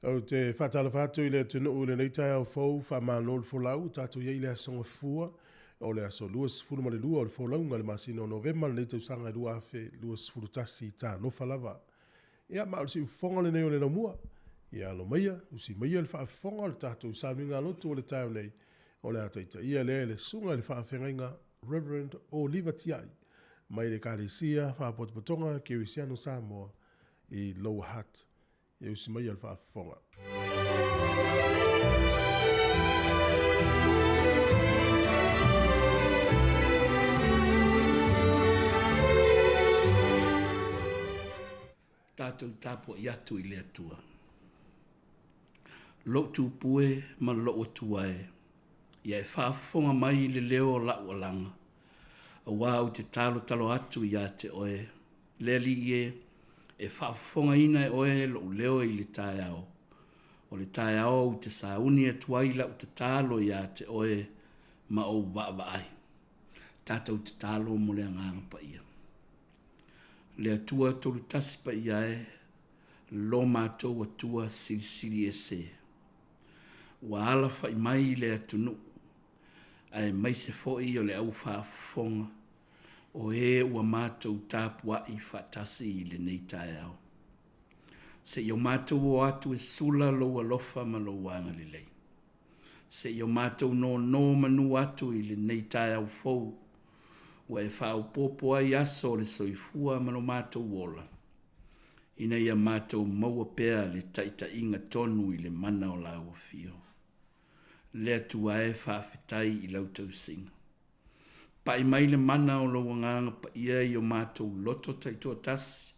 Ou te faatalofa atu i le atunuu i lenei taeao fou, faamalo le folau, ua tatou i ai i le Aso Gafua, o le aso 22 o le folauga i le masina o Novema lenei tausaga 2021, talofa lava. Ia, ma o le siufofoga lenei o le laumua. Ia alo maia, usi maia le faafofoga o le tatou sauniga lotu o le taeao nei, o le a taitaia lea e le Susuga i le Faafeagaiga Reverend Oliva Tiai, mai le Ekalesia Faapotopotoga Kerisiano Samoa i Lower Hutt. Ia usi maia le faafofoga. Tatou tapuai atu i le Atua. Lou tupu e ma lou Atua e, ia e faafofoga mai i le leo o la'u alaga, auā ou te talotalo atu iā te oe, le Alii e, e faafofogaina e oe lo'u leo i le taeao, o le taeao ou te sauni atu ai la'u tatalo iā te oe ma ou vaavaai. Tatou tatalo mo le Agaga Paia. Le Atua Tolutasi Paia e, lo matou Atua Silisili Ese, ua alafa'i mai le atunuu, aemaise foi o le au faafofoga o e ua matou tapua'i faatasi i lenei taeao. Seia o matou o atu e sula lou alofa ma lou agalelei. Seia o matou nōnō manu atu i lenei taeao fou ua e faaopoopo ai aso o le soifua ma lo matou ola, ina ia matou maua pea le taitaiga tonu i le mana o lau afio. Le Atua e, faafetai i lau tausiga. Pai mai le mana o lou Agaga Paia i o matou loto taitoatasi,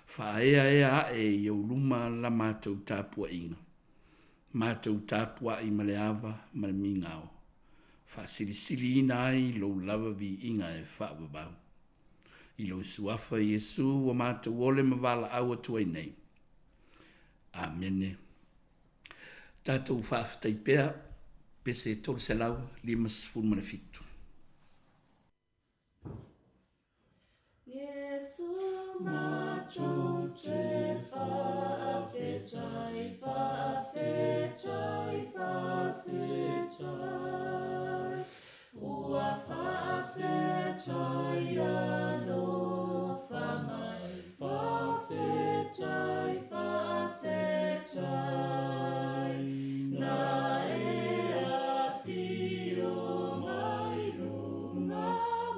faaeaea ae i ou luma la matou tapuaiga, matou tapuai ma le ava ma le migao, faasilisiliina ai lou lava viiga e faavavau. I lou Suafa Iesu ua matou ole ma valaau atu ai nei. Amene. Tatou faafetai pea, pese 357. Iesu matou te faafetai, faafetai, faafetai. Ua faafetai alofa mai, faafetai, faafetai. Na e afio mai luga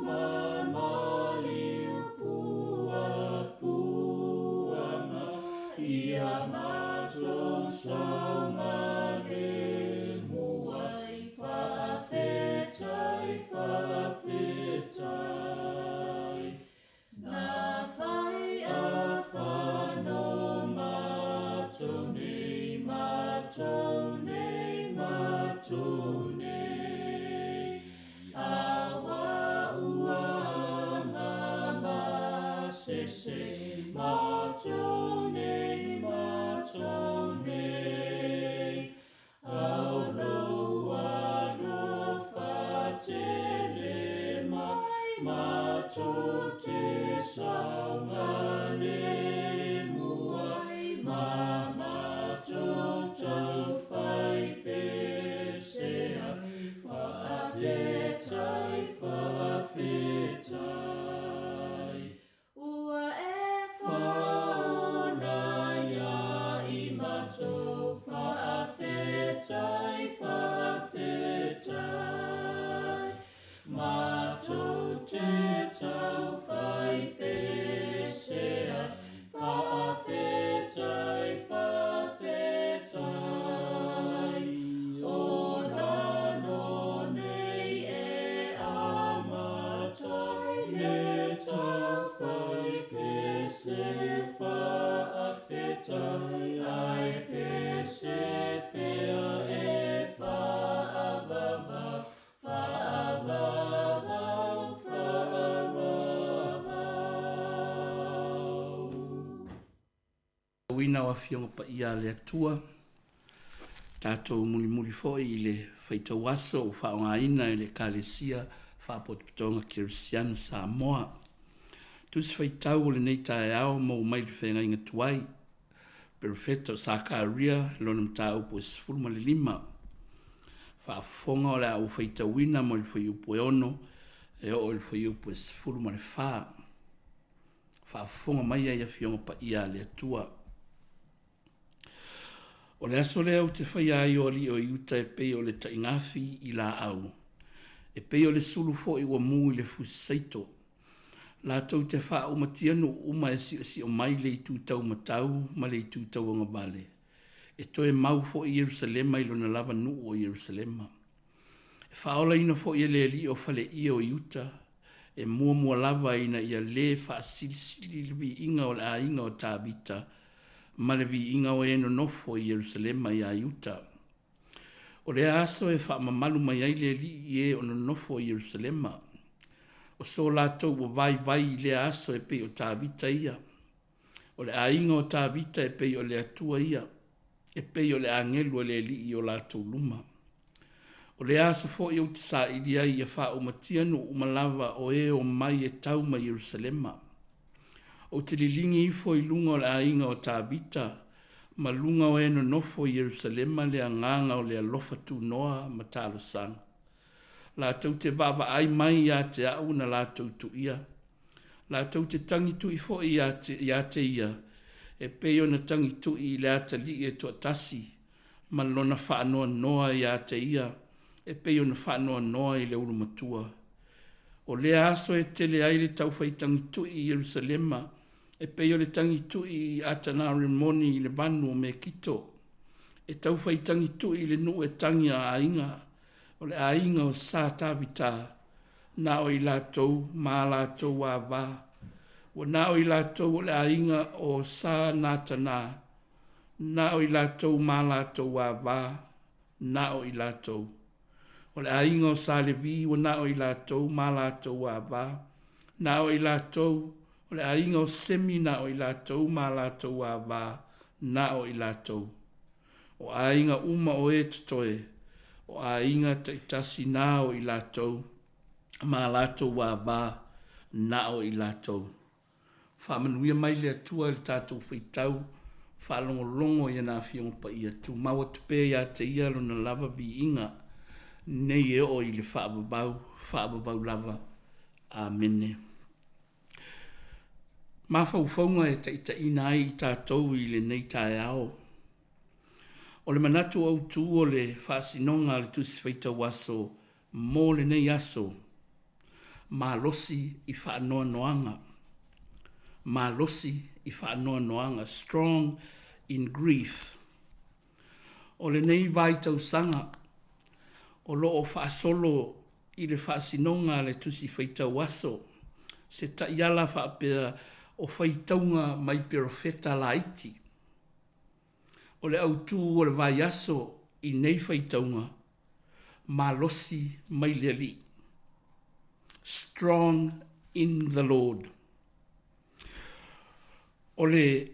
ma maliu puapuaga ia matou saogalemu ai. Faafetai, faafetai. Na whai a whano matou nei, matou nei, matou nei. A wa ua anga masese, matou nei, matou nei. Au lou alofa tele mai matou te saogalemu ai ma matou tauwhai pese ai. Faafetai, faafetai. Ua e whaona ia i matou, faafetai, faafetai. Matou te tauwhai pese ai, faafetai, faafetai. Ola no nei e amata ai le tauwhai pese faafetai ai pese pea e whaavavau, whaavavau, whaavavau. Uina o Afioga Paia a le Atua, tatou mulimuli foi i le faitau aso ua faaaogaina e le Ekalesia Faapotopotoga Kerisiano Samoa. Tusi faitau o lenei taeao maua mai le feagaiga tuai. Perofeta o Sakaria, lona mataupu e 15. Faafofoga o le a ou faitauina mai le fuaiupu e 6 e oo i le fuaiupu e 14. Faafofoga mai ai Afioga Paia a le Atua. O le aso lea ou te faia ai o alii o Iuta e pei o le taigafi i laau, e pei o le sulu foi ua mu i le fusi saito. Latou te faaumatia nuu uma e siosio mai le itu taumatau ma le itu tauagavale, e toe mau foi Ierusalema i lona lava nuu o Ierusalema. E faaolaina foi e le Alii o faleie o Iuta, e muamua lava ina ia lē faasilisili le viiga o le aiga o Tavita ma le viiga o e nonofo i Ierusalema iā Iuta. O lea aso e faamamalu mai ai le Alii i e o nonofo i Ierusalema. O so latou ua vaivai i lea aso e pei o Tavita ia. O le aiga o Tavita e pei o le Atua ia, e pei o le agelu a le Alii i o latou luma. O lea aso foi ou te saili ai ia faaumatia nuu uma lava o e o mai e tau mai Ierusalema. Ou te liligi ifo i luga o le aiga o Tavita ma luga o e nonofo i Ierusalema le agaga o le alofa tunoa ma talosaga. Latou te vaavaai mai ia te au na latou tuia. Latou te tagituʻi foi ia te ia e pei ona tagituʻi i le atalii e toatasi ma lona faanoanoa ia te ia e pei ona faanoanoa i le ulumatua. O lea aso e tele ai le taufaitagituʻi i Ierusalema e pei o le tagituʻi i Atanarimoni i le vanu o Mekito, e taufaitagituʻi i le nuu e tagi a aiga, o le aiga o Sa Tavita, na o i latou ma a latou avā. Ua na o i latou o le aiga o Sa Natana, na o i latou ma a latou avā, na o i latou. O le aiga o Sa Levi ua na o i latou ma a latou avā, na o i latou. O le aiga o Semi na o i latou ma a latou avā, na o i latou. O aiga uma o e totoe, o aiga taitasi na o i latou ma a latou avā, na o i latou. Faamanuia mai le Atua i le tatou faitau faalogologo i ana Afioga Paia, tumau atu pea ia te Ia Lona lava viiga nei e oo i le faavavau, faavavau lava. Amene. Mafaufauga e taitaiina ai i tatou i lenei taeao. O le manatu autu o le faasinoga a le Tusi Faitau Aso mo lenei aso, malosi i faanoanoaga, malosi i faanoanoaga, strong in grief. O lenei vaitausaga o lo o faasolo i le faasinoga a le Tusi Faitau Aso se taiala faapea o faitauga mai perofeta laiti. O le autu o le vaiaso i nei faitauga, malosi mai le Alii. Strong in the Lord. O le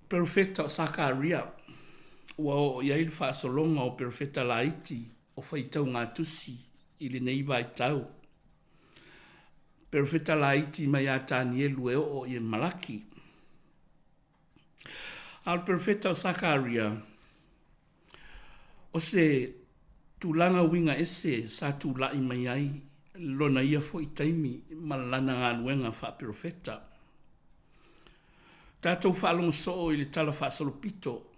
perofeta o Sakaria ua oo i ai le faasologa o perofeta laiti o faitaugatusi i lenei vaitau. Perofeta laiti mai ia Tanielu e oo i Malaki. A o le perofeta o Sakaria, o se tulaga uiga ese sa tula'i mai ai lona ia foi taimi ma lana galuega faaperofeta. Tatou faalogo soo i le tala faasolopito,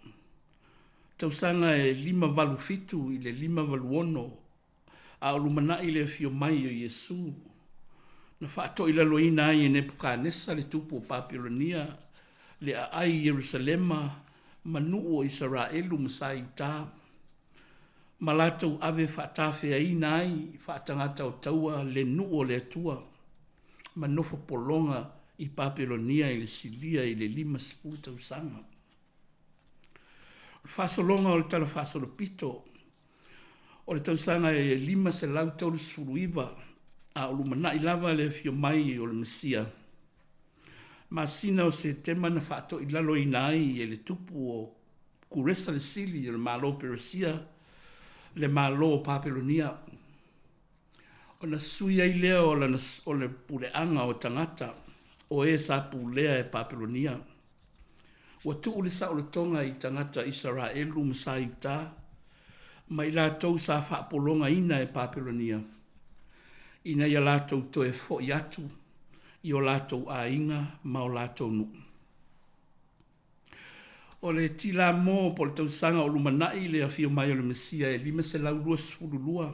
tausaga e 587 i le 586 a o lumanai le afio mai o Iesu, na faatoilaloina ai e Nepukanesa le tupu o Papelonia le aai i Ierusalema ma nuu o Isaraelu ma sa Iuta, ma latou ave faatafeaina ai faatagata o taua le nuu o le Atua, ma nofo pologa i Papelonia i le silia i le 50 tausaga. O le faasologa o le talafaasolopito o le tausaga e 539 a o lumanai lava le afio mai o le Mesia, masina o Setema na faatoilaloina ai e le tupu o Kuresa le Sili o le Malo o Peresia le Malo o Papelonia, ona sui ai lea o lana o le puleaga o tagata o e sa pulea e Papelonia. Ua tuu le saolotoga i tagata Isaraelu ma sa Iuta, ma i latou sa faapologaina e Papelonia, ina ia latou toe fo'i atu i o latou aiga ma o latou nuu. O le Tilamo po o le tausaga o lumanai le afio mai o le Mesia e 522,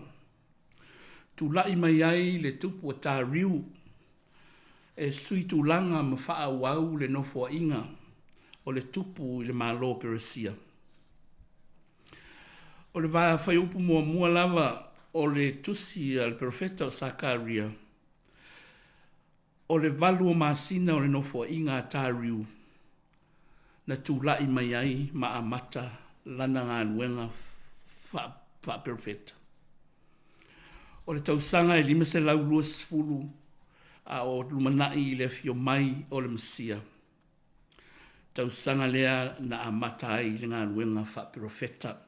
tulai mai ai le tupu a Tariu e sui tulaga ma faaauau le nofoaiga o le tupu i le Malo o Peresia. O le fuaiupu muamua lava o le tusi a le perofeta o Sakaria, o le valu o masina o le nofoaiga a Tariu na tulai mai ai ma amata lana galuega faaperofeta. O le tausaga e 520 a o lumanai i le afio mai o le Mesia, tausaga lea na amata ai le galuega faaperofeta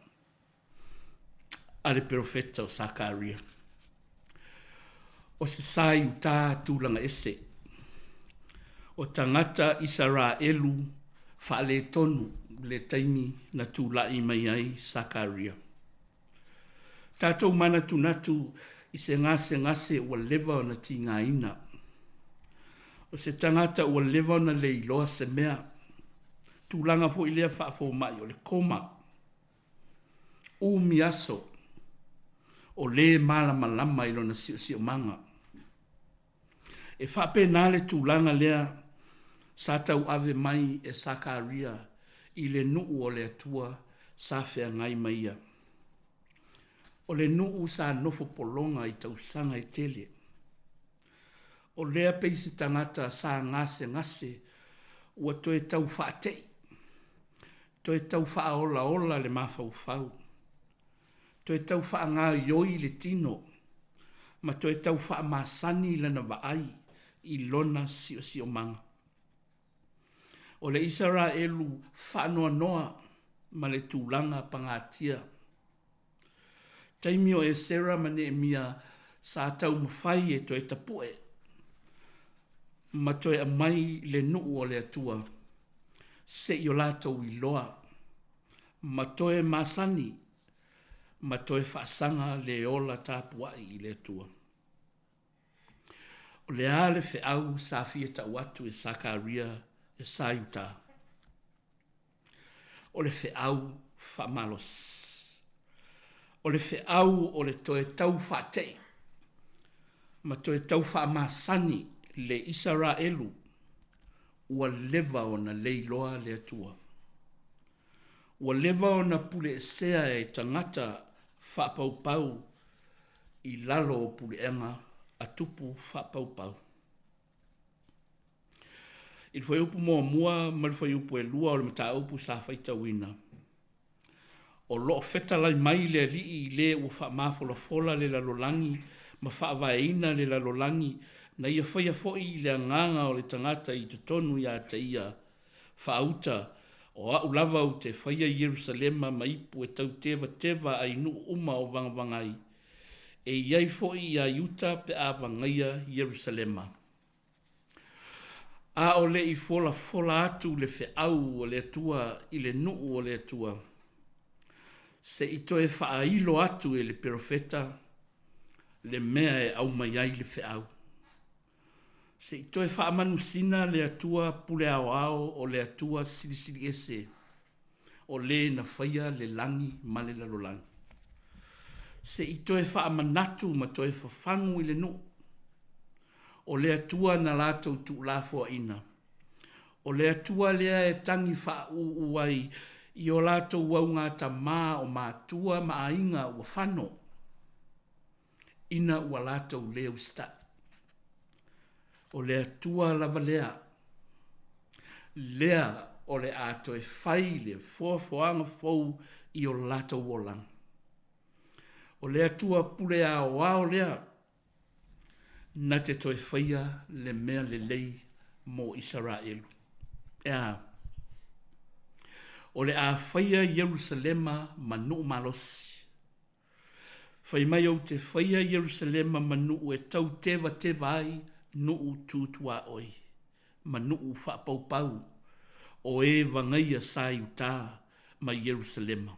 a le perofeta o Sakaria. O se sa i uta tulaga ese, o tagata Isaraelu faaletonu le taimi na tulai mai ai Sakaria. Tatou manatunatu i se gasegase ua leva ona tigaina. O se tagata ua leva ona le iloa se mea. Tulaga foi lea faafomai o le koma. Umi aso o lē malamalama i lona siosiomaga. E faapena le tulaga lea sa tauave mai e Sakaria i le nuu o le Atua sa feagai ma ia. O le nuu sa nofo pologa i tausaga e tele. O lea pei se tagata sa gasegase ua toe tau faate'i, toe tau faaolaola le mafaufau, toe tau faagaoioi le tino ma toe tau faamasani lana vaai i lona siosiomaga. O le Isaraelu faanoanoa ma le tulaga pagatia. Taimi o Esera ma Neemia sa taumafai e toe tapu'e ma toe aumai le nuu o le Atua se i o latou iloa ma toe masani ma toe faasaga le ola tapua'i i le Atua. O le a le feau sa fia tau atu e Sakaria e sa Iuta? O le feau faamalosi. O le feau o le toe tau faate'i ma toe tau faamasani le Isaraelu ua leva ona leiloa le Atua. Ua leva ona puleesea e tagata faapaupau i lalo o puleega a tupu faapaupau. I le fuaiupu muamua ma le fuaiupu e lua o le mataupu sa faitauina, o lo o fetalai mai le Alii i le ua faamafolafola le lalolagi ma faavaeina le lalolagi na ia faia foi le agaga o le tagata i totonu ia te ia, faauta, o a'u lava ou te faia Ierusalema ma ipu e tau tevateva ai nuu uma o vagavagai, e i ai foi iā Iuta pe a vagaia Ierusalema. A o le i folafola atu le feau a le Atua i le nuu o le Atua, se i toe faailo atu e le perofeta le mea e aumai ai le feau. Se i toe faamanusina le Atua pule aoao o le Atua Silisili Ese, o le na faia le lagi ma le lalolagi. Se i toe faamanatu ma toe fafagu i le nuu, o le Atua na latou tuulafoaina, o le Atua lea e tagi faaūū ai i o latou augatamā o matua ma aiga ua fano, ina ua latou lē usitai. O le Atua lava lea, lea o le a toe fai le foafoaga fou i o latou olaga. O le Atua pule aoao lea na te toe faia le mea lelei mo Isaraelu. E a? O le a faia Ierusalema ma nuu malosi. Fai mai ou te faia Ierusalema ma nuu e tau tevateva ai nuu tu tuaoi ma nuu faapaupau. o e vagaia sa i utā ma Ierusalema.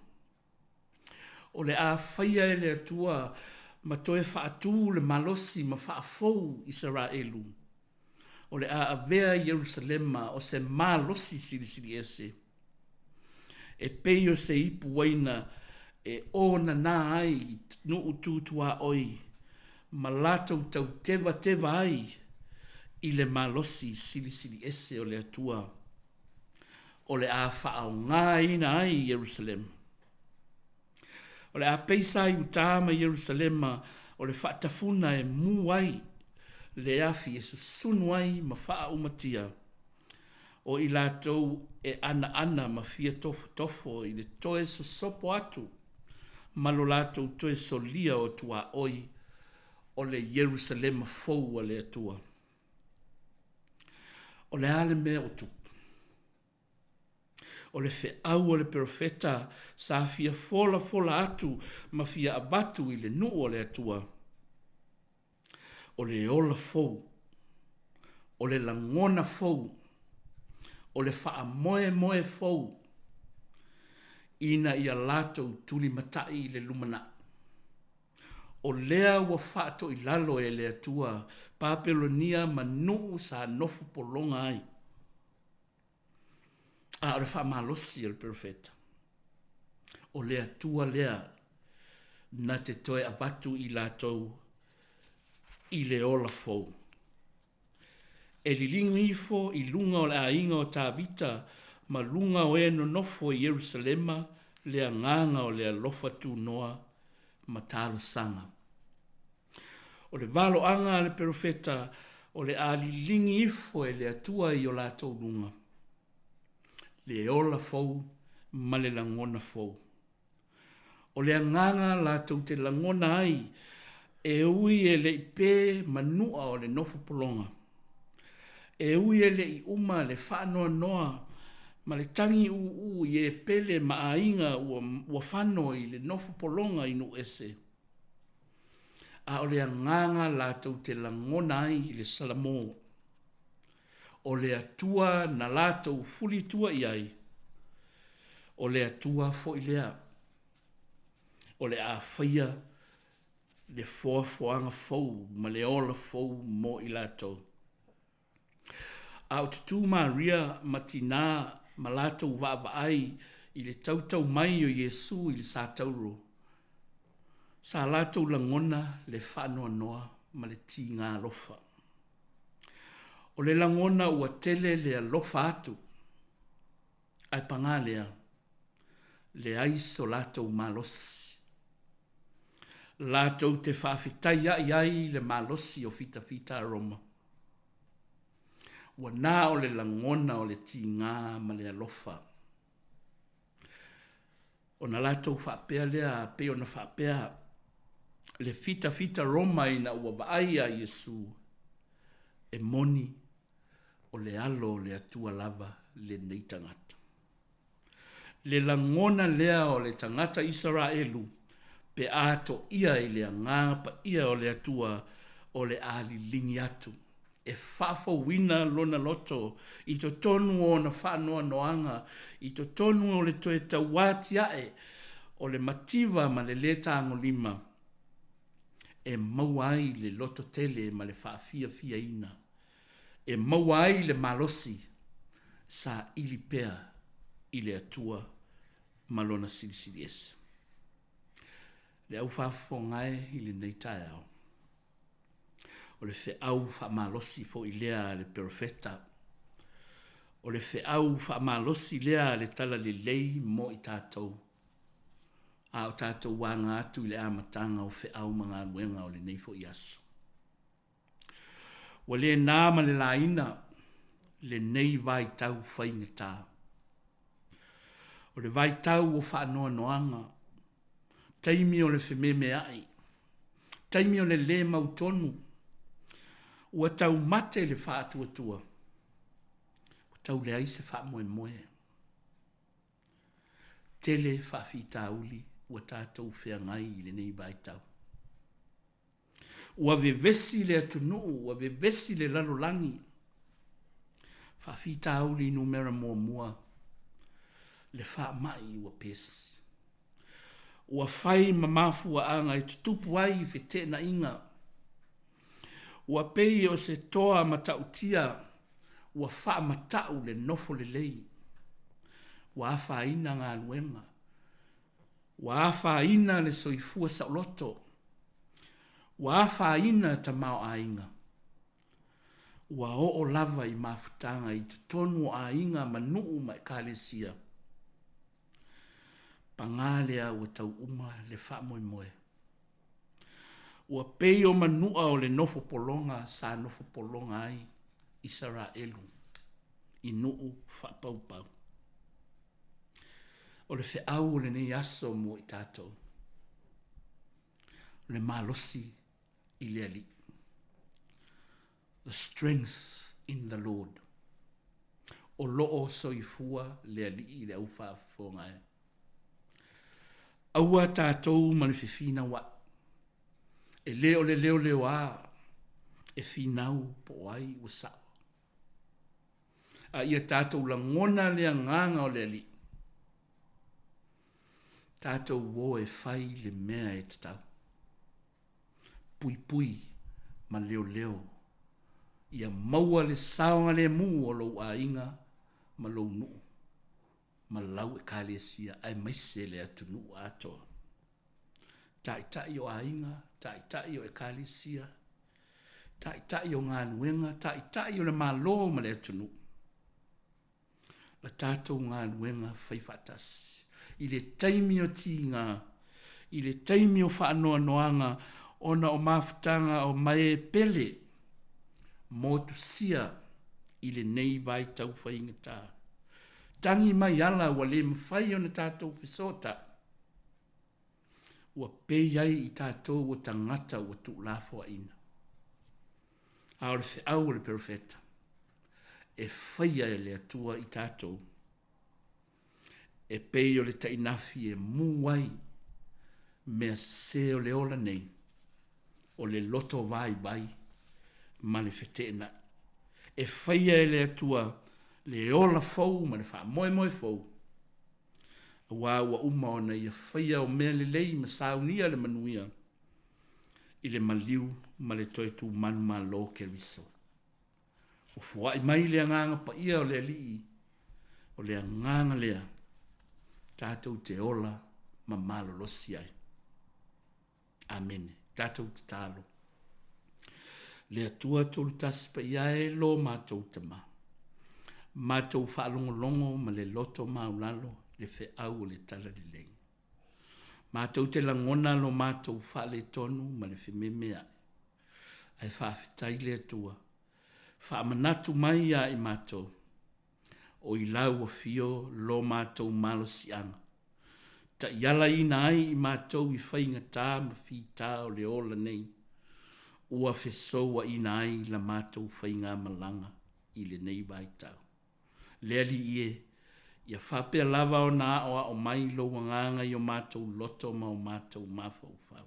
O le a faia e le Atua ma toe faatū le malosi ma faafou Isaraelu. O le a avea Ierusalema o se malosi silisiliese, e pei o se ipu uaina e ōnanā ai i nuu tu tuaoi ma latou tau tevateva ai i le malosi silisiliese o le Atua o le a faaaogaina ai Ierusalema. O le a peisa ai utā ma Ierusalema o le faatafuna e mū ai le afi e susunu ai ma faaumatia o i latou e anaana ma fia tofotofo i le toe sosopo atu ma lo latou toe solia o tuaoi o le Ierusalema fou a le Atua. O le a le mea ua tupu? O le feau a le perofeta sa fia folafola atu ma fia avatu i le nuu o le Atua, o le ola fou, o le lagona fou, o le faamoemoe fou ina ia latou tulimatai i le lumanai. O lea ua faatoilalo e le Atua Papelonia ma nuu sa nofo pologa ai. A o le faamalosi o le perofeta, o le Atua lea na te toe avatu i latou i le ola fou. E liligi ifo i luga o le aiga o Tavita ma luga o e nonofo i Ierusalema le agaga o le alofa tunoa ma talosaga. O le valoaga a le perofeta o le a liligi ifo e le Atua i o latou luga le ola fou ma le lagona fou. O le agaga latou te lagona ai e ui e le i pē manua o le nofo pologa, e ui e le i uma le faanoanoa ma le tagi ūū i e pele ma aiga ua fano i le nofo pologa i nuu ese, a o le agaga latou te lagona ai i le Salamo, o le Atua na latou fulitua i ai, o le Atua foi lea o le a faia le foafoaga fou ma le ola fou mo i latou. A o tutū Maria ma tinā ma latou vaavaai i le tautau mai o Iesu i le satauro, sa latou lagona le faanoanoa ma le tigā alofa. O le lagona ua tele le alofa atu, ae pagā lea, leai so latou malosi. Latou te faafetaiaʻi ai i le malosi o fitafita a Roma. Ua na o le lagona o le tigā ma le alofa. Ona latou faapea lea pei ona faapea le fitafita Roma ina ua vaai iā Iesu, e moni o le Alo o le Atua lava lenei tagata. Le lagona lea o le tagata Isaraelu pe a toʻia i le Agaga Paia o le Atua o le a liligi atu e faafouina lona loto i totonu o ona faanoanoaga, i totonu o le toe tauatiae o le mativa ma le lē tagolima e maua ai le lototele ma le faafiafiaina. e maua ai le malosi saili pea i le Atua ma Lona Silisili Ese. Le au faafofoga e i lenei taeao, o le feau faamalosi foi lea a le perofeta, o le feau faamalosi lea a le Talalelei mo i tatou, a o tatou aga atu i le amataga o feau ma galuega o lenei foi aso. Ua le na ma le laina lenei vaitau faigata. O le vaitau o faanoanoaga, taimi o le fememeai, taimi o le lē mautonu, ua taumate le faatuatua, ua tau leai se faamoemoe. Tele faafitauli ua tatou feagai i lenei vaitau. Ua vevesi le atunuu, ua vevesi le lalolagi. Faafitauli numera muamua, le faamai ua pesi. Ua fai ma mafuaaga e tutupu ai feteenaiga. Ua pei o se toa matautia ua faamatau le nofo lelei. Ua afaina galuega. Ua afaina le soifua saoloto. Ua afaina tamaoaiga. Ua oo lava i mafutaga i totonu o aiga ma nuu ma ekalesia. Paga lea ua tau uma le faamoemoe. Ua pei o manua o le nofo pologa sa nofo pologa ai Isaraelu i nuu faapaupau. O le feau o lenei aso mo i tatou, o le malosi i le Alii. The strength in the Lord. O lo o soifua le Alii i le au faafofoga e. Aua tatou ma le fefinauai. E le o le leoleoā e finau po o ai ua sao. A ia tatou lagona le agaga o le Alii, tatou o e fai le mea e tatau. Puipui ma leoleo ia maua le saogalemu o lou aiga ma lou nuu ma lau Ekalesia aemaise le atunuu atoa. Taitai o aiga, taitai o Ekalesia, taitai o galuega, taitai o le Malo ma le atunuu. La tatou galuega fai faatasi i le taimi o tiga, i le taimi o faanoanoaga ona o mafutaga o mae pele motusia i lenei vaitau faigata. Tagi mai ala ua le mafai ona tatou fesootai, ua pei ai i tatou o tagata ua tuulafoaiina. A o le feau o le perofeta, e faia e le Atua i tatou, e pei o le tainafi e mū ai mea sese o le ola nei, o le loto vaivai ma le feteenai. E faia e le Atua le ola fou ma le faamoemoe fou, aua ua uma ona Ia faia o mea lelei ma saunia le manuia i le maliu ma le toe tumanumalo o Keriso. Ua foai mai le Agaga Paia o le Alii, o le Agaga lea tatou te ola ma malolosi ai. Amene. Tatou tatalo. Le Atua Tolutasi Paia e lo matou Tama, matou faalogologo ma le loto maulalo le feau o le Talalelei. Matou te lagona lo matou faaletonu ma le fememeai, ae faafetai le Atua, faamanatu mai iā i matou, o i lau afio lo matou malosiaga, taialaina ai i matou i faigata ma fita o le ola nei, ua fesouaina ai la matou faigamalaga i lenei vaitau. Le Alii e, ia faapea lava ona aoao mai lou agaga i o matou loto ma o matou mafaufau.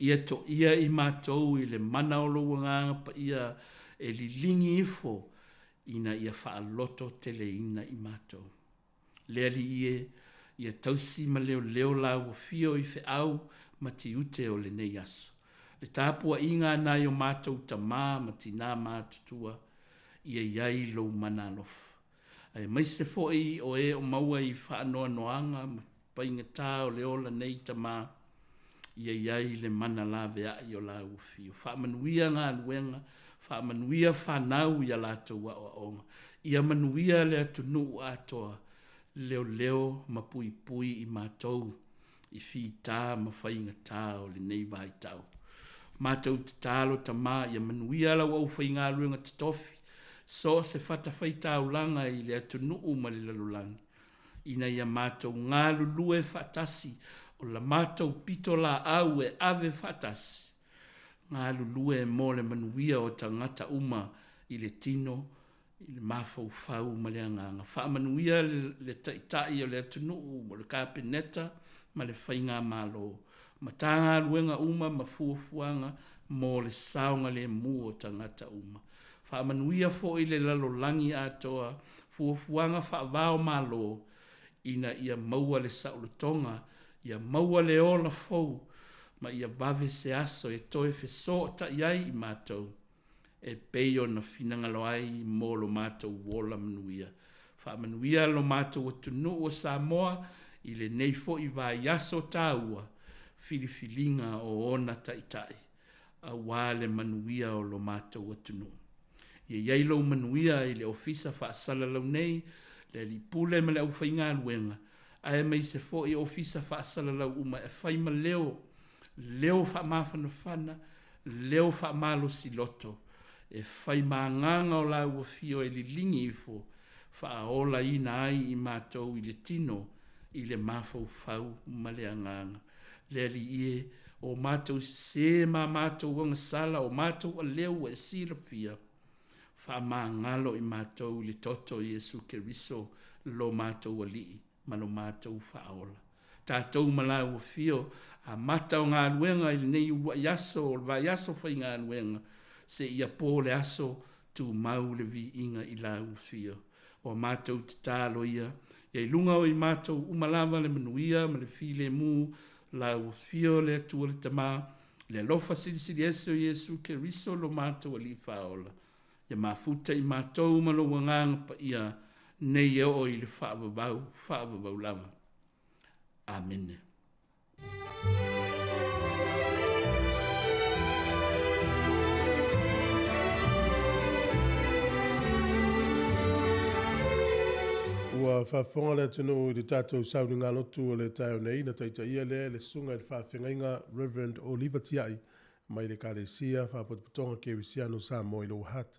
Ia toia i matou i le mana o lou Agaga Paia e liligi ifo ina ia faalototeleina i matou. Le Alii e, ia tausi ma leoleo lau afio i feau ma tiute o lenei aso. Le tapuaiga a nai o matou tama ma tina matutua, ia i ai lou mana alofa. Aemaise foi o e o maua i faanoanoaga ma faigata o le ola nei tama, ia i ai le mana laveai o lau afio. Faamanuia galuega, faamanuia fanau i a latou aoaoga, ia manuia le atunuu atoa, leoleo ma puipui i matou i fita ma faigata o lenei vaitau. Matou tatalo Tama ia manuia lau aufaigaluega totofi, so o se fatafaitaulaga i le atunuu ma le lalolagi, ina ia matou galulue faatasi o la matou pitolaau e ave faatasi, galulue mo le manuia o tagata uma i le tino, i le mafaufau ma le agaga. Faamanuia le Taitai o le atunuu, o le Kapeneta ma le Faigamalo, Matagaluega uma ma fuafuaga mo le saogalemu o tagata uma. Faamanuia foi le lalolagi atoa, fuafuaga faava-o-Malo, ina ia maua le saolotoga, ia maua le ola fou, ma ia vave se aso e toe fesootai ai i matou, e pei ona finagalo ai mo lo matou ola manuia. Faamanuia lo matou atunuu o Samoa i lenei foi vaiaso taua, filifiliga o ona taitai, aua le manuia o lo matou atunuu. Ia i ai lou manuia i le Ofisa Faasalalau nei, le Alii Pule ma le aufaigaluega, aemaise foi Ofisa Faasalalau uma e fai ma leo, leo faamafanafana, leo faamalosi loto, e fai ma agaga o lau afio e liligi ifo, faaolaina ai i matou i le tino, i le mafaufau ma le agaga. Le Alii e, o matou sesē ma a matou agasala, o matou aleu ua e silafia, faamagalo i matou i le toto o Iesu Keriso lo matou Alii ma lo matou Faaola. Tatou ma lau afio, amata o galuega i lenei uluai aso o le vaiaso faigaluega, seia po le aso, tumau le viiga i lau afio. O a matou tatalo ia, ia i luga o i matou uma lava le manuia ma le filemu, lau afio le Atua le Tama, le alofa silisili ese o Iesu Keriso lo matou Alii Faaola, ia mafuta i matou ma lou Agaga Paia, nei e oo i le faavavau, faavavau lava. Amene. Ua faafofoga le atunuu i le tatou sauniga lotu o le taeao nei na taitaia lea e le Susuga i le Faafeagaiga Rev. Oliva Tiai mai le Ekalesia Faapotopotoga Kerisiano o Samoa i Lower Hutt.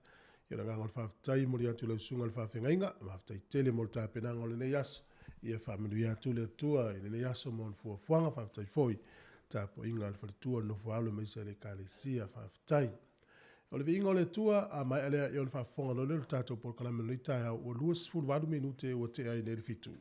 Ia o le agaga o le faafetai e momoli atu i lau Susuga i le Faafeagaiga, faafetai tele mo le tapenaga o lenei aso. Ia faamanuia atu le Atua i lenei aso ma ona fuafuaga, faafetai foi i le tapuaiga a le faletua, le nofo a alo aemaise le Ekalesia, faafetai. O le viiga o le Atua, a maea lea ia ona faafofoga loa lea o le tatou polokalame o lenei taeao ua 28 minute ua tea ai nei le 7.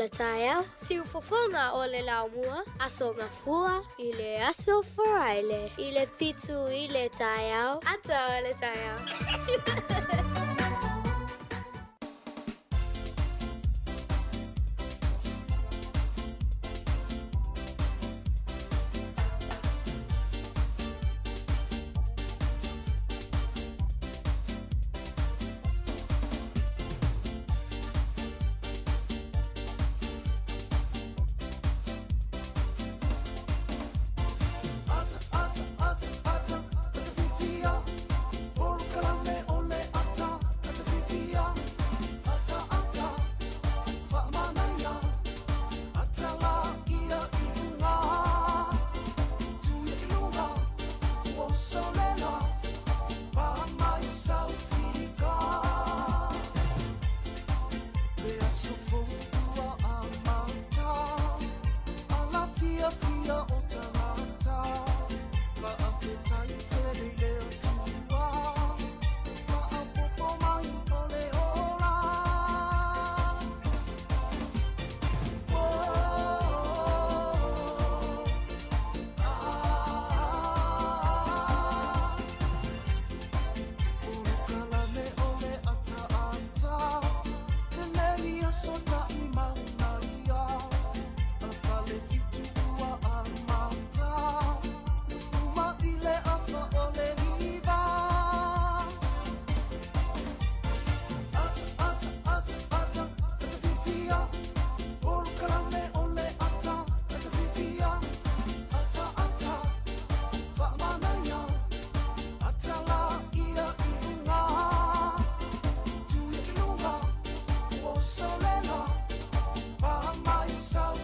le taeao, siufofoga o le laumua, Aso Gafua i le Aso Faraile i le 7 i le taeao, ata o le taeao.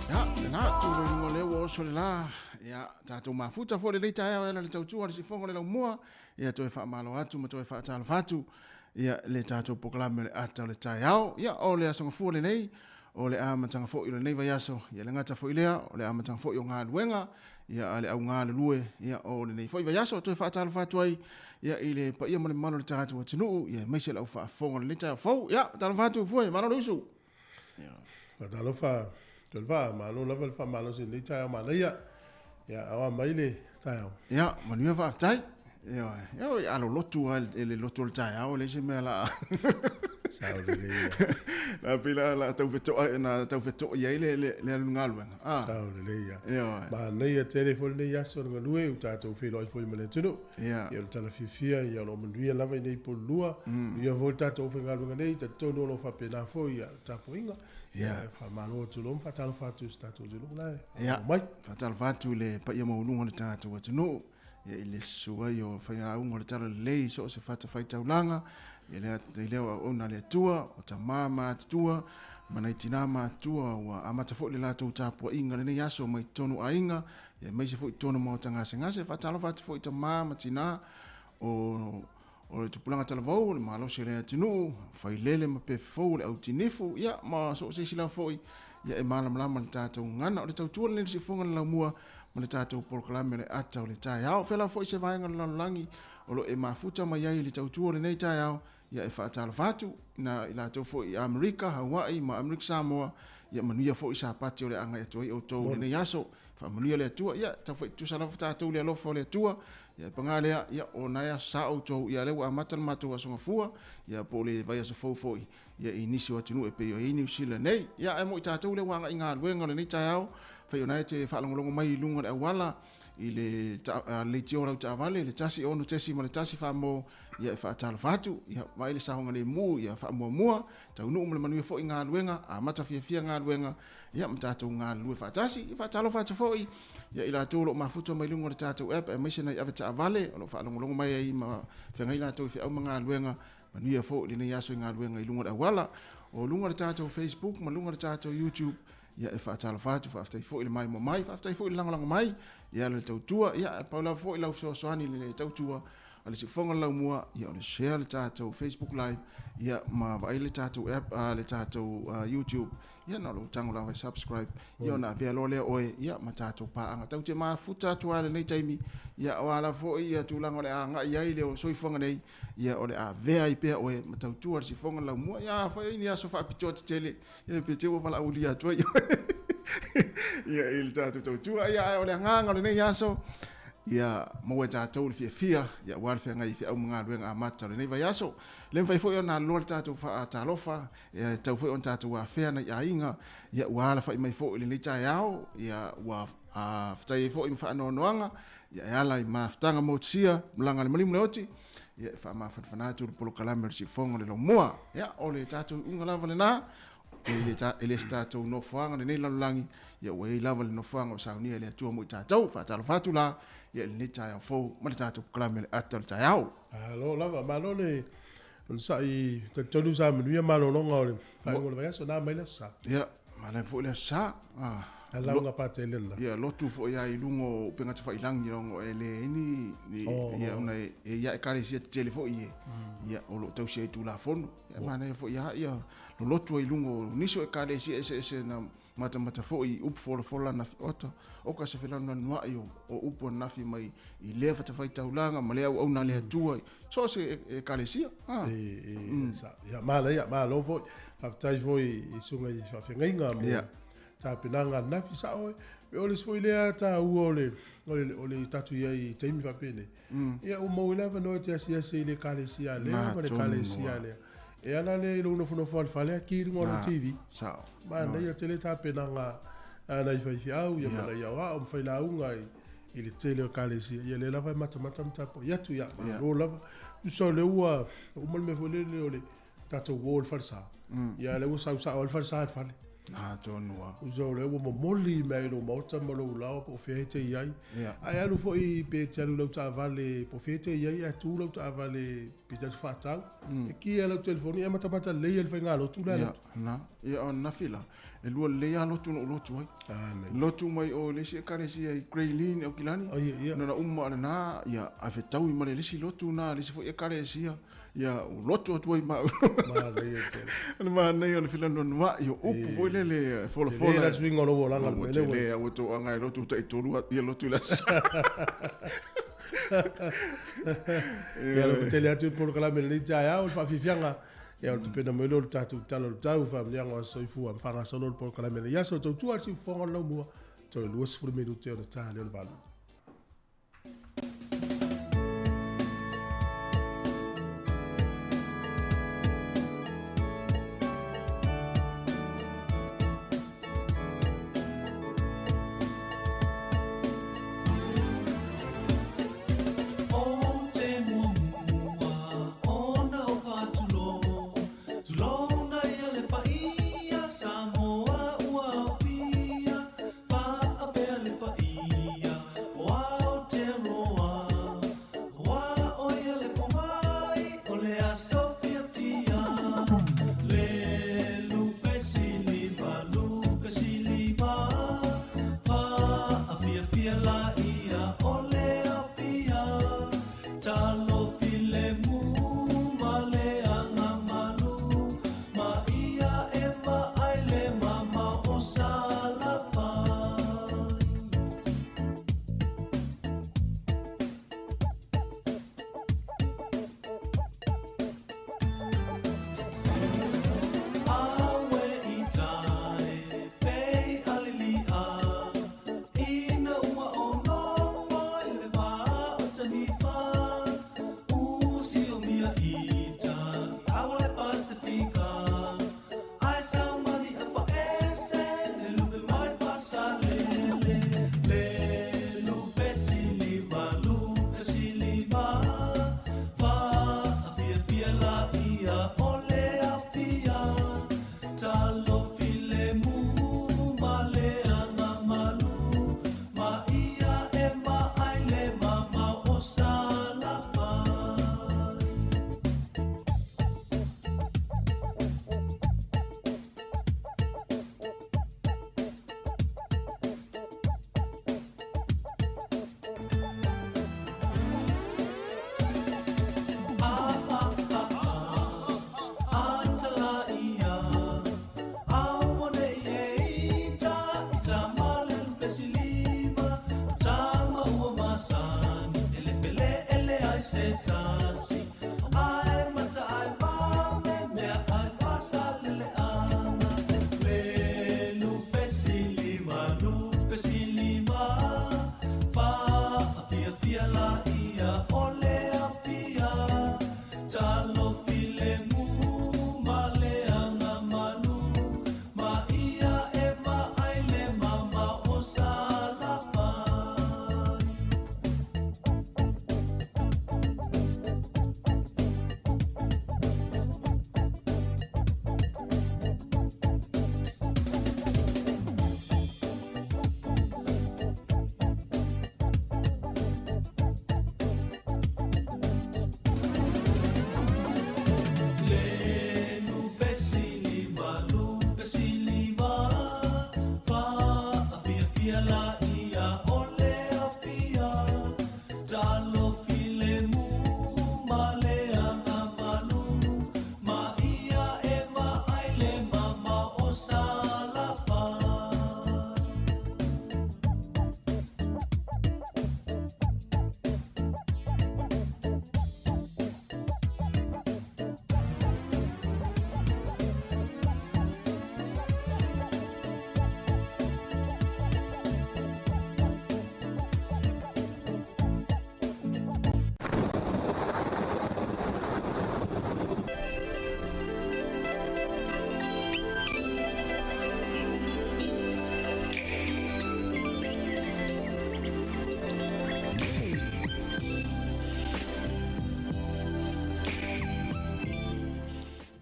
Ia, lena, tu le luga o lea ua oso le la, ia, tatou mafuta foi lenei taeao e ala i le tautua a le siufofoga o le laumua, ia toe faamalo atu ma toe faatalofa atu, ia, le tatou polokalame o le ata o le taeao. Ia, o le Aso Gafua lenei, o le amataga foi o lenei vaiaso, ia le gata foi lea, o le amataga foi o galuega, ia, a le au galulue, ia, o lenei foi vaiaso, toe faatalofa atu ai, ia, i le paia ma le mamalu o le tatou atunuu, ia, aemaise lau faafofoga o lenei taeao fou. Ia, talofa atu Fue, malo le usu. Ia, faatalofa Tolevaa, malo lava le faamalosi i lenei taeao manaia. Ia, aoa mai le taeao. Ia, manuia faafetai. Ia, ia, a lolotu lava i le lotu o le taeao, e leai se mea la Sao lelei. La pei la la tau fetoa na tau fetoa i ai le le le alu galuega. Ah. Sao lelei. Ia. Manaia tele foi lenei aso le galue ua tatou feiloai foi ma le atunuu. Ia. Ia o le tala fiafia ia o lo o manuia lava i nei pululua. Manuia foi le tatou aufaigaluega nei, talitonu o lo o faapena foi ia le tapuaiga. Ia. Ia faamalo atu loa ma faatalofa atu i si tatou atunuu la e Ia. mai. Faatalofa atu i le paia maualuga o le tatou atunuu. Ia i le susu ai o failauga o le Talalelei i so o se fatafaitaulaga, ia le i lea o auauna a le Atua, o tama ma matutua, ma nai tina matutua ua amata foi le latou tapuaiga i lenei aso mai totonu aiga, ia aemaise foi totonu maota gasegase. Faatalofa atu foi i tama ma tina o o le tupulaga talavou, o le malosi o le atunuu, failele ma pefefou o le autinifu, ia, ma so o se isi lava foi, ia e malamalama le tatou gagana. O le tautua lenei i le siufofoga o le laumua ma le tatou polokalame o le ata o le taeao. O fea lava foi se vaega o le lalolagi o lo o e mafuta mai ai i le tautua o lenei taeao, ia e faatalofa atu na i latou foi i Amerika, Hawaii ma Amerika Samoa, ia manuia foi Sapati o le a agai atu ai outou i lenei aso. Faamanuia le Atua, ia tau fai tutusa lava tatou i le alofa o le Atua. Ia paga lea, ia o nai aso sa outou, ia lea ua amata le matou aso gafua, ia po o le vaiaso fou foi, ia i nisi o atunuu e pei o i Niu Sila nei. Ia ae mo i tatou lea ua agai i galuega o lenei taeao, fai o na e te faalogologo mai i luga o le auala, i le leitio o lau taavale, le 1 6.1 faamo, ia e faatalofa atu, ia vaai le saogalemu, ia faamuamua, taunuu ma le manuia foi galuega, amata fiafia galuega, ia ma tatou galulue faatasi. Ia faatalofa atu foi ia i latou o lo o mafuta mai luga o le tatou app aemaise nai avetaavale o lo o faalogologo mai ai ma feagai latou i feau ma galuega. Manuia foi lenei aso i galuega i luga o le auala. O luga o le tatou Facebook ma luga o le tatou YouTube, ia e faatalofa atu, faafetai foi le maimoa mai, faafetai foi le lagolago mai, ia le tautua, ia pau lava foi lau fesoasoani i le tautua. A le siufofoga o le laumua, ia o le share le tatou Facebook live, ia ma vaai le tatou app, le tatou YouTube, ia na o lou tago lava e subscribe, ia ona avea loa lea oe, ia ma tatou paaga. Tatou te mafuta atu lava i lenei taimi, ia o a lava foi ia tulaga o le a agai i ai le soifuaga nei, ia o le a avea ai pea oe ma tautua le siufofoga o le laumua. Ia afai ai ni aso faapitoa tetele, ia pe te ua valaaulia atu ai ia i le tatou tautua. Ia ae o le agaga o lenei aso, ia maua e tatou le fiafia, ia aua le feagai i feau ma galuega amata o lenei vaiaso. Le mafai foi ona aluloa le tatou faatalofa, ia e tatau foi ona tatou afea nai aiga, ia ua alafai mai foi i lenei taeao, ia ua faafetai ai foi ma faanoanoaga, ia e ala i mafutaga motusia, malaga a le maliu ma le oti, ia e faamafanafana atu le polokalame o le siufofoga o le laumua. Ia o le tatou iuga lava lena, e le se tatou nofoaga lenei lalolagi, ia ua i ai lava le nofoaga o saunia e le Atua mo i tatou. Faatalofa atu la, ia i lenei taeao fou ma le tatou polokalame o le ata o le taeao. Malo lava, malo le onosai, talitonu sa manuia malologa o le faaiuga o le vaiaso, na mai le Aso Sa. Ia, malae foi le Aso Sa. Ah, lauga patelena. Ia, lotu foi lava i luga o upega tafailangi leaga e leai ni, ni oh. Ia, ona e ia ekalesia tetele foi e, ia, o lo o tausia ai Tulafono. Ia, manaia foi lava ia lolotu ai i luga o nisi o ekalesia eseese na matamata foi i upu folafola ananafi ota, oka se felanulanuai o, o upu ananafi mai i lea fatafaitaulaga ma lea auauna a le Atua, so o se ekalesia. Ah. E, e, mm. sa, ia, manaia, malo foi. Faafetai foi i susuga i faafeagaiga mo yeah. tapenaga ananafi, sao e. O le isi foi lea taua o le, o le, o le tatou i ai i taimi faapenei. Mm. Ia, ua maua ai le avanoa e te asiasi i le ekalesia a lea ma le ekalesia a lea. E ala lea i lou nofonofo i le fale a ki i luga o lou TV. Sao. Manaia tele tapenaga a nai faifeau ia ma nai aoao ma failauga i le tele o ekalesia. Ia lea lava e matamata ma tapuai atu, ia malo lava. Tusa o lea ua uma le mea foi lele o le tatou uo i le falesa. Ia lea ua sau sao ai le falesa i le fale. Atonu lava. Tusa o lea ua momoli mai i lou maota ma lou laoa po o fea e te i ai. Ae alu foi pe te alu i lau taavale po o fea e te i ai ae tu lau taavale pe te alu faatau. E ki ai lau telefoni e matamata lelei ai le faigalotu le alu atu. Na, ia o ananafi la, e lua lelei lava lotu na ou lotu ai. Lotu mai o le isi ekalesia i Grey Lynn i Aukilani. Nona uma o lena, ia, ae fetaui ma le isi lotu na, le isi foi ekalesia. Ia, ua lotu atu ai ma au. Manaia tele. O le manaia o le felanulanuai, o upu foi lele e folafola. Tele la suiga o lou olaga i le mea lea ua. Tele, ua tou agai e lotu taitolu ia lotu i le aso. Ia, ua tele atu le polokalame i lenei taeao, o le faafiafiaga, ia o le tapena mai lea o le tatou Tala o le Tau, faamanuiaga o aso soifua ma faagasolo le polokalame i lenei aso. Tautua le siufofoga o le laumua, toe 20 minute ona ta lea o le 8.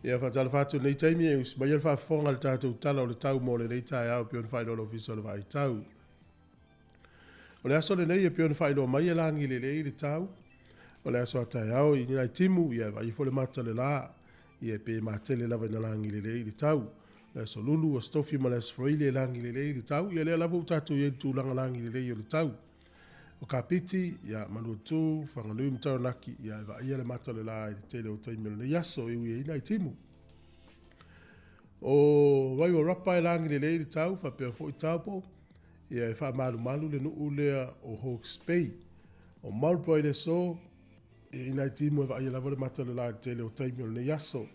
Ia faatalofa atu i lenei taimi e usi maia le faafofoga i le tatou Tala o le Tau mo lenei taeao e pei ona faailoa e le Ofisa o le Vaai Tau. O le aso lenei e pei ona faailoa mai e lagi lelei le tau. O le aso a taeao i nai timu, ia e vaai foi le mata o le la, ia pe matele lava ina lagi lelei le tau. O le aso Lulu, aso Tofi ma le aso Faraile e lagi lelei le tau, ia lea lava ua tatou i ai i le tulaga lagi lelei o le tau. O Kapiti, ia Manuatu, Whanganui ma Taranaki, ia e vaaia le mata o le la i le tele o taimi o lenei aso e ui ai nai timu. O Wairarapa e lagi lelei le tau, faapea foi Taupo, ia e faamalumalu le nuu lea o Hawke's Bay. O Marlborough i le aso, e i nai timu e vaaia lava le mata o le la i le tele o taimi o lenei aso.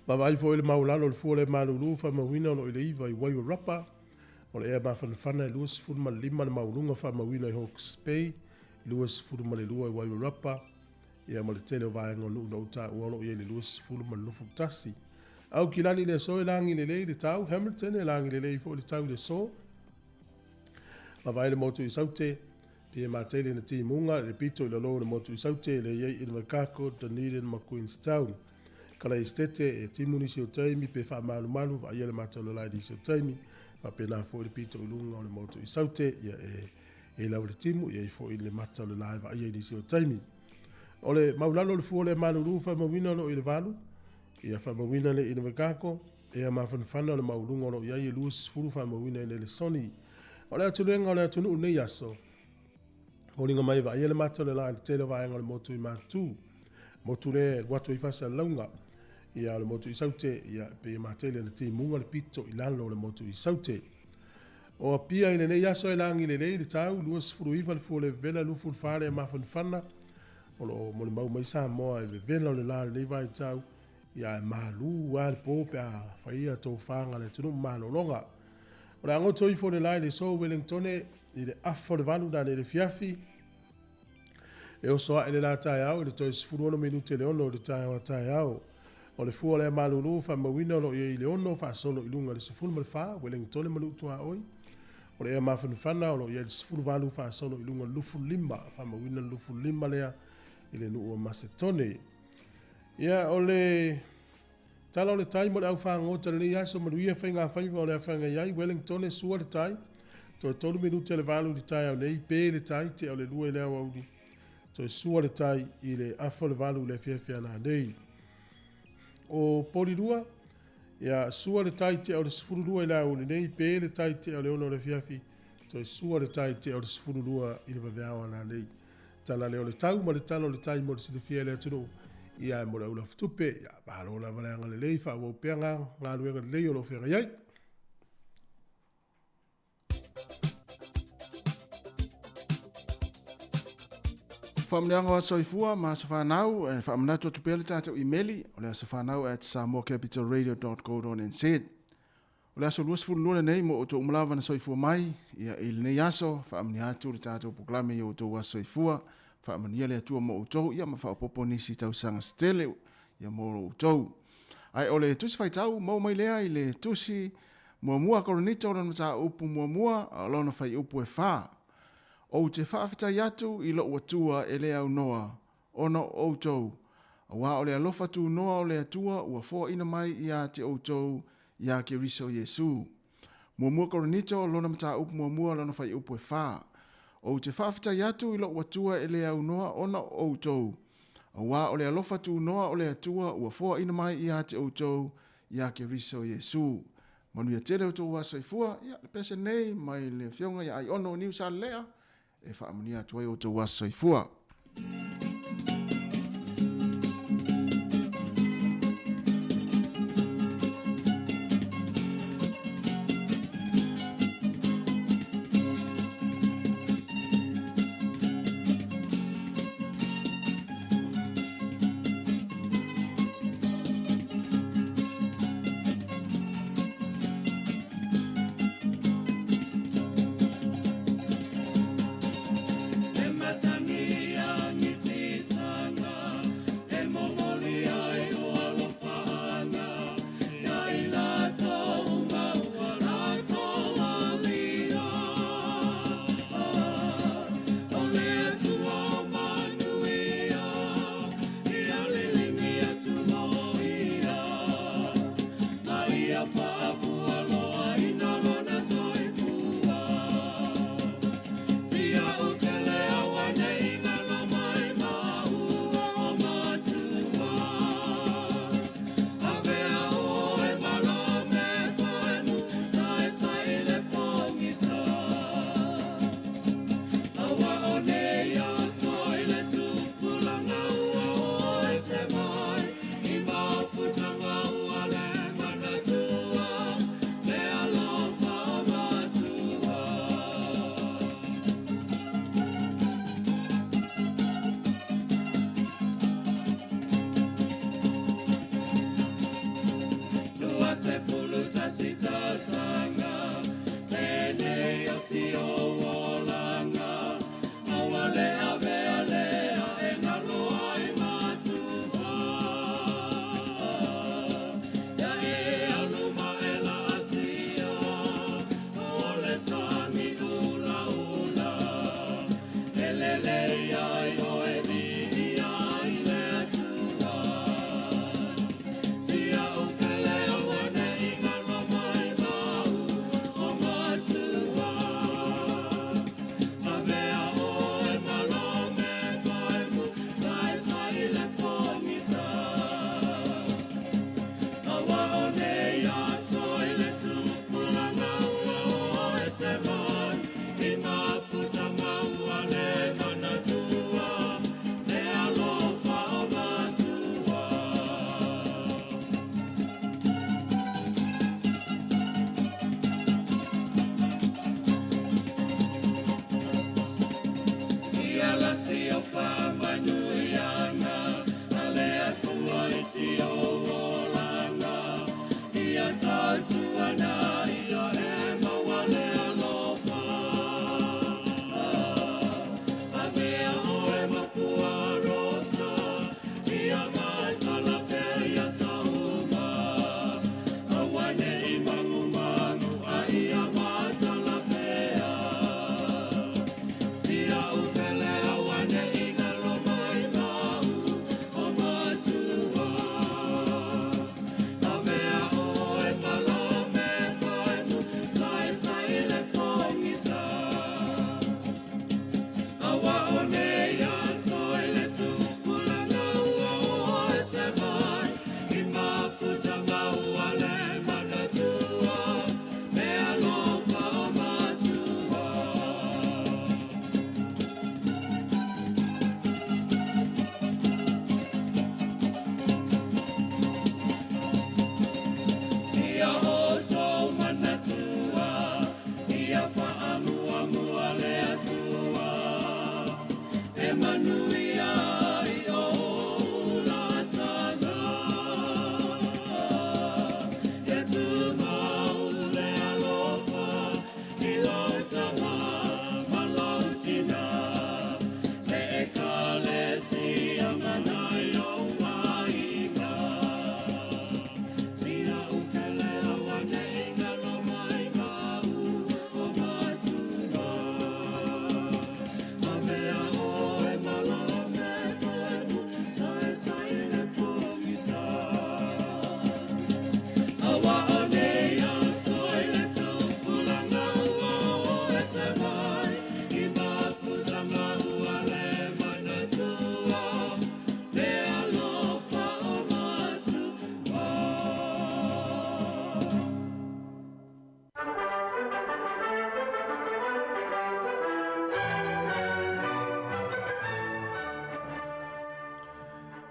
Vaavaai foi i le maualalo o le fua le malulu faamauina o lo o i le 9 i Wairarapa. O le ea mafanafana e 25 le maualuga faamauina i Hawke's Bay, 22 i Wairarapa, ia ma le tele o vaega o nuu na ou taua o lo o i ai le 20 ma le 21. Aukilani i le aso e lagi lelei le tau, Hamilton e lagi lelei foi le tau i le aso. Vaavaai le motu i Saute, pe matele na timuga le pito i lalo o le motu i Saute le i ai Invercargill, Dunedin ma Queenstown. Kala Estete e timu nisi o taimi pe faamalumalu vaaia le mata o le la i nisi o taimi. Faapena foi le pito i luga o le motu i Saute, ia e lava le timu, ia i foi le mata o le la e vaaia i nisi o taimi. O le maulalo o le fua le malulu faamauina o lo o i le 8, ia faamauina le Invercargill, ea mafanafana o le mauluga o lo o i ai e 20 faamauina i Nelesoni. O le atulenga o le atunuu nei aso, foliga mai vaaia le mata o le la i le tele o vaega o le motu i Matu. Motu le alu atu ai faasalalauga. Ia o le motu i Saute, ia pe matele na timuga le pito i lalo o le motu i Saute. O Apia i lenei aso e lagi lelei le tau, 29 le fua le vevela, 24 le mafanafana. O lo o molimau mai Samoa e vevela o le la lenei vaitau, ia e malu lava le po pe a faia tofaga le atunuu ma malologa. O le agoto ifo le la i le aso Wellington i le afa o le 8 nanei le fiafi. E oso ae le la taeao i le toe 16 minute le 6 o le taeao a taeao. O le fua lea malulu faamauina o lo o i ai i le 6 faasolo i luga i le 14 Wellington ma Nuu-tuaoi. O le ea mafanafana o lo o i ai le 18 faasolo i luga i le 25 faamauina le 25 lea i le nuu o Masetone. Ia o le tala o le tai mo le au fagota lenei aso manuia faiga faiva o le afanga ai Wellington e sua le tai. Toe 3 minute le 8 i le taeao nei, pe le tai te o le 2 i le aoauli. Toe sua le tai i le afa o le 8 i le afiafi ana nei. O Polilua, ia sua le tai te o le 12 i le aoauli nei, pe le tai te o le 6 o le afiafi. Toe sua le tai te o le 12 i le vaveao ana nei. Tala lea o le tau ma le tala o le tai mo le silafia i le atunuu. Ia mo le aulafutupe, ia malo lava le agalelei faaauau pea galuega lelei o lo o feagai ai. Faamanuiaga o aso soifua ma aso fanau, e faamanatu atu pea le tatou imeli, o le asofanau@samoacapitalradio.co.nz. O le aso 22 lenei mo outou uma lava na soifua mai, ia i lenei aso, faamanuia atu le tatou polokalame i outou aso soifua, faamanuia le Atua mo outou, ia ma faaopoopo nisi tausaga se tele, ia mo outou. Ae o le tusi faitau maua mai lea i le tusi muamua a Korinito lona mataupu muamua, a o lona faiupu e 4. Ou te faafetai atu i lou Atua e le aunoa, ona o outou, auā o le alofa tunoa o le Atua ua foaina mai ia te outou iā Keriso Iesu. Muamua Korinito, lona mataupu muamua, lona faiupu e 4. Ou te faafetai atu i lou Atua e le aunoa ona o outou, auā o le alofa tunoa o le Atua ua foaina mai ia te outou iā Keriso Iesu. Manuia tele outou aso soifua, ia le pese nei mai le afioga ia Aiono Niu Salelea e faamanuia atu ai outou aso soifua. Le matangi angi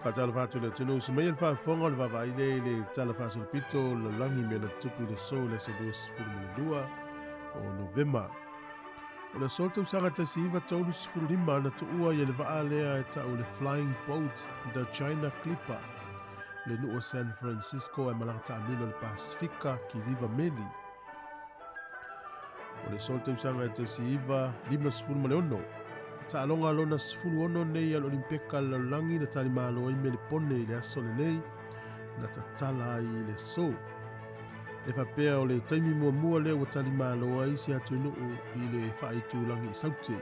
Faatalofa atu i le atunuu usi mai le faafofoga o le vaavaai lea i le Tala Faasolopito o le Lalolagi i mea na tutupu i le aso o le aso 22 o Novema. O le aso o le tausaga 1935 na tuua ai le vaa lea e tau le Flying Boat The China Clipper le nuu o San Francisco e malaga taamilo i le Pasifika kiliva meli. O le aso o le tausaga 1956, taaloga lona 16 nei a le Olimpeka a le lalolagi na talimalo ai Melepone i le aso lenei na tatala ai i le aso. E faapea o le taimi muamua lea ua talimalo ai se atunuu i le faaitulagi i Saute.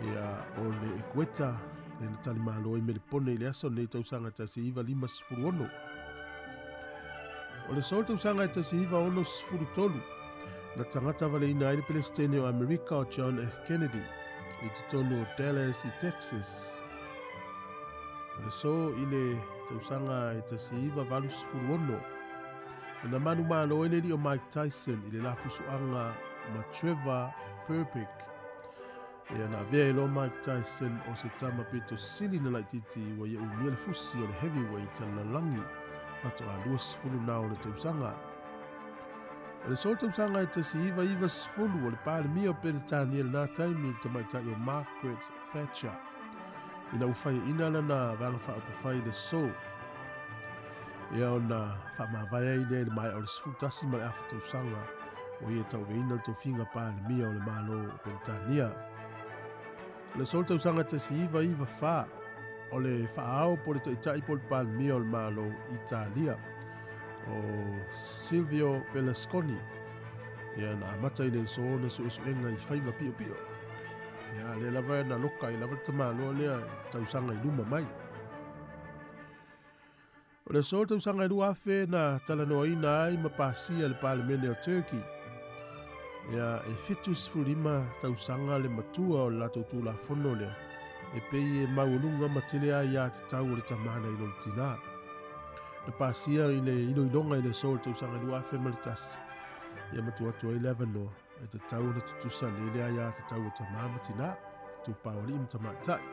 Ia, o le Ekueta le na talimalo ai Melepone i le aso nei tausaga 1956. O le aso o le tausaga 1963, na tagata valeina ai le Pelesitene o Amerika o John F. Kennedy i totonu o Dallas i Texas. O le aso i le tausaga 1986, na manumalo ai le alii o Mike Tyson i le lafusuaga ma Trevor Berbick. Ia na avea ai loa Mike Tyson o se tama pito sili na laitiiti ua ia umia le fusi o le heavyweight a le lalolagi faatoa 20 na ona tausaga. O le aso tausaga e 1990 o le Palemia o Peretania i lena taimi i le tamaitai o Margaret Thatcher ina ua faiaina lana vaega faaupufai i le aso. Ia ona faamavae ai lea i le maea o le 11 ma le afa tausaga o ia tauaveina le tofiga Palemia o le Malo o Peretania. O le aso o le tausaga 1994, o le faaao po o le taitai po o le Palemia o le Malo Italia, o Silvio Berlusconi, ia na amata i le aso ona suesuega i faiga piopio. Ia, lea lava na loka ai lava le tamaloa lea i le tausaga i luma mai. O le aso o le tausaga e 2000 na talanoaina ai ma pasia e le Palemene o Turkey. Ia, e 75 tausaga le matua o le latou Tulafono lea, e pei e maualuga ma tele ai ia tatau o le tama nai lo le tinā. Na pasia i le iloiloga i le aso o le tausaga 2001, ia matua atu ai le avanoa e tatau ona tutusa le le aiā tatau o tamā ma tinā, itupa o alii ma tamaitai.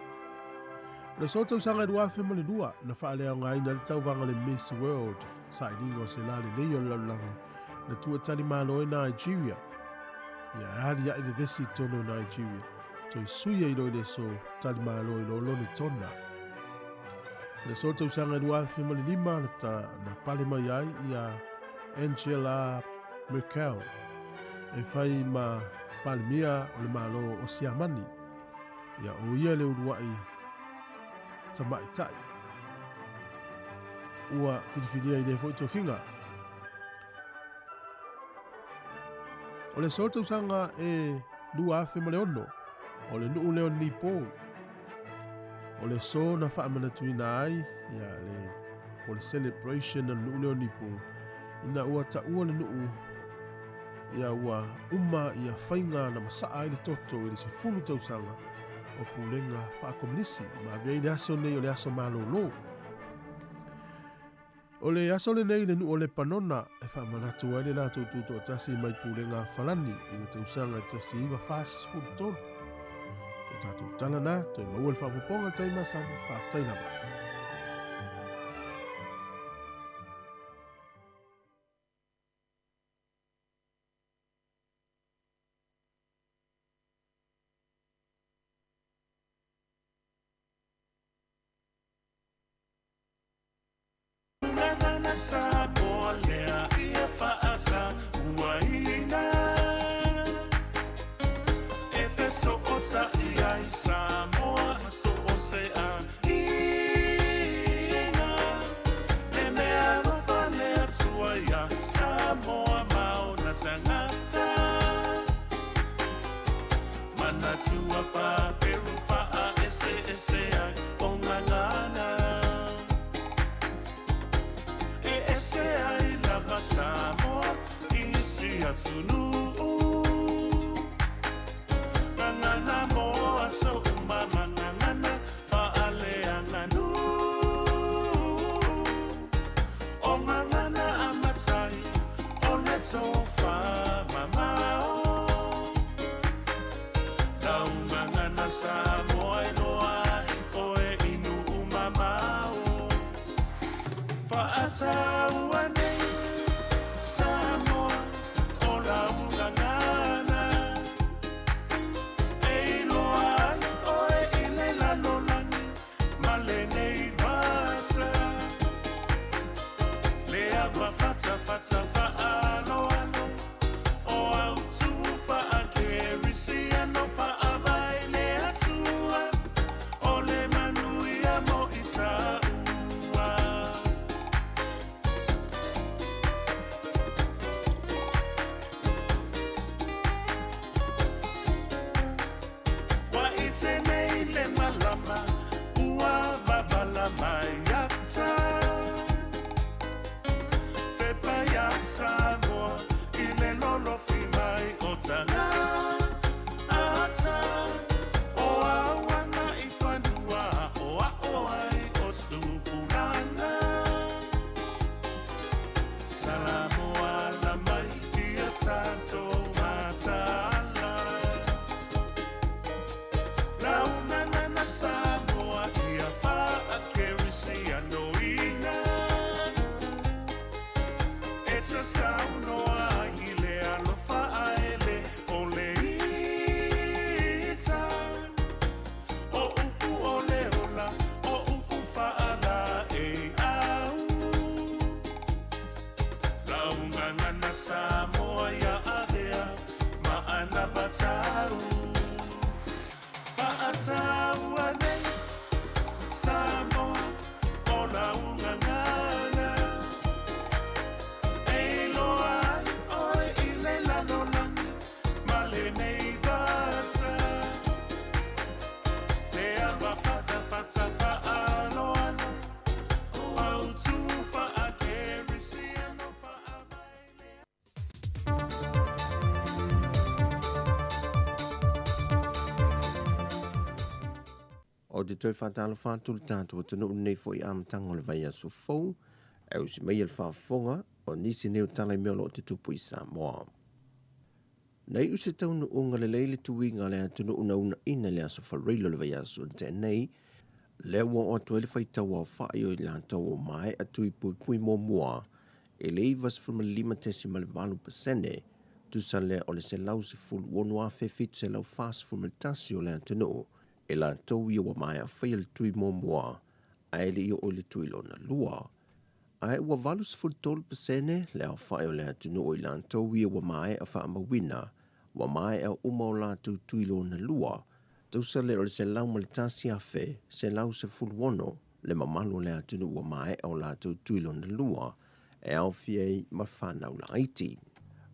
O le aso o le tausaga 2002, na faaleaogaina ai le tauvaga o le Miss World, sailiga o se lalelei o le lalolagi, na tuu e talimalo ai Nigeria. Ia e aliae vevesi i totonu o Nigeria, toe sui ai loa i le aso talimalo i lo Lonetona. O le aso o le tausaga 2005, na, ta, na pale mai ai ia Angela Merkel e fai ma Palemia o le Malo o Siamani. Ia o ia le uluai tamaitai ua filifilia i lea foi tofiga. O le aso o le tausaga e 2006, o le nuu lea o Nepal. O le aso na faamanatuina ai ia le po le celebration a le nuu lea o Nepal ina ua taua le nuu ia ua uma ia faiga na masaa ai le toto i le 10 tausaga o pulega faakomunisi ma avea ai le aso nei o le aso malolo. O le aso lenei i le nuu o Lepanona e faamanatu ai le latou tutoatasi mai pulega a Falani i le tausaga 1943. Ko tatou tala na, toe maua le faaopoopoga i le taimi masani, faafetai lava. Manatua paperu wha'a ese ese ai o ngangana. E ese ai lava Samoa i isi atunuu. Ngangana mo aso uma ma ngangana wha'aleaganuu. O ngangana a matai o le tofa mamao. Lau ngangana Samoa e loa ai oe i nuu mamao. Fa'ataua nei Samoa o lau ngangana. E iloa ai oe i le lalolagi ma lenei vasa. Le ava fatafata fa'aaloalo o autu fa'akerisiano fa'avae le Atua o le manuia mo i tāua. Wa i tenei le malama ua babala mai ata. Te paia Samoa i le lolofi mai o tanga ata. O auana i fanua o ao ai o tupulaga. Samoa la mai ia tatou mataala. Lau ngangana Samoa ia fa'akerisianoina. E te saunoa ai i le alofa ae o le ita. O upu o le ola, o upu fa'ala e au. Lau ngangana Samoa ia avea ma anavatau. Fa'ataua nei Samoa o lau ngangana. E iloa ai oe i le lalolagi ma lenei vasa. Le ava fatafata fa'aaloalo o autu fa'akerisiano fa'avae le O te toe fa'atalofa atu le tatou atunuu lenei fo'i amataga o le vaiaso fou, e usi mai le faafofoga o nisi nei o tala i mea o loo tutupu i Samoa. Na iu se taunuuga lelei le tuiga a le atunuu na uunaina i le aso Faraile o le vaiaso na tea nei, lea ua oo atu ai le faitau aofa'i o i latou ua mae'a tui puipui muamua i le 95.8%, tusa lea o le 116,741 o le atunuu e latou ia ua mae'a faia le tui muamua ae le'i oo i le tui lona lua. Ae ua 83% le aofa'i o le atunuu i latou ia ua mae'a fa'amauina ua mae'a uma o latou tui lona lua, tusa lea o le 101,116 le mamalu o le atunuu ua mae'a o latou tui lona lua, e aofia ai ma fanau laiti.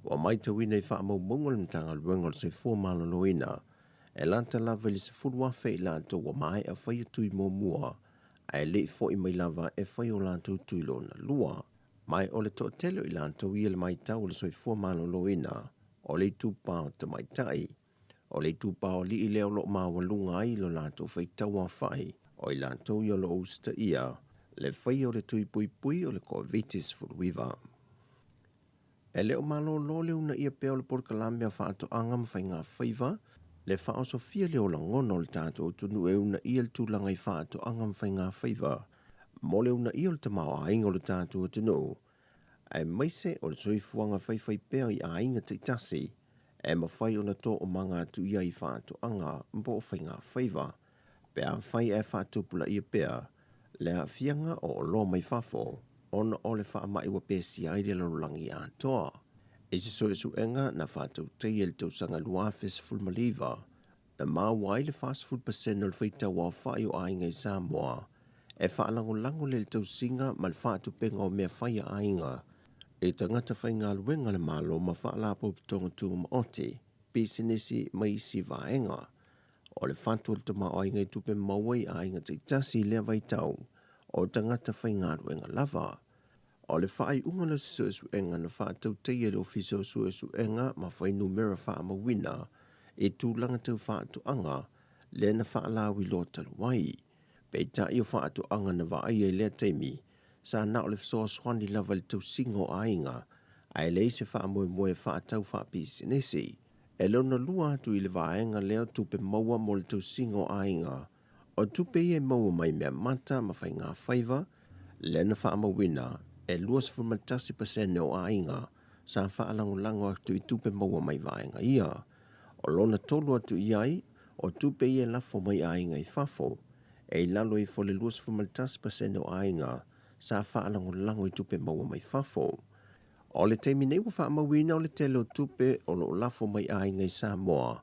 Ua matauina i faamaumauga o le Matagaluega o le Soifua Maloloina, e lata lava i le 10,000 i latou ua mae'a faia tui muamua ae le'i fo'i mai lava e fai o latou tui lona lua. Ma o le to'atele o i latou ia le maitau o le Soifua Maloloina o le itupa o tamaita'i, o le itupa o ali'i lea o lo'o maualuga ai lo latou faitau aofa'i o i latou ia o lo'o usita'ia le faia o le tui puipui o le Koviti-19. E le o malōlō le uunaia pea o le polokalame a Faatoaga ma Faiga Faiva, le faaosofia lea o lagona o le tatou atunuu e uunaia le tulaga i faatoaga ma faiga faiva mo le uunaia o le tamaoaiga o le tatou atunuu, aemaise o le soifuaga faifaipea i aiga taitasi e mafai ona toomaga atu ia i faatoaga po o faiga faiva, pe afai ae faatupulaia pea le aafiaga o oloa mai fafo ona o le faama'i ua pesia ai le lalolagi atoa. I se suesuega na faatautaia i le tausaga 2019, na maua ai le 40% o le faitau aofa'i o aiga i Samoa e faalagolago lea i le tausiga ma le faatupega o mea fai a aiga e tagata faigaluega a le Malo ma faalapotopotoga tumaoti. pisinisi ma isi vaega. O le fatu o le tamaoaiga i tupe maua i aiga taitasi i lea vaitau, o tagata faigaluega lava. O le faaiuga o se suesuega na faatautaia e le Ofisa o Suesuega ma Fuainumera Faamauina i tulaga tau faatoaga lea na faalauiloa talu ai. Peitai o faatoaga na vaaia i lea taimi, sa na o le fesoasoani lava i le tausiga o aiga, ae leai se faamoemoe faatatau faapisinisi. E lona lua atu i le vaega lea o tupe maua mo le tausiga o aiga, o tupe ia e maua mai meamata ma faigafaiva, lea na faamauina e 21% o aiga sa faalagolago atu i tupe maua mai vaega ia. O lona tolu atu i ai, o tupe ia e lafo mai aiga i fafo, e i lalo ifo o le 21% o aiga sa faalagolago i tupe maua mai fafo. O le taimi nei ua faamauina o le tele o tupe o lo o lafo mai aiga i Samoa,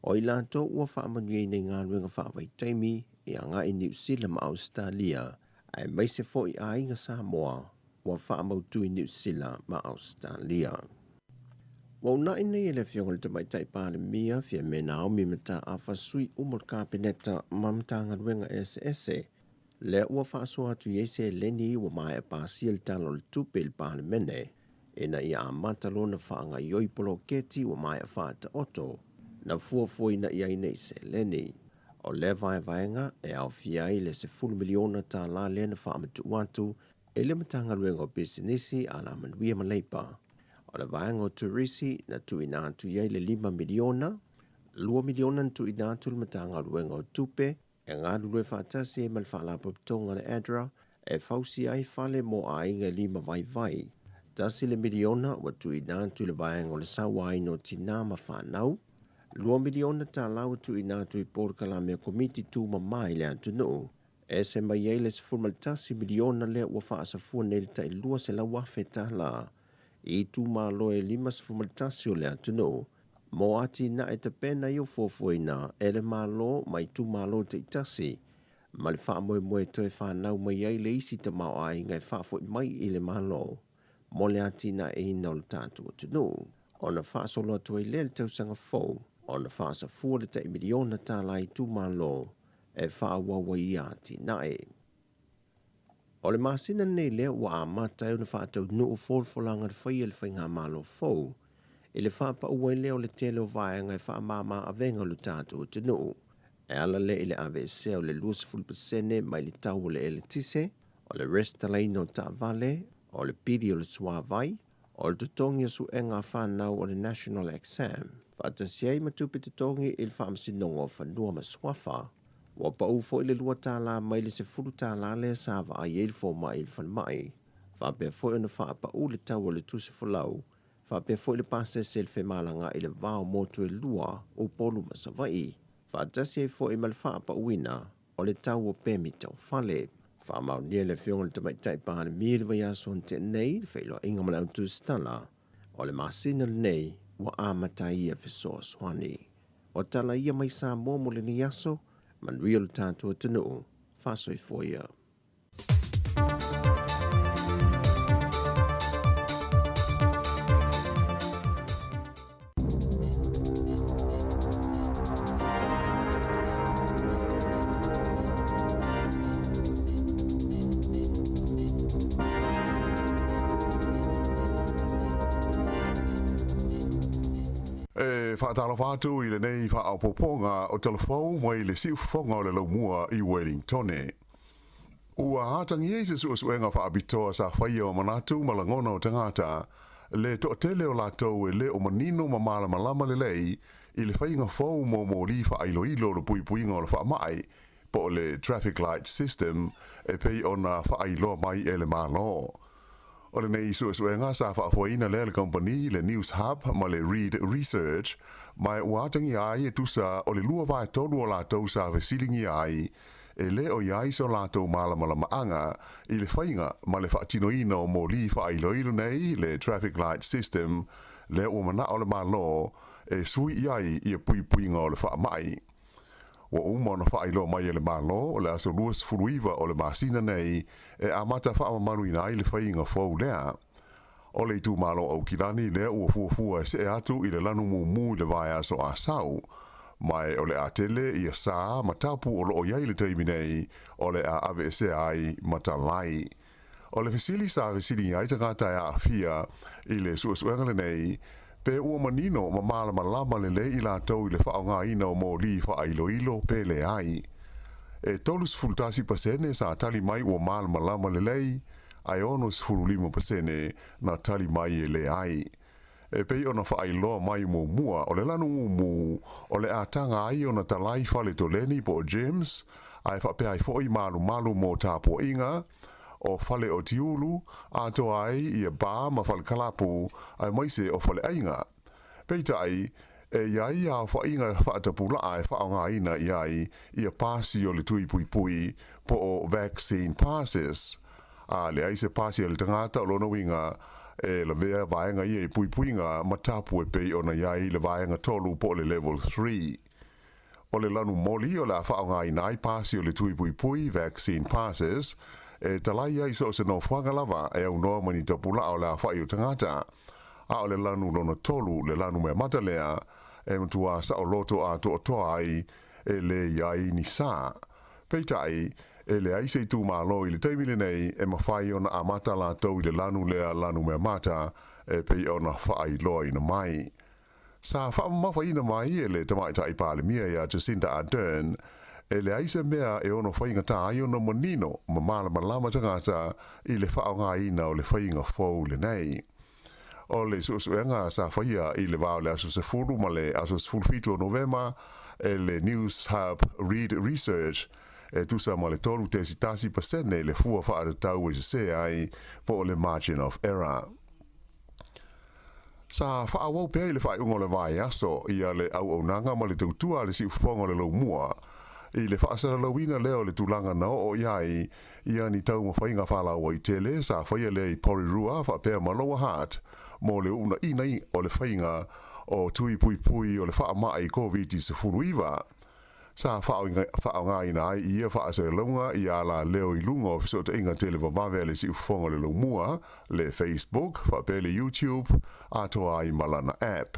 o i latou ua faamanuiaina i galuega faavaitaimi e agai i Niu Sila ma Ausetalia, aemaise foi aiga Samoa ua faamautu i Niu Sila ma Ausetalia. Ua uunai nei e le Afioga i le Tamaitai Palemia, Fiame Naomi Mataafa, sui uma o le Kapeneta ma Matagaluega eseese, lea ua faasoa atu i ai seleni ua maea pasia le Tala o le Tupe i le Palemene ina ia amata loa ona faagaoioi poloketi ua maea faataoto na fuafuaina i ai nei seleni. O lea vaevaega e aofia ai le $10 miliona tala lea na faamatuu atu e le Matagaluega o Pisinisi, Alamanuia ma Leipa. O le vaega o Turisi na tuuina atu i ai le $5 miliona, $2 miliona na tuuina atu i le Matagaluega o Tupe e galulue faatasi ai ma le Faalapotopotoga a le ADRA e fausia ai fale mo aiga e lima vaivai. $1 miliona ua tuuina atu i le vaega o le sauaina o tinā ma fanau. $2 miliona tala ua tuuina atu i polokalame a Komiti Tumama i le atunuu. E ese mai ai le $11 miliona lea ua faasafua nei le tai $200,000 i itumalo e 51 o le atunuu mo atinae tapena ia fuafuaina e le Malo ma itumalo taitasi ma le faamoemoe e toe fanau mai ai le isi tamaoaiga e faafoi mai i le Malo mo le atinaeina o le tatou atunuu. Ona faasolo atu ai lea i le tausaga fou ona faasafua le tai miliona tala i itumalo e faaauau ai ia atinae. O le masina lenei lea ua amata ai ona faataunuu folafolaga na faia e le faigamalo fou i le faapaua ai lea o le tele o vaega e faamama avega o le tatou atunuu. E ala lea i le aveesea o le 20% mai le tau o le eletise, o le resitalaina o taavale, o le pili o le suavai, o le totogi o suega a fanau o le National Exam, faatasi ai ma tupe totogi i le Faamasinoga o Fanua ma Suafa. Ua pau foi le $2 mai le $10 lea sa vaai ai le fomai i le falemai. Faapea foi ona faapau le tau o le tusi folau, faapea foi le pasese i le femalagaai i le va o motu e lua, Upolu ma Savaii. Faatasi ai foi ma le faapauina o le tau o pemi taufale. Faamaonia e le Afioga i le Tamaitai Palemia i le vaiaso na tea nei le feiloaiga ma le au tusitala o le masina lenei ua amata ai ia fesoasoani. O tala ia mai Samoa mo lenei aso, manuia lo tatou atunuu, faasoifua ia. E faatalofa atu i lenei faaopoopoga o Talafou mai le siufofoga o le laumua i Wellingtone. Ua atagia i se suesuega faapitoa sa faia o manatu ma lagona o tagata, le toatele o latou e le o manino ma malamalama lelei i le faiga fou mo moli faailoilo o le puipuiga o le faamai, po o le traffic light system e pei ona faailoa mai e le Malo. O lenei suesuega sa faafoeina lea e le kamupani le News Hub ma le Reid Research, ma ua atagia ai e tusa o le 2/3 o latou sa fesiligia ai e le o i ai so latou malamalamaaga i le faiga ma le faatinoina o moli faailoilo nei le traffic light system lea ua manao le Malo e sui i ai ia puipuiga o le faamai. Ua uma ona faailoa mai e le Malo o le aso 29 o le masina nei e amata faamamaluina ai le faiga fou lea. O le itumalo o Aukilani lea ua fuafua e see atu i le lanu mumu i le vaiaso Asau. Ma o le a tele ia sa ma tapu o loo i ai i le taimi nei o le a aveesea ai ma talai. O le fesili sa fesiligia ai tagata e aafia i le suesuega lenei, pe ua manino ma malamalama lelei i latou i le faaaogaina o moli faailoilo pe leai. E 31% sa tali mai ua malamalama lelei, ae 65% na tali mai e leai. E pei ona faailoa mai muamua, o le lanu mumu o le a taga ai ona talai fale toleni po o gyms, ae faapea ai foi malumalu mo tapuaiga, o fale o tiulu, atoa ai ia bar ma fale kalapu, aemaise o faleaiga. Peitai, e i ai aofaiga faatapulaa e faaaogaina i ai ia pasi o le tui puipui po o vaccine passes. A leai se pasi a le tagata, o lona uiga e lavea vaega ia i puipuiga ma tapu e pei ona i ai le vaega 3 po o le level 3. O le lanu moli o le a faaaogaina ai pasi o le tui puipui, vaccine passes, e talai ai so o se nofoaga lava e aunoa ma ni tapulaa o le aofai o tagata. A o le lanu lona tolu, le lanu meamata lea, e matua saoloto atoatoa ai, e lē i ai ni sa. Peitai, e leai se itumalo i le taimi lenei e mafai ona amata latou i le lanu lea lanu meamata e pei ona faailoaina mai. Sa faamamafaina mai e le Tamaitai Palemia ia Jacinda Ardern, e leai se mea e ono faigata ai ona manino ma malamalama tagata i le faaaogaina o le faiga fou lenei. O le suesuega sa faia i le va o le aso 10 ma le aso 17 o Novema e le Newshub Reid Research, e tusa ma le 3.1% le fua faatatau e sese ai po o le margin of error. Sa faaauau pea i le faaiuga o le vaiaso ia le auaunaga ma le tautua a le siufofoga o le Laumua i le faasalalauina lea o le tulaga na oo i ai ia ni taumafaiga faalauaitele sa faia lea i Porirua faapea ma Lower Hutt mo le uunaina o le faiga o tui puipui o le faamai Koviti-19. Sa faaaogaina ai ia faasalalauga i ala leo i luga o fesootaiga televavave a le Siufofoga o le Laumua, le Facebook, faapea le YouTube, atoa ai ma lana app.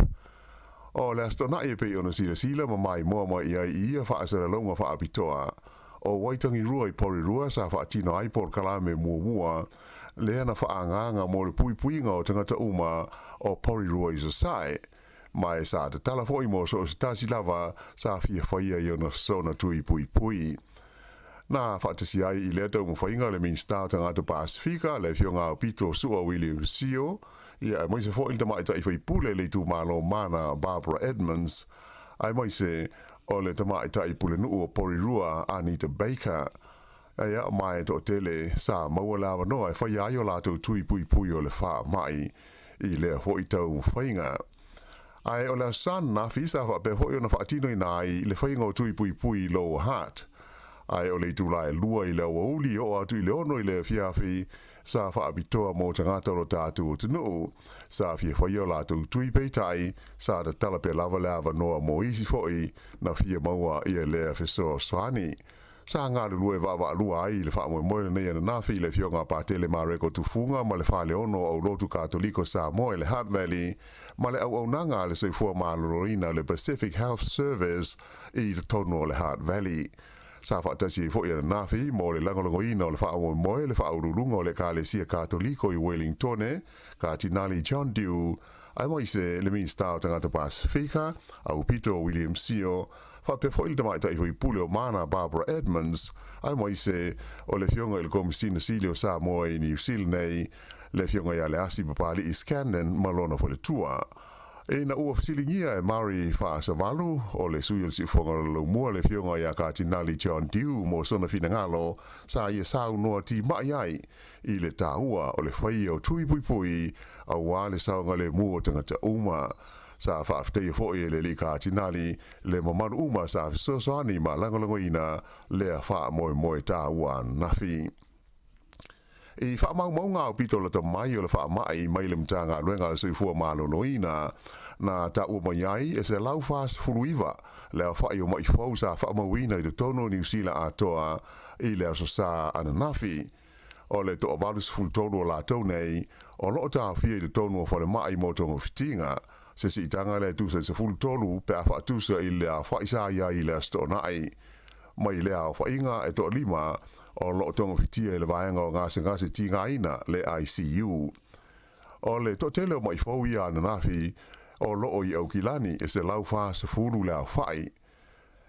O le Aso Toonai e pei ona silasila ma maimoa mai i ai i ia faasalalauga faapitoa, o Waitangirua i Porirua sa faatino ai polokalame muamua lea na faaagaaga mo le puipuiga o tagata uma o Porirua i Sasae, ma e sa tatala foi mo so o se tasi lava sa fia faia i ona sona tui puipui. Na faatasi ai i lea taumafaiga le Minisita o Tagata Pasifika, le Afioga Aupito Su'a William Sio, ia aemaise foi le Tamaitai Faipule i le itumalo Mana Barbara Edmonds, aemaise o le Tamaitai Pulenuu o Porirua Anita Baker. Ia, ma e toatele sa maua le avanoa e faia ai o latou tui puipui o le faamai i lea foi taumafaiga. Ae o le Aso Sa ananafi sa faapea foi ona faatinoina ai le faiga o tui puipui i Lower Hutt. Ae o le itula e 2 i le aoauli e oo atu i le 6 i le afiafi sa faapitoa mo tagata o lo tatou atunuu sa fia faia o latou tui peitai sa tatala pea lava le avanoa mo isi foi na fia maua ia lea fesoasoani. Sa galulue vaavaalua ai i le faamoemoe lenei ananafi i le Afioga a Patele Mareko Tufuga ma le Faleono o Aulotu Katoliko Samoa i le Hutt Valley ma le auaunaga a le Soifua Maloloina o le Pacific Health Service i totonu o le Hutt Valley. Sa faatasi ai foi ananafi mo le lagolagoina o le faamoemoe le Faauluuluga o le Ekalesia Katoliko i Wellingtone, Katinali John Dew, aemaise le Minisita o Tagata Pasifika, Aupito William Sio, faapea foi le Tamaitai Faipule o Mana Barbara Edmonds, aemaise o le Afioga i le Komesina Sili o Samoa i Niu Sila nei, le Afioga ia Leasi Papali'i Scanlan ma lona faletua. Ina ua fesiligia e Murray Faasavalu, o le sui o le Siufofoga o le Laumua, le Afioga ia Katinali John Dew mo sona finagalo, sa ia saunoa timai ai i le taua o le faia o tui puipui aua le saogalemu o tagata uma. Sa faafetaia foi e le Alii Katinali le mamalu uma sa fesoasoani ma lagolagoina lea faamoemoe taua ananafi. I faamaumauga aupito lata mai o le faamai mai le Matagaluega a le Soifua Maloloina, na taua mai ai e 149 le aofai o ma'i fou sa faamauina i totonu o Niu Sila atoa i le Aso Sa ananafi. O le toa-83 o latou nei, o lo o taofia i totonu o falemai mo togafitiga, se siitaga lea e tusa i le 13 pe a faatusa i le aofai sa i ai i le Aso Toonai. Mai lea aofaiga, e toalima o lo o togafitia i le vaega o gasegase tigaina, le ICU. O le toatele o ma'i fou ia ananafi o lo o i Aukilani, e 140 le aofai.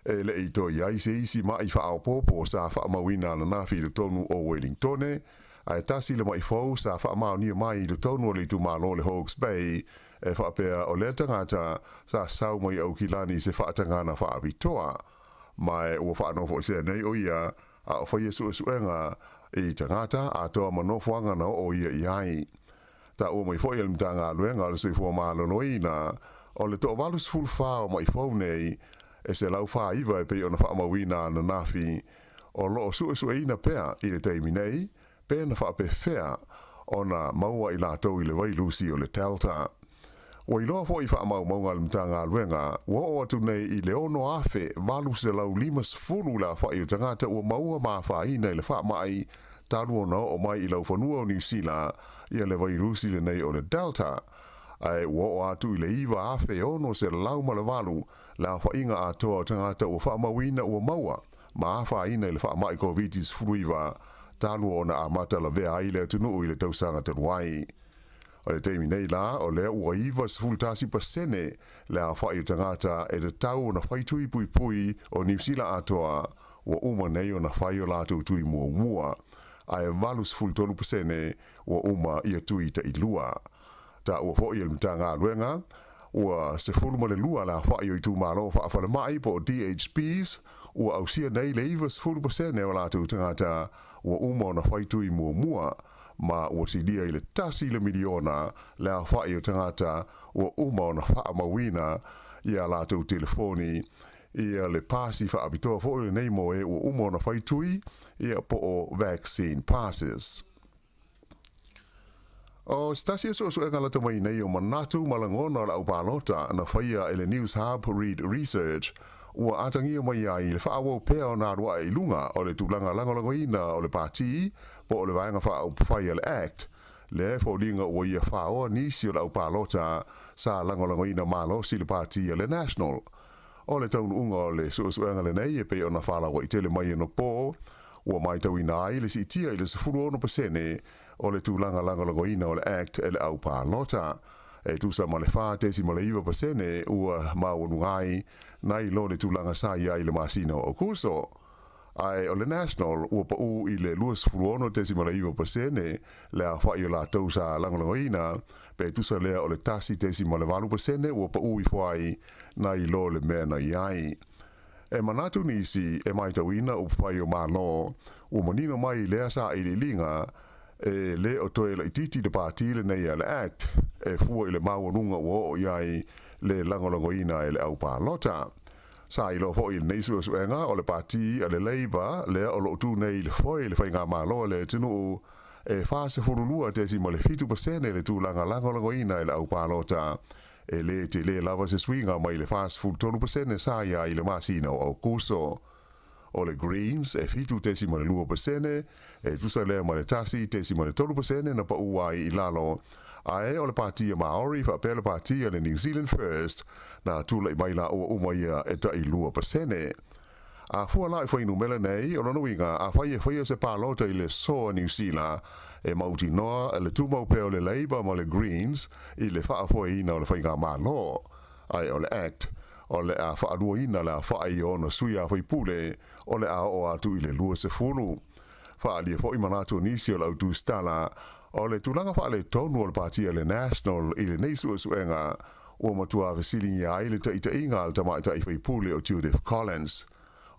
E le i toe i ai se isi ma'i faaopoopo sa faamauina ananafi i totonu o Welingtone, ae tasi le ma'i fou sa faamaonia mai i totonu o le itumalo o le Hawke's Bay, e faapea o lea tagata sa sau mai Aukilani i se faatagana faapitoa, ma ua faanofoesea nei o ia a o faia suesuega i tagata atoa ma nofoaga na oo ia i ai. Taua mai foi e le Matagaluega o le Soifua Maloloina, o le toa-84 o ma'i fou nei, e 149 e pei ona faamauina ananafi, o lo o suesueina pea i le taimi nei, pe na faapefea ona maua i latou i le vailusi o le Delta. Ua iloa foi i faamaumauga a le Matagaluega, ua oo atu nei i le 6,850 le aofai o tagata ua maua ma afaina i le faamai talu ona oo mai i laufanua o Niu Sila ia le vairusi lenei o le Delta, ae ua oo atu i le 9,608 le aofaiga atoa o tagata ua faamauina ua maua ma afaina i le faamai Koviti-19 talu ona amata lavea ai le atunuu i le tausaga talu ai. O le taimi nei la, o lea ua 91% le aofai o tagata e tatau ona fai tui puipui o Niu Sila atoa ua uma nei ona fai o latou tui muamua, ae 83% ua uma ia tui tailua. Taua foi e le Matagaluega, ua 12 le aofai o itumalo faafalemai po o DHBs ua ausia nei le 90% o latou tagata ua uma ona fai tui muamua, ma ua silia i le tasi le miliona le aofai o tagata ua uma ona faamauina i a latou telefoni ia le pasi faapitoa foi lenei mo e ua uma ona fai tui ia po o vaccine passes. O se tasi o suesuega lata mai nei o manatu ma lagona o le aupalota na faia e le Newshub Reid Research ua atagia mai ai le faaauau pea ona alu ae i luga o le tulaga lagolagoina o le Pati po o le Vaega Faaupufai a le Act, lea e foliga ua ia faoa nisi o le aupalota sa lagolagoina malosi le Pati a le National. O le taunuuga o le suesuega lenei e pei ona faalauaitele mai anapo, ua matauina ai le siitia i le 16% o le tulaga lagolagoina o le Act e le aupalota, e tusa ma le 4.9% ua maualuga ai nai lo le tulaga sa i ai i le masina o Aokuso. Ae o le National ua pau i le 26.9% le aofai o latou sa lagolagoina, pe tusa lea o le 1.8% ua pau ifo ai nai lo le mea na i ai. E manatu nisi e matauina upufai o Malo ua manino mai i lea sailiiliga e le o toe laitiiti le pati lenei a le Act e fua i le maualuga ua oo i ai le lagolagoina e le aupalota. Sa iloa foi i lenei suesuega o le pati a le Labour lea o lo o tu nei i le foe i le faigamalo a le atunuu e 42.7% le tulaga lagolagoina e le aupalota E le tele lava se suiga mai le 43% sa i ai i le masina o Aokuso. O le Greens e 7.2%, e tusa lea ma le 1.3% na pau ai i lalo, ae o le Pati a Maori faapea le Pati a le New Zealand First na tulai mai laua uma ia e tai 2%. A fua la i fuainumera nei, o lona uiga, afai e faia se palota i le so a Niu Sila, e mautinoa le tumau pea o le Labour ma le Greens i le faafoeina o le faigamalo. Ae o le Act, o le a faaluaina le aofai o ona sui a-faipule, o le a oo atu i le 20. Faaalia foi manatu o nisi o le autusitala, o le tulaga faaletonu o le Pati a le National i lenei suesuega, Ua matua fesiligia ai le taitaiga a le tamaitai faipule o Judith Collins.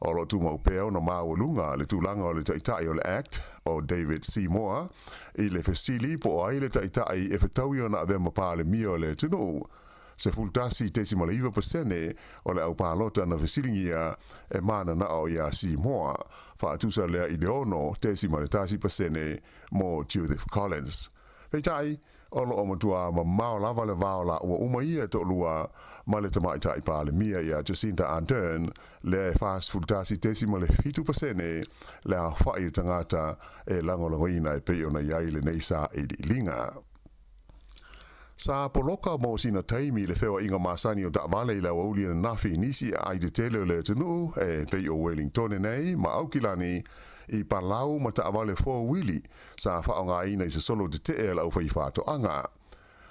O lo o tumau pea ona maualuga le tulaga o le taitai o le act, o David Seymour, i le fesili po o ai le taitai e fetaui ona avea ma Palemia o le atunuu. 11.9% o le aupalota na fesiligia e mananao iā Seymour, faatusa lea i le 6.1% mo Judith Collins. Peitai, O lo o matuā mamao lava le va o lāua uma ia e toʻalua ma le Tamaitai Palemia ia Jacinda Ardern, lea e 41.7% le aofaʻi o tagata e lagolagoina e pei ona i ai lenei sailiiliga. Sa poloka mo sina taimi le feoaiga masani o taavale i le aoauli ananafi i nisi aai tetele o le atunuu e pei o Welingtone nei ma Aukilani i palau ma taavale four-wili sa faaaogaina i se solo tetee a le aufaifaatoaga.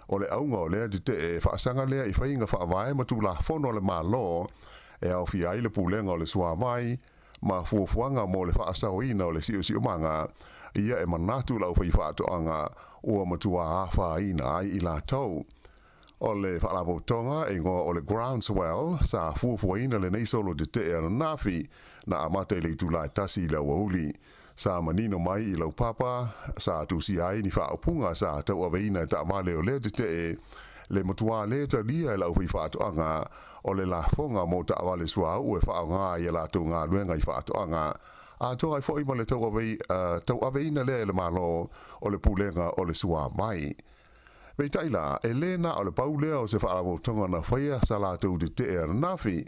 O le auga o lea tetee e faasaga lea i faiga faavae ma tulafono a le Malo e aofia ai le Pulega o le Suavai ma fuafuaga mo le faasaoina o le siosiomaga, ia e manatu le aufaifaatoaga ua matua afaina ai i latou. O le Faalapotopotoga e igoa o le Groundswell sa fuafuaina lenei solo tetee ananafi na amata i le itula e tasi i le aoauli. Sa manino mai i laupapa sa tusia ai ni faaupuga sa tauaveina e taavale o lea tetee le matuā lē talia e le aufaifaatoaga o le lafoga mo taavale suauu e faaaoga i a latou galuega i faatoaga, atoa ai foi ma le tauaveina lea e le Malo o le Pulega o le Suavai. Peitai la, e lē na o le pau lea o se faalapotopotoga na faia sa latou tetee ananafi.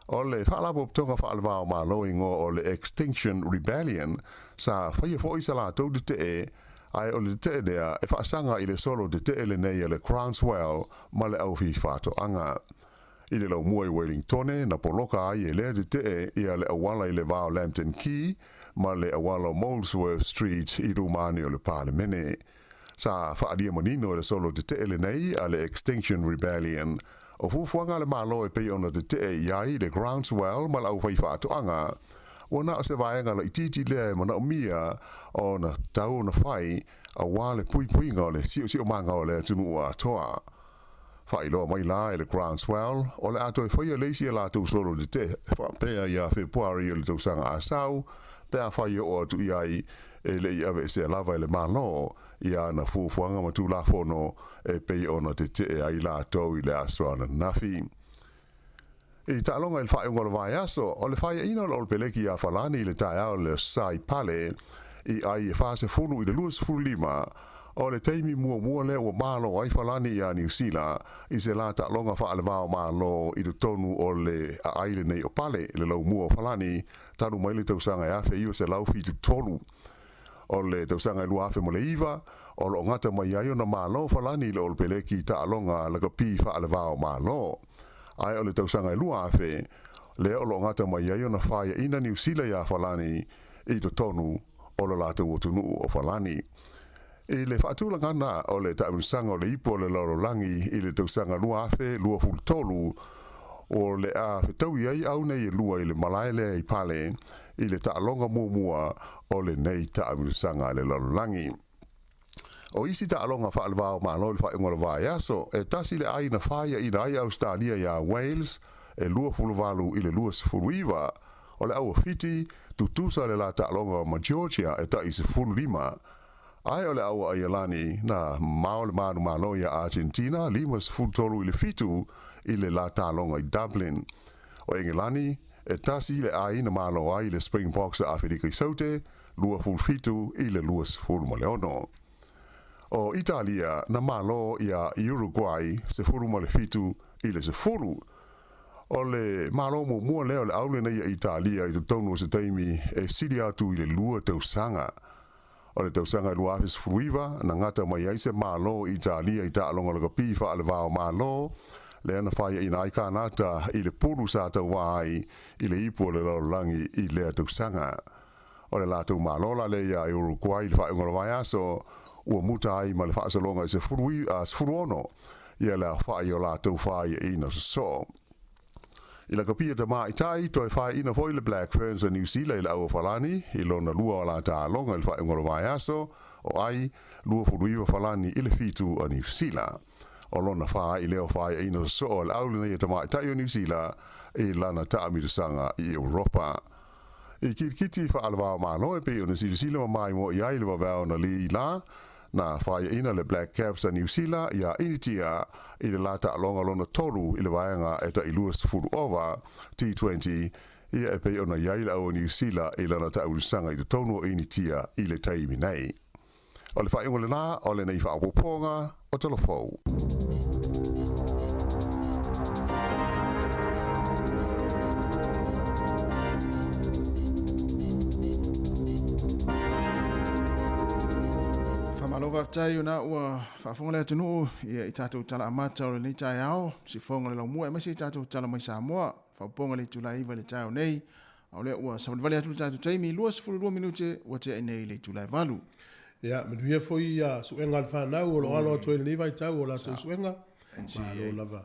O le faalapotopotoga faaleva o Malo e igoa o le Extinction Rebellion sa faia foi sa latou tetee, ae o le tetee lea e faasaga i le solo tetee lenei a le Groundswell ma le Aufifaatoaga. I le laumua i Welingtone na poloka ai e lea tetee ia le auala i le va o Lambton Quay ma le auala o Molesworth Street i luma ane o le Palemene. Sa faaalia manino e le solo tetee lenei a le Extinction Rebellion o fuafuaga a le Malo e pei ona tetee i ai le Groundswell ma le aufaifaatoaga, ua na o se vaega laitiiti lea e manaomia ona tatau ona fai aua le puipuiga o le siosiomaga o le atunuu atoa. Faailoa mai la e le Groundswell, o le a toe faia le isi a latou solo tetee faapea ia Fepuari o le tausaga a sau, pe afai e oo atu i ai e le i aveesea lava e le Malo i ana fuafuaga ma Tulafono e pei ona tetee ai latou i le aso ananafi. I taaloga i le faaiuga o le vaiaso, o le faiaina o le Olopeleki iā Falani i le taeao o le Aso Sa i Pale i ai e 40 i le 25, o le taimi muamua lea ua malo ai Falani iā Niu Sila i se la taaloga faale-va-o-Malo i totonu o le aai lenei o Pale, le laumua o Falani talu mai le tausaga e 1973. O le tausaga e 2009, o lo o gata mai ai ona malo Falani i le Olopeleki i taaloga lakapi faale-va-o-Malo. Ae o le tausaga e 2000, lea o lo o gata mai ai ona faiaina Niu Sila iā Falani i totonu o lo latou atunuu o Falani. I le faatulagana o le taamilosaga o le Ipu o le Lalolagi i le tausaga 2023, o le a fetaui ai au nei e lua i le malae lea i Pale i le taaloga muamua o lenei taamilosaga a le lalolagi. O isi taaloga faale-va-o-Malo i le faaiuga o le vaiaso, e tasi le ai na faiaina ai Ausetalia iā Wales e 28 i le 29, o le au a Fiti, tutusa le la taaloga ma Georgia e taʻi 15, ae o le au a Aialani na mamao le manumalo iā Argentina 53 i le 7 i le la taaloga i Dublin. O Engelani, e tasi le ai na malo ai le Springboks a Afelika i Saute, 27 i le 26. O Italia na malo iā Uruguay 17 i le 10. O le malo muamua lea o le au lenei a Italia i totonu o se taimi e sili atu i le lua tausaga. O le tausaga e 2019 na gata mai ai se malo i Italia i taaloga lakapi faale-va-o-Malo, lea na faiaina ai Kanata i le pulu sa tauā ai i le ipu o le lalolagi i lea tausaga. O le latou malo la lea iā Uruguay i le faaiuga o le vaiaso, ua muta ai ma le faasologa i 16 ia le aofaʻi o latou faiaina sosoo. I lakapia tamaitai, toe faiaina foi le Black Ferns a Niu Sila i le au o Falani i lona lua o la taaloga i le faaiuga o le vaiaso, o ai, 29 Falani i le 7 a Niu Sila. O lona fāai lea o faiaina sosoo a le au lenei a tamaitai o Niu Sila i lana taamilosaga i Europa. I kilikiti faale-va-o-Malo e pei ona silasila ma maimoa i ai le vaveao na lī la, na faiaina le Black Caps a Niu Sila iā Initia i le la taaloga lona tolu i le vaega e taʻi 20 ova, T20, ia e pei ona i ai le au a Niu Sila i lana taaulisaga i totonu o Initia i le taimi nei. O le faaiuga lenā o lenei faaopoopoga o Tala Fou. Faamalo faafetai ona ua faafofoga le atunuu ia i tatou tala amata o lenei taeao, sifoga o le laumua aemaise i tatou tala mai Samoa, faaopoopoga i le itula e 9 i le taeao nei, a o lea ua savalivali atu le tatou taimi, 22 minute ua tea nei i le itula e 8. Ia, manuia foi ia suega a le fanau o lo o alo atu ai i lenei vaitau o latou suega. Malo lava.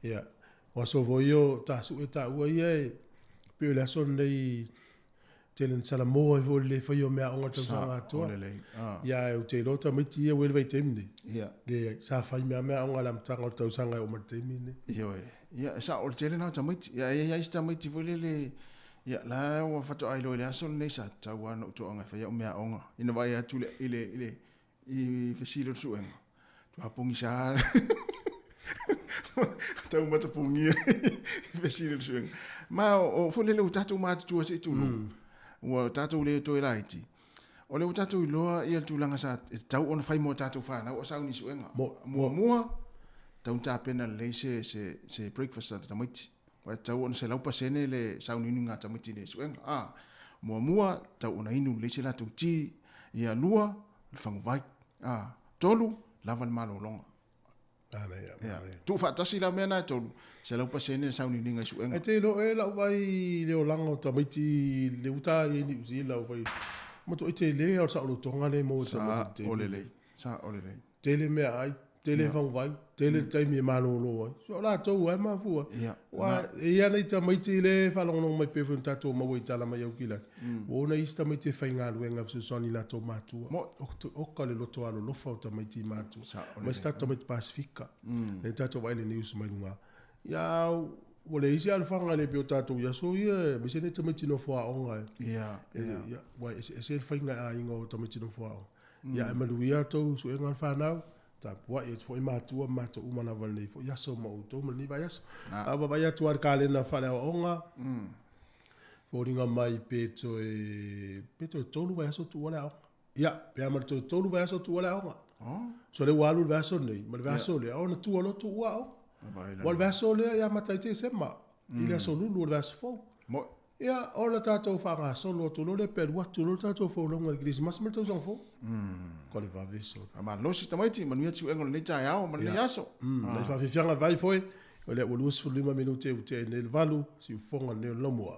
Ia, o aso foi ia o ta sue taua ia e pei o le aso lenei tele na salamo ai foi i le le faia o meaaoga i le tausaga atoa. Ia, ae ou te iloa tamaiti ia ua i le vaitaimi nei, leai, sa fai mea meaaoga i le amataga o le tausaga e oo mai i le taimi lenei. Ioe. Ia, e sao, o le tele lena o tamaiti. Ia, e i ai lava isi tamaiti foi lele, ia, la ua faatoa iloa i le aso lenei sa tatau lava ona ou toaga e fai au meaaoga. Ina vaai atu i le, i le, i fesili o le suega, matua pogisa tau matapugia i fesili o le suega. Ma o foi lele ua tatou matutua se i tulou, ua tatou le toe laiti, o lea ua tatou iloa ia le tulaga sa e tatau ona fai mo tatou fanau o sauni suega. Muamua, tatau ona tapena lelei se, se, se breakfast a tamaiti. Ua tatau ona 100% le sauniuniga a tamaiti i le suega. A, muamua, tatau ona inu lelei se latou ti. Ia, lua, le faguvai. A, tolu, lava le malologa. Manaia, manaia. Tuufaatasi la mea na e tolu, 100% le sauniuniga i suega. Ae te iloa ea lau vaai i le olaga o tamaiti i le uta i Niu Sila ua fai, matuai tele lava o le saolotoga lea e maua e tamaiti i le taimi. Sao lelei, sao lelei. Tele meaai, tele faguvai, tele le taimi e malolo ai. So o latou lava e mafua. Aua e i ai lava nai tamaiti lea e faalogologo mai pei foi ona tatou maua i tala mai Aukilani, ua oo nai isi tamaiti e faigaluega e fesoasoani i latou matua. Oka le loto alolofa o tamaiti i matua. Aemaise tatou tamaiti Pasefika. Lea tatou vaai i le news mai luga. Ia ua leai se alofaga le pei o tatou i aso ia, aemaise nai tamaiti nofo aoga. Ua eseese le faiga e aiga o tamaiti nofo aoga. Ia ae manuia a outou suega le fanau, tapuai atu foi matua ma matou uma lava i lenei foi aso ma outou ma lenei vaiaso. A vaavaai atu lava i le kalena faaleaoaoga, foliga mai pe toe, pe toe tolu vaiaso tuua le aoga. Ia, pe a ma le toe tolu vaiaso tuua le aoga. So lea ua alu le vaiaso lenei ma le vaiaso lea, ona tua loa tuua aoga. Aua o le vaiaso lea e amata ai Tesema, i le aso Lulu o le vaiaso fou. Ia, ona tatou faagasolo atu loa lea pe alu atu loa le tatou folauga i le Kerisimasi ma le Tausaga Fou. Ko le vave solo. A malosi tamaiti, manuia tiuega o lenei taeao ma lenei aso. Nai faafiafiaga vai foi, o lea ua 25 minute ua tea nei le 8, siufofoga lenei o le Laumua.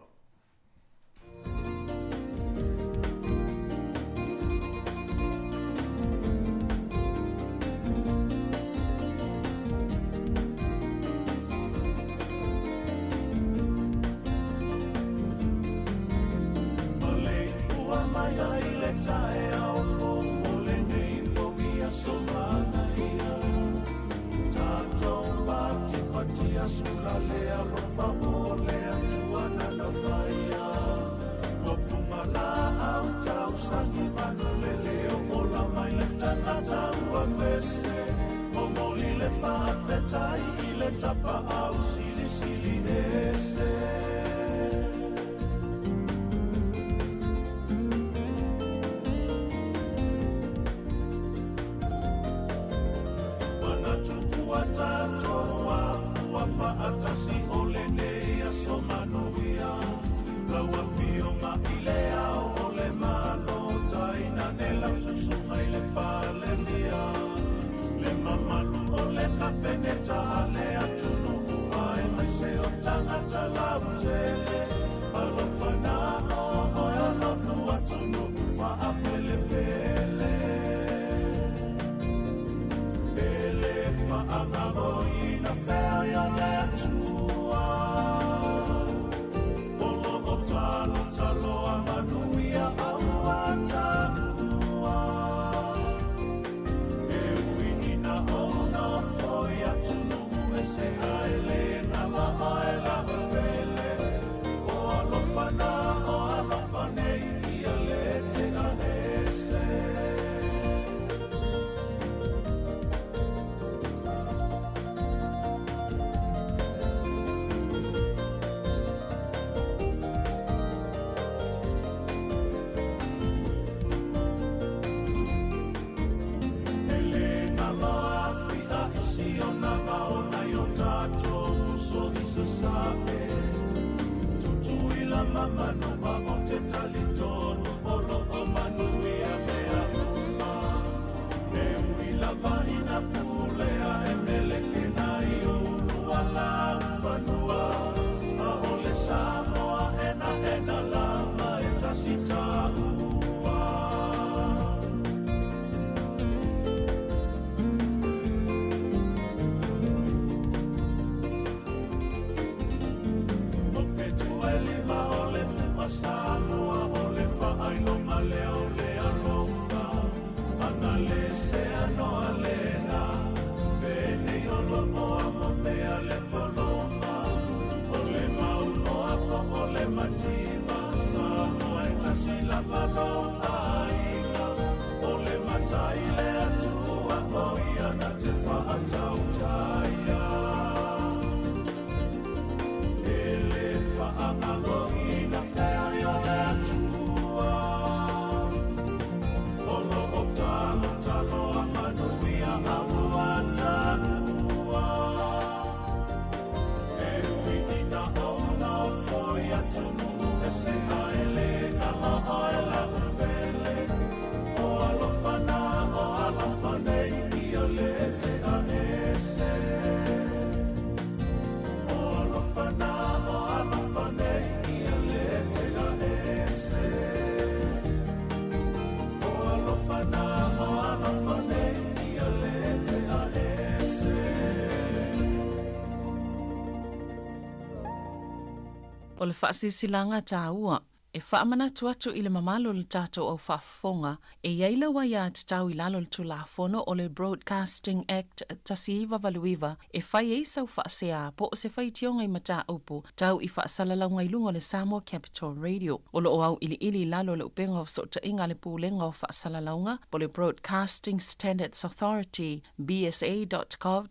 O le faasilasilaga taua, e faamanatu atu i le mamalu o le tatou au faafofoga, e i ai lau aiatatau i lalo o le Tulafono o le Broadcasting Act 1989 e fai ai sau faasea po o se faitioga i mataupu tau i faasalalauga i luga o le Samoa Capital Radio. O lo o auiliili i lalo o le Upega o Fesootaiga a le Pulega o Faasalalauga po o le Broadcasting Standards Authority, bsa.govt.nz,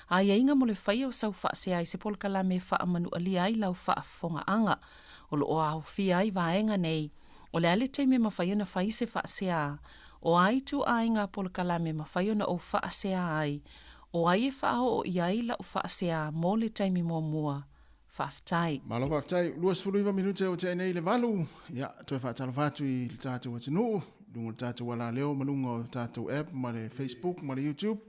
aiaiga mo le faia o sau faasea i se polokalame e faamanualia ai lau faafofogaaga. O lo o aofia ai vaega nei, o le a le taimi e mafai ona fai se faasea, o a ituaiga polokalame e mafai ona ou faasea ai, o ai e faaoo i ai lau faasea mo le taimi muamua. Faafetai. Malo faafetai. 29 minute ua tea nei i le valu. Ia, toe faatalofa atu i le tatou atunuu, i luga o le tatou alaleo ma luga o tatou app ma le Facebook ma le YouTube.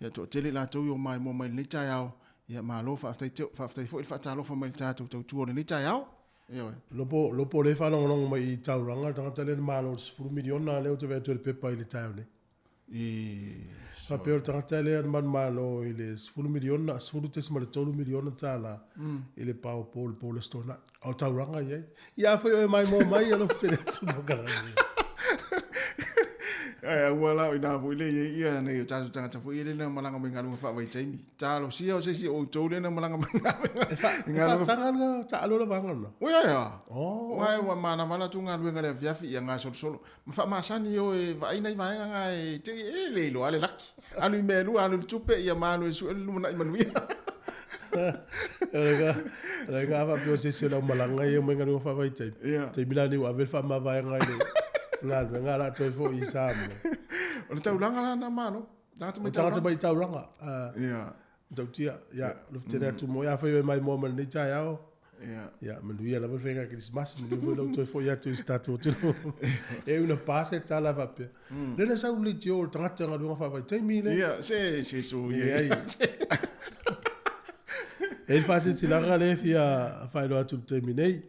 Ia, toatele i latou i o maimoa mai lenei taeao. Ia, malo faafetai teo, faafetai foi le faatalofa mai le tatou tautua o lenei taeao. Ioe. Lopo, lopo le faalogologo mai i taulaga le tagata lea na malo i le 10 miliona lea ou te vaai atu i le pepa i le taeao nei. I Faapea o le tagata lea na manumalo i le 10 miliona, $10.3 miliona i le paopo i le po o le Aso Toonai. A o taulaga i ai. Ia afai o e maimoa mai, alofa tele atu mo kalame. Ae aua la o ina foi le i ai ia nei o tatou tagata foi ia le na malaga mai galuega faavaitaimi. Talosia o se isi o outou lea na malaga mai galuega. E faataga le taalo la vaega lena. Oi ai a. Oh. Uae ua manava la tu galuega le afiafi ia gasolosolo. Ma faamasani o e vaai nai vaega nga e te e le iloa le laki. Alu i mea e lua, alu i le tupe ia ma alu e sue le lumanai manuia. O le ga faapea o se isi o le aumalaga ia mai galuega faavaitaimi. Ia. Taimi la nei ua ave le faamavaega i le galuega la toe foi i Samoa. O le taulaga la na malo. Tagata O mai tagata taulaga. mai taulaga. Ah, Ia. Matautia, ia, alofa tele atu mo, afai o e maimoa mai lenei taeao, Ia. ia, manuia lava le faiga Kerisimasi, manuia foi lou toe foi atu i se tatou atunuu. E una pa se tala faapea. Lea na sau le leitio o le tagata galuega faavaitaimi le. Ia, se se so ia. Leai. E i le faasilasilaga lea e fia faailoa atu i le taimi nei.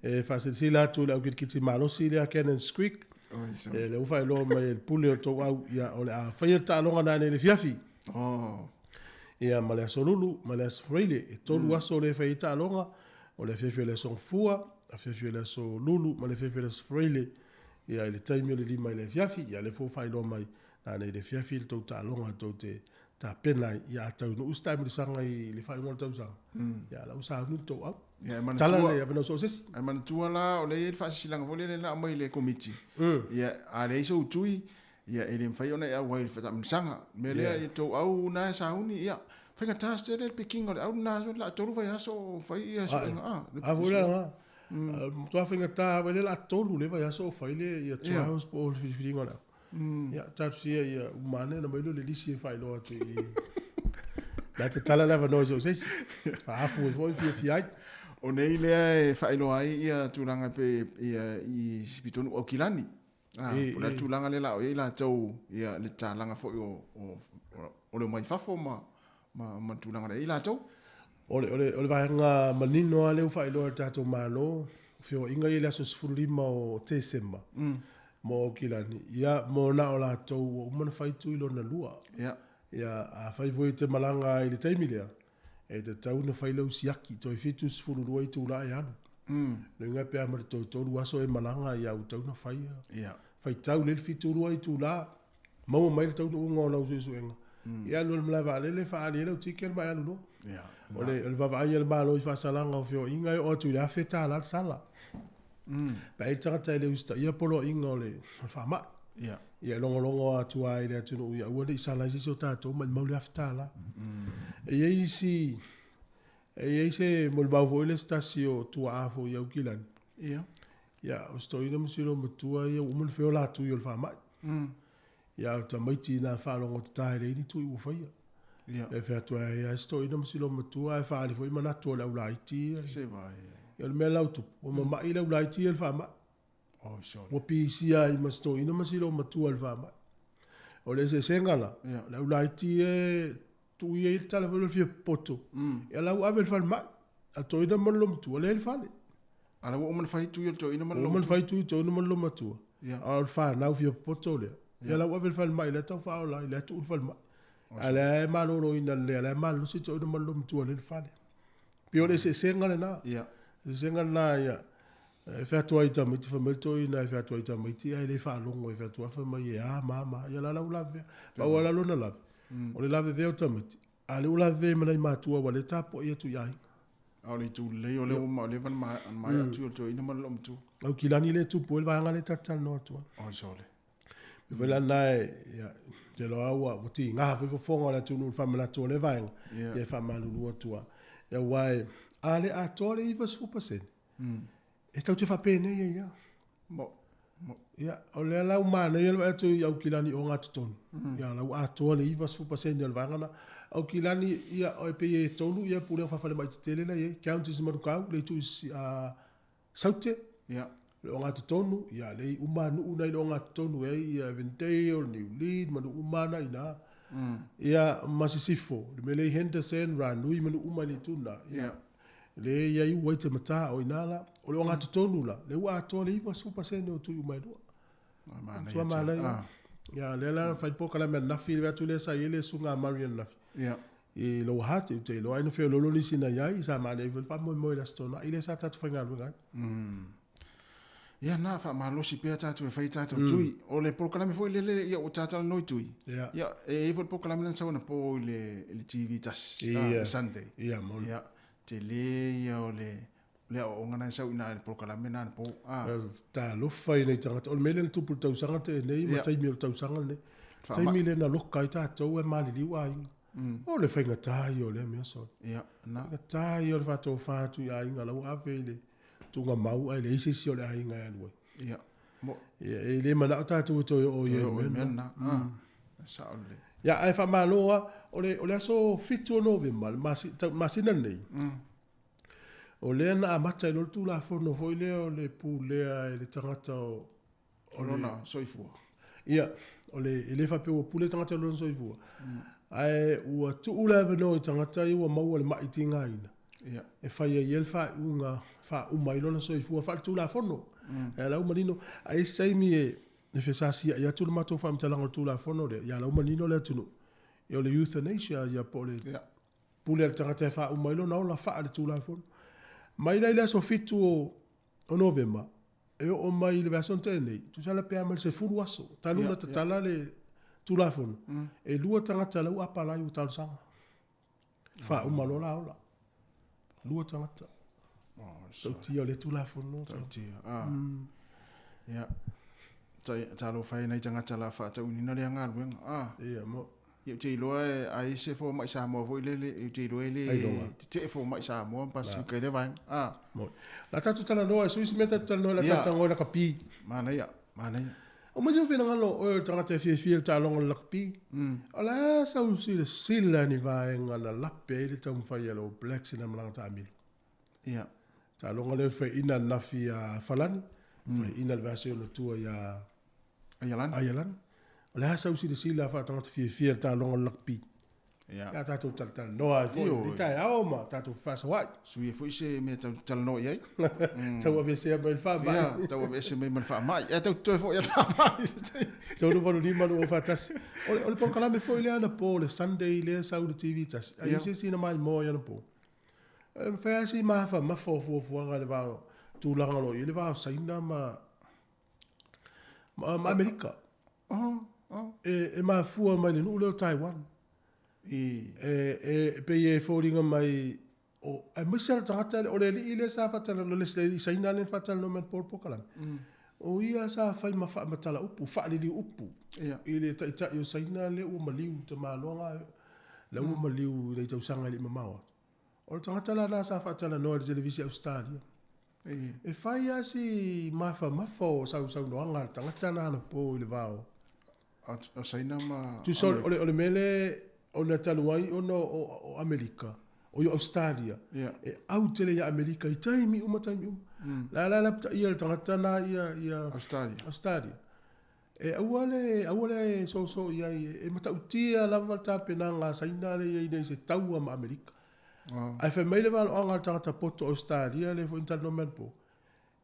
E faasilasila atu i le aukitikiti malosi lea Cannons Creek. Oi, so. E, lea ua faailoa mai e le pule o tou au, ia, o le a faia le taaloga nanei i le fiafi. Oh. Ia, ma le Aso Lulu, ma le Aso Faraile. E tolu aso lea e fai ai taaloga, o le afiafi o le Aso Gafua, afiafi o le Aso Lulu, ma le afiafi o le Aso Faraile. Ia, i le taimi o le 5 i le afiafi, ia, lea foi ua faailoa mai, nanei i le afiafi le tou taaloga tou te tapena ai. Ia, a taunuu se taamilosaga i le faaiuga o le tausaga, ia, la ua sauni le tou au. Ia, e Tala manatua, le avanoa so o se isi. e manatua la, o lea e i ai le faasilasilaga foi lea na aumai i le komiti. Ia, a leai sou tui, ia, e le mafai ona e auai i le faataamilosaga. O le mea lea, ia tou au na e sauni, ia, faigata se tele le pikiga o le au lena, o le a tolu vaiaso o fai ia suega. Ah, le A foi la lena. Matua faigata lava, lea o le a tolu le vaiaso o fai le ia trials po o le filifiliga o le au. Ia, talosia ia uma ane ona mai lea o le lisi e faailoa atu i i. La te tala le avanoa i so o se isi. Faaafu ai foi fiafia ai. O nei lea e faailoa ai ia tulaga pe ia i Sipitonu Aukilani. Ah, E, o le e. tulaga lea la o i ai latou ia le talaga foi o o o le omai fafo ma ma ma tulaga lea i latou. O le, o le, o le vaega manino lava lea ua faailoa e le tatou Malo, feoaiga ia i le aso 15 o Tesema mo Aukilani, ia, mo na o latou ua uma ona fai tui lona lua. Ia. Ia, afai foi e te malaga ai i le taimi lea, e tatau ona fai lau siaki, toe 72 itula e alu. Loiga pe a ma le toe tolu aso e malaga, ia ua tatau ona fai, Ia. faitau lea le 72 itula, maua mai le taunuuga o lau suesuega. Ia alu i le malae vaalele, faaali ai lau ticket ma e alu loa. Ia. O le, o le vaavaai a le Malo i faasalaga o feoaiga e oo atu i le $1,000 le sala. Pe ai le tagata e le usitaia poloaiga o le, o le faamai. Ia. Ia e logologo atu lava i le atunuu ia aua ne i sala ai se isi o tatou maumau le $1,000. E i ai isi, e i ai se molimau foi lea se tasi o tuaa foi i Aukilani. Ia. Ia, o se toeaina ma si olomatua ia ua uma ona fai o la tui o le faamai. Ia, o tamaiti na faalogo tata e leai ni tui ua faia. Ia. E fai atu ai lava se toeaina ma si olomatua ae faaali foi manatu o le aulaiti ia. Se vai. Ia, o le mea la ua tupu, ua mamai le aulaiti ia i le faamai. Oh, sorry. Ua pisia ai ma se toeaina ma si olomatua i le faamai. O le eseesega la, Ia. o le aulaiti e tuu i ai le tala foi lea o le fia popoto. Ia la ua ave i le falemai. A toeaina ma le olomatua, lea e i le fale. A la ua uma ona fai tui o le toeaina ma le Ua uma ona fai tui o le toeaina ma le olomatua. Ia. A o le fanau fia popoto lea. Ia la ua ave i le falemai, lea tau faaola ai, lea tuu i le falemai. A lea e maloloina lelei, a lea e malolosi le toeaina ma le olomatua lea i le fale. Pei o le eseesega lena. Ia. Eseesega lena, ia. E fai atu ai i tamaiti, fai mai le toeaina e fai atu ai i tamaiti, ae le faalogo e fai atu lava fai mai e a ma ma, ia la la ua lavevea. Pau lava la lona lave, o le lavevea o tamaiti, a o lea ua lavevea ai ma nai matua aua o lea e tapuai atu i aiga. A o le itu lelei o lea ua leva ona maea atu le toeaina ma le loomatua. Aukilani lea e tupu ai le vaega lea ta te talanoa atu ai. Oi sole. E foi la lena e, ia, ou te iloa ua, ua tiga foi fofoga o le atunuu i le faamanatu o lea vaega, ia e faamalulu atu lava. Ia aua e, a le atoa le 90%, e tatou te faapenei ai lava. Mo, mo. Ia, o lea la ua manaia le vaai atu i Aukilani i ogatotonu, ia la ua atoa le 90% o le vaega lena. Aukilani, ia, e pei e tolu ia pulega faa-falemai tetele la e i ai, Counties Manukau, le itu i Saute, Ia. le ogatotonu, ia lea e i uma lava nuu na i le ogatotonu e i ai ia Evandale, New Lead ma nuu uma lava na i ina. Ia ma Sisifo, le mea lea i Henderson, Ranui ma nuu uma i le itu lena, ia lea e i ai Waitemata, o i ina la. O le ogatotonu la, lea ua atoa le 90% o tui uma e lua. Matua manaia. Ia, lea la na fai le polokalame ananafi, le atu lea sa i ai le susuga a Murray ananafi. Ia. I Lower Hutt, ou te iloa ai na feoloolo nisi na i ai, sa manaia foi le faamoemoe i le Aso Toonai lea sa tatou faigaluega ai. Ia na, faamalosi pea tatou e fai a tatou tui. O le polokalame foi lele, ia ua talanoa i tui. Ia. Ia, e i ai foi le polokalame lea na sau anapo i le TV tasi, Ia. le Sunday. Ia, moni. Ia, tele ia o le le aoaoga na e sau i ina i le polokalame na anapo. Talofa i nai tagata. O le mea lea na tupu i le tausaga tea nei ma taimi o le tausaga lenei. Taimi lea na loka ai tatou ae maliliu aiga. O le faigata ia o lea mea sole. Ia, na. Faigata ia o le faatofa atu i aiga la ua ave i le tuugamau ae leai se isi o le aiga e alu ai. Ia. Mo. Ia, e le manao tatou e toe oo i ai i le mea mea lena. lena. Sao lelei. Ia, ae faamalo lava, o le aso 7 o Novema, le masina lenei, o lea na amata ai loa le Tulafono foi lea o le pulea e le tagata o o lona soifua. Ia, o le, e le faapea ua pule tagata i lona soifua, ae ua tuu le avanoa i tagata ia ua maua le mai tigaina, Ia. e fai ai ia le faaiuga faauma ai lona soifua faaletulafono. Ae la ua manino, ai se taimi e fesasiai atu le matou faamatalaga o le Tulafono lea, ia la ua manino le atunuu, ia o le euthanasia, ia po o le Ia. pule a le tagata e faauma ai lona ola faaletulafono. Mai la i le aso 7 o Novema, e oo mai i le vaiaso na tea nei, tusa la pe a ma le 10 aso, talu ona tatala le Tulafono, e 2 tagata la ua apalai ua talosaga. Faauma loa la ola. 2 tagata. Tautia o le Tulafono. Tautia. Ia. Talofa e nai tagata la faatauina lea galuega. Ia, mo. Ia, ou te iloa e ai se fomai Samoa foi lele, ou te iloa e le tetee fomai Samoa ma Pasifika i lea vaega. Mo. La tatou talanoa, e sui se mea tatou talanoa, la tatou talanoa i lakapi. Manaia, manaia. O mai se finagalo oe o le tagata e fiafia i le taaloga o le lakapi. O le a sau silasila ni vaega na lape ai le taumafai a le All Blacks i na malaga taamilo. Ia. Taaloga lea faiaina ananafi ia Falani, faiaina le vaiaso i ona tua ia Aialani. Aialani. O le a sau silasila faatagata fiafia i le taaloga o le lakapi. Ia. Ia tatou talatalanoa ai foi i taeao ma tatou fefaasawai. Sui foi se mea tau talanoa i ai. Tau aveesea mai le faamai. Ia, tau aveese mai ma le faamai. Ia, tau totoe foi i le faamai. 385 241. O le polokalame foi lea anapo, o le Sunday lea sau i le TV tasi. Ai se isi na maimoa i anapo. E mafai lava si mafamafa o fuafuaga i le va o tulaga o lo o i ai le va o Saina ma Amerika. E mafua mai le nuu lea o Taiwan. E pei e foliga mai o aemaise lava le tagata lea, o le alii lea sa faatalanoa, le alii Saina lea na faatalanoa mai i le polokalame. O ia sa fai ma faamatala upu, faaliliu upu i le taitai o Saina lea ua maliu tamaloaga, la ua maliu i le tausaga e le i mamao atu. O le tagata la na sa faatalanoa i le televisi Australia. E fai lava si mafamafa o sausaunoaga a le tagata na anapo i le va o O Saina ma Tusa o le mea lea ona talu ai ona o Amerika, o i Australia, e au tele ia Amerika i taimi uma, taimi uma. La la lapataia le tagata na ia Australia. Australia. E aua le, aua le soso i ai, e matautia lava le tapenaga a Saina lea e i ai nei i se taua ma Amerika. Ae fai mai le valoaga a le tagata poto Australia lea foi na talanoa mai anapo,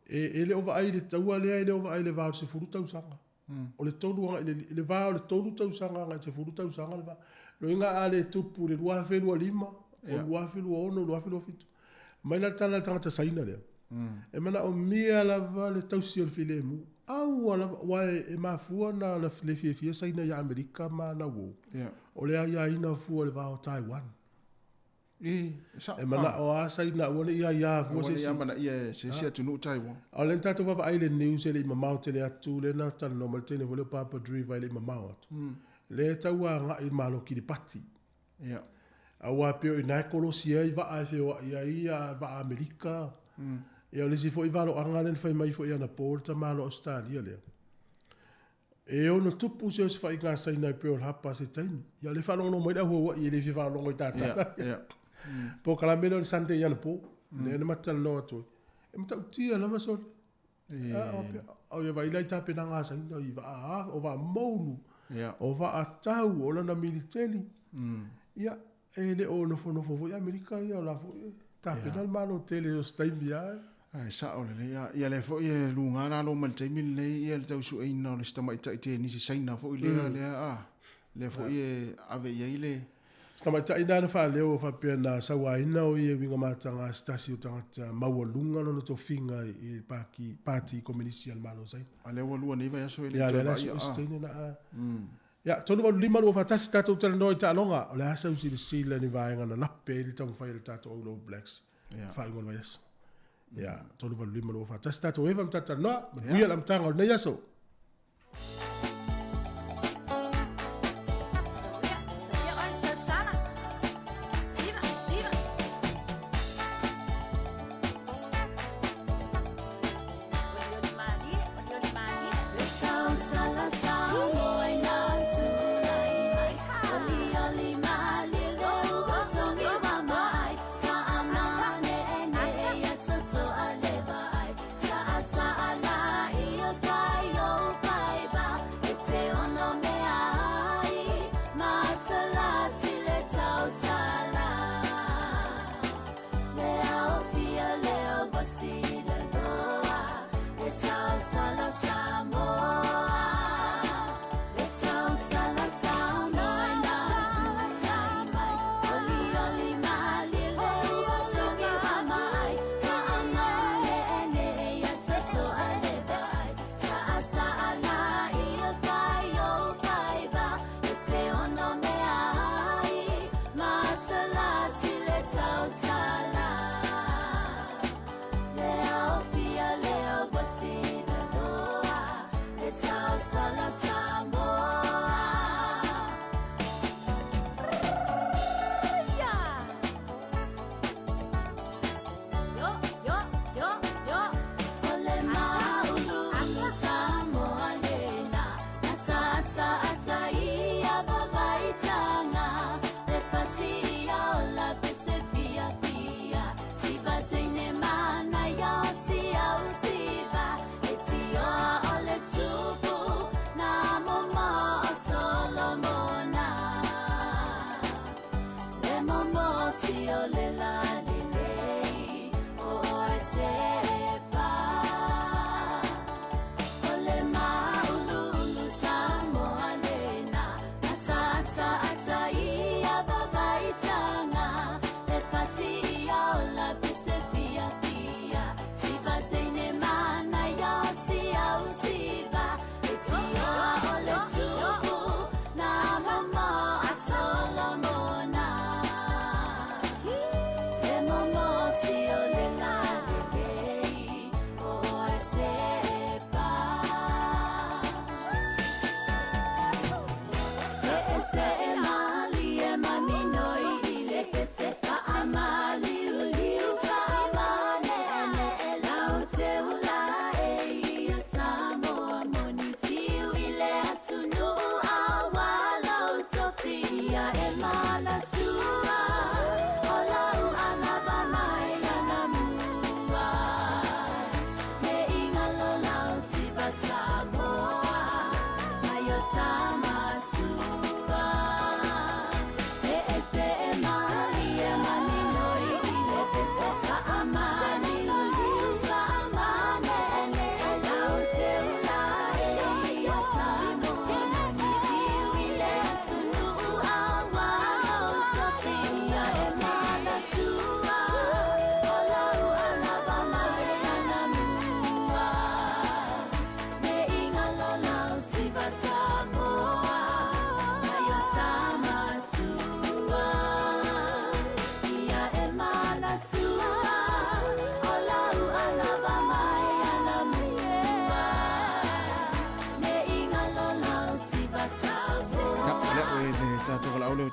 e le o vaai i le taua lea, e le o vaai i le va o le 10 tausaga. O le tolu agai i le va o le 3 tausaga agai i le 10 tausaga le va. Loiga a le tupu i le 2025, o le 2026, 2027. Mai la le tala a le tagata Saina lea. E manaomia lava le tausi o le filemu. Aua lava, aua e mafua ona le fiafia Saina ia Amerika ma ana uo, o le aiaina fua i le va o Taiwan. E, e E manao lava Saina aua ne i aia fua se isi. Aua ne i amanaia e se isi atunuu Taiwan. A o lea na tatou vaavaai i le news e le i mamao tele atu, lea na talanoa mai le teine foi lea o Papa Driva e le i mamao atu. Lea e tau agai i le Malo Kiripati. Aua pei o i ina e kolosi ai vaa e feoai ai vaa Amerika. Ia o le isi foi valoaga lea na fai mai foi anapo le tamaloa Ausetalia lea. E ono tupu se osofaiga a Saina i Pearl Harbor se taimi. Ia o lea e faalogologo mai le au Hawaii e le fia faalogo i ta tala. Polokalame lea o le Sunday anapo. Lea na matou talanoa atu ai. E matautia lava sole. O ia vaai la i tapenaga a Saina i vaa, o vaa moulu, o vaa tau, o lana militeli. Ia, e le o nofonofo foi Amerika ia, o la foi e tapena le Malo tele o se taimi lava. Ae sao lelei lava. Ia lea foi e luga lalo mai le taimi lenei ia le tau sueina o le isi tamaitai tenisi Saina foi lea, lea a, lea foi e ave i ai le. Se tamaitai lena na faaleo faapea na sauaina o ia i uiga mataga a se tasi o tagata maualuga lona tofiga i le Paki, Pati Kominisi a le Malo o Saina. A lea ua lua nei vaiaso e le Ia, toe lea la vaaia, sue se a. teine na a. Ia, 385 241 tatou talanoa i taaloga. O le a sau silasila i ni vaega na lape ai le taumafai a le tatou au All Blacks i le faaiuga o le vaiaso. Ia, 385 241 tatou eva ma tatou talanoa. Manuia le amataga o lenei aso.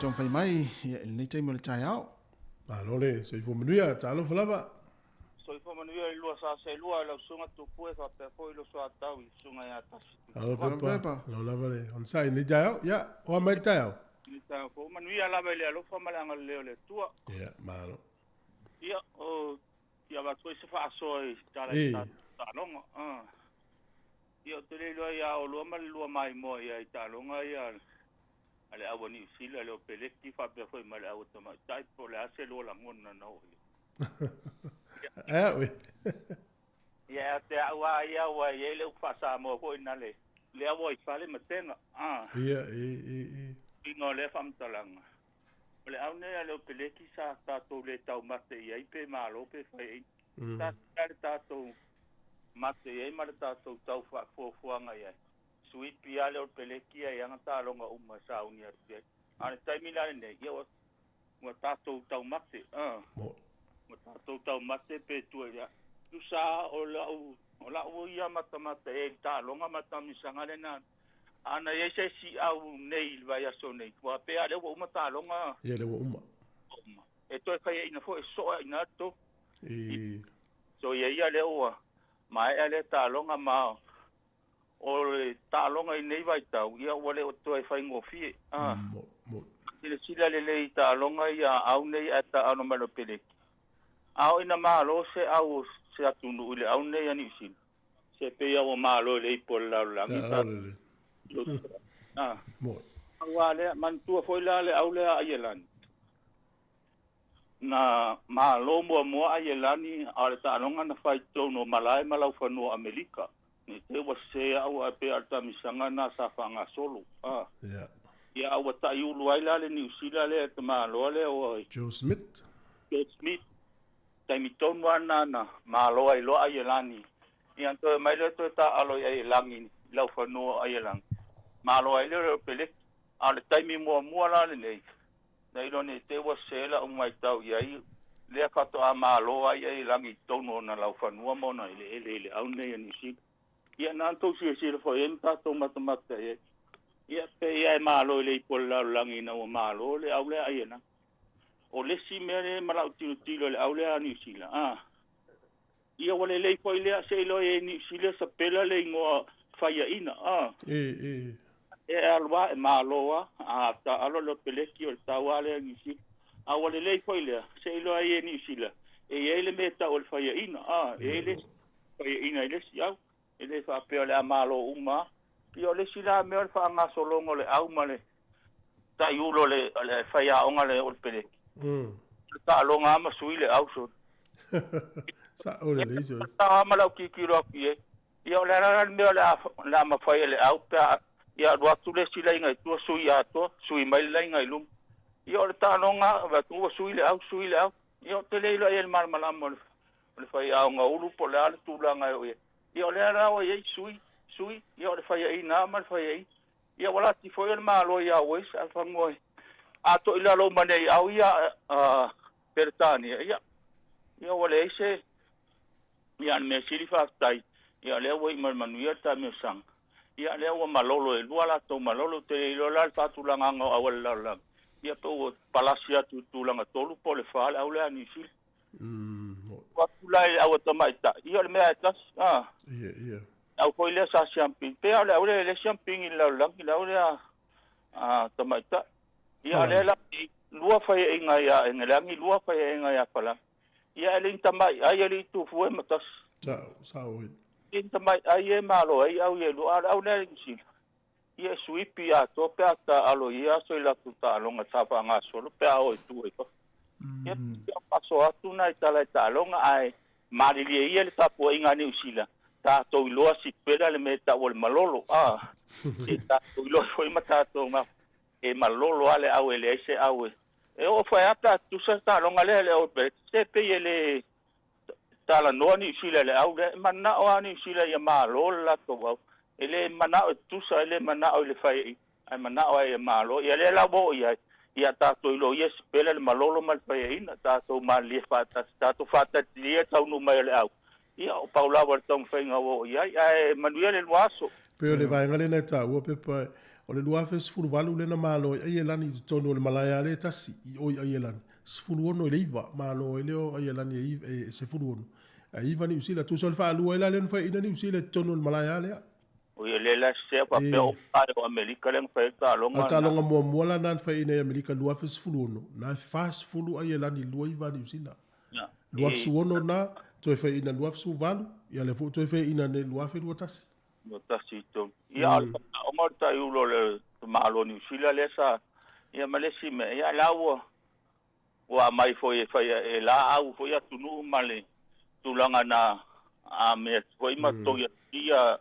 taumafai mai ia i lenei taimi o le taeao. Malo le soifua manuia, talofa lava. Soifua manuia i lua sa seelua i lau susuga Tupue faapea foi lou soatau i susuga ia Tasi Alo Pepa, alo lava le onosai i lenei taeao. Ia, oa mai le taeao. Lenei taeao fou, manuia lava i le alofa ma le agalelei o le Atua. Ia, malo. Ia, o fia avatu foi se faasoa i tala i taaloga. Ia, ou te le iloa ia oulua ma le lua maimoa i ai taaloga ia a le au a Niu Sila, le Opeleki faapea foi ma le au a Tamaitai, po o le a se lua lagona na oo i ai. Ae Ia, ia te au lava ia ua i ai le upu faa-Samoa foi na le lea ua i fale matega. Ia, e, e, e. Uiga o lea faamatalaga, o le au nei a le Opeleki sa tatou le taumate i ai pe malo pe fai ai. Sa tea le tatou mate i ai ma le tatou tau faafuafuaga i ai. Suipi lava le Opeleki ia i ana taaloga uma e sauni atu i ai. A o le taimi la lenei, ia ua, ua tatou taumate, Ua tatou taumate pe tua i le Tusa o lau, o lau ia matamata i ai i le taaloga ma le taamilosaga lea na Ana i ai se isi au nei i le vaiaso nei, ua pei lava o lea ua uma taaloga. Ia, lea ua uma. Ua uma. E toe faiaina foi, e sosoo ai i ina le tolu. I. So ia ia lea ua maea lea taaloga ma o le taaloga i nei vaitau, ia ua le o toe faigofie. A. Silasila lelei i taaloga ia a au nei ae taaalo mai loa peleki. A oo ina malo se au o se atunuu i le au nei a Niu Sila, se pei lava ua malo i le ipu a le lalolagi ta. A. Aua lea, manatua foi la le au lea a Aielani. Na malo muamua Aielani a o le taaloga na fai i totonu o Malae ma Laufanua o Amerika. Ne i te i ua sese au ae pei a o le taamisaga lena sa faagasolo. A. Ia a ua taiulu ai la le Niu Sila lea e tamaloa lea ua. Joe Smith. Joe Smith. Taimi tonu lava lena na malo ai loa Aielani. Ia ona toe omai lea toe taaalo i Aielani i laufanua o Aielani. Malo ai lea o le Peleki. A o le taimi muamua la lenei, Na iloa nei te ua sese la'u maitau i ai lea faatoa malo ai Aielani i totonu o ona laufanua ma ona eleele i le au nei a Niu Sila. Ia na ona tou silasila foi i ai ma tatou matamata i ai. Ia pei lava e malo i le ipu a le lalolagi ina ua malo le au lea a Aielani. O le isi mea lea ma la'u tilotilo i le au lea a Niu Sila, a, ia ua lelei foi lea se iloa i ai Niu Sila sapela le igoa faiaina, a. E, e. E alu lava, e malo lava, a taaalo le peleki o le tau lava lea i Niu Sila. A ua lelei foi lea, se iloa ai e Niu Sila, e i ai le mea e tau o le faiaina, a, e i ai le isi faiaina i le isi au. E le faapea o le a malo uma lava. Ia o le isi la mea o le faagasologa o le au ma le taiulu o le, o le faiaoga lea o le peleki. O le taaloga lava ma sui le au sole. Sa'o lelei sole. Tao lava ma lau tilotilo atu i ai. Ia o le a la le mea o le a, o le a mafai e le au pe a, ia alu atu le isi laina i tua sui atoa, sui mai le laina i luma. Ia o le taaloga lava, vaai atu ua sui le au, sui le au. Ia ou te le iloa i ai le malamalama o le, o le faiaoga ulu po o le a le tulaga e oo i ai. Ia o lea la ua i ai sui, sui, ia o le faiaina lava ma le faiaina. Ia ua lati foi o le Malo ia Wales ae fanua a to i lalo uma nei au ia a Peretania ia ia ua leai se ia le mea sili faafetai ia lea ua iu mai le manuia le taamilosaga ia lea ua malolo e lua latou malolo ou te le iloa la le faatulagaga o au a le lalolagi ia pe ua palasi atu i tulaga tolu po o le fa le au lea a Niu Sila. Ua atu la i le au a tamaitai, ia o le mea lava e tasi, a. Ia, ia. Le au foi lea sa siampini, pei lava o le au lea e le siampini i le lalolagi, le au lea a tamaitai. Ia a o lea la e lua faiaiga ia Engelagi, lua faiaiga ia Palagi. Ia e le ni tamaiai e le i tufue ma tasi. Sa'o, sa'o. E le ni tamaiai e malo ai au ia e lua, a o le au lea a Niu Sila. Ia e suipi atoa pe a taaalo i ia aso i latou taaloga sa faagasolo pe a o i tua i fafo. Ia pei o paso atu nai tala i taaloga ae malilie ia le tapuaiga a Niu Sila, tatou iloa sipela le mea e tau o le malolo, a, se i tatou iloa foi ma tatou gafa e malolo lava le au e leai se au e e oo foi lava pe a tutusa le taaloga lea i le All Blacks, se pei e le talanoa Niu Sila i le au lea, e manao lava Niu Sila ia malo le latou au. E le manao e tutusa, e le manao i le faiaina, ae manao lava ia malo. Ia lea la ua oo i ai, ia tatou iloa ia sipela le malolo ma le faiaina, tatou malilie faatasi, tatou faatalilia le taunuu mai o le au. Ia, o pau lava le taumafaiga ua oo i ai, ae manuia le lua aso. Pei o le vaega lena e taua pepa, O le 2018 lea na malo ai Aielani i totonu o le malae lava lea e tasi i o i Aielani, 16 i 9 malo ai lea o Aielani e 16 ae 9 Niu Sila. Tusa o le faalua ai la lea na faiaina Niu Sila i totonu o le malae lava lea. Oi, le la se pa pe o pa o Amerika le fai taaloga. A o le taaloga muamua la lena na faiaina i Amerika 2016, na e 40 Aielani 29 Niu Sila. 2016 na, toe faiaina 2018, ia lea foi ua toe faiaina nei 2021. 21 i tolu. Ia, a o le faaoga o le taiulo o le Malo o Niu Sila lea sa, ia ma le isi mea, ia la ua ua aumai foi e fai e laau foi atunuu ma le tulaga na amia foi ma togi atu ia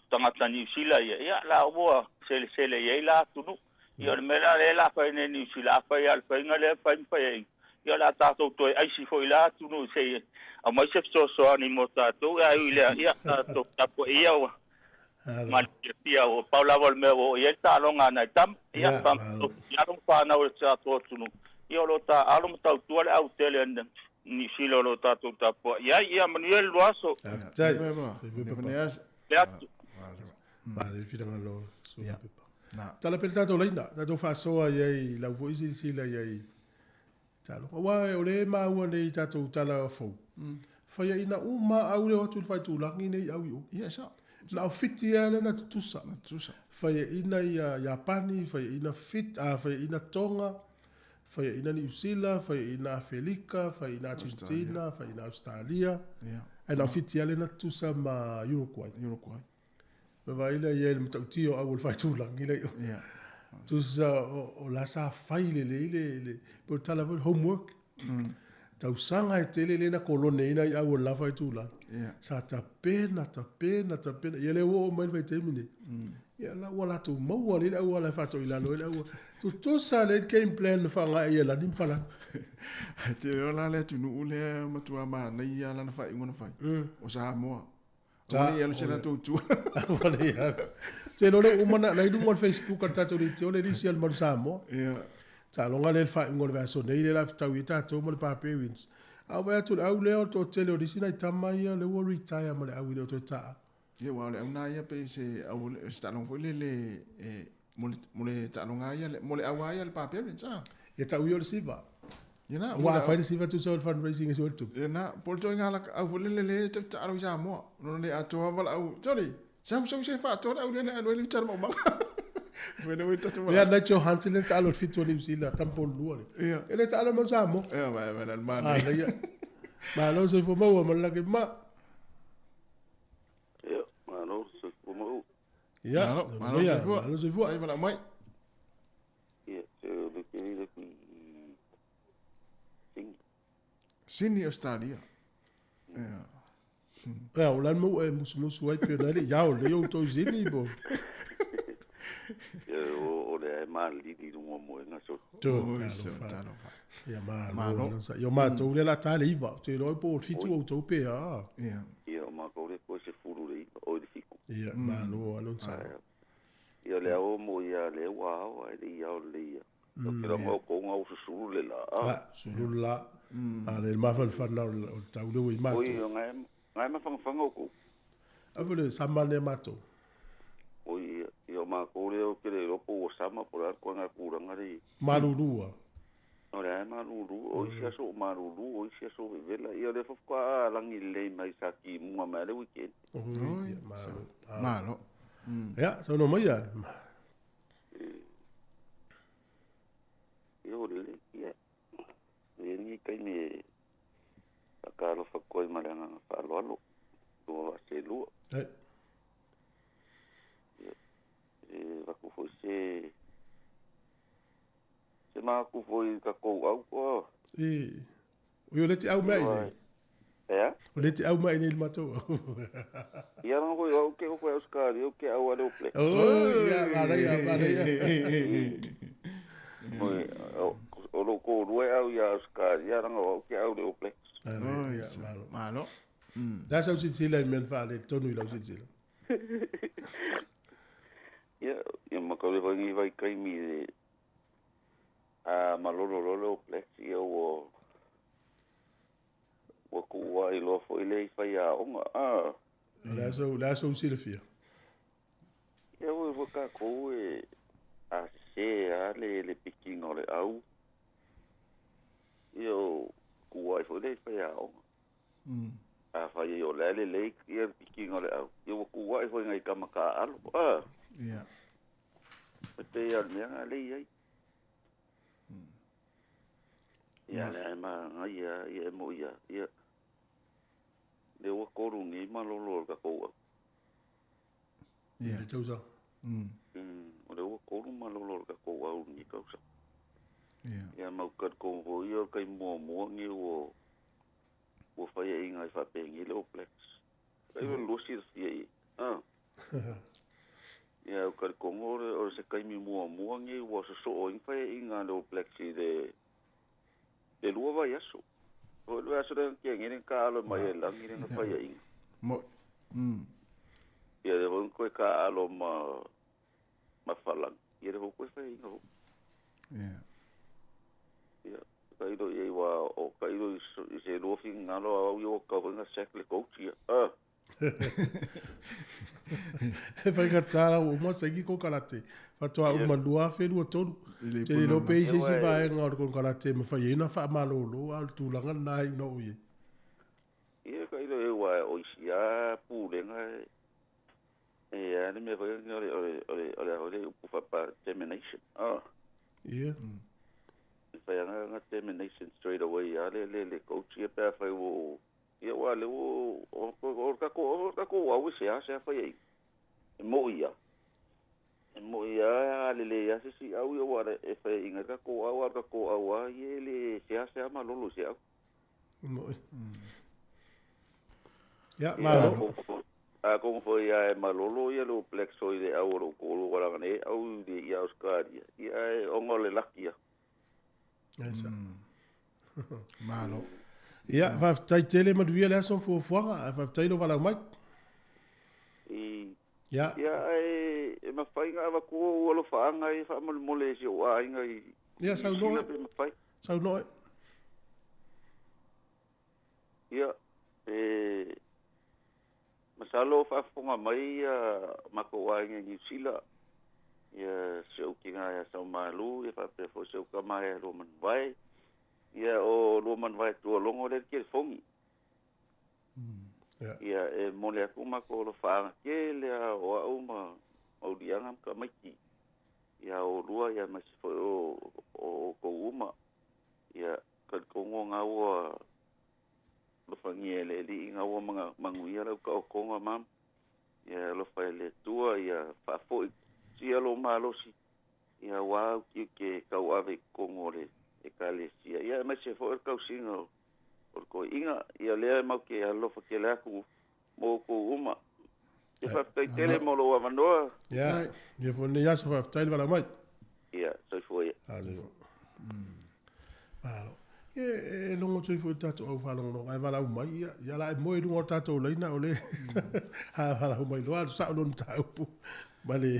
tagata Niu Sila ia, ia la ua selesele i ai la atunuu. Ia o le mea la lea la fai nei Niu Sila, a fai lava le faiga lea fai ma fai ai, ia o le a tatou toe aisi foi la atunuu se i aumai se fesoasoani mo tatou, ae ui i lea, ia tatou tapuai ia ua malie ua pau lava o le mea ua oo i ai le taaloga a nai tama. Ia, faamalo i alo ma fanau o le tatou atunuu, ia o lo o taaalo ma tautua le autele a Niu Sila o lo o tatou tapuai ai. Ia manuia le lua aso. Faafetai. Le atu. Male finagalo suaga pepa. Tala pea le tatou laina, tatou faasoa i ai i lau foi silasila i ai talofa. Aua o lea e maua nei i tatou tala fou, faiaina uma au lea o atu i le faitulagi nei au i o. Ia, sao. Na o Fiti lava lea na tutusa. Na tutusa. Faiaina ia Iapani, faiaina Fit, faiaina Tonga, faiaina Niu Sila, faiaina Afelika, faiaina Argentina, faiaina Ausetalia. Ae na o Fiti lava lea na tutusa ma Uruguay. Uruguay. Ma vaai lea i ai i le matautia o au o le faitulagi lea i o. Tusa o la sa fai lelei le, po o le tala foi le homework. Tausaga e tele lea na koloneina ai au o le la faitulagi. Sa tapena, tapena, tapena. Ia lea ua oo mai le vaitaimi nei. Ia la ua latou maua lelei le auala e faatoilalo ai le aua. Tutusa lelei le game plan na faaaoga e Ialani ma Falani. Ae te iloa la le atunuu lea matua manaia lana faaiuga na fai, o Samoa. Aua ne i alu se latou tua. Aua ne i alu. Te iloa lea ua uma na i luga o le Facebook a le tatou leitio le lisi a le Malu Samoa. Taaloga lea i le faaiuga o le vaiaso nei lea o le a fetaui ai tatou ma le Barbarians. A ou vaai atu i le au lea o le toatele o nisi nai tama ia lea ua retire ma le au e le o toe taa. Ia aua o le au lena ia pei se au se taaloga foi lele e mo le mo le taaloga lava ia mo le au lava ia a le Barbarians a. Ia tau ia o le siva. Ia na. Aua a fai le siva tusa o le fundraising e sua le tupe. Ia na, po o le ituaiga au foi lele lea e tau taalo i Samoa. Ona le atoa lava lau, sorry, sau sau se faatoa le au lea na alu ai le uta i le maumaga. Fai le tatou Ia Nigel Hunt le taalo i le fitu o Niu Sila, tama lua le. Ia. E le taalo mai Samoa. Ia, ma ma le manaia. Manaia. Malo soifua maua ma le lagi ma. Ia, malo soifua maua. Ia, Malo, malo soifua. Malo soifua. Ai valaau mai. Ia, se o le kei le kui Sini. Sini Australia. Ia. Ia, o la mau e musumusu ai pe na le iao le o tou Sini bo. Ia, o le e malili i luga o moega so. Tu, talofa. Ia, malo. Ia, o matou lea la ta le iva. Te iloa po o le fitu o outou pe a. Ia. Ia, o matou lea po e sefulu le iva, oi le fitu. Ia, malo lava le onosai. Ia, o le ao mo ia lea ua ao ae le i ao lelei ia. O ke laga o kou ua susulu le la. A, susulu le la. A le mafanafana o le tau lea ua i matou. Oi, o ngae mafagafaga o kou. A foi le sama lea matou. Oi, ia o matou lea ou te le iloa po ua sama po o le a le koena tulaga lea i. Malulu a. O lea e malulu, o isi aso o malulu, o isi aso o vevela. Ia o lea faatoa lagi lelei mai sa timuga mai le weekend. Oi, malo. Malo. Ia, saunoa mai ia. Ia o lelei, ia. E i ai lenei taimi e faatalofa atu ai ma le agaga faaaloalo, lua vaaselua. Ai. Ia, e avatu foi se se manatu foi i tatou au toa. E, oi o le te au mai nei. Ea? O le te au mai nei le matou au. Ia langa foi au ke o foi Australia o ke au ale o Black. Oh, ia, manaia, manaia. Oi, o lou toalua e au ia Australia langa o au ke au le All Blacks. Ia, malo. Malo. Le a sau silasila i mea na faaletonu i lau silasila? Ia, ia ma kau le foi ni vaitaimi le a malolo loa le All Blacks, ia ua ua tuuai loa foi lea i faiaoga. A. O le a sou, le a sou silafia? Ia ua tatou e a sese lava le pikiga o le au, ia o tuai foi lea i faiaoga. Afai ai o le a lelei ia le pikiga o le au, ia ua tuai foi nai tama taaalo. A. Ia. E pei lava o le mea lena lea e i ai. Ia lea e manaia lava, ia e moni lava, ia lea ua 3 nei malolo o le tatou au. Ia. Le tausaga. O lea ua 3 malolo o le tatou au i lenei tausaga. Ia. Ia ma ou te talitonu foi ia o le taimi muamua lenei ua faiaina ai faapenei le All Blacks. Ai o le lua silafia i ai. Ah. Ia ou te talitonu o le se taimi muamua lenei ua sosoo ai ni faiaina a le All Blacks i le 2 vaiaso. Foi le vaiaso lea na tea nei lea na taaalo mai ai i le lagi lea na faiaina. Mo. Ia lea foi na toe taaalo ma Falani. Ia lea foi toe faiaina foi. Ia. Ia, tailo i ai ua o tailo i se lua finagalo a au ia ua tatau foi ona sack le coach ia. Ah. E faigata la ua uma saini konekarate. Faatoa uma 2023. I le Ou te le iloa pe i ai se isi Ia, uae. vaega o le konekarate e mafai ai ona faamalolo, a o le tulaga lena e iu ina oo i ai. Ia tailo i ai ua o isi lava pulega e a le mea foi lea o le o le o le o le a foi le upu faapa termination. Ah. Ia. E fai lava na termination straight away lava le coach ia pe afai ua ia aua o lea ua o le tatou au e seasea fai ai. E moni lava. E moni lava a lelei lava se isi au ia aua e faiaina ai le tatou au, a o le tatou au lava ia e le seasea malolo i se au. Moni. Ia, Ia, malo. atonu foi lava e malolo ia le All Blacks i le au o lou toalua leaga nei au i Ausetalia, ia ae ona o le laki lava. Aisa. Malo. Ia, faafetai tele manuia le aso ma fuafuaga, ae faafetai lou valaau mai. I Ia. Ia ae e mafai ona avatu ou alofaaga ia faamolemole i si ou aiga i Ia, Niu saunoa Sila e. pe mafai. Saunoa e. Ia, e masalo o faafofoga mai ia matou aiga i Niu Sila, ia si ou tina ia Saumalu, ia faapea foi si ou tama ia Luamanuvae. Ia o Luamanuvae Tualogo lea le telefoni. Ia. Ia e momoli atu matou alofaaga tele lava o au ma Mauliaga ma Tamaiti. Ia oulua ia aemaise foi o outou uma. Ia talitonu o ua alofagia e le Alii ina ua manuia lau taotoga mama. Ia alofa e le Atua ia faafoi sia lou malosi. Ia aua au tiute tauave i totonu o le ekalesia. Ia aemaise foi o le tausiga o le toeaiga. Ia lea e matou te alofa tele atu mo outou uma. Ia faafetai tele mo lou avanoa. Ia, ia foi lenei aso faafetai le valaau mai. Ia, soifua ia. A, soifua. Malo. Ia, e logo atu ai foi i le tatou au faalogologo, ae valaau mai, ia, ia la e moe i luga o le tatou laina o le a valaau mai loa, alu sao loa le mataupu ma le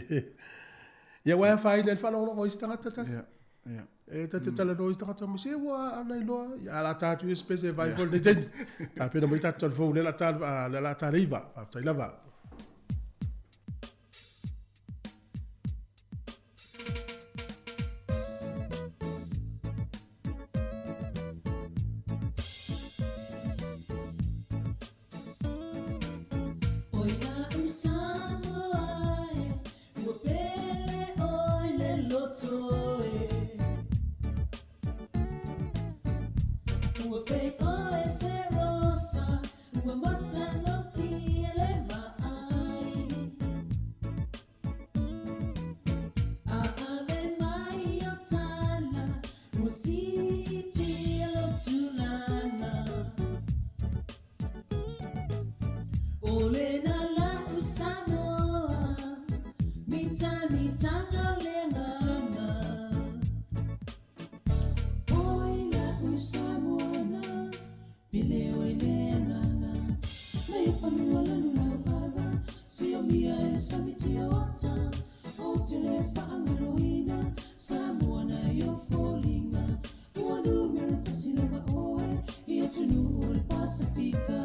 Ia, ua e afaina i le faalogologo a isi tagata tasi. Ia, ia. E ta te talanoa i isi tagata ma se ua ana iloa, ia a la ta atu ia se pese e vaai foi i lenei taimi. Tapena mai tatou talafou lea o le a ta le 9. Faafetai lava. Oi la'u Samoa e, ua pele ʻoe le loto e. Ua pei ʻoe se rosa, ua matagofie le vaai. A ave mai o tala, ua siitia lou tulaga. O lena la'u Samoa, mitamitanga o le agaga. Oi la'u Samoa na, pele ʻoe le agaga. Mai o fanua lanu lau ava, siomia e le sami tioata. Ou te le faagaloina, Samoa na i o foliga. Ua numera tasi lava ʻoe, i atunuu o le Pasifika.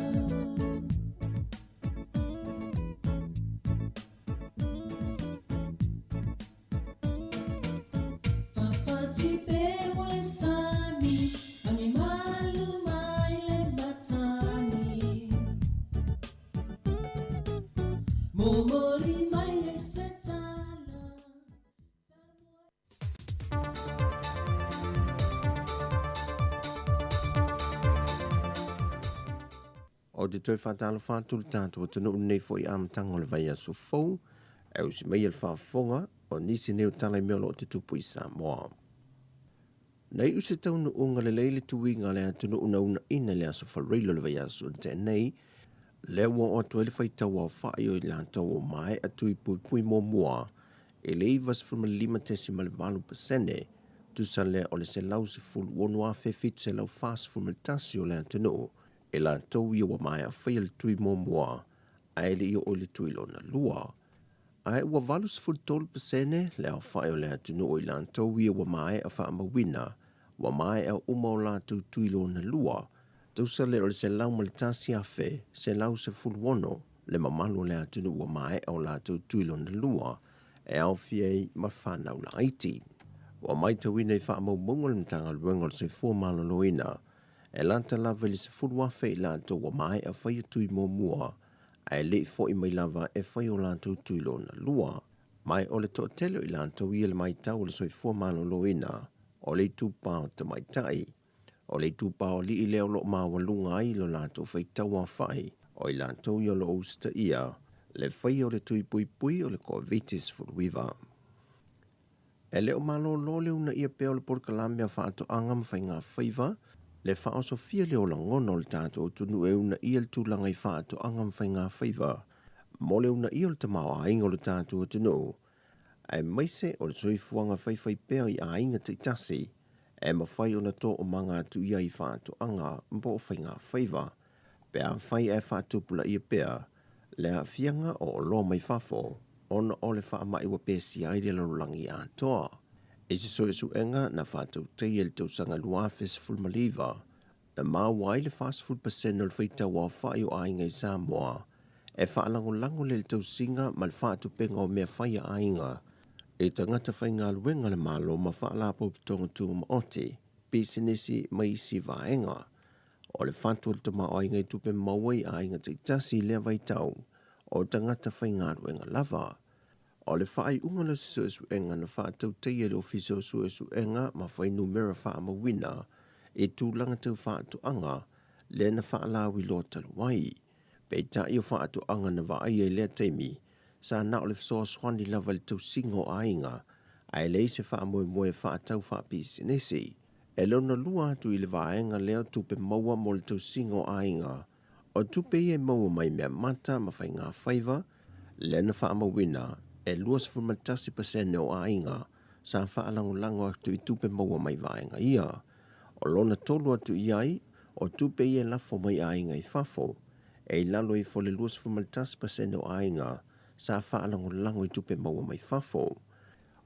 Momoli mai ai se tala. Ou te toe faatalofa atu i le tatou atunuu i lenei foi amataga o le vaiaso fou, e usi mai le faafofoga o nisi nei o tala i mea o lo o tutupu i Samoa. Na iu se taunuuga lelei le tuiga a le atunuu na uunaina i le aso Faraile o le vaiaso na tea nei, lea ua oo atu ai le faitau aofai o i latou ua maea tui puipui muamua i le 95.8%, tusa lea o le 116,741 o le atunuu e latou ia ua maea faia le tui muamua ae le i oo i le tui lona lua. Ae ua 83% le aofai o le atunuu i latou ia ua maea faamauina ua maea uma o latou tui lona lua, tusa lea o le 101,116 le mamalu o le atunuu ua maea o latou tui lona lua e aofia ai ma fanau laiti. Ua matauina i faamaumauga a le Matagaluega o le Soifua Maloloina e lata lava i le 10,000 i latou ua maea faia tui muamua ae le i foi mai lava e fai o latou tui lona lua. Ma o le toatele o i latou ia i le matau a le Soifua Maloloina o le itupa o tamaitai. O le itupa o alii lea o lo o maualuga ai lo latou faitau aofai o i latou ia o lo o usitaia le faia o le tui puipui o le Koviti-19. E le o malolo le uunaia pea o le polokalame a Faatoaga ma Faiga Faiva, le faaosofia lea o lagona o le tatou atunuu e uunaia le tulaga i faatoaga ma faiga faiva mo le uunaia o le tamaoaiga o le tatou atunuu, aemaise o le soifuaga faifaipea i aiga taitasi e mafai ona toomaga atu i ai i faatoaga po o faiga faiva pe afai ae faatupulaia pea le aafiaga o oloa mai fafo ona o le faamai ua pesia ai le lalolagi atoa. I se suesuega na faatautaia i le tausaga 2019, na maua ai le 40% o le faitau aofai o aiga i Samoa e faalagolago lea i le tausiga ma le faatupega o mea fai a aiga i tagata faigaluega a le Malo ma faalapotopotoga tumaoti, pisinisi ma isi vaega. O le fatu o le tamaoaiga i tupe maua i aiga taitasi i lea vaitau o tagata faigaluega lava. O le faaiuga o se suesuega na faatautaia e le Ofisa o Suesuega ma Fuainumera Faamauina i tulaga tau faatoaga lea na faalauiloa talu ai. Peitai o faatoaga na vaaia i lea taimi, sa na o le fesoasoani lava i le tausiga o aiga, ae leai se faamoemoe faatatau faapisinisi. E lona lua atu i le vaega lea o tupe maua mo le tausiga o aiga, o tupe ia e maua mai mea mata ma faiga faiva, lea na faamauina e 21% o aiga sa faalagolago atu i tupe maua mai vaega ia. O lona tolu atu i ai, o tupe ia e lafo mai aiga i fafo, e i lalo ifo o le 21% o aiga sa faalagolago i tupe maua mai fafo.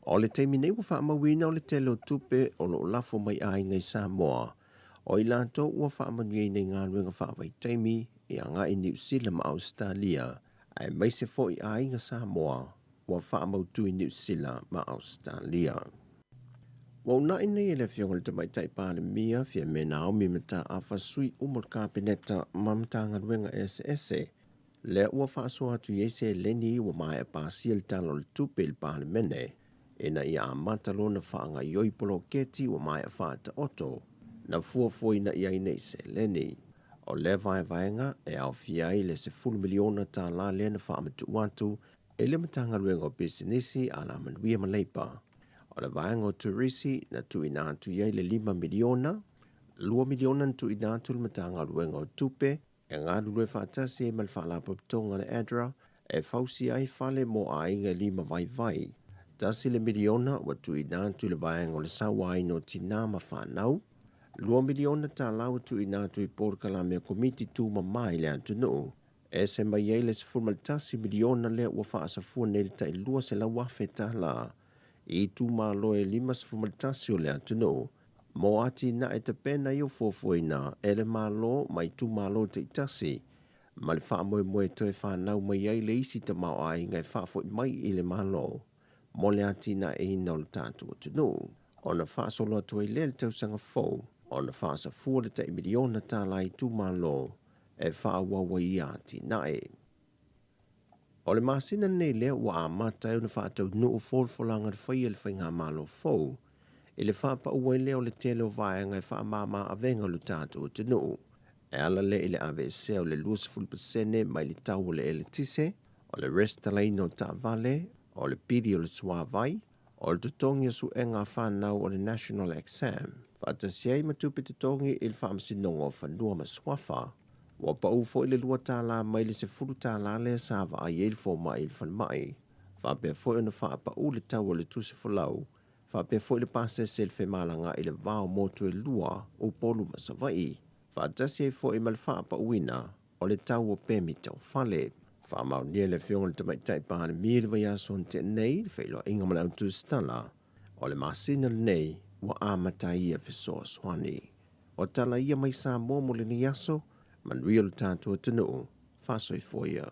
O le taimi nei ua faamauina o le tele o tupe o lo o lafo mai aiga i Samoa, o i latou ua faamanuiaina i galuega faavaitaimi e agai i Niu Sila ma Ausetalia, aemaise foi aiga Samoa ua faamautu i Niu Sila ma Ausetalia. Ua uunai nei e le Afioga i le Tamaitai Palemia, Fiame Naomi Mataafa, sui uma o le Kapeneta ma Matagaluega eseese, lea ua faasoa atu i ai seleni ua maea pasia le Tala o le Tupe i le Palemene, ina ia amata lona faagaoioi poloketi ua maea faataoto na fuafuaina i ai nei seleni. O lea vaevaega e aofia ai le $10 miliona tala lea na faamatuu atu e le Matagaluega o Pisinisi, Alamanuia ma Leipa. O le vaega o Turisi na tuuina atu i ai le $5 miliona, $2 miliona na tuuina atu i le Matagaluega o Tupe e galulue faatasi ai ma le Faalapotopotoga a le ADRA e fausia ai fale mo aiga e lima vaivai. $1 miliona ua tuuina atu i le vaega o le sauaina o tinā ma fanau. $2 miliona tala ua tuuina atu i polokalame a Komiti Tumama i le atunuu. E ese mai ai le $11 miliona lea ua faasafua nei le tai $200,000 i itumalo e 51 o le atunuu mo atinae tapena ia fuafuaina e le Malo ma itumalo taitasi ma le faamoemoe e toe fanau mai ai le isi tamaoaiga e faafoi mai i le Malo mo le atinaeina o le tatou atunuu. Ona faasolo atu ai lea i le tausaga fou ona faasafua le tai miliona tala i itumalo e faaauau ai ia atinae. O le masina lenei lea ua amata ai ona faataunuu folafolaga na faia e le Faigamalo fou i le faapau ai lea o le tele o vaega e faamama avega o le tatou atunuu. E ala lea i le aveesea o le 20% mai le tau o le eletise, o le resitalaina o taavale, o le pili o le suavai, o le totogi o suega a fanau o le National Exam, faatasi ai ma tupe totogi i le Faamasinoga o Fanua ma Suafa. Ua pau foi le $2 mai le $10 lea sa vaai ai le fomai i le falemai. Faapea foi ona faapau le tau o le tusi folau, faapea foi le pasese i le femalagaai i le va o motu e lua, Upolu ma Savaii, faatasi ai foi ma le faapauina o le tau o pemi taufale. Faamaonia e le Afioga i le Tamaitai Palemia i le vaiaso na tea nei le feiloaiga ma le autusitala o le masina lenei ua amata ai ia fesoasoani. O tala ia mai Samoa mo lenei aso, manuia lo tatou atunuu, faasoifua ia.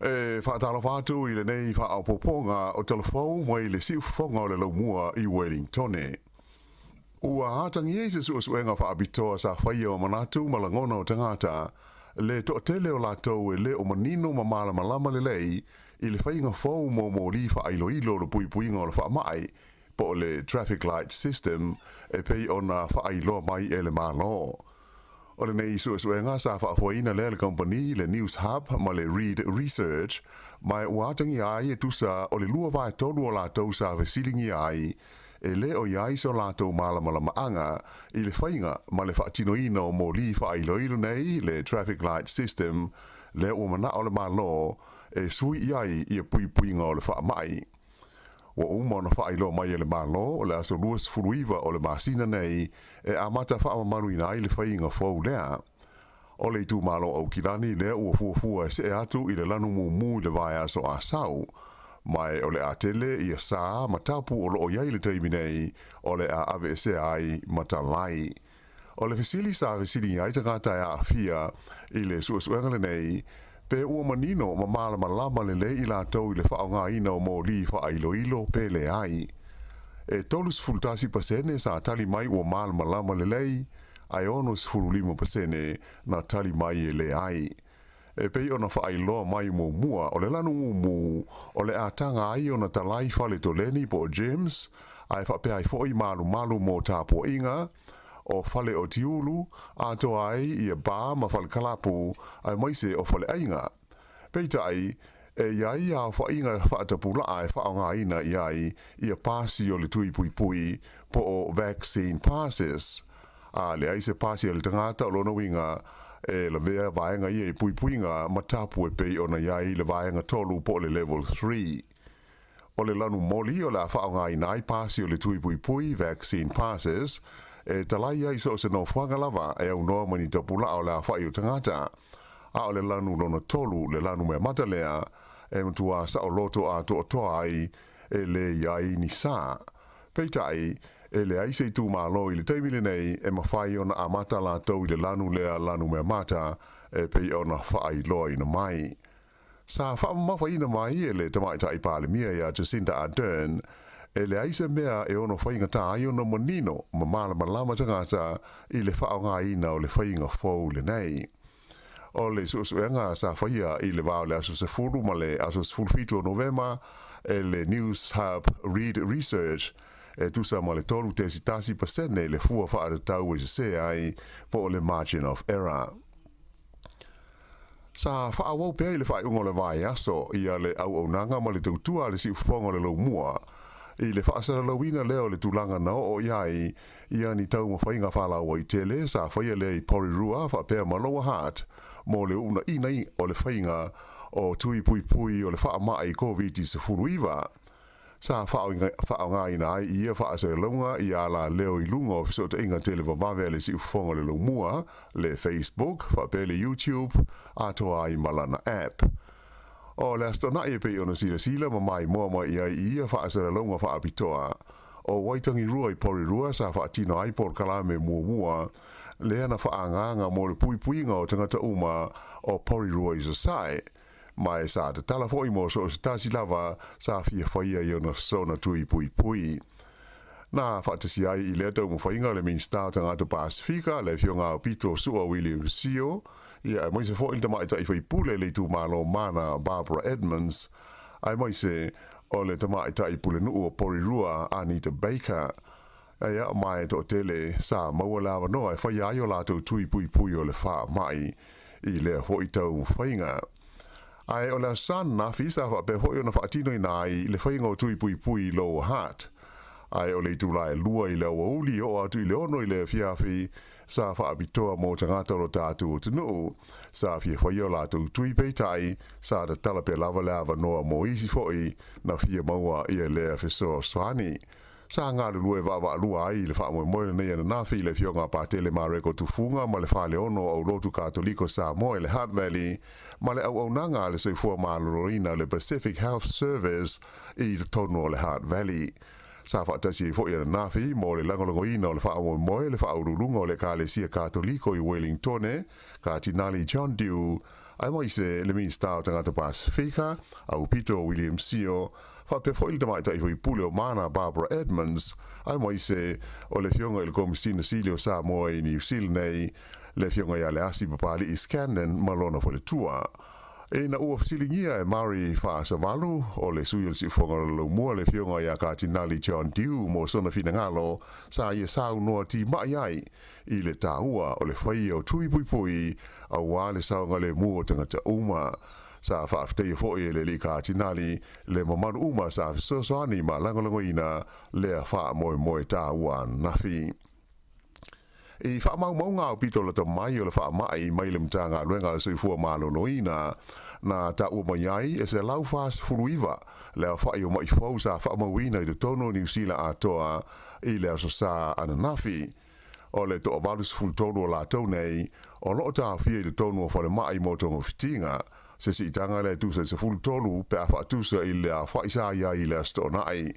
E faatalofa atu i lenei faaopoopoga o Talafou mai le siufofoga o le laumua i Wellingtone. Ua atagia i se suesuega faapitoa sa faia o manatu ma lagona o tagata, le toatele o latou e le o manino ma malamalama lelei i le faiga fou mo moli faailoilo o le puipuiga o le faamai, po o le traffic light system e pei ona faailoa mai e le Malo. O lenei suesuega sa faafoeina lea e le kamupani le Newshub ma le Reid Research, ma ua atagia ai e tusa o le 2/3 o latou sa fesiligia ai e le o i ai so latou malamalamaaga i le faiga ma le faatinoina o moli faailoilo nei le traffic light system lea ua manao le Malo e sui i ai ia puipuiga o le faamai. Ua uma ona faailoa mai e le Malo o le aso 29 o le masina nei e amata faamamaluina ai le faiga fou lea. O le itumalo Aukilani lea ua fuafua e see atu i le lanu mumu i le vaiaso Asau. Ma e o le a tele ia sa ma tapu o loo i ai i le taimi nei o le a aveesea ai ma talai. O le fesili sa fesiligia ai tagata e aafia i le suesuega lenei, pe ua manino ma malamalama lelei i latou i le faaaogaina o moli faailoilo pe leai. E 31% sa tali mai ua malamalama lelei, ae 65% na tali mai e leai. E pei ona faailoa mai muamua, o le lanu mumu o le a taga ai ona talai fale toleni po o gyms, ae faapea ai foi malumalu mo tapuaiga, o fale o tiulu, atoa ai ia bar ma fale kalapu, aemaise o faleaiga. Peitai, e i ai aofaiga faatapulaa e faaaogaina i ai ia pasi o le tui puipui po o vaccine passes. A leai se pasi a le tagata o lona uiga e lavea vaega ia i puipuiga ma tapu e pei ona i ai le vaega tolu po o le level 3. O le lanu moli o le a faaaogaina ai pasi o le tui puipui, vaccine passes, e talai ai so o se nofoaga lava e aunoa ma ni tapulaa o le aofai o tagata. A o le lanu lona tolu, le lanu mea mata lea, e matua saoloto atoatoa ai e lē i ai ni sa. Peitai, e leai se itumalo i le taimi lenei e mafai ona amata latou i le lanu lea lanu mea mata e pei ona faailoaina mai. Sa faamamafaina mai e le Tamaitai Palemia ia Jacinda Ardern, e leai se mea e ono faigata ai ona manino ma malamalama tagata i le faaaogaina o le faiga fou lenei. O le suesuega sa faia i le va o le aso 10 ma le aso 17 o Novema e le Newshub Reid Research e tusa ma le 3.1% le fua faatatau e sese ai po o le margin of error. Sa faaauau pea i le faaiuga o le vaiaso ia le auaunaga ma le tautua a le siufofoga o le laumua i le faasalalauina lea o le tulaga na oo i ai ia ni taumafaiga faalauaitele sa faia lea i Porirua faapea ma Lower Hutt mo le uunaina o le faiga o tui puipui o le faamai Koviti-19. Sa faaaogaina ai ia faasalalauga i alaleo i luga o fesootaiga televavave a le Siufofoga o le Laumua, le Facebook, faapea le YouTube, atoa ai ma lana app. O le Aso Toonai e pei ona silasila ma maimoa mai i ai i ia faasalalauga faapitoa. o Waitangirua i Porirua sa faatino ai polokalame muamua lea na faaagaaga mo le puipuiga o tagata uma o Porirua i Sasae, ma e sa tatala foi mo so o se tasi lava sa fia faia i ona sona tui puipui. Na faatasi ai i lea taumafaiga le Minisita o Tagata Pasefika, le Afioga Aupito Su'a William Sio, ia aemaise foi le Tamaitai Faipule i le itumalo o Mana, Barbara Edmonds, aemaise o le Tamaitai Pulenuu o Porirua, Anita Baker. Ia, ma e toatele sa maua le avanoa e faia ai o latou tui puipui o le faamai i lea foi taumafaiga. Ae o le Aso Sa ananafi sa faapea foi ona faatinoina ai le faiga o tui puipui i Lower Hutt. Ae o le itula e 2 i le aoauli e oo atu i le 6 i le afiafi sa faapitoa mo tagata o lo tatou atunuu sa fia faia o latou tui peitai sa tatala pea lava le avanoa mo isi foi na fia maua ia lea fesoasoani. Sa galulue vaavaalua ai i le faamoemoe lenei ananafi i le Afioga a Patele Mareko Tufuga ma le Faleono o Aulotu Katoliko Samoa i le Hutt Valley ma le auaunaga a le Soifua Maloloina le Pacific Health Service i totonu o le Hutt Valley. Sa faatasi ai foi ananafi mo le lagolagoina o le faamoemoe le Faauluuluga o le Ekalesia Katoliko i Wellingtone, Katinali John Dew, aemaise le Minisita o Tagata Pasefika, Aupito William Sio, faapea foi le Tamaitai Faipule o Mana Barbara Edmonds, aemaise o le Afioga i le Komesina Sili o Samoa i Niu Sila nei, le Afioga ia Leasi Papali'i Scanlan ma lona faletua. Ina ua fesiligia e Murray Faasavalu, o le sui o le Siufofoga o le Laumua, le Afioga ia Katinali John Dew mo sona finagalo, sa ia saunoa timai ai i le taua o le faia o tui puipui aua le saogalemu o tagata uma. Sa faafetaia foi e le Alii Katinali le mamalu uma sa fesoasoani ma lagolagoina lea faamoemoe taua ananafi. I faamaumauga aupito lata mai o le faamai mai le Matagaluega a le Soifua Maloloina, na taua mai ai e 149 le aofai o ma'i fou sa faamauina i totonu o Niu Sila atoa i le Aso Sa ananafi. O le toa-83 o latou nei o lo o taofia i totonu o falemai mo togafitiga, se siitaga lea e tusa i 13 pe a faatusa i le aofai sa i ai i le Aso Toonai.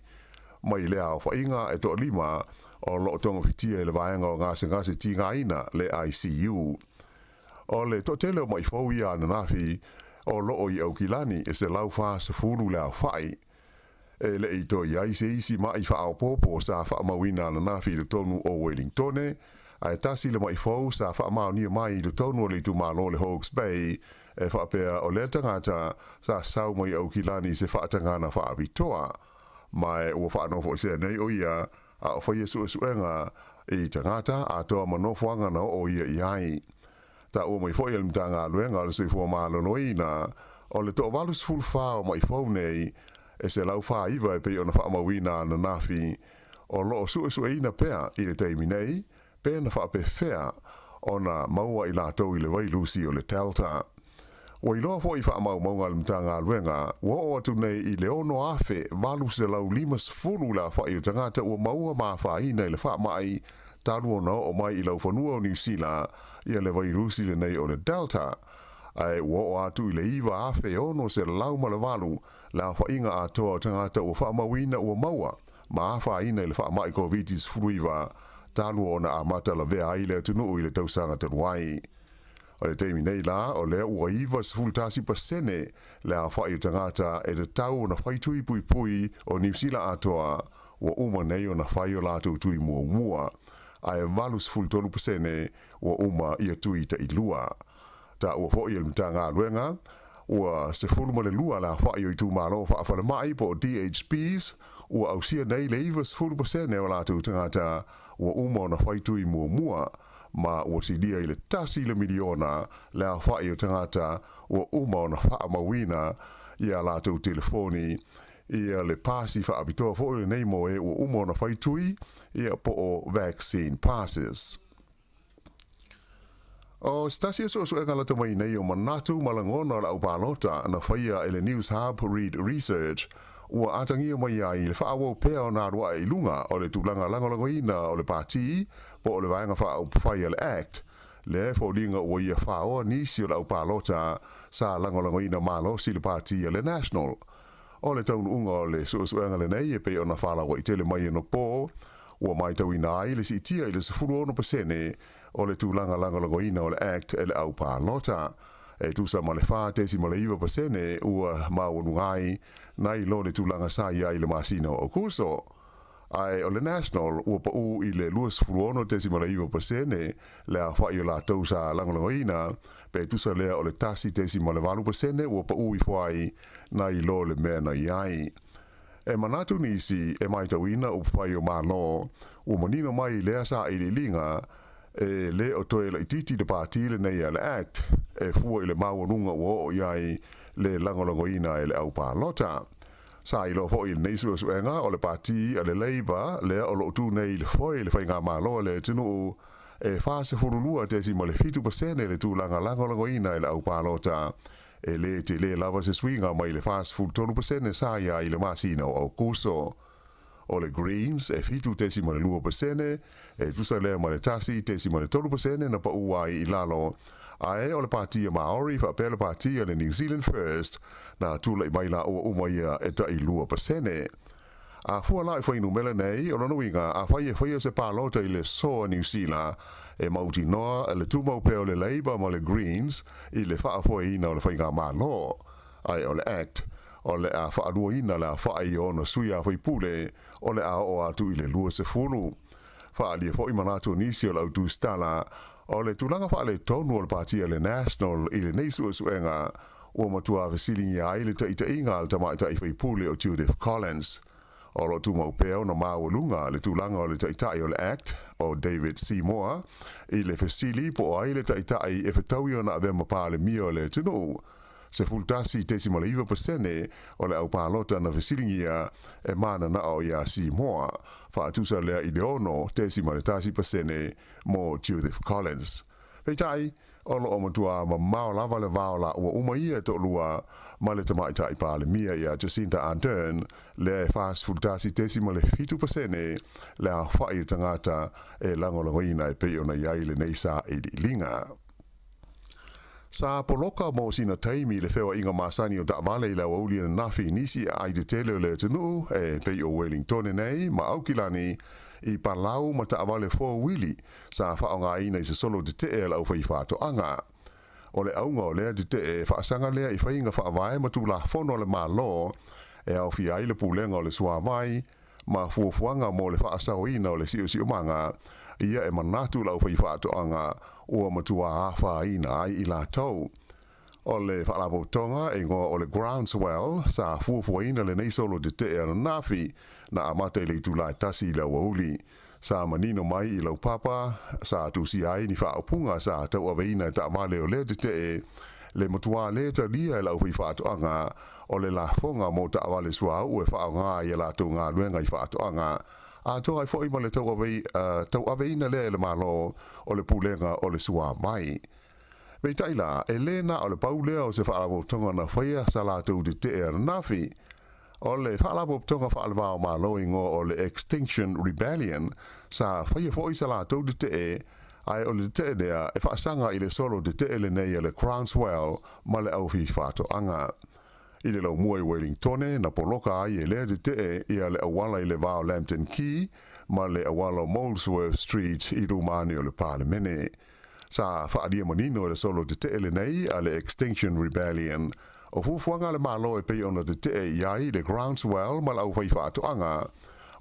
Mai lea aofaiga e toalima o lo o togafitia i le vaega o gasegase tigaina, le ICU. O le toatele o ma'i fou ia ananafi o lo o i Aukilani e 140 le aofai. E le i toe i ai se isi ma'i faaopoopo sa faamauina ananafi i totonu o Wellingtone, ae tasi le ma'i fou sa faamaonia mai i totonu o le itumalo o le Hawke's Bay, e faapea o lea tagata sa sau mai Aukilani i se faatagana faapitoa. Ma e ua faanofoesea nei o ia a o faia suesuega i tagata atoa ma nofoaga na oo ia i ai. Taua mai foi e le Matagaluega o le Soifua Maloloina, o le toa-84 o ma'i fou nei, e 149 e pei ona faamauina ananafi, o lo o suesueina pea i le taimi nei, pe na faapefea ona maua i latou i le vailusi o le Delta. Ua iloa foi i faamaumauga a le Matagaluega, ua oo atu nei i le 6,850 le aofai o tagata ua maua ma afaina i le faamai talu ona oo mai i laufanua o Niu Sila ia le vairusi lenei o le Delta, ae ua oo atu i le 9,608 le aofaiga atoa o tagata ua faamauina ua maua ma afaina i le faamai Koviti-19 talu ona amata lavea ai le atunuu i le tausaga talu ai. O le taimi nei la, o lea ua 91% le aofai o tagata e tatau ona fai tui puipui o Niu Sila atoa ua uma nei ona fai o latou tui muamua, ae 83% ua uma ia tui tailua. Taua foi e le Matagaluega, ua 12 le aofai o itumalo faafalemai po o DHBs ua ausia nei le 90% o latou tagata ua uma ona fai tui muamua, ma ua silia i le tasi le miliona le aofai o tagata ua uma ona faamauina i a latou telefoni ia le pasi faapitoa foi lenei mo e ua uma ona fai tui ia po o vaccine passes. O se tasi o suesuega lata mai nei o manatu ma lagona o le aupalota na faia e le Newshub Reid Research ua atagia mai ai le faaauau pea ona alu ae i luga o le tulaga lagolagoina o le Pati po o le Vaega Faaupufai a le Act, lea e foliga ua ia faoa nisi o le aupalota sa lagolagoina malosi le Pati a le National. O le taunuuga o le suesuega lenei e pei ona faalauaitele mai anapo, ua matauina ai le siitia i le 16% o le tulaga lagolagoina o le Act e le au palota, e tusa ma le 4.9% ua maualuga ai nai lo le tulaga sa i ai i le masina o Aokuso. Ae o le National ua pau i le 26.9% le aofai o latou sa lagolagoina, pe tusa lea o le 1.8% ua pau ifo ai nai lo le mea na i ai. E manatu nisi e matauina upufai o Malo ua manino mai i lea sailiiliga e le o toe laitiiti le pati lenei a le Act e fua i le maualuga ua oo i ai le lagolagoina e le au palota. Sa iloa foi i lenei suesuega o le pati a le Labour lea o lo o tu nei i le foe i le faigamalo a le atunuu e 42.7% le tulaga lagolagoina e le au palota, e le tele lava se suiga mai le 43% sa i ai i le masina o Aokuso. O le Greens e 7.2%, e tusa lea ma le 1.3% na pau ai i lalo, ae o le Pati a Maori faapea le Pati a le New Zealand First na tulai mai laua uma ia e tai 2%. A fua la i fuainumera nei, o lona uiga, afai e faia se palota i le aso a Niu Sila, e mautinoa le tumau pea o le Labour ma le Greens i le faafoeina o le faigamalo. Ae o le Act, o le a faaluaina le aofai o ona sui usufono o le a oo atu i le 20. Faaalia foi manatu o nisi o le au tusitala, o le tulaga faaletonu o le pati a le National i lenei suesuega, ua matua fesiligia ai le taitaiga a le tamaitai faipule o Judith Collins. O lo o tumau pea ona maualuga le tulaga o le taitai o le Act, o David Seymour, i le fesili po o ai le taitai e fetaui ona avea ma Palemia o le atunuu. 11.9% o le au palota na fesiligia e mananao iā Seymour, faatusa lea i le 6.1% mo Judith Collins. Peitai, o lo o matua mamao lava le va o laua uma ia e toalua ma le Tamaitai Palemia ia Jacinda Ardern, lea e 41.7% le aofai o tagata e lagolagoina e pei ona i ai lenei sailiiliga. Sa poloka mo sina taimi le feoaiga masani o taavale i le aoauli ananafi i nisi aai tetele o le atunuu e pei o Welingtone nei ma Aukilani i palau ma taavale four-wili sa faaaogaina i se solo tetee a le aufaifaatoaga. O le auga o lea tetee e faasaga lea i faiga faavae ma tulafono a le Malo e aofia ai le pulega o le suavai ma fuafuaga mo le faasaoina o le siosiomaga, ia e manatu le aufaifaatoaga ua matua afaina ai i latou. O le faalapotopotoga e igoa o le Groundswell sa fuafuaina lenei solo tetee ananafi na amata i le itula e tasi i le aoauli. Sa manino mai i laupapa sa tusia ai ni faaupuga sa tauaveina e taavale o lea tetee le matua lē talia e le aufaifaatoaga o le lafoga mo taavale suauu e faaaoga ai a latou galuega i faatoaga, atoa ai foi ma le tauaveina lea e le Malo o le Pulega o le Suavai. Peitai la, e lē na o le pau lea o se faalapotopotoga na faia sa latou tetee ananafi. O le faalapotopotoga faaleva o Malo e igoa o le Extinction Rebellion sa faia foi sa latou tetee, ae o le tetee lea e faasaga i le solo tetee lenei a le Groundswell ma le aufifaatoaga. I le laumua i Welingtone na poloka ai e lea tetee ia le auala i le va o Lambton Quay ma le auala o Molesworth Street i luma ane o le Palemene. Sa faaalia manino e le solo tetee lenei a le Extinction Rebellion o fuafuaga a le Malo e pei ona tetee i ai le Groundswell ma le aufaifaatoaga.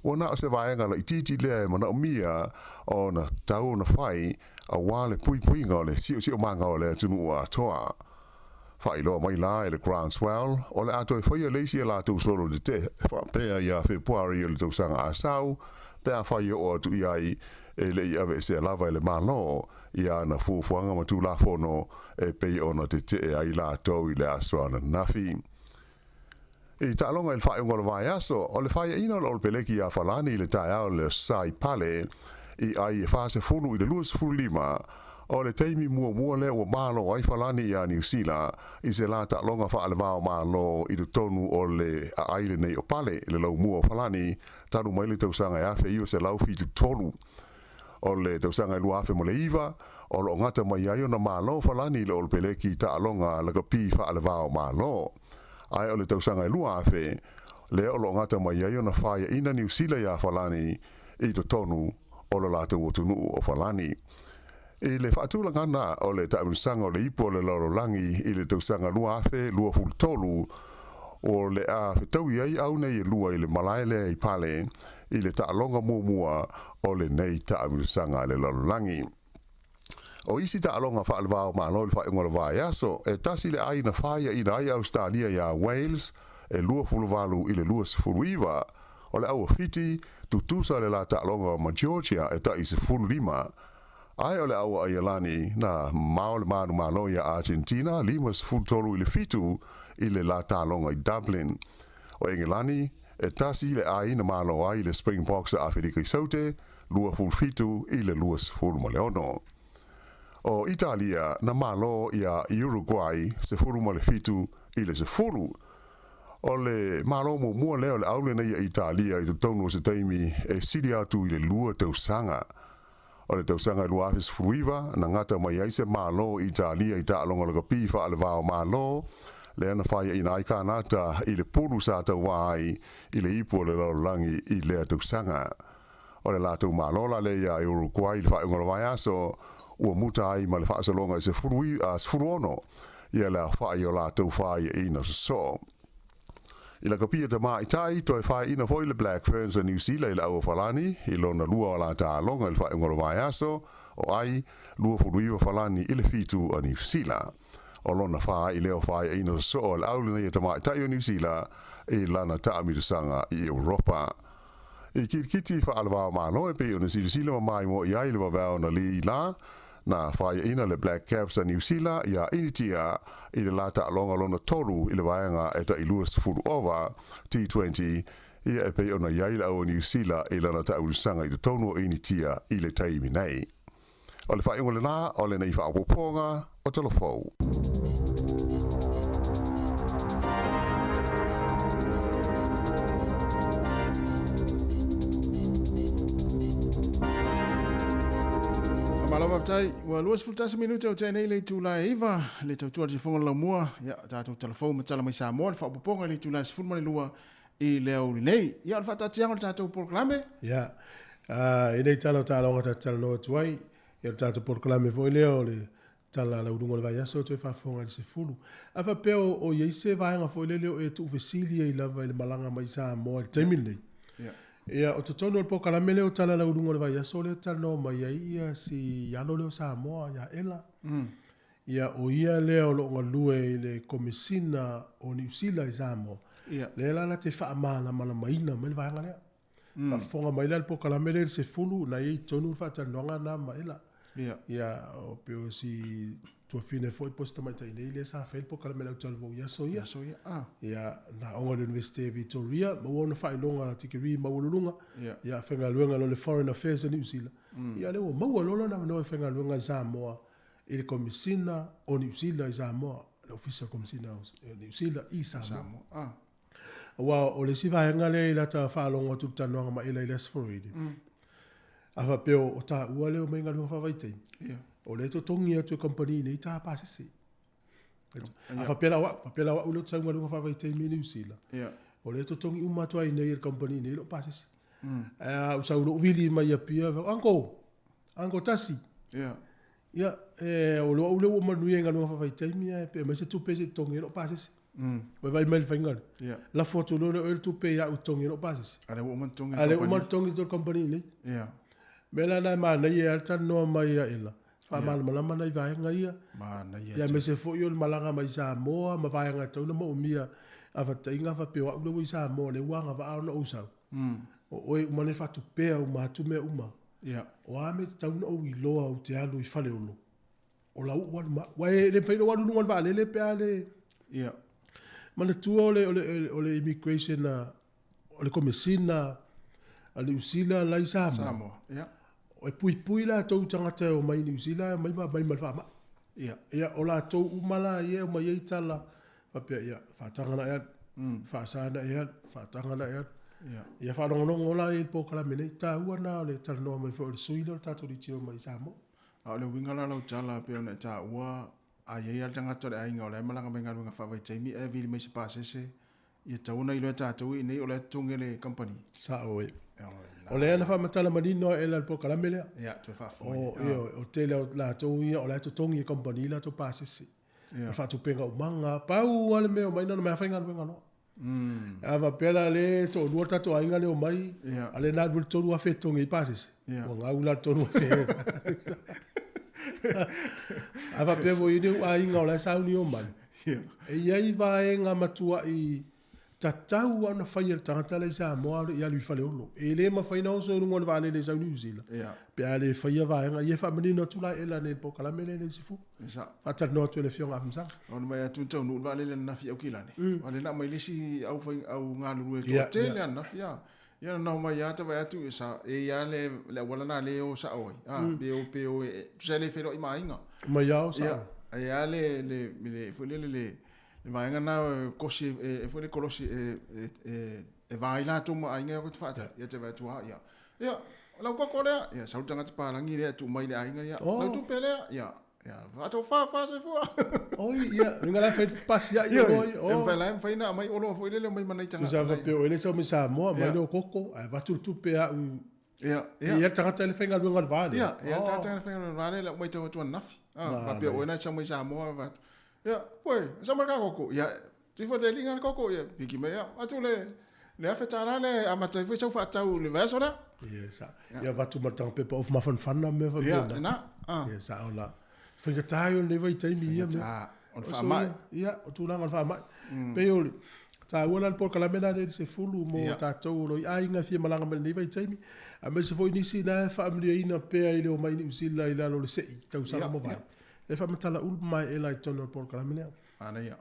Ua na o se vaega laitiiti lea e manaomia ona tatau ona fai aua le puipuiga o le siosiomaga o le atunuu atoa. Faailoa mai la e le Groundswell o le a toe faia le isi a latou solo tetee faapea ia Fepuari o le tausaga a sau pe afai e oo atu i ai e le i aveesea lava e le Malo i ana fuafuaga ma Tulafono e pei ona tetee ai latou i le aso ananafi. I taaloga i le faaiuga o le vaiaso, o le faiaina o le Olopeleki iā Falani i le taeao o le Aso Sa i Pale i ai e 40 i le 25, o le taimi muamua lea ua malo ai Falani iā Niu Sila i se la taaloga faaleva o Malo i totonu o le aai lenei o Pale i le laumua o Falani talu mai le tausaga e 1973. O le tausaga e 2009, o lo o gata mai ai ona malo Falani i le Olopeleki i taaloga lakapi faaleva o Malo. Ae o le tausaga e 2000, lea o loo gata mai ai ona faiaina Niu Sila iā Falani i totonu o lo latou atunuu o Falani. I le faatulagaga o le taamilosaga o le Ipu o le Lalolagi i le tausaga 2023, o le a fetaui ai au nei e lua i le malae lea i Pale i le taaloga muamua o lenei taamilosaga a le lalolagi. O isi taaloga faalevao malo i le faaiuga o le vaiaso, e tasi le ai na faiaina ai Ausetalia iā Wales e 28 i le 29. O le au a Fiti, tutusa le la taaloga ma Georgia e tai 15. Ae o le au a Aialani, na mamao le manumalo iā Argentina 53 i le 7 i le la taaloga i Dublin. O Engelani, e tasi le ai na malo ai le Springboks a Afelika i Saute, 27 i le 26. O Italia na malo iā Uruguay 17 i le 10. O le malo muamua lea o le au lenei a Italia i totonu o se taimi e sili atu i le 2 tausaga. O le tausaga e 2019 na gata mai ai se malo i Italia i taaloga lakapi faalevao malo, lea na faiaina ai Kanata i le pulu sa tauā ai i le Ipu o le Lalolagi i lea tausaga. O le latou malo la lea iā Uruguay i le faaiuga o le vaiaso, ua muta ai ma le faasologa i 16 ia le aofa'i o latou faiaina sosoo. I lakapi a tamaitai, toe faiaina foi le Black Ferns a Niu Sila i le au a Falani i lona lua o la taaloga i le faaiuga o le vaiaso, o ai, 29 Falani i le 7 a Niu Sila. O lona fāai lea o faiaina sosoo a le au lenei a tamaitai o Niu Sila i lana taamilosaga i Europa. I kilikiti faalevao-malo e pei ona silasila ma maimoa i ai le vaveao na lī la, na faiaina le Black Caps a Niu Sila iā Initia i le la taaloga lona tolu i le vaega e tai 20 ova, T20, ia e pei ona i ai le au a Niu Sila i lana taaulisaga i totonu o Initia i le taimi nei. O le faaiuga lenā o lenei faaopoopoga o Talofou. Faamalo faafetai. Ua 21 minute o tea nei le itula e 9, le tautua le sifoga o le laumua. Ia, tatou talafou ma tala mai Samoa le faaopoopoga i le itula e 12 i le aoauli nei. Ia, o le faataatiaga o le tatou polokalame. Ia, i nei tala o taaloga ta te talanoa atu ai, ia o le tatou polokalame foi lea o le tala lauuluga o le vaiaso toe faafofoga i le 10. A faapea o i ai se vaega foi lele o e tuufesili ai lava i le malaga mai Samoa i le taimi lenei. Ia, o totonu o le polokalame lea o tala lauuluga o le vaiaso lea e talanoa mai ai ia si alo lea o Samoa ia Ela. Ia, o ia lea o lo o galue i le Komesina o Niu Sila i Samoa. Lea la na te faamalamalamaina mai le vaega lea. Faafofoga mai la le polokalame lea i le 10, na i ai tonu le faatalanoaga lena ma Ela. Ia, o pei o si tuafine foi po o si tamaitai nei lea sa fai le polokalame a le au talavou i aso ia. Aso ia, ah. Ia, na aoga i le Universite Victoria, maua ona faailoga tikeri maualuluga. Ia, faigaluega loa i le Foreign Affairs a Niu Sila. Ia, lea ua maua loa lona avanoa e faigaluega i Samoa i le Komesina o Niu Sila i Samoa, le Ofisa o Komesina o Niu Sila i Samoa. Ah. Aua o le isi vaega lea i lata faalogo atu i le talanoaga ma Ela i le Aso Faraile, a faapea o taua lea o mai galuega faavaitaimi, o lea e totogi atu e kamupani nei ta pasese. A faapea la o au, faapea la o au lea ou te sau i galuega faavaitaimi i Niu Sila, o lea e totogi uma atu ai nei e le kamupani nei lou pasese. Ae a ou sau loa ou vili mai i Apia, Uncle, Uncle Tasi, Ia, e, o lou au lea ua manuia i galuega faavaitaimi ae pe aumai se tupe se i totogi ai lou pasese. Ua vaai mai le faiga lea. Lafo atu loa lea e oe le tupe ia au e totogi ai lou pasese. A lea ua uma ona totogi e le A lea ua uma ona totogi e le kamupani nei. O le mea la lena e manaia ai lava le talanoa mai ia Ela, faamalamalama nai vaega ia. Manaia Ia aemaise foi o le malaga mai Samoa ma vaega e tatau ona moomia a faataiga faapea o au lea ua i Samoa lea ua agavaa ona ou sau. O oe uma nei faatupea uma atu mea uma. O a mea e tatau ona ou iloa ou te alu i Faleolo, o lau ou alu ma au. Aua e le mafai ona ou alu i luga o le vaalele pe a le... Manatua o le immigration a, o le Komesina a Niu Sila la i Samoa, e puipui latou i tagata e omai i Niu Sila e omai ma aumai ma le faamai. Ia, o latou uma la ia e omai ai tala faapea, ia, faataga ona e alu, faasa ona e alu, faataga ona e alu. Ia faalogologo la i le polokalame nei, taua lena o le talanoa mai foi o le sui lea o le tatou leitio mai Samoa. A o le uiga la o lau tala pei ona e taua, A i ai lava le tagata o le aiga o la e malaga mai i galuega faavaitaimi ae vili mai se pasese, ia tatau ona iloa e tatou i inei o la e totogi e le kamupani. Sao e. O lea na faamatala manino ae la le polokalame lea. Ia, toe faafofoga. O, ioe, o le tele o latou ia o la e totogi e kamupani latou pasese. Ia. Ma faatupega umaga. Pau lava le mea o mai na ona omai lava faigaluega loa. A faapea la lea e toalua le tatou aiga lea e omai, a o lea na alu ai le $3,000 e totogi ai pasese, ua gau la le $3,000. A faapea foi i ai ni ou aiga o la e sauni e omai, e i ai vaega matuai tatau lava ona fai e le tagata la i Samoa a o le i alu i Faleolo. E le mafai ona oso i luga o le vaalele e sau i Niu Sila pe a le faia vaega ia. E faamanino atu la e Ela nei i le polokalame lea nei i le 10. Faatalanoa atu e le Afioga Afamasaga. Ona mai atu taunuu le vaalele ananafi i Aukilani. Aua lea na aumai le isi au fai au galulue toatele ananafi a. Ia na omai lava ta vaai atu sa e i ai le le auala na le o sao ai. A pe o pe o e tusa e le feiloai ma aiga. Mai lava o sao. Ia e a le le le foi lele le le vaega na kosi e foi le kolosi e e e va ai latou ma aiga e te faatali. Ia te vaai atu a ia. Ia, o lau koko lea, ia sau le tagata palagi lea e tuu mai i le aiga, ia, oh. Lau tupe lea, ia, ia, faatofa fa soifua. Oi, ia, luga la fai pasiai ia, oi, oh. E mafai la e mafai na aumai oloa foi lele mai manai tagata. Tusa faapea o ele sau mai Samoa, mai leo koko, ae avatu le tupe au. Ia, ia. Ia le tagata le faigaluega le vale. Ia, ia le tagata le faigaluega le vale, lau mai tau atu ananafi. Ah, faapea o ena sau mai Samoa, avatu. Ia, oi, sau mai ka koko. Ia, Tifo le liga le koko, ia, piki mai, ia, atu le, le $1,000 le amata ai foi sau faatau i le vaiaso lea. Ia, sa. Ia avatu ma le taga pepa ofu mafanafana ma mea faapena. Ia, lena. Ah. Ia, sao la. Faigata ia o lenei vaitaimi ia mea. O le faamai. Ia, o tulaga o le faamai. Pei o le taua la le polokalame lena i le 10 mo tatou o lo o i aiga e fia malaga mai i lenei vaitaimi, aemaise foi nisi na e faamanuiaina pea i le omai i Niu Sila i lalo o le sei tausaga ua mavae. E faamatala uma mai e la i totonu o le polokalame lea. Manaia.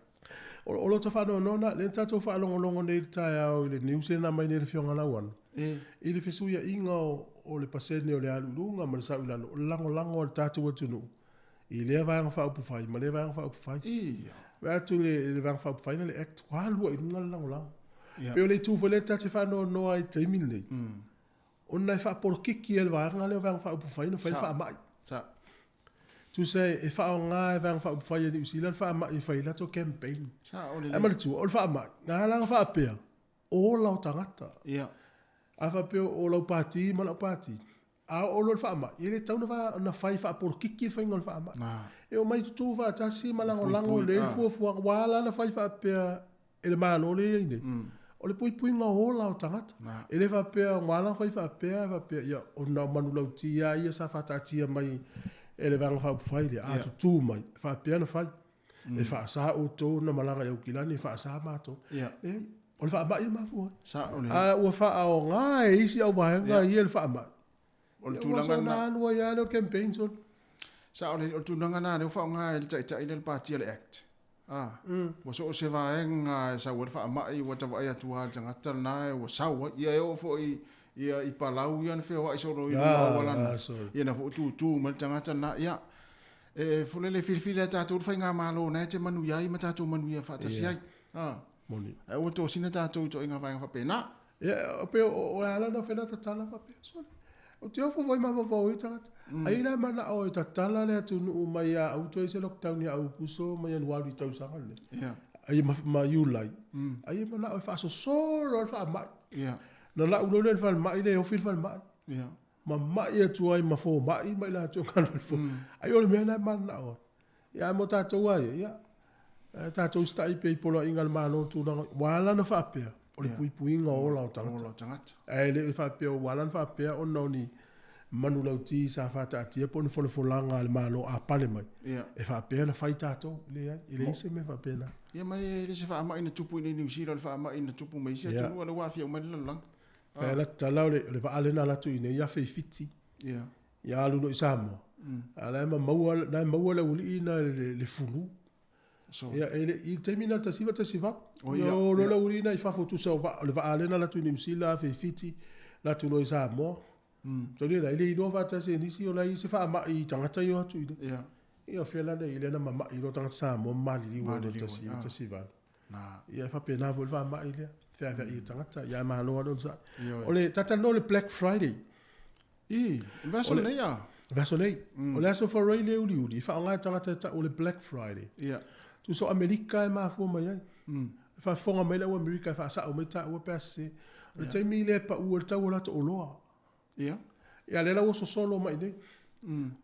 O lota faanoanoa lea na tatou faalogologo nei i le taeao i le news lea na aumai nei e le Afioga Lauano, i le fesuiaiga o le pasene o le alu i luga ma le sau i lalo, o le lagolago a le tatou atunuu i lea Vaega Faaupufai ma lea Vaega Faaupufai. Vaai atu i le Vaega Faaupufai na le Act, ua alu ai i luga le lagolago. Pei o le itu foi lea ta te faanoanoa ai i le taimi lenei, ona e faapolokiki e le Vaega lea o Vaega Faaupufai na fai le faamai. Tusa e faaaoga e Vaega Faaupufai a Niu Sila le faamai e fai ai latou campaign. Ae manatua, o le faamai, na ala ona faapea, ola o tagata. A faapea o lau pati ma lau pati, a oo loa le faamai, e le tatau ona fai faapolokiki le faiga o le faamai. E omai tutu faatasi ma lagolago lelei le fuafuaga, ua ala ona fai faapea e le Malo lea e i ai nei, o le puipuiga o ola o tagata. E le faapea ua ala ona fai faapea, faapea, ia, ona o manulauti lava ia sa faataatia mai e le Vaega Faaupufai lea, a tutū mai, e faapea ona fai. E faasa outou ona malaga i Aukilani, e faasa matou. Leai, o le faamai e mafua ai. A ua faaaoga e isi auvaega ia le faamai. O le tulaga lena. Ua alu ai lava lea o le campaign solo. Sao lelei, o le tulaga lena lea ua faaaoga e le taitai lea le patia le Act. A, ua so o se vaega e sau ai le faamai ua ta vaai atu lava i le tagata lena ua sau ai. Ia e oo foi ia i Palau ia na feoai solo i luga o auala na. Ia na foi ua tutu mai le tagata lena. Ia, e foi lele filifili lava e tatou le faigamalo na e te manuia ai ma tatou manuia faatasi ai. A, ae aua tosina tatou i ituaiga vaega faapena. Ia, pei o le ala lena o fai la tatala faapea, sole, ou te ofo foi mafaufau ai tagata. Ai la manao e tatala le atunuu mai ia Auto e se lockdown ia Aukuso ma Ianuari i tausaga lenei. Ai ma Iulai. Ai e manao e faasosolo le faamai. Na lau loa lea i le falemai lea e ofi le falemai. Ma mai atu ai ma fomai ma i latou e galulue i le fomai. Ai o le mea lena e mananao ai. Ia ae mo tatou lava ia, ia, e tatou usitai pea i poloaiga a le Malo i tulaga, ua ala ona faapea, o le puipuiga o ola o tagata. Ola o tagata. Ae le faapea ua ala ona faapea ona o ni manulauti sa faataatia po o ni folafolaga a le Malo a pale mai, e faapea ona fai tatou. Leai, e leai se mea faapena. Ia ma e le se faamai na tupu i inei i Niu Sila, o le faamai na tupu mai isi atunuu, o lea ua aafia uma ai le lalolagi. Fai a latou tala, o le vaa lea na alu atu i inei 1007. Ia alu loa i Samoa, a la e maua, na e maua le aualii na le fulu. Ia, e le, i le taimi na 1918, ia o loa le aualii na i fafo tusa o vaa, o le vaa lea na alu atu i Niu Sila 1007, alu atu loa i Samoa. Taulia la, e le iloa faatasi e nisi o la e i ai se faamai i tagata ia o atu i inei. Ia o fea la lea, lea na mamai loa tagata Samoa ma maliliu ai loa i le 1918. Ia e faapena foi le faamai lea, feaveai e tagata, ia ae malo lava le onosai. O le, ta talanoa i le Black Friday. I, le vaiaso lenei a? O le aso nei. O le aso Friday le uliuli, e faaaoga e tagata e tau o le Black Friday. Ia. Tusa o Amerika e mafua mai ai. E faafofoga mai le au Amerika e faasao mai taua pe a sese. O le taimi lea e pau ai le tau o latou oloa. Ia. Ia lea la ua sosolo mai nei.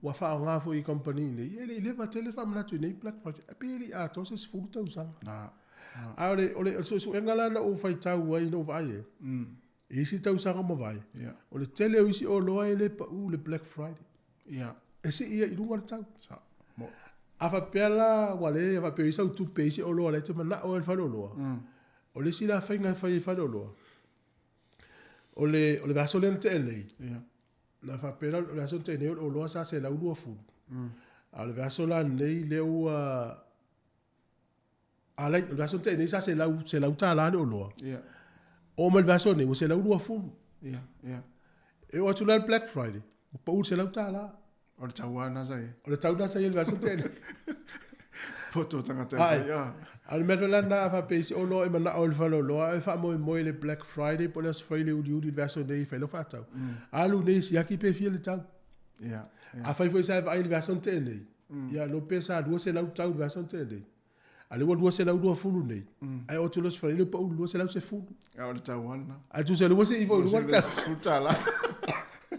Ua faaaoga foi i kamupani nei. Ia e le i leva tele faamanatu i nei Black Friday. Pe le i atoa se 10 tausaga. Na. A o le, o le suesuega la na ou faitau ai na ou vaai ai, i isi tausaga ua mavae, o le tele o isi oloa e le pau le Black Friday. Ia. E sii ai i luga le tau. Sa. Mo. A faapea la ua le faapea i sau tupe i isi oloa lea e te manao ai i le faleoloa, o le isi la faiga e fai ai i faleoloa, o le, o le vaiaso lea na tea nei, Ia. na faapea la, o le vaiaso na tea nei o le oloa sa 120. A o le vaiaso la nei lea ua Alai, o le vaiaso na tea nei sa $100 le oloa. Ia. Oo mai le vaiaso nei ua $120. Ia, ia. E oo atu la le Black Friday, ua pau le $100. O le tau lava lena sa i ai. O le tau lena sa i ai le vaiaso na tea nei. Poto tagata e Ai. fai, ah. A o le mea la lena a faapea i se oloa e manao i le faleoloa ae faamoemoe i le Black Friday po o le aso fai le uliuli i le vaiaso nei e fai lau faatau. Alu nei siaki pe fia le tau. Ia, ia. Afai foi sa e vaai i le vaiaso na tea nei, ia iloa pe sa 200 tau i le vaiaso na tea nei. A lea ua 220 nei, ae oo atu loa le pau i le 210. A o le tau lava lena. Ae tusa lua sii foi i luga le tau. $10.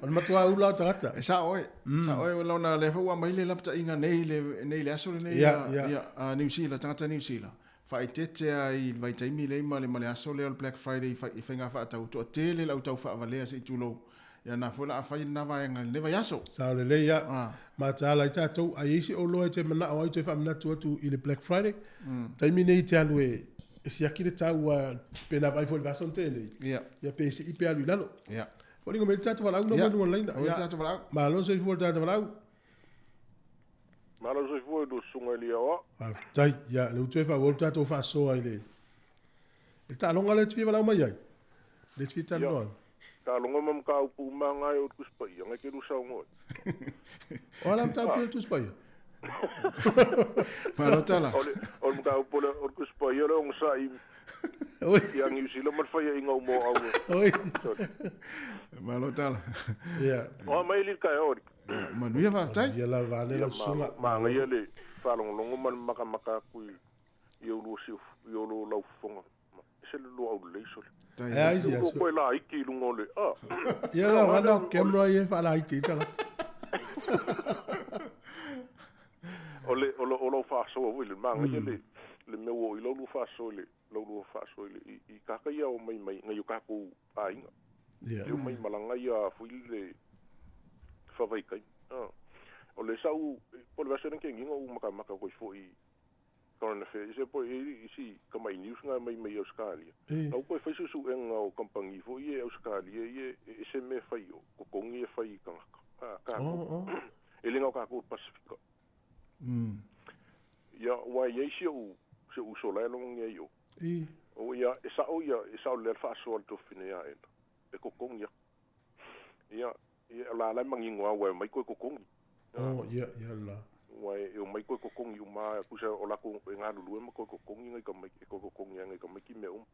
O le matua ula o tagata. E sao oe. Sao oe lona lea foi ua aumai le lapataiga nei le nei le aso lenei Ia, ia. ia a Niu Sila, tagata Niu Sila. Faaeteete lava i le vaitaimi lea ma le ma le aso lea o le Black Friday i fai i faiga faatau toatele le au tau faavalea se i tulou. Ia na foi o le a fai lena vaega i lenei vaiaso. Sao lelei ia. Mataala ai tatou, a i ai se oloa e te manao ai toe faamanatu atu i le Black Friday, taimi nei te alu e siaki le tau aua pe na vaai foi i le vaiaso na tea nei, Ia. ia pe sii pe alu i lalo. Ia. Foliga mai le tatou valaau na Ia. mai luga o le laina. Oi le tatou valaau. Malo soifua le tatou valaau. Malo soifua i lua susuga i le Aoao. Faafetai. Ia, lea ua toe faaauau le tatou faasoa i le le taaloga lea e te fia valaau mai ai. Lea e te fia talanoa ai. Taaloga ma mataupu uma lena e o le Tusi Paia, ngai te lua saunoa ai. O a la mataupu i le Tusi Paia? Malo tala. O le o le mataupu o le o le Tusi Paia o le ogasai ia Niu Sila ma le faiaiga o moa au. Oi. Malo tala. Ia. O mai le taeao alii. Manuia faafetai. Ia lava ane lau susuga. Manaia le faalogologo ma le makamaka atu i i ou siu i ou lau fofoga. Se le lua au lelei sole. E ai si aso. Koe laiti i luga o le a. Ia la wana o camera ia e faalaiti ai tagata. O le o o lau faasoa foi le manaia le le mea ua oo i lau lua faasoa i le lau lua faasoa i le i i kaka ia o mai mai nai o kākou aiga. Ia. E o mai malaga ia foi le faavaikai. O le sau po o le vaiaso lenei kegiga ua makamaka koe foi current affairs se po e isi ka mai news nga mai mai Australia. Au koe fai suesuega o kampangi foi ia e Australia ia e se mea fai o kokogi e fai i tagata. Kākou. E le gao kākou i le Pasifika. Ia ua i ai si o'u si o'u uso la e logogia ai o. O ia e sa'o ia e sa'o lelei a le faasoa a le tofi nei aena e kokogi aku. Ia ia o la la e manino lava ua e omai koe kokogi. Oh, ia, ia la. Ua e omai koe kokogi uma tusa o lakou e galulue ma koe kokogi ngai ka mai e koe kokogi ai ngai ka maiki mea uma.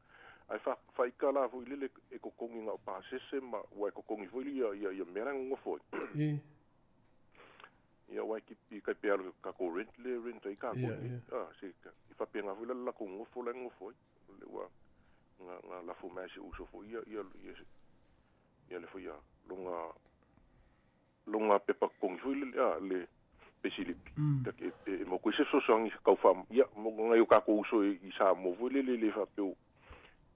Ae fa faika la foi lele e kokogi na o pasese ma ua e kokogi foi ia ia ia mea la e gogofo ai. Ia ua e kipi kai pe alu kākou rent le rent ai kākou Ia, nei. ia. Ah, se i faapena foi la le lakou gofo la e gogofo ai. Le ua nga nga lafo mai ai si uso foi ia ia ia ia le foi ia loga loga pepa kokogi foi le a le pesilipi. Ta ke e mo koe se fesoasoani kau faa ia mo ngai o kākou uso i Samoa foi lele le faapea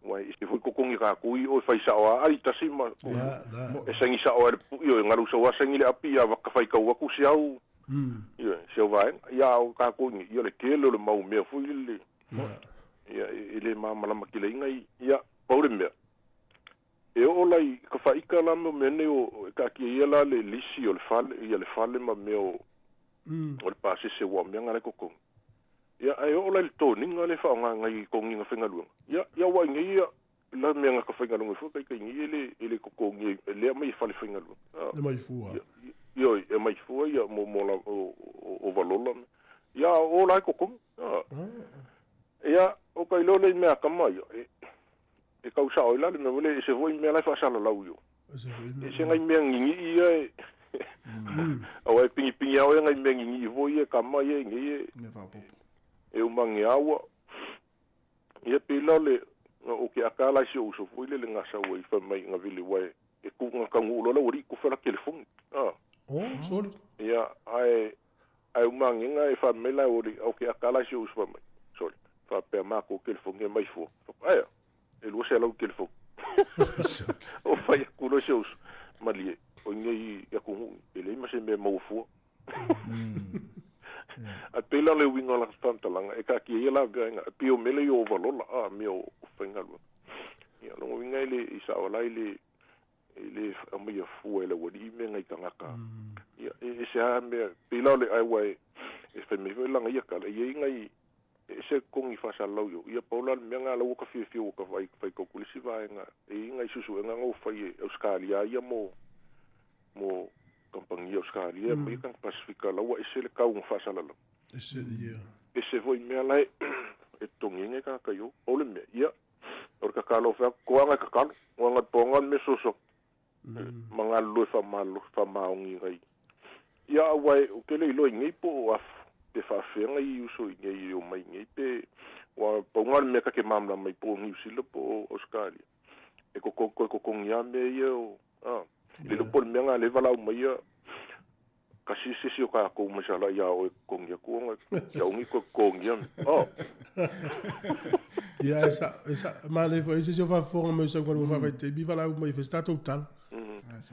ua e se foi kokogi kākou i o e fai sa'o a ai tasi ma La, la. e sagi sa'o ai le pu'i o e galu sau a sagi le api ia ka faitau aku si au ia si au vaega ia o kākou ia le tele o le mau mea foi lele ia e le malamalama kileiga i ia pau le mea e oo lai ka faika la mo mea nei o e kaakia ia la le lisi o le fale ia le fale ma mea o o le pasese ua mea nga le kokogi ia ae oo la i le toniga le faaaogaga i kogiga faigaluega ia ia ua igai ia la mea nga ka faigaluega foi kaikaigai e le e le kokogi e lea mai e fale faigaluega. E mai fua. Ioe e mai fua ia mo mo la o o valola ia o la e kokogi. Ia o ka iloa le mea kama ia e e kausa'o ai la le mea ua le ese foi mea la e faasalalau i o. E se foi E se ngai mea gigii ia e Aua e pigipigi a oe agai mea gigii foi ia e kama ia igei e e umageā ua ia pei la o le o ke aka la i si ou uso foi lele gasau ai fai mai gavili ua e e ku gataunuu loa le aualii kufa la telefoni a Oh, soli. Ia ae ae umagega e fai mai la e aualii o ke aka la i si ou uso fai mai soli faapea makou telefoni e mai fua aea e 200 telefoni o fai atu loa si ou uso malie o inei atunuu e leai ma se mea e maua fua. Ae pei la o le uiga o lata faamatalaga e taatia ia la vaega e pei o mea ia o ovalola a mea o faigaluega. Ia o lona uiga e le i sao la i le e le aumaia fua e le aualii mea nai tagata. Ia e ese lava mea pei la o le ae ua e e fai mai foi lana ia tala e i ai nai e ese totogi faasalalau i o ia pau la le mea lena la ua ta fiafia ua ta vaai faitau atu i le isi vaega e i ai nai suesuega na ua fai e Ausetalia ia mo mo kamupani Ausetalia ma ia tagata Pasefika la ua ese le tau na faasalalau. Ese ia. Ese foi mea la e e totogi ai nai tagata i o. O le mea, ia, o le tatalo fai atu, toaga e tatalo, toaga toaga le mea soso ma galulue faamalo faamaoni nai. Ia aua e ou te le iloa i nei po o af pe faafefea nai uso i nei e omai i nei pe ua pau na o le mea ta te malamalama ai po o Niu Sila po o Ausetalia. E totogi toe totogi lava mea ia o a le iloa po o le mea lena lea e valaau mai ia tasi se isi o tatou mai Salai ia oe e totogi atu ona ia aua ne i toe totogia mea. Oh. Ia e sa e sa manaia foi se isi o faafofoga mai o sau galuega faavaitaimi valaau mai e fai se tatou tala.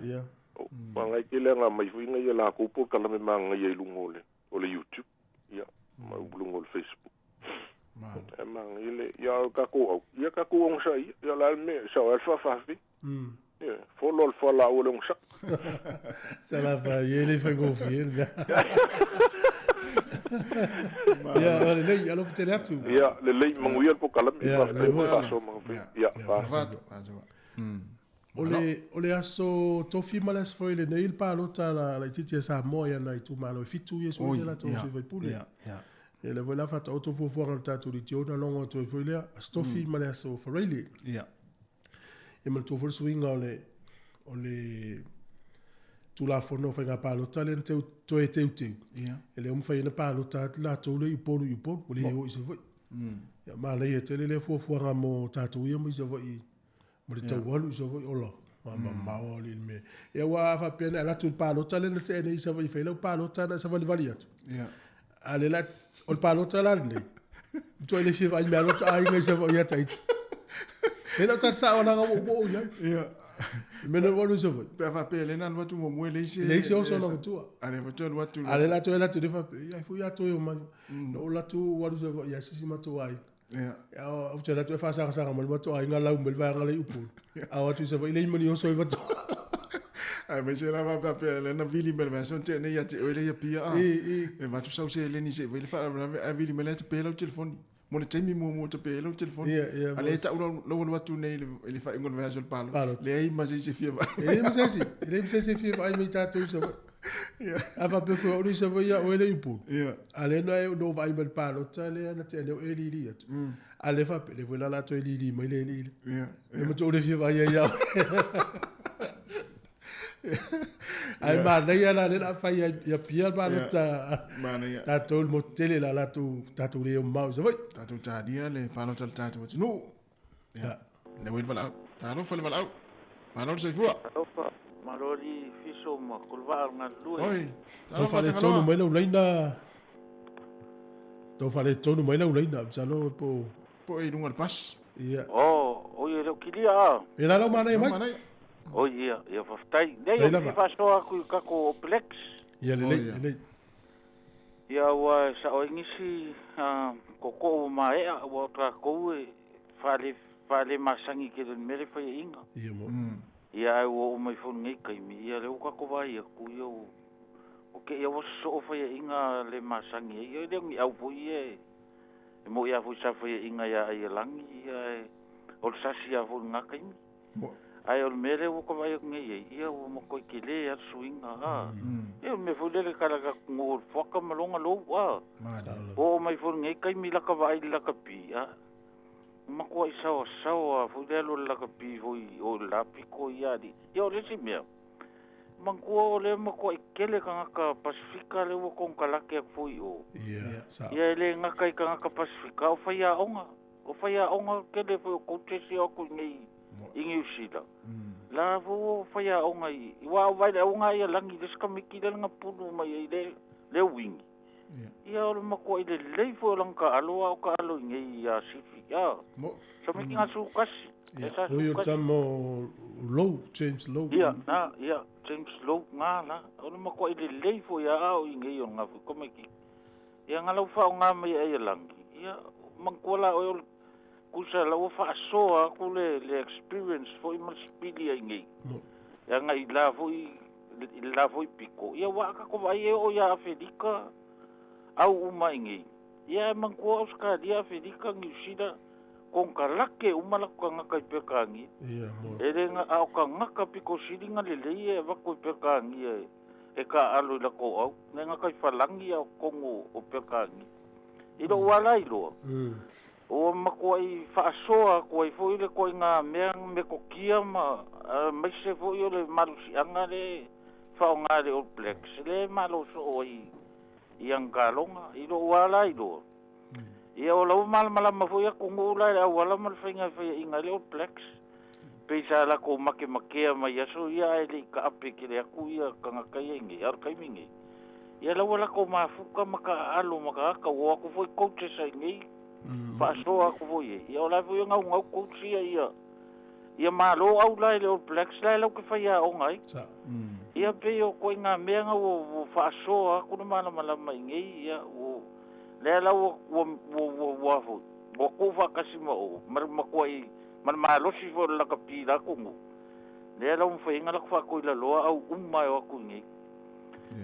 Ia. Manaia tele aga mai foi nai a latou polokalame manaia i luga o le o le YouTube ia ma luga o le Facebook. E manaia le ia o tatou au ia tatou onosai ia o le a le mea e sao ai le faafaafia. Ia follow le fualaau o le onosai. Salapa ia e le faigofie le mea. Ia o lelei alofa tele atu. Ia lelei manuia le polokalame faafetai mo le faasoa manuia. Ia faasoa. O le, o le aso Tofi ma le aso foi lenei le palota la laitiiti a Samoa i ana itumalo e fitu ia sui ia latou sui faipule. Ia lea foi la faataoto fuafuaga a le tatou leitio na logo atu ai foi lea aso Tofi ma le aso Faraile. Ia manatua foi le suiga o le, o le Tulafono o Faiga Palota lea na teu, toe teuteu. E le o mafai ai ona palota atu latou lea i Upolu i Upolu, ua le o i Savaii. Ia manaia tele lea fuafuaga mo tatou ia mai Savaii ma le taualu i Savaii, ola, mamao alii le mea. Ia aua a faapea na e alu atu i le palota lea na tea nei i Savaii e fai lau palota na e savalivali atu. A lea la, o le palota la lenei, matuai le fia vaai mea alo atu aiga i Savaii ia Tahiti. E le o tala sao langa ua ua i ai. Le mea na alu i Savaii. Pe a faapea lea na alu atu muamua e leai se... Leai se oso na matua. A lea foi toe alu atu. A lea la toe alu atu lea faapea, ia ai foi ia toe omai. Na ou alu atu ou alu i Savaii ia sisi matou aiga. Ia ou te alu atu e faasagasaga mai le matou aiga lau mai le vaega lea i Upolu. A o atu i Savaii leai ma ni oso e matua. Aemaise lava pe a faapea lea na vili mai le vaiaso na tea nei ia te oe lea i Apia a. E avatu sau seleni se i fai le faalavelave ae vili mai lea tape ai lau telefoni. Mo le taimi muamua tape ai lau telefoni. A lea e tau lau lau alu atu nei i le faaiuga o le vaiaso i le palota. Leai ma se isi e fia vaai. E leai ma se isi. E leai ma se isi e fia vaai mai i tatou i Savaii. A faapea foi o au lea i Savaii a oe lea i Upolu. A lea na e na ou vaai mai i le palota lea na tea nei o e lili atu. A lea faapea, lea foi la o le a toe lili mai le alii lea. E matua ou le fia vaai ai ia oe. Ae manaia la lea o le a fai ai i Apia le palota. Manaia. Tatou i le motu tele la latou tatou le o mamao i Savaii. Tatou talia le palota a le tatou atunuu. Ia. Lea ua i le valaau. Talofa le valaau. Malo le soifua. Talofa, malo alii Fiso ma Kolevaa o le galulue. Oi, Tau talofa faaletonu Tagaloa. mai lau laina. Tau faaletonu mai lau laina, masalo po. Po o i luga o le bus. Ia. Oh, oi e le o kilia a. E la lau manaia mai. Manaia. Oi ia, ia faafetai. Nei Lelei ou te lava. faasoa atu i tatou Oplex. Ia lelei, lelei. Ia ua sao ai nisi tootoo ua maea aua o tatou e faale faale masani tele i le mea lea e faiaina. Ia mo. Ia ae ua oo mai foi i lenei taimi, ia lea ua tatou vaai atu, ia ua ua te i lava ua sosoo faiaina le masani ai. Ia e le o ni au foi ia e e mo'i lava foi sa faiaina ia Aialagi, ia ae o le sasi lava foi i lena taimi. Ae o le mea lea ua ta vaai atu nei i ai, ia ua matuai tele lava le suiga, a. Ia o le mea foi lele e tala atu nuu o le fuata ma lona lou, a. Ua oo mai foi i lenei taimi laka vaai i le lakapi, a. Matuai saoasaoa lava foi le alu o le lakapi foi i o i le la pito ia alii. Ia o le isi mea, Manatua o lea matua'i tele tagata Pasefika lea ua konekarate atu foi i o. Ia, sao. Ia e le gata i tagata Pasefika a o faiaoga. O faiaoga tele foi o coaches ia o atu i inei i Niu Sila. La foi ua faiaoga i aua o vaai i le auga ia lagi le isi tamaiti lea na pulu mai ai le le uini. Ia o le matua'i lelei foi o lana taalo a o taalo i inei ia Sifi. A. Tamaiti na sutasi. Ia, o ia o le tama o Low, James Low. Ia, na, ia, James Low, na la. O le matua'i lelei foi a o i inei o lena foi tamaititi. Ia na lau faaaoga mai ai e lagi, ia, manatua la oe o le tusa la ua faasoa atu le, le experience foi ma le sipili ai nei. Leaga i la foi, i le la foi pito, ia ua tatou vaai e oo ia Afelika au uma i nei. Ia ae manatua Ausetalia, Afelika, Niu Sila, konekarate uma latou tagata i Peretania. Ia, mo. E le a o tagata pito sili na lelei e avatu i Peretania e, e taaalo i latou au, le gata i falagi a o totonu o Peretania. I lou ala iloa, ua matuai faasoa atu ai foi le ituaiga mea metotia ma aemaise foi o le malosiaga lea e faaaoga e le All Blacks lea e malo soo ai i ana taaloga. I lou ala iloa, ia o la ua malamalama foi atunuu la i le auala ma le faiga e faiaina ai le All Blacks. Pei sa latou makemakea mai aso ia ae le i taape tele atu ia tagata ia i nei, a o le taimi nei, ia la ua latou mafuta ma taaalo ma tagata, ua o atu foi coaches a i nei, faasoa atu foi i ai. Ia o la foi e naunau coach ia ia ia malo au la i le All Blacks la e latou te faiaoga ai. Ia pei o ituaiga mea na ua ua faasoa atu le malamalama i nei, ia ua lea la ua ua ua ua foi ua tuufaatasi ma o ma le matuai ma le malosi foi o le lakapi i la atunuu, lea la ua mafai ai ona latou faatoilaloa au uma e o atu i nei.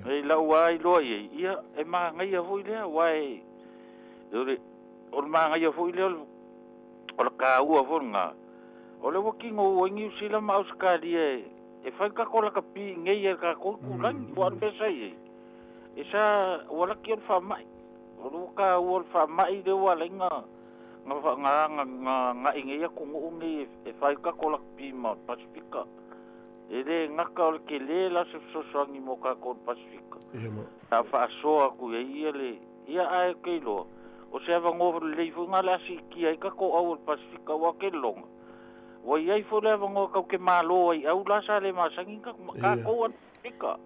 I lau lava iloa i ai, ia, e manaia foi lea, aua e, o le, o le manaia foi lea o le, o le taua foi lena, o lea ua tinou ai Niu Sila ma Ausetalia e, e fai le tatou lakapi i inei i le tatou itulagi, aua o le mea sa i ai, e sa, ua laki o le faamai. O lea ua taua o le faamai lea ua ala ai ona na na na agai nei atunuu nei e fai le tatou lakapi ma Pasefika. E le gata o le tele la se fesoasoani mo tatou i le Pasefika. Sa faasoa atu i ai ia le ia ae ou te iloa o se avanoa lelei foi lena o le a siitia ai tatou au o le Pasefika aua ou te lagona ua i ai foi le avanoa tatou te malo ai au la sa le masani tatou a le Pasefika.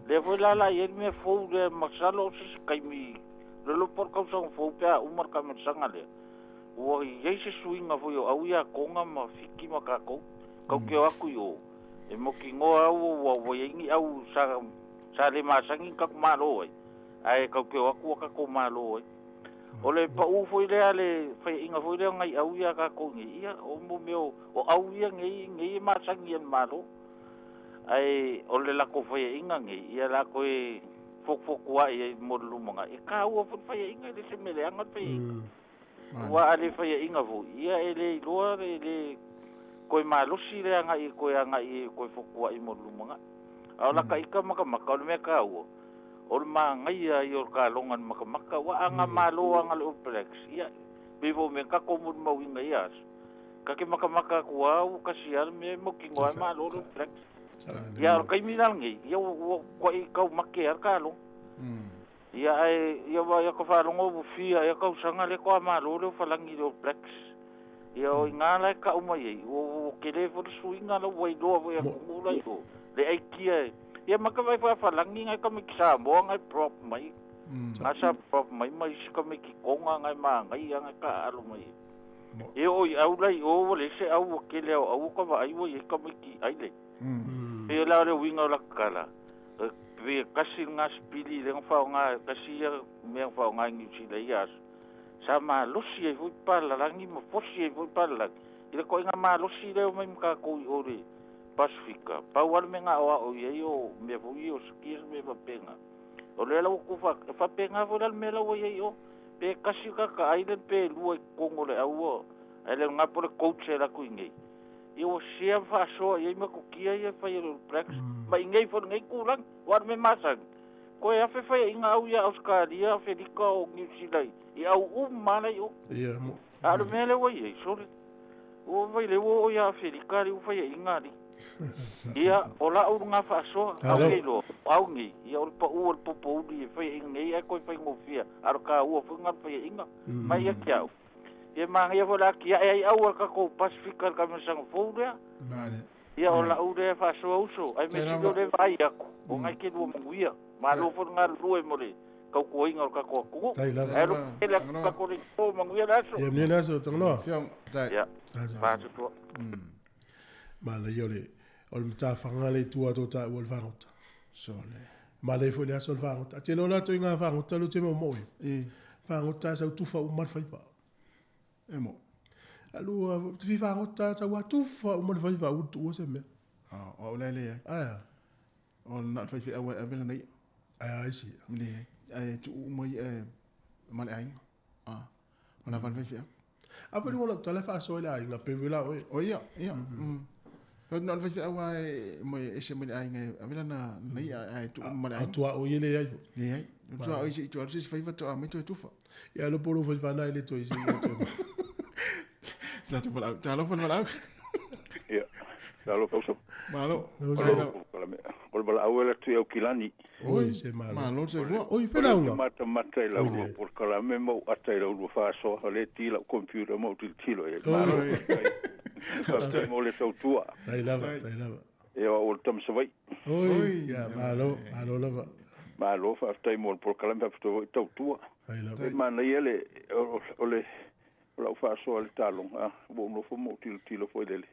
Lea foi la la i ai le mea fou lea masalo o se isi taimi le iloa po o le tausaga fou pe a uma le taamilosaga lea ua i ai se suiga foi o au ia Toga ma Fiti ma tatou tatou te o atu i o e mautinoa au ua ua i ai ni au sa sa le masani ona tatou malo ai ae tatou te o atu ua tatou malo ai. O le pau foi lea le faiaina foi lea o nai au ia a tatou nei ia o mo mea o au ia nei nei e masani e le Malo. Ae o le latou faiaina nei ia la toe fotufotuai ai mo le lumanai. E taua foi le faiaina e le o se mea leaga le faiaina. Aua a le faiaina foi, ia e le iloa e le toe malosi le agai e toe agai e toe fotuai mo le lumanai. A o lata ita matamata, o le mea taua, o le manaia ia o le taloga i le matamata. Aua a na malo lava le All Blacks, ia, pei foi o mea na tatou molimauina i ia aso, ta te matamata atu lava ua tasi lava le mea e mautinoa e malo le All Blacks. Ia, a o le taimi la lenei, ia ua ua matuai taumate lava le taloga. Ia ae ia ua ia ka faalogo ua fia ea tausaga lea toa malo lea o falagi i le All Blacks. Ia o iga la e kau mai ai ua ua tele foi le suiga la ua iloa foi e atunuu la i o le aikia e ia ma ka vaai foi a falagi ngai tamaiti Samoa ngai prop mai. Nga sa prop mai ma isi tamaiti Tonga ngai manaia ngai taaalo mai ai. E oo i au la i o ua leai se au ua tele a o au o ka vaai ua i ai tamaiti aile. Pei la o le uiga o laka tala, pei e tasi lena sipili lea na faaaoga, e tasi ia mea na faaaoga i Niu Sila i ia aso, sa malosi ai foi palalagi ma fosi ai foi palalagi i le ituaiga malosi lea e omai ma tatou i o i le Pasefika. Pau lava le mea na aoao i ai o mea foi ia o skills ma mea faapena. O lea la ua tufa, e faapena foi la le mea la ua i ai i o, pe tasi le tagata island pe lua i totonu o le aua, ae le aoga po o le coach e alu atu i inei. Ia ua share ma faasoa i ai metotia ia e fai e le All Blacks ma i nei foi lenei tulaga. Aua o le mea masani, toe afe faiaina au ia Ausetalia, Afelika o Niu Sila i au uma lava la i o. Ia, mo. A o le mea lea ua i ai, sole, ua vaai lea ua oo ia Afelika alii ua faiaina alii. Ia, o la'u lagā faasoa, Malo. au ke iloa, o au nei, ia o le pa'ū o le popouli e faiaʻiga nei ae toe faigofie, a o le tāua foi lagā le faiaʻiga. Mai ia te a'u. Ia manaia foi le atia'e ai ʻau a le tatou Pasifika i le kamelasaga fou lea. Male. Ia o la'u lea faasoa uso, ae Tai mea sili lava. o lea vaai atu, o nai ke lua manuia. Malo foi le galulue mo le tautuaina o le tatou atunuu. Tai lava. Ae alofa tele atu tatou le ito, manuia le aso. Ia manuia le aso, Tagaloa. Fioga, tai. Ia, Aso. faatoatoa. Manaia o le o le matafaga le i tua atu o taua le fagota. Sole. Manaia foi le aso o le fagota. A tele o latou i ngā fagota lo te maumau e. E. Fagota sau tufa uma le faiva. E mo. Alua, te fi fagota sau a tufa uma le faiva u tuua se mea. Ah, o au le le ai. Aia. O na le faife au e avela nei. Aia, ai si. Le ai tu mai e ma le aiga. Ah. O la faife au. A foi ua lau tala faasoa i le aiga pe vela oe. O ia, ia. Ka na le faife au ai mai ese mai le aiga e avela na nei ai tu ma le A aiga. tua o ie le ai fo. Le ai. Tu a isi tu a se faifa tu a mai tu e tufa. Ia lo polo faifa na i le toi si ia toi. Ta tu malau. Ta alofa le malau. Ia. Talofa uso. Malo. O le valaau e le atu i Aukilani. Oi, se malo. Malo se fua. Oi, felauga. Mata mata i lau lua polokalame ma ou ata i lau lua faasoa. O le ti lau computer ma ou tilotilo i ai. Malo. Faafetai mo le tautua. Tai lava, tai lava. Ia o le tama Savaii. Oi, ia malo, malo lava. Malo, faafetai mo le polokalame, faafetai foi i tautua. Tai lava. E manaia le, o le, o lau faasoa le taloga. Ah, ua ou nofo ma ou tilotilo foi lele.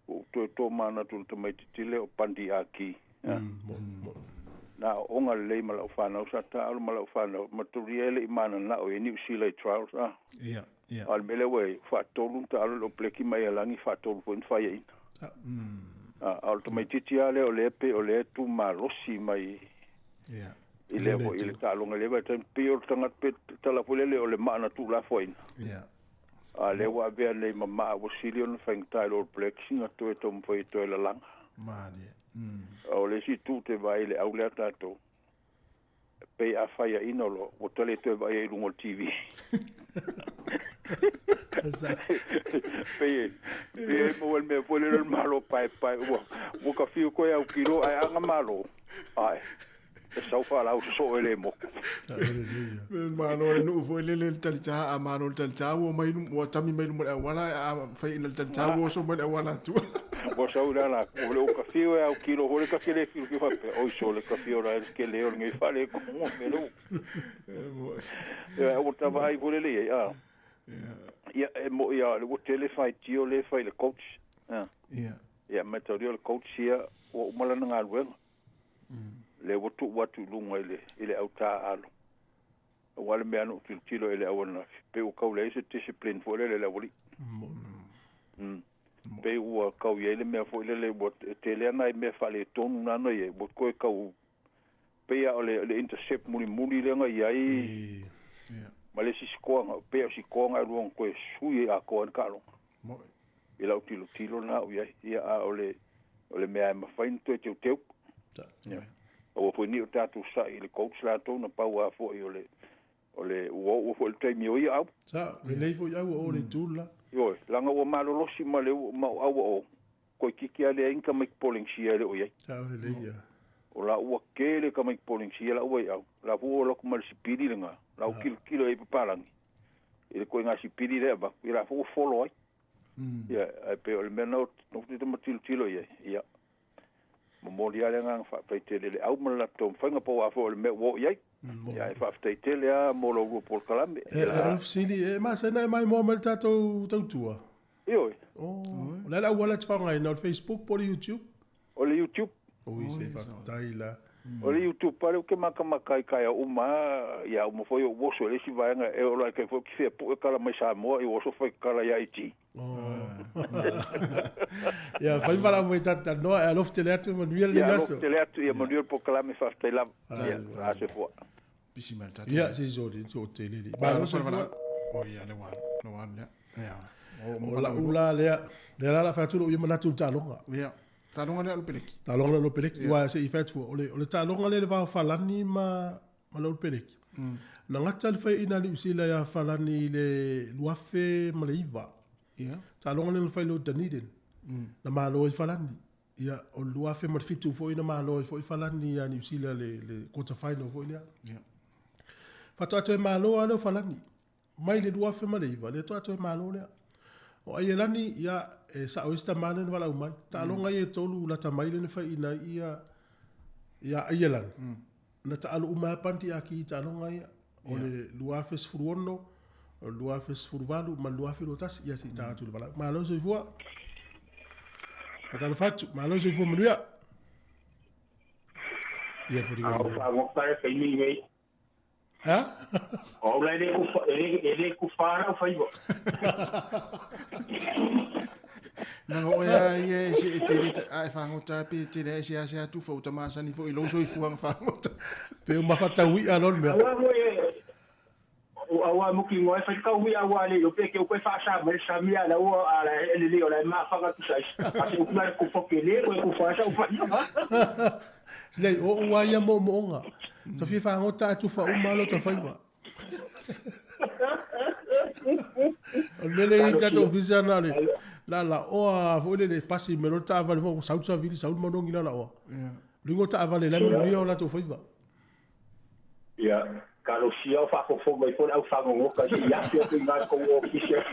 Ua ou toe tō manatu le tamaitiiti lea o Pandi Aki. Ah. Na aooga lelei ma lau fanau, sa taalo ma lau fanau, maturia e leʻi mananao i Niu Sila i trials. Ah. Ia, ia. A o le mea lea ua e faatolu na taalo le o Blackie mai alagi faatolu foi na faiaina. Ah, a o le tamaitiiti lava lea o lea pe o lea tumalosi mai Ia. i lea foi i le taaloga i lea vaitaimi pei o le tagata pe tala foi lele o le maa na tuulafoaina. Ia. A lea ua avea nei ma maa ua sili ona faigata i le All Blacks na toe taumafai e toe lalaga. Malie. A o le isi tu te vaai i le au lea tatou. Pei a faiaina o lo, ua tale toe vaai ai i luga o le TV. Pei e, pei e maua le mea foi lele o le malo paepae ua, ua ka fiu koe au kilo ae aga malo. Ae, e sau faalau sosoo e le moku. Malo le nuu foi lele le talitā, a malo le talitā ua mai lum- ua tami mai luma o le auala, a fai ina le talitā ua oso mai le auala atu. Ua sau le ala, o le o ka fiu e au kilo, hore ka kele fiu ki whape, oi so le ka fiu ra e ke leo le ngai whale ko mo me lo. Ia, ua tava ai fole le ia. Ia, e mo ia, le ua tele whai tio le whai le coach. Ia. Ia, me tau le coach ia, ua umalana ngā luenga. Le ua tu atu i lunga i le, i le au tā alo. Ua le mea anu tilotilo i le au anafi. Pe ua kau le se discipline foi lele le awali. Pe ua kau i ai le mea foi lele ua tele ana i mea whale tonu nana i e. Ua koe kau pe ia o le, le intercept muli muli lenga i ai. Ma le si sikoanga, pe o sikoanga e luanga koe sui e a koa ni kalonga. I lau tilotilo na au i ai. Ia a o le, o le mea e mawhai na toe teu teu. Ia. Ua foi ni o tātou sa i le coach latou na pau a foi o le o le ua ua foi le taimi o ia au. Sa, le lei foi au o le tula. Ioe, langa ua malolosi ma le ua ma o au o koe kiki a le inga mai poling sia le o iai. Sa, o le lei ia. O la ua kele ka mai poling sia la ua i au. La ua o loko ma le sipili le ngā. La u kilo kilo e papalangi. I le koe ngā sipili le ava. I la ua follow ai. Ia, ai pe o le mea nau, no te tama tilo tilo ia. Ia. Momoli a le ngā whaatai tele le au ma le latou whainga pau a fo o le mea ua o i ai. Ia, e whaafetai tele a mo lau rua polokalame. E, e, alofa sili, e, masana e mai moa mai le tātou tautua. Ioe. Oh, o le ala auala te whangaina, o le Facebook po le YouTube? O le YouTube. Oi, se whakatai la. O le YouTube pale o ke makamaka i kai a uma, ia uma foi o woso e le isi vaega e ola e kai foi ki fea pu e kala mai Samoa i woso foi kala ia iti. Ia, whai wala mo i tata noa, e alofa tele atu e manuia le Ia aso. alofa tele atu ia manuia le polokalame faafetai lava. Ia, a se fua. Pisi mai le tatou. Ia, se soli, so tele li. Malo Malo se se fua. fua. O ia, le wan, le wan lea. Ia. O la ula lea, lea la la whaaturo i manatu le taloga. Ia, taloga lea o le peleki. Taloga lea o le peleki, Ia. wa se i whatua. O le, o le taloga lea le vao whalani ma, ma le o le peleki. Na ngata le whai ina li usila ia whalani i le luafe ma le iwa. Ia. Taloga lea le whai lo Dunedin. Na malo i whalani. Ia, o le 2007 foi na malo ai foi Falani ia Niu Sila le, le quarter final foi lea. Yeah. Faatoa toe malo lava lea o Falani. Mai le 2009, lea toa toe malo lea. O Aielani, ia, e sa'o ai si tamā lea na valaau mai. Taaloga ia e tolu lata mai lea na fai'ina ai ia, ia Aielani. Na taalo uma ai Bundy Aki i taaloga ia. O le 2016, o le 2018 ma le 2021, ia se i ta atu i le valaau. Malo le soifua. Faatalofa atu. Malo le soifua manuia. Ia foliga mai. Faagoka e taimi nei. Ha? O la e ku e le ku whānau whaiwa. Na o ia ia e se e tele a e whangota pe tele e se a se atu fa uta masani fo i lou soifuaga fagota. Pe o mafataui'a loa le mea. Aua mo e aua muki ngoe fai kau wi aua le pe ke ko fa sa mai sa mi ala o ala le le o la ma fa tu sai. A se ku la ku fo ke le ko ku fa sa fa. Silai, o ua ia mo'omo'oga. Ta fia fagota atu faauma lo ta faiva. O le mea lea i tatou ofisa na le la la oa foi le le pasi me lo taavale foi sau savili sau le manogi la la oa. Lugo taavale la manuia o latou faiva. Ia, talosia o faafofo mai foi le aufāgogoka se i afe atu i gā kou ofisa.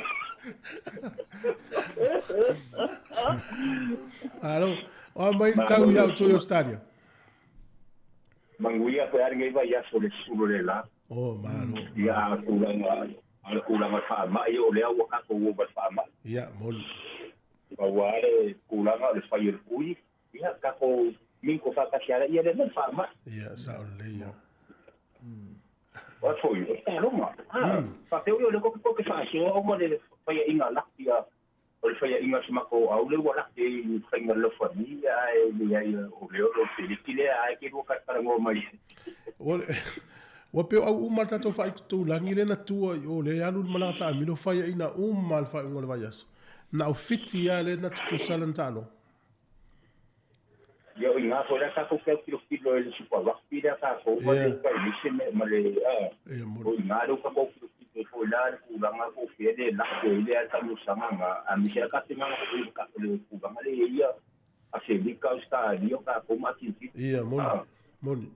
Alo, o a mai le tau ia outou i Australia? Manuia koe a lenei vaiaso le sulu le la. Oh, malo. Ia, a tulaga, a le tulaga faamai o lea ua tatou o ma le faamai. Ia, moni. Aua le tulaga o le fai o le kui, ia, tatou mingo faatasi ala ia le mea faamai. Ia, sa'o lelei ia. O foi, o taaloga. Ah, faapea o le koke koke faasoa ona le faiaʻiga laki a o le faiaʻiga a si matou au lea ua laki ai i faiga lofani ae leai o lea o lo peleki lea ae ke lua talanoa mai. Ua ua pei o au uma le tatou faaitulagi lea na tua i o lea e alu le malaga taamilo faiaʻina uma le faaiuga o le vaiaso. Na o Fiti lava lea na tutusa lana taaloga. Ia o iga foi la tatou te autilo i le Super Rugby lea tatou ma le Kailise ma le o iga lea ua tatou autilo foi la le tulaga po o fea le lako ai le taamilosaga na aemaise lava tapenaga foi o le tulaga lea e i ai ia Afelika, Ausetalia, o tatou ma Atitina. Ia, moni, moni.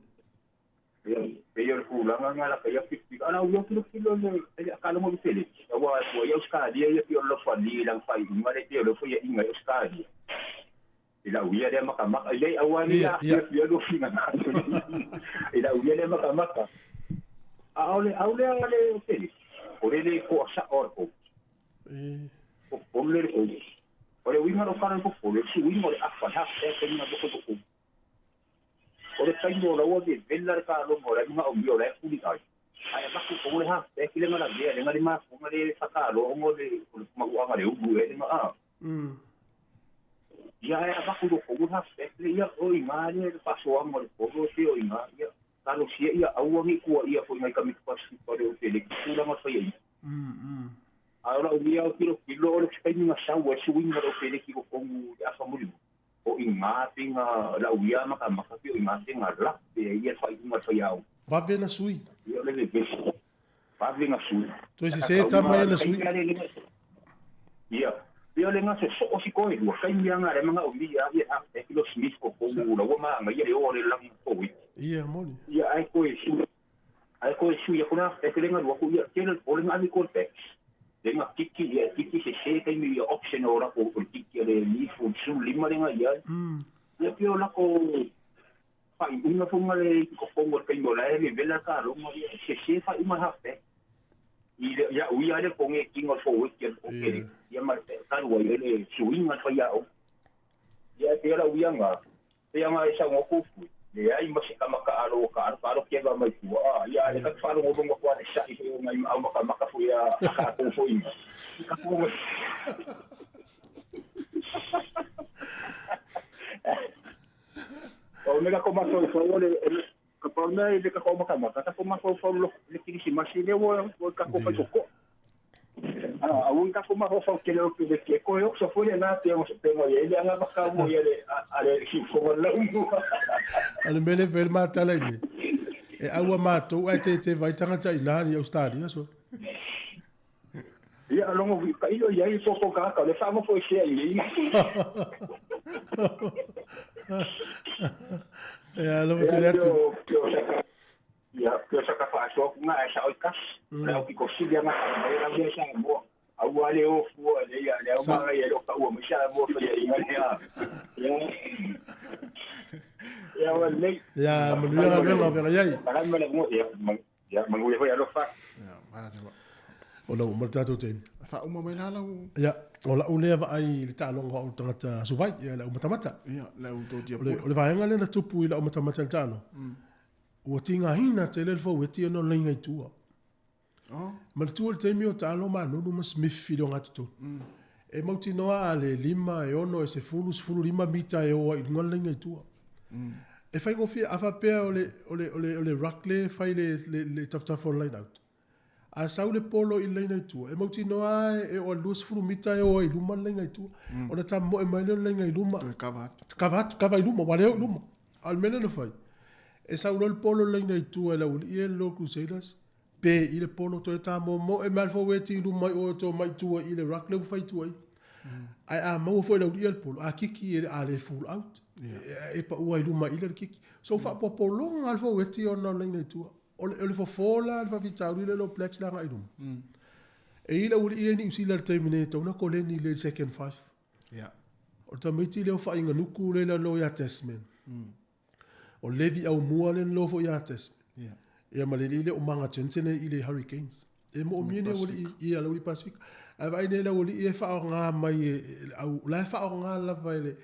Ia, pei o le tulaga lena laka ia filifili. A o lau ia tilotilo i le taaloga o le Feleki, aua ua i Ausetalia ia pei o le lofani i lana faaiuga lea, pei o lea ua faiaina ai Ausetalia. I lau ia lea makamaka, e leai, aua ne i aafia lou finagalo i lau ia lea makamaka. A o le au lea a le Feleki, o le le toa sa'o a le coach. Popole le coach. O le uiga o lou kala popole, o le suiga o le afa, le half-back e loko totonu. O le taimi o laua vevela le taaloga o la e manaomia o la e kuli ai, ae avatu i le half-back le ga lavea le ga le mafuga le fataloa ona o le mauaga le ulu ea le ga a. Ia ae avatu i loko le half-back le ia o i ga le faasoaga o le polo e pei o i ga ia talosia ia aua nei tuaia foi nai kamiti pasifika o le Ofeleki tulaga fai ai. Ae o lau ia tilotilo o le taimi na sau ai suiga o le Ofeleki i totonu i le afa mulimuli. O i ngā pinga lau ia makamaka pe o i ngā pinga la pe ia le faaiuga le faiaoga. Vave na sui. Ia o le vevesi. Vave na sui. Toe sese tama ia na sui. Ia. Ia le gase soo si koe lua. Taimi anga le manga o mi a ia ha e kilo Smith ko ko la ua ma ia le o le langi ko wi. Ia moni. Ia ai koe su. Ai koe su ia kona e te lenga lua ku ia tele o lenga ami ko te. Lenga kiki ia kiki se se taimi ia option o la ko o kiki le ni fu su lima lenga ia. Ia pio la ko fai unga funga le ko kongo taimi o la e le vela ka rongo ia se se fai uma ha pe. I le ia ui ale ko nge kingo fo wiki o kere. Ia ma ka rua ia le suinga fa ia o. Ia te la uianga. Te anga e sa ngo fu. Leai ma se kama ka alo ka alo ka alo ke va mai tua a ia e ka whalo ngo ngo kwa le sa i o ngai au maka maka fu ia a ka ko fo inga. Ka ko O me ka ko maso fo o le ka pa mea i le ka ko maka maka ka ko maso fo lo le kirisimasi le wo ka ko fa ko. A un ka ko maso fo ke le o ke ke ko yo so fo le na te o se te mo ye le anga maka mo ye le a le si fo le umu. A le mele vele matala i le. E aua mātou ai te te vai tangata i nā ni Australia so. Ia longo ka ilo ia i fo ka ka le fa mo fo se i. Ia, alofa tele atu. Ia, pio sa ka faasoa ku nga e sao i kasi. Le au piko sili anga ka mai la ia sa mo. Au ale o fua le ia le au manga ia lo ka ua mai sa mo fa ia inga le a. Ia. Ia wa le. Ia, manuia galuega o feagai ai. Para ma le mo ia ia manuia foi alofa. Ia, malo. O lau uma le tatou taimi. Faauma mai la lau. Ia, o lau lea vaai i le taaloga o tagata suvai, ia le au matamata. Ia, le au tau O le, o le vaega lea na tupu i lau matamata i le taaloga. Ua tigaina tele le faueti ona o le laina i tua. Oh. Manatua le taimi o taalo Manunu ma Smith i le ogatotonu. E mautinoa a le 5, e 6, e 10, 15 mita e o ai i luga le laina i tua. E faigofie, a faapea o le, o le, o le, o le ruck lea e fai le, le, le tafatafa o le line out. A sau le polo i le laina i tua, e mautinoa lava e oo i le 20 mita e o ai i luma le laina i tua. Ona tamoe mai lea o le laina i luma. Toe kava atu. Kava atu, kava i luma, ua le oo i luma. A o le mea lea na fai, e sau loa le polo i le laina i tua e le aualii ia le Lower Crusaders, pe i le polo toe tamomoe mai le forward i luma i o e toe omai i tua i le ruck lea ua fai i tua i. Ae a maua foi e le aualii ia le polo, a kiki e a le full out, e paua i luma i le kiki. So faapoapologa lava le forward ona o le laina i tua. O le, o le fofo la le faafitauli lea lo Blacks le agai i luma. E i ai le aualii ia i Niu Sila i le taimi nei e tatau ona koleni i le second five. Yeah. O le tamaiti lea o Faaiganuku lea i lalo ia Tasman. O Levi Aumua lea na lalo foi ia Tasman. Yeah. Ia ma le alii lea o Manga Jensen e i le Hurricanes. E moomia ni aualii ia le aualii Pasifika. Ae vaai nei le aualii e faaaoga mai e le au, la e faaaoga lava e le,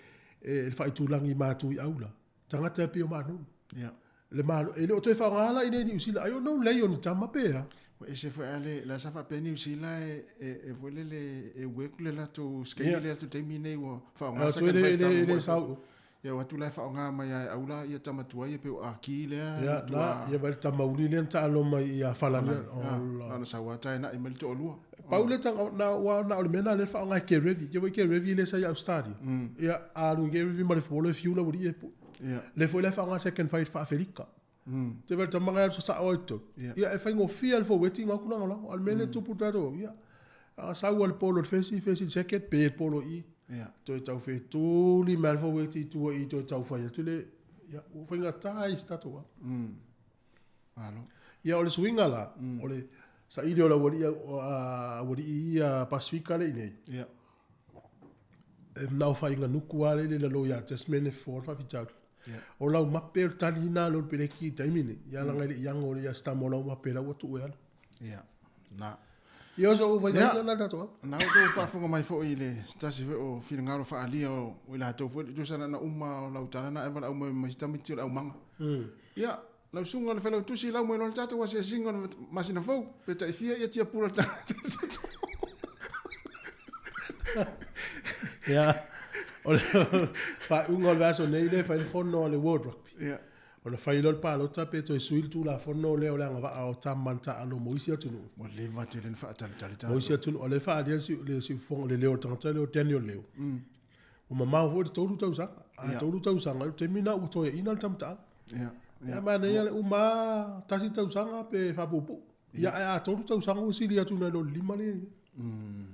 e le faaitulagi matuiau la. Tagata e pei o Manunu. Yeah. Le malo, e le o toe faaaoga la i nei Niu Sila, ai o nou lei o ni tama pe a. Ua ese foi a le, la sa faapea Niu Sila e, e, e foi lele, e work le latou scale Yeah. le latou taimi nei ua faaaoga A sa toe le, fai le, tama le moe. sau. Ia ua atu la e faaaoga mai a e aula ia tama tuai ia pe o aki lea. Ia, matua- na, ia vai le tamauli lea na taalo mai ia Falani. Ah, Ola. na ona sau ata e na'i mai le toalua. Pau le tanga, na, ua, na o le mea na lea faaaoga e Kerevi. Ia foi Kerevi lea sa i Australia. Ia, a alu i Kerevi ma le folo e fiu la ua e pu. Ia. Le foi la e faaaoga second fight faa-Aferika. Te vai le tama ngai alu sasao ai totonu. Ia. Ia, e faigofie le forward ngā kula lagolago. A o le mea lea e tupu tatou au, ia. A sau a le polo i le fesi, fesi i le second, pe le polo i. Ia. Toe tau fetuli mai le forward i tua i, toe tau fai atu le, ia, ua faigata ai si tatou au. Malo. Ia, o le suiga la, o le saili o le aualii, aualii ia Pasifika le i nei. Ia. E manao faaiganuku lava lea i le lalo ia Tasman e fofo le faafitauli. Ia. O lau mape o le tali lena a le Peleki i le taimi lenei, ia leaga e le i ago ia se tama o lau mape la ua tuu e alu. Ia. Na. Ia o so'u vaivaiga Ia. lena le tatou au. Na ua outou faafofoga mai foi i le se tasi foi o finagalo faaalia o i latou foi, tusa na ona uma o lau tala na e valaau mai ma isi tamaiti o le aumaga. Ia, lau susuga i le Failautusi lau mai loa le tatou asiasiga o le masina fou, pe taifia ia tiapula le tagata. Ia, o le faaiuga o le vaiaso nei lea e fai le fono a le World Rugby. Ia. Ona fai loa le palota pe toe sui le Tulafono lea o le agavaa o tama na taalo mo isi atunuu. Ua leva tele na faatalitali Mo isi tatou. atunuu, o lea e faaalia le siufofoga, le leo o le tagata lea o Daniel Leo. Ua mamao foi le 3 tausaga. A 3 tausaga, o le taimi lena ua toeaina le tama taalo. Ia. Ia manaia le uma lava, tasi tausaga pe faapuupuu. Ia ae a 3 tausaga ua sili atu nai lo le 5 lea e i ai.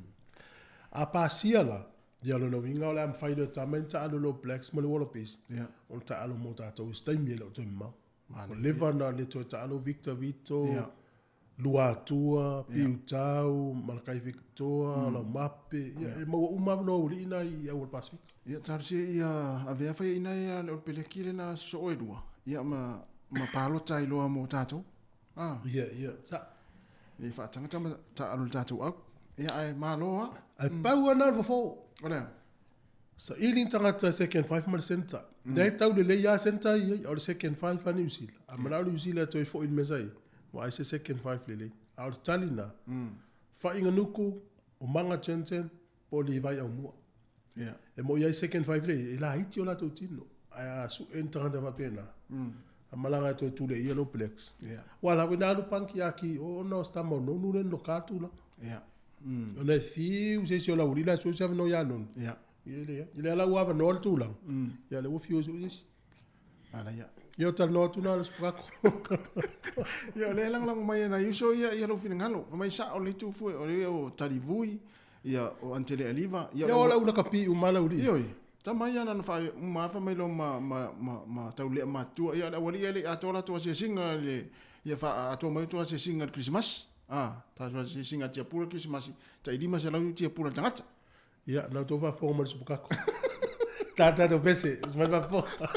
A pasia la, ia o lona uiga o le a mafai loa e tama ia ona taalo i le All Blacks ma le Wallabies, ona taalo mo tatou i se taimi e le o toe mamao. Ua leva ona le toe taalo Victor Vito, Luatua, Piutau, Malakai Victoa, Laumape, ia e maua uma avanoa aualii na i au o le Pasifika. Ia talosia ia avea faiaina ia le Peleki lena sosoo e lua, ia ma ma palota ai loa mo tatou. Ah. Ia, ia, sa. Ia faatagata ma taalo i le tatou au. Ia ae malo lava. Ae pau lava na o le fofo. O le a? Saili ni tagata second five ma le centre. Lea e tau lelei lava centre ia i ai, o le second five a Niu Sila. A manao Niu Sila e toe foi i le mea sa i ai, ua ai se second five lelei. A o le tali lena, Faaiganuku, o Manga Jensen, po o Levi Aumua. E moi ai second five lelei, e laiti o latou tino. Ae a sue ni tagata faapena, a malaga e toe tuleia lou Blacks. Ua la koe na alu panki aki o ona o se tama o Nonu lea na loka atu la. Ona e fiu se isi o lau alii la e sue se avanoa ia Nonu. Ia. Ia le ia le ala ua avanoa le tulaga. Ia lea ua fiu e sue se isi. Ala ia. Ia o talanoa atu na le Spokako. Ia o lea e lagolago mai e nai uso ia ia lou finagalo. Fai mai sao le itu fue o lea o Talivui, ia o Antele Aliva, Ia o lau lakapi uma lau alii. Ioe. Tama ia na ona faauma lava fai mai loa ma, ma, ma, ma taulelea matutua, ia o le aualii ia e le i atoa latou asiasiga i le, ia faaatoa mai outou asiasiga i le Kerisimasi. A, tatou asiasiga tiapula le Kerisimasi, tai 500 tiapula a le tagata. Ia, na outou faafofoga mai le supakako. Ta tatou pese, se mai faafofoga.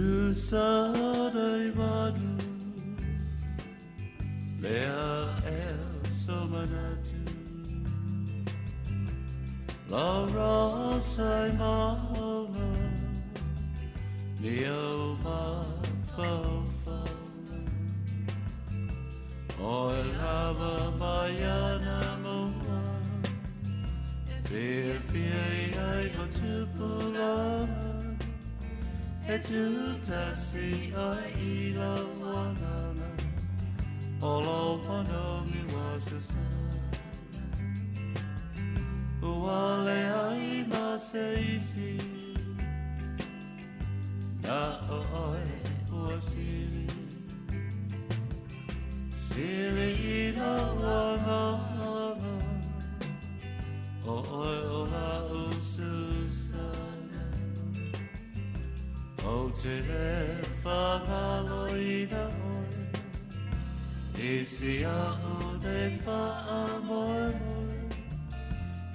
Susana i manu Lea el somanatu La rosa i maunga Leo ma faufauna O e lava mai ana mua E whiawhia i ai o tupulanga E tūtasi ai i lau agaga O lou manogi ua sasala Ua leai ma se isi Na o oe ua sili Sili i lou agaga O oe o la'u Susana Ou te le faagaloina oe I si a'u nei faamoemoe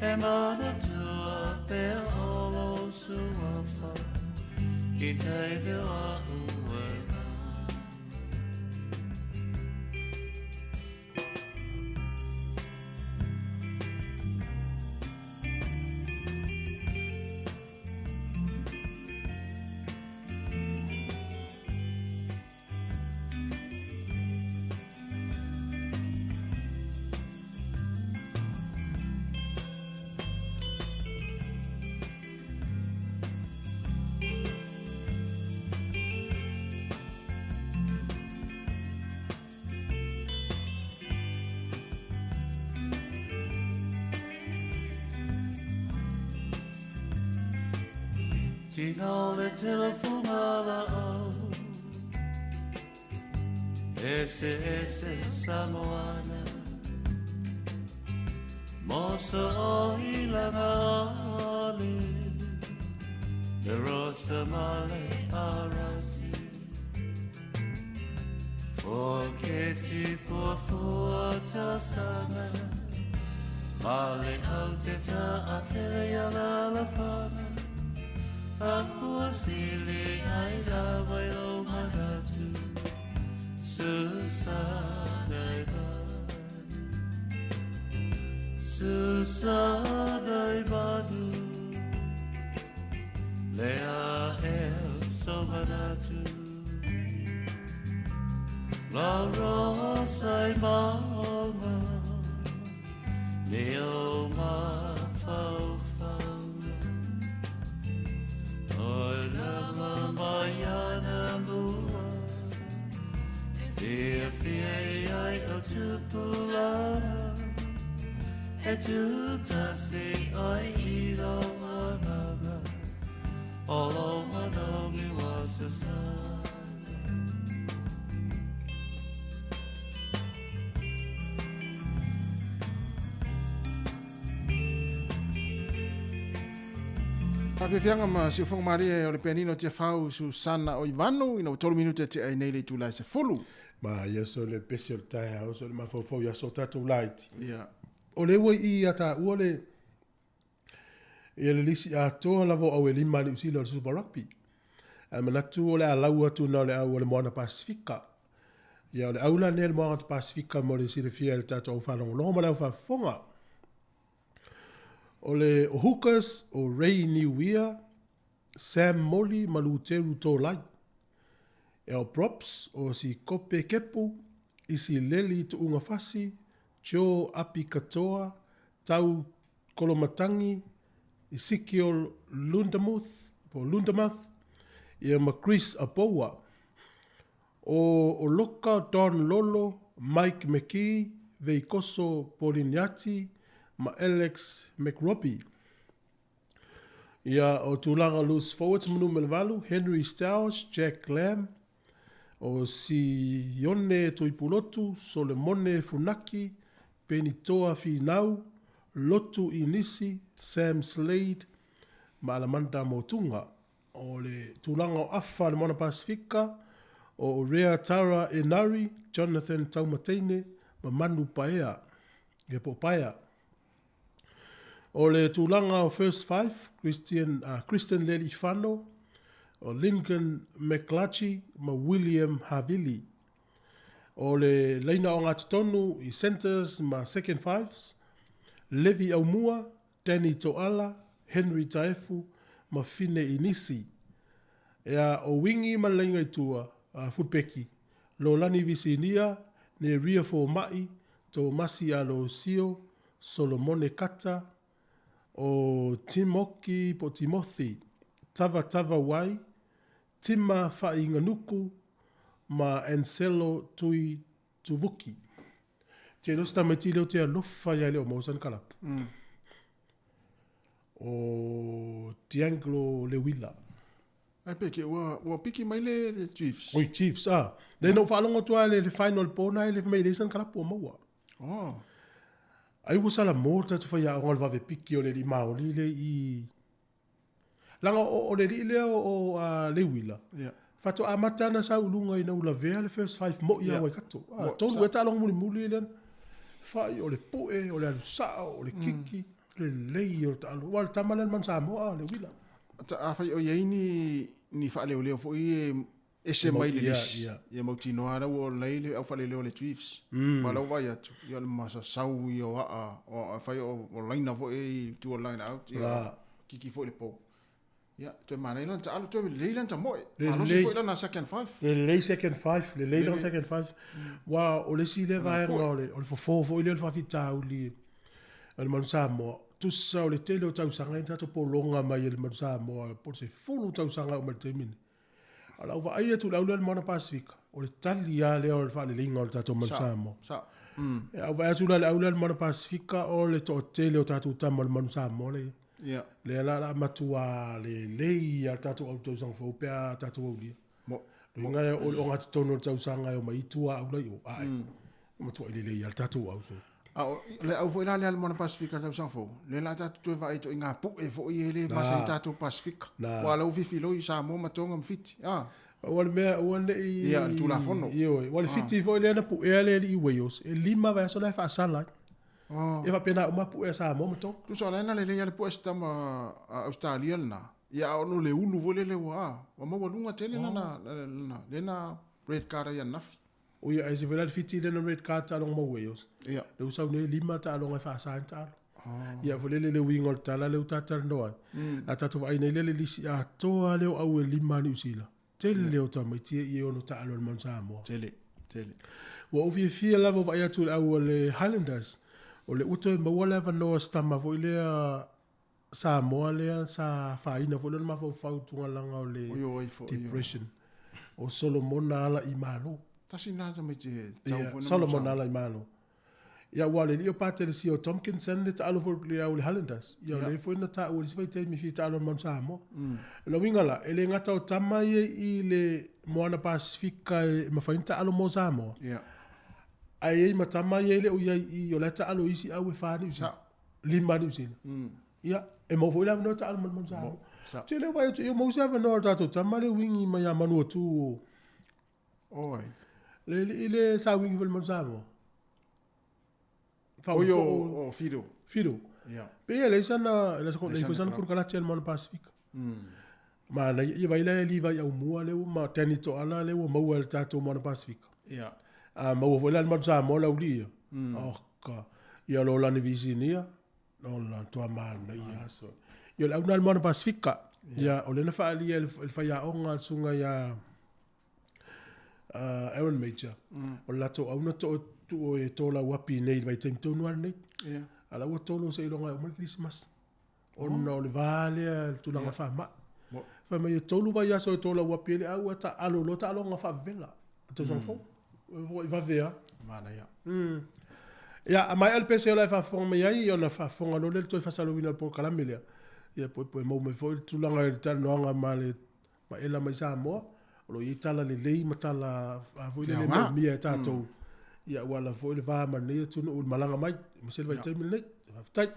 E manatua pea o lou suafa I taimi o a'u e Tina o le telefoga laau Eseese Samoana Moso o ilaga ali Le rosa male arasi Foketi puafua tasana Male au te ta a tele ia la la fana Apua sili ai lava i lou manatu Susana i manu Susana i manu Lea el so manatu La rosa i maunga Leo mafaufauga O lama mai ana mua E fiafia i ai o tupulaga E tūtasi oe i lou agaga O lou manogi ua sasala Faafiafiaga ma siufoga malie o le pianino Tiafau Susana Oivanu ina ua tolu minute tea ai nei le itula e sefulu. Ma ia so le pese o le taeao so le mafaufau i aso o tatou laiti. Ia. O le ua i ia taua le ia le lisi atoa lava o au e lima a Niu Sila o le Super Rugby. Ae manatu o le a lau atu na o le au o le Moana Pasifika. Ia o le au la nei a le Moana Pasifika mo le silafia e le tatou au faalogologo ma le au faafofoga. O le o Hookers o Ray Niuia, Sam Moli ma Luteru Tolai. E o props o si Kope Kepu, Isileli Tu'ugafasi, Joe Api Katoa, Tau Kolomatangi, Ezekiel Lundamuth, po Lundamath, ia ma Chris Apoua. O o Loka Don Lolo, Mike McKee, Veikoso Poliniati ma Alex McRobbie. Ia, o tulaga loose forwards ma numera 8, Henry Stowers, Jack Lamb, o Sione Tuipulotu, Solemone Funaki, Penitoa Finau, Lotu Inisi, Sam Slade ma Alamanda Motunga. O le tulaga o afa le Moana Pasifika, o Rea Tara Enari, Jonathan Taumateine ma Manu Paea, ia po o Paea. O le tulaga o First Five, Christian, Christian Lealiifano, o Lincoln McClutchie ma William Havili. O le laina ogatotonu i Centres ma Second Fives, Levi Aumua, Danny Toala, Henry Taefu ma Fine Inisi. Ea, o Wingi ma le laina i tua, Fulpeki, Lolani Visinia, Neria Foma'i, Tomasi Alosio, Solomone Kata, o Timoki po o Timothy Tavatava Wai, Tima Faaiganuku ma Anselo Tui Tuvuki. Te iloa se tamaiti lea ou te alofa ia e le o maua sana kalapu. O D'Angelo Leuila. Ai pe ke ua ua piki mai le le Chiefs. Oi Chiefs ah. Le na ou faalogo atu lava le final po na e le fai mai e leai sana kalapu o maua. Oh. Ai ua sala mo le tatou faiaoga o le vave piki o le alii Maoli le i Leaga o le alii lea o Leuila. Yeah. Faatoa amata ana sau i luga ina ua lavea le first five mo'i a Waikato. Ah, tolu ea taaloga mulimuli lea. Fai o le pu'e, o le alu sa'o, o le kiki, lelei o le taalo. Aua o le tama lea o le Manu Samoa, Leuila. Afai o i ai ni ni faaleoleo foi e ese mai le lisi, ia mautinoa la ua lelei le au faaleoleo a le Chiefs. Ma lau vaai atu, ia o le masasau ia o aa, o afai o laina foi i tua line out, ia kiki foi le pou. Ia, toe manaia lana taalo, toe lelei lana tamoe. Malosi foi lana second five. Lelei second five, lelei lana second five. Aua o le isi lea vaega o le fofo foi lea o le faafitauli o le Manu Samoa, tusa o le tele o tausaga ia na tatou pologa mai e le Manu Samoa, po o le 10 tausaga e oo mai i le taimi lenei. A o lau vaai atu i le au lea o le Moana Pasifika, o le tali lava lea o le faaleleiga o le tatou Manu Samoa. Sao. E au vaai atu la i le au lea o le Moana Pasifika, o le toatele o tatou tama o le Manu Samoa lea e i ai. Yeah. Lea la o le a matua lelei lava le tatou au tausaga fou pe a tatou aulia. Mo. Lona uiga o le ogatotonu o le tausaga e omai i tua au la i o, ae matuai lelei lava le tatou au. So. A o le au foi la lea a le Moana Pasifika i le tausaga fou, lea la tatou toe vaai atu i ngā pu'e foi e le masani tatou Pasifika. Aua o la ua fifiloi i Samoa ma Tonga ma Fiti. A. Aua le mea, aua ne i... Ia, le Tulafono. Ioe, aua le Fiti foi lea na pu'ea le alii Wales, e 5 vaiaso la e faasala ai. Ia faapena uma pu'e a Samoa ma Tonga. Tusa o la e na lelei lava le pu'e a si tama a Ausetalia lena, ia a ono le ulu foi lele ua, a, ua maualuga tele lana, lana, lea na red card ai ananafi. Oi, ae se foi la le Fiti lea na red card taaloga ma Wales. Ia. Lea ua sau nei 5 taaloga e faasa ai ona taalo. Ia foi lele le uiga o le tala lea ua ta talanoa ai. A tatou vaai nei lea le lisi atoa lea o au e 5 a Niu Sila. Tele o tamaiti e i e ono taalo i le Manu Samoa. Tele, tele. Ua ou fiafia lava o vaai atu i le au a le Highlanders, o lea ua toe maua le avanoa o si tama foi lea Samoa lea sa afaina foi lona mafaufau i tugalaga o le depression, o Solomona Alaimalo. Tasi lena tamaiti e tau foi na Solomon Alaimalo. Ia aua o le alii o Patelesio Tomkinson le taalo foi le au le Highlanders. Ia o lea foi na taua i le isi vaitaimi fia taalo i le Manu Samoa. O le uiga la, e le gata o tama ia i le Moana Pasifika e mafai ona taalo mo Samoa. Ae i ai ma tama ia e le o i ai i o la e taalo i isi au e 4 Niu Sila. 5 Niu Sila. Ia, e maua foi le avanoa e taalo ma le Manu Samoa. Te leo vaai atu, ia maua se avanoa o le tatou tama le wingi mai ia Manuatu o Oi. Le alii le sa wingi foi le Manu Samoa. Oi o, o Fido. Fido. Yeah. Pe ia leai sana, leai foi sana konokalati a le Moana Pasifika. Manaia, ia vai la e Levi Aumua lea ua ma Danny Toala lea ua maua e le tatou Moana Pasifika. Yeah. A maua foi la le Manu Samoa le auli ia. Oh ka. Ia lo lani Visinia, no la toa manaia aso. Ia o le au na le Moana Pasifika. Ia o lea na faaalia e le faiaoga le susuga ia. Aaron Major, o le latou auna to tu'o e tolau api i nei i le vaitaimi tonu lava lenei. A o la ua tolo seiloga e oo mai le Kerisimasi ona o le va lea i le tulaga faamai. Fai mai e tolu vaiaso e tolau api ai le au ae taalo loa taaloga faavevela i le tausaga fou. Ua vave lava. Manaia. Ia, a maea le pese o la e faafofoga mai ai, ona faafofoga loa lea i le toe faasalauina o le polokalame lea. Ia poepoe maua mai foi le tulaga i le talanoaga ma le Maela mai Samoa, o lo o i ai tala lelei ma tala a foi lele e manaomia e tatou, ia ua ala foi le va ma lenei atunuu i le malaga mai, aemaise le vaitaimi lenei. Faafetai.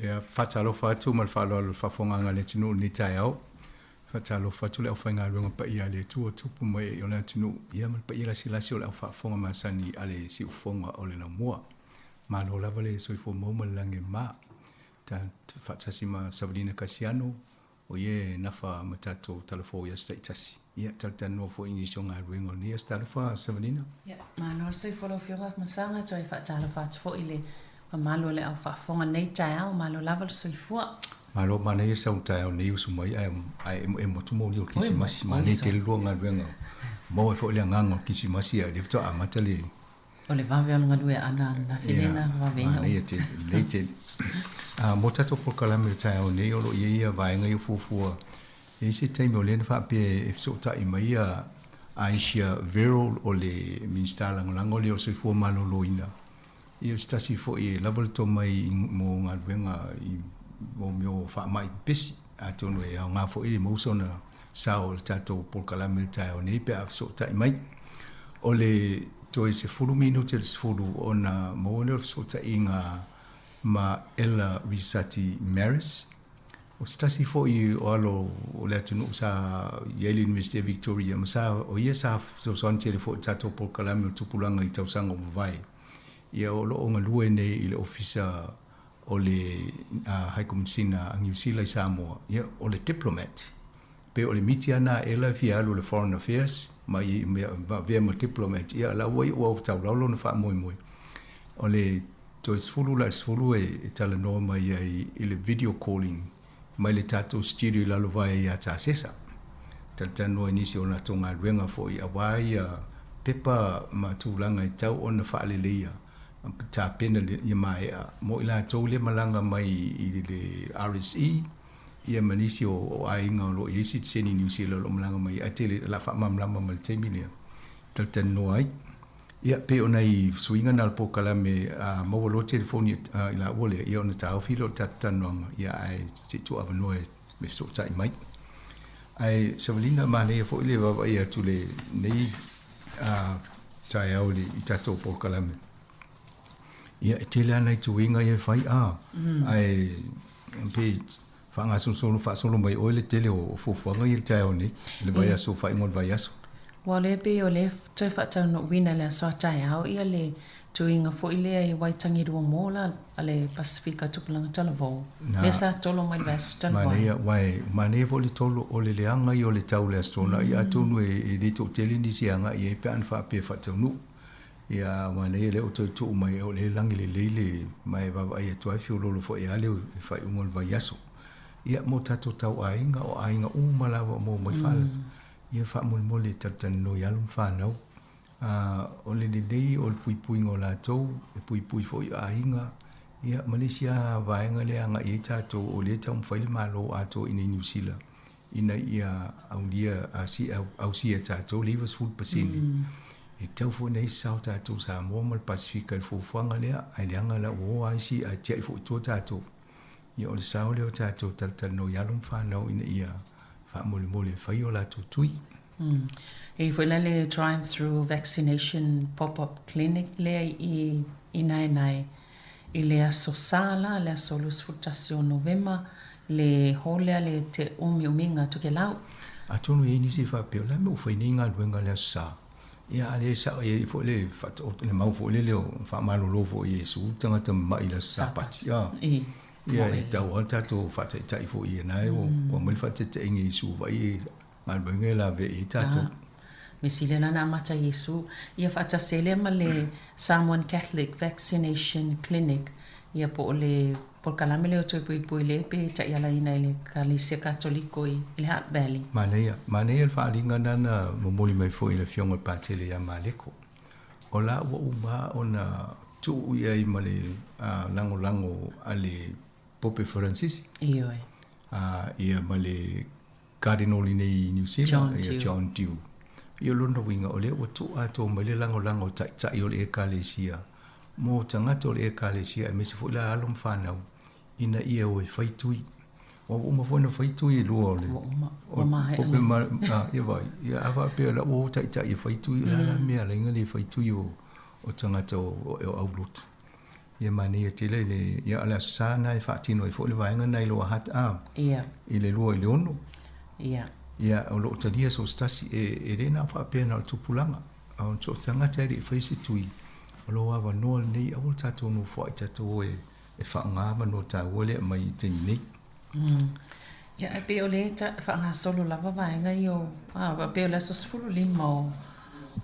Ia, faatalofa atu ma le faaaloalo i le faafofogaaga a le atunuu i lenei taeao. Faatalofa atu le aufaigaluega paia a le Atua o tupu ma ee o le atunuu, ia ma le paia lasilasi o le aufaafofoga masani a le siufofoga o le laumua. Malo lava le soifua maua ma le lagi e mama. Ta faatasi ma Savalina Kasiano, o ia e nafa ma tatou talafou i aso taitasi. Ia, talatalanoa foi i nisi o galuega o lenei aso. Talofa Savalina. Ia, malo le soifua lau Afioga Afamasaga, toe faatalofa atu foi i le mamalu o le au faafofoga i lenei taeao, malo lava le soifua. Malo, manaia le sau taeao nei usu mai ae ae emoemo atu moli o le Kerisimasi, manaia tele lua galuega, maua ai foi le agaga o le Kerisimasi ae o lea faatoa amata le O le vave o le galueaʻana ananafi lea na vaveina uma. Manaia tele, lelei tele. Mo tatou polokalame o le taeao nei, o lo o i ai ia vaega ia fuafua. E i ai se taimi o lea na faapea e fesootai mai ia Aisha Verrall o le Minisita Lagolago lea o le Soifua Maloloina. Ia o se tasi foi e lava le tomai mo galuega i mo mea o faamai pepesi. Atonu e aoga foi e maua sona sao i le tatou polokalame i le taeao nei pe a fesootai mai. O le toe 10 minute i le 10 ona maua lea o le fesootaiga ma Ella Risati Maris. O se tasi foi o alo o le atunuu sa i ai le Iunivesite o Victoria ma sa, o ia sa fesoasoani tele foi i le tatou polokalame o le tupulaga i tausaga ua mavae. Ia o lo o galue nei i le Ofisa o le High Komisina a Niu Sila i Samoa, ia o le diplomat. Pe o le miti lava na Ella e fia alu i le Foreign Affairs ma i mea avea ma diplomat, ia la ua iu au taulau lona faamoemoe. O le toe 10 la i le 10 e talanoa mai ai i le video calling mai le tatou studio i Lalovaea ia Tasesa. Talatalanoa i nisi o latou galuega foi aua ia pepa ma tulaga e tau ona faaleleia tapena ia maea mo i latou lea malaga mai i le RSE ia ma nisi o aiga o lo o i ai sitiseni Niu Sila o lo o malaga mai ae tele o le a faamalamalama ma le taimi lea talatalanoa ai. Ia pei o nai suiga na o le polokalame a maua loa telefoni i laua lea ia ona taofi lea o le tatou talanoaga ia ae se i tuuavanoa e fesootai mai. Ae Savalina manaia foi le vaavaai atu i lenei taeao i tatou polokalame. Ia e tele lava nai tuiga ia e fai a, ae pei faagasolosolo faasolo mai oe le tele o fuafuaga ia i le taeao nei, i le vaiaso, faaiuga o le vaiaso. Ua o lea pei o lea toe faataunuuina i le aso a taeao ia le tuiga foi lea i Waitangirua Mall a le Pasefika Tupulaga Talavou, lea sa tolo mai le vaiaso talu ai. Manaia, aua e manaia foi le tolo, o le leaga ia o le tau i le Aso Toonai, atonu e le toatele nisi e agai i ai pe a na faapea e faataunuu. Ia, aua nei e le o toe tuu mai o lea e lagi lelei le ma e vaavaai atu ai feoloolo foi lava le faaiuga o le vaiaso. Ia, mo tatou tauaiga, o aiga uma lava o maua mai faalasa, ia faamolemole e talatalanoa i alo ma fanau. A, o le lelei o le puipuiga o latou, e puipui foi i aiga, ia, ma le isi lava vaega lea e agai i ai tatou, o lea e taumafai le Malo atoa i inei i Niu Sila, ina ia aulia, ausia e tatou le 90%. E tatau foi ona i ai se sao tatou Samoa ma le Pasefika i le fuafuaga lea, ae leaga la ua o lava isi ae tiai foi i tua tatou. Ia o le sao lea o tatou talatalanoa i alo ma fanau ina ia faamolemole e fai o latou tui. E i ai foi la le drive-through vaccination pop-up clinic lea i i Naenae i le aso Sa la, le aso 21 o Novema, le hall lea le Te Umiumiga Tokelau. Atonu e i ai nisi e faapea, o le a mea ua fai nei galuega i le aso Sa? Ia, a le sao e i ai foi le faataoto, le mau foi lele o faamalolo foi e Iesu tagata mamai i le aso Sapati. A, ia, e tatau lava ona tatou faataitai foi ia na e ua aumai le faataitaiga e Iesu, vaai e galuega e lavea i ai tatou. Mea sili lena na amata Iesu ia faatasi ai lea ma le Samoan Catholic Vaccination Clinic, ia po o le polokalame lea o toe puipui lea pe taialaina e le Ekalesia Katoliko i le Hutt Valley. Manaia, manaia le faaaliga lena na momoli mai foi e le Afioga i le Patele ia Maleko. O la ua uma ona tuu i ai ma le lagolago a le Pope Faransisi. Ioe. Ia ma le Cardinal i nei i Niu Sila, ia John Dew. Ia o lona uiga, o lea ua tuu atoa mai le lagolago o taitai o le Ekalesia mo tagata o le Ekalesia aemaise foi la alo ma fanau ina ia o e fai tui. Ua uma foi ona fai tui e lua o le Ua uma, ua maea nei. Ma, ia vai, ia a faapea la ua o taitai e fai tui, o le a la mea ala ai na le fai tui o tagata o aulotu. Ia manaia tele le, ia o le Aso Sa lena e faatino ai foi le vaega lena i Lower Hutt a, Ia. i le 2 i le 6. Ia. Ia, o lo o talia so o se tasi, e le na o faapea na o le tupulaga, a o so o se tagata e le i faia se tui, o lou avanoa lenei, aua le tatou nofoai tatou o e faaaoga avanoa taua lea e aumai i le taimi nei. Ia, ae pei o lea e faagasolo lava vaega ia o, a, pei o le aso 15 o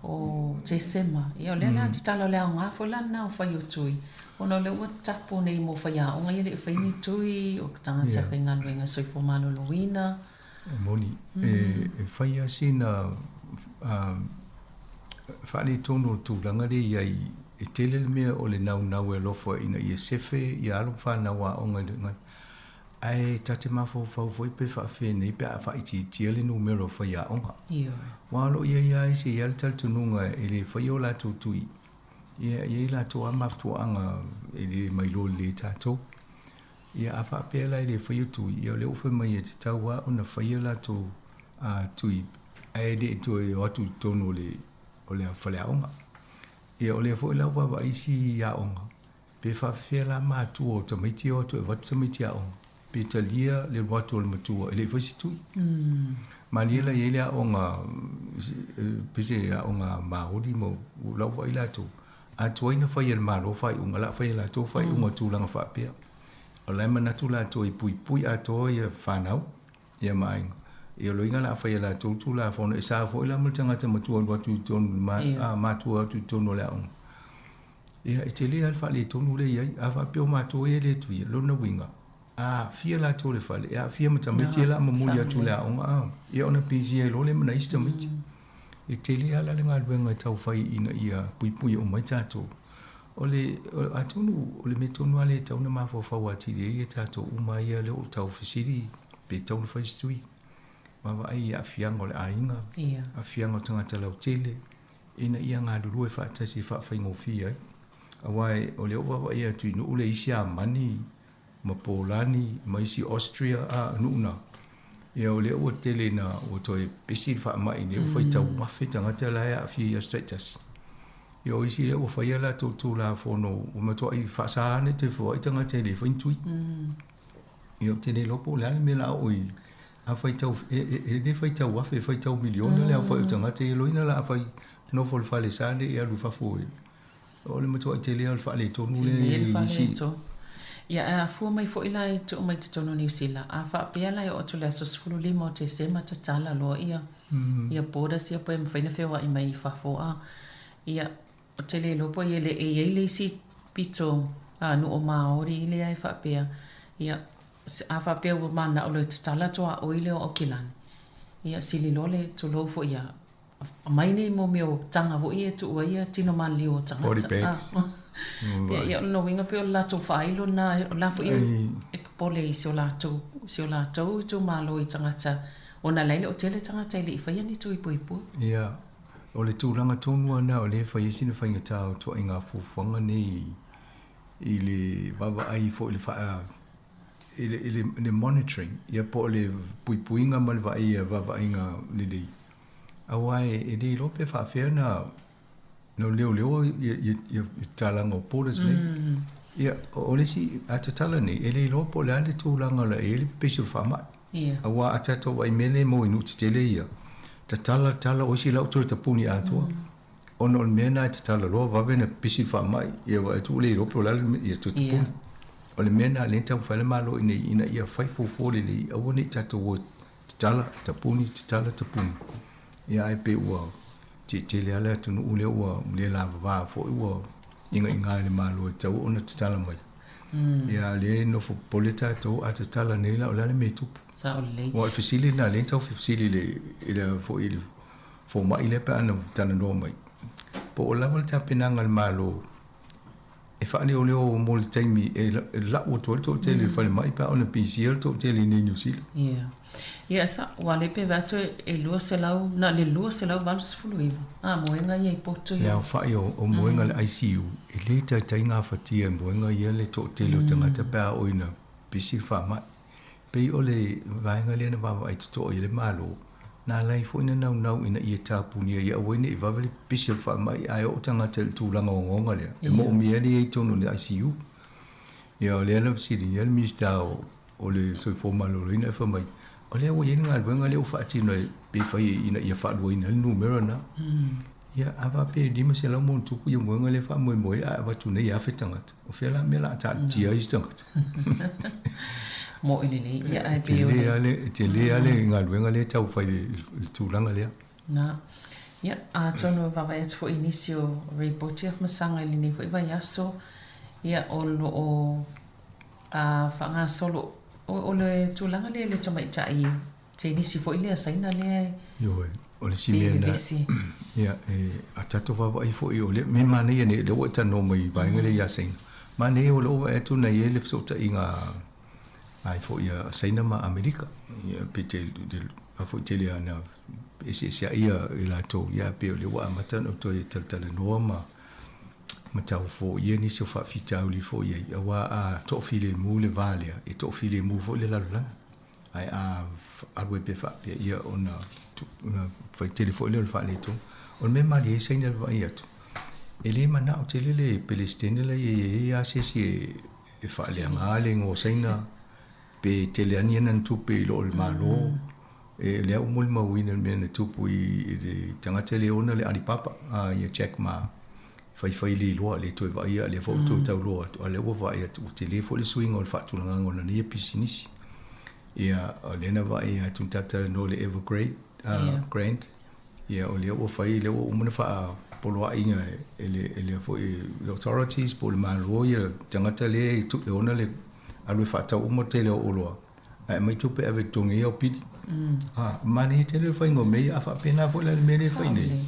o Tesema. Ia o lea la tatala o le aoga foi la lena o fai o tui, ona o lea ua tapu nei mo faiaoga ia le i fai ni tui, o tagata faigaluega soifua maloloina. E moni, e fai lava sina faaletonu o le tulaga lea i ai e tele le mea o le naunau e alofa ina ia sefe ia alo ma fanau aoga i le Ae ta te mafaufau foi pe faafenei pe a faaitiitia le numera o faiaoga. Ioe. Aua o lo o i ai lava isi e i ai le talitonuga e le faia o latou tui, ia e i ai latou lava mafuaaga e le mailoa lelei e tatou. Ia a faapea la e le faia tui, ia o lea ua fai mai e tatau lava ona faia latou tui ae le i toe o atu i totonu o le o le faleaoga. Ia o lea foi la ua vaavaai isi aoga, Pe faafefea la matua o tamaiti e o atu e avatu tamaiti aoga, pe talia le alu atu o le matua e le i fai se tui. Malie la e i ai le aoga, pei se aoga Māori ma la ua vaai latou, a tuai na fai e le Malo faaiuga, o le a fai e latou faaiuga i tulaga faapea. O la e manatu latou e puipui atoa ia fanau ia ma aiga. Ia o loiga o le a fai e latou Tulafono, e sa foi la ma le tagata matua e alu atu i totonu, matua atu i totonu o le aoga. Ia, e tele lava le faaletonu lea e i ai. A faapea o matou ia e le tuia, lona uiga, a aafia latou i le fale, e aafia ma tamaiti ia o le a momoli atu i le aoga, a, ia ona pisi ai loa lea ma nai isi tamaiti. E tele lava la le galuega e tau fai ina ia puipui uma ai tatou. O le, atonu o le mea tonu lava lea e tatau ona mafaufau atili ai ia tatou uma ia lea ua tau fesili pe tatau ona fai se tui. Vaavaai i aafiaga o le aiga, aafiaga o tagata lautele, ina ia galulue faatasi e faafaigofie ai. Aua o lea ua vaavaai atu i nuu lea i Siamani ma Polani ma isi Austria a nuu na, ia o lea ua tele ina ua toe pesi le faamai nei ua faitau afe tagata la e aafia i aso taitasi. Ia o isi lea ua fai a latou Tulafono ua matuai faasa ona toe feoai tagata e le fai ni tui. Ia ou te le iloa po o le a le mea o le a oo i a faitau, e le faitau afe, e faitau miliona le aofai o tagata ia loina la afai nofo i le falesa ne i alu i fafo e o le matuai tele o le faaletonu lea i nisi. Ia ae afua mai foi la e tuu mai totonu o Niu Sila, a faapea la e oo atu i le aso 15 o Tesema tatala loa ia ia borders ia pe mafai ona feoai mai i fafo a ia ou te le iloa po o le e i ai le isi pito nuu o Maori lea e faapea ia A faapea ua manao loa e tatala tuaoi lea o Aukilani, ia sili loa le tulou foi ia aumai nei mo mea o taga foi ia e tuu ai ia tino maliliu o tagata. Body bags. Ia, ia o lona uiga pei o le latou faailo lena, o la foi e popole i si o latou, si o latou itumalo i tagata, ona la e le o tele tagata e le i faia ni tui puipui. Ia, o le tulaga tonu lava lena o lea e fai ai sina faigata o ituaiga fuafuaga nei i le vaavaai foi i le faa i le, i le, le monitoring, ia po o le puipuiga ma le vaaia vaavaaiga lelei, aua e, e le iloa pe faafefea na, na leoleo ia, ia, ia tatalaga o borders nei. Ia, o le isi, a tatala nei, e le iloa po o le a le tulaga o le a i ai le pepesi o le faamai. Ia. Aua a tatou vaai mea lea e maua i nuu tetele ia, tatala, tatala, o isi la ua toe tapuni atoa. Ona o le mea lena e tatala loa vave ona pipisi le faamai, ia vaai atu ua le iloa po o le a le mea, ia toe tapuni. O le mea lena o lea e taumafai le Malo ina ina ia fai fuafua lelei, aua ne i tatou o e tatala, tapuni, tatala, tapuni. Ia ae pei ua tetele lava le atunuu lea ua le lavava foi ua igaiga e le Malo e tatau ona tatala mai. Ia a o lea e nofo popole tatou, a tatala nei la o le a le mea e tupu? Sao lelei. Aua o le fesili lena o lea e tau fesili i le i le foi i le fomai lea pe a na talanoa mai, po o lava le tapenaga a le Malo e faaleoleo mo le taimi e lau atu ai le toatele i le falemai pe a ona pisia le toatele i inei i Niu Sila. Ia. Ia, sa, ua le pe vae atu e 200, na o le 289 a moega ia i potu ia. Le aofai o moega i le ICU, e le taitai gafatia e moega ia le toatele o tagata pe a oo ina pisi le faamai. Pei o le vaega lea na vaavaai totoa i ai le Malo, na ala ai foi na naunau ina ia tapunia ia aua ne i vave le pipisi o le faamai ae oo tagata i le tulaga ogaoga lea e moomia ai le i ai i totonu o le ICU. Ia o lea na fesiligia le Minisita o le Soifua Maloloina e fai mai, o lea ua i ai le galuega lea ua faatino pe fai ina ia faaluaina ai le numera lena. Ia, a faapea e 500 ma ona tupu ia moega lea e faamoemoe ai ae avatu nei e 1000 tagata, o fea la mea o le a taatitia ai isi tagata? Mo'i lelei, ia ae pei o le... E tele lava le galuega lea e tau fai i le tulaga lea. Na. Ia, atonu e vaavaai atu foi i nisi o ripoti a Masaga i lenei foi vaiaso, ia, o lo o faagasolo, o le tulaga lea i le tamaitai. Tenisi foi lea Saina lea e Ioe, o le isi mea na, ia, e, a tatou vaavaai foi, o le mea manaia nei, lea ua e talanoa mai i vaega lea ia Saina, manaia o lea ua vaai atu na i ai le fesootaiga ai foi a Saina ma Amerika. Ia, pe te, a foi tele ana eseeseai ia i latou, ia, pei o lea ua amata ona toe talatalanoa ma ma tau foia nisi o faafitauli foi ai, auā a toafilemu le va lea, e toafilemu foi le lalolagi. Ae a alu ai pea faapea, ia ona fai tele foi lea o le faaletonu. O le mea malie ai Saina i le vaai atu, e le manao tele le Peresetene la e i ai lava se isi e faaleaga le igoa o Saina, pe tele lava ni ana tupe i lo le Malo. E lea ua molimauina le mea na tupu i le tagata lea e ona le Alibaba, ia Jack Ma, faifai le iloa, le toe vaaia, lea foi ua toe tauloa atu, a o lea ua vaai atu ua tele foi le suiga o le faatulagaga o lana ia pisinisi. Ia, o lea na vaai atu na talatalanoa i le Evergrande, Grant, ia o lea ua fai, lea ua uma ona faapoloai e le, e le foi le authorities po o le Malo ia tagata lea e ona le alu e faatau uma le tele o oloa, ae aumai tupe e ave i totogi ai au pili. A, manaia tele le faiga o mea ia, a faapena foi la le mea lea e fai nei.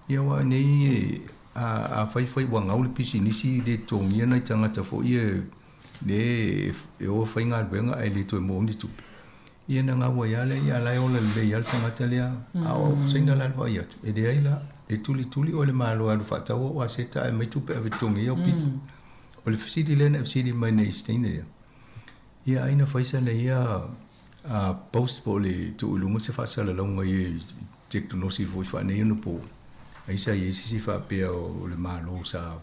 Ia aua nei a, a fai fai ua gau le pisinisi le totogia nai tagata foi ia le e o e faigaluega ae le toe maua ni tupe. Ia na gau ai lava lea, ia la e ola lelei lava le tagata lea. A o Saina la le vaai atu, e leai la, e tulituli oe e le Malo e alu faatau au aseta ae aumai tupe e ave e totogi ai au pili. O le fesili lea na e fesili mai nei i se teine lea, ia ai na fai sana ia post po o le tuu i luga se faasalalauga i tekonolosi foi faaneionapo, ai sa i ai se isi faapea o le Malo sa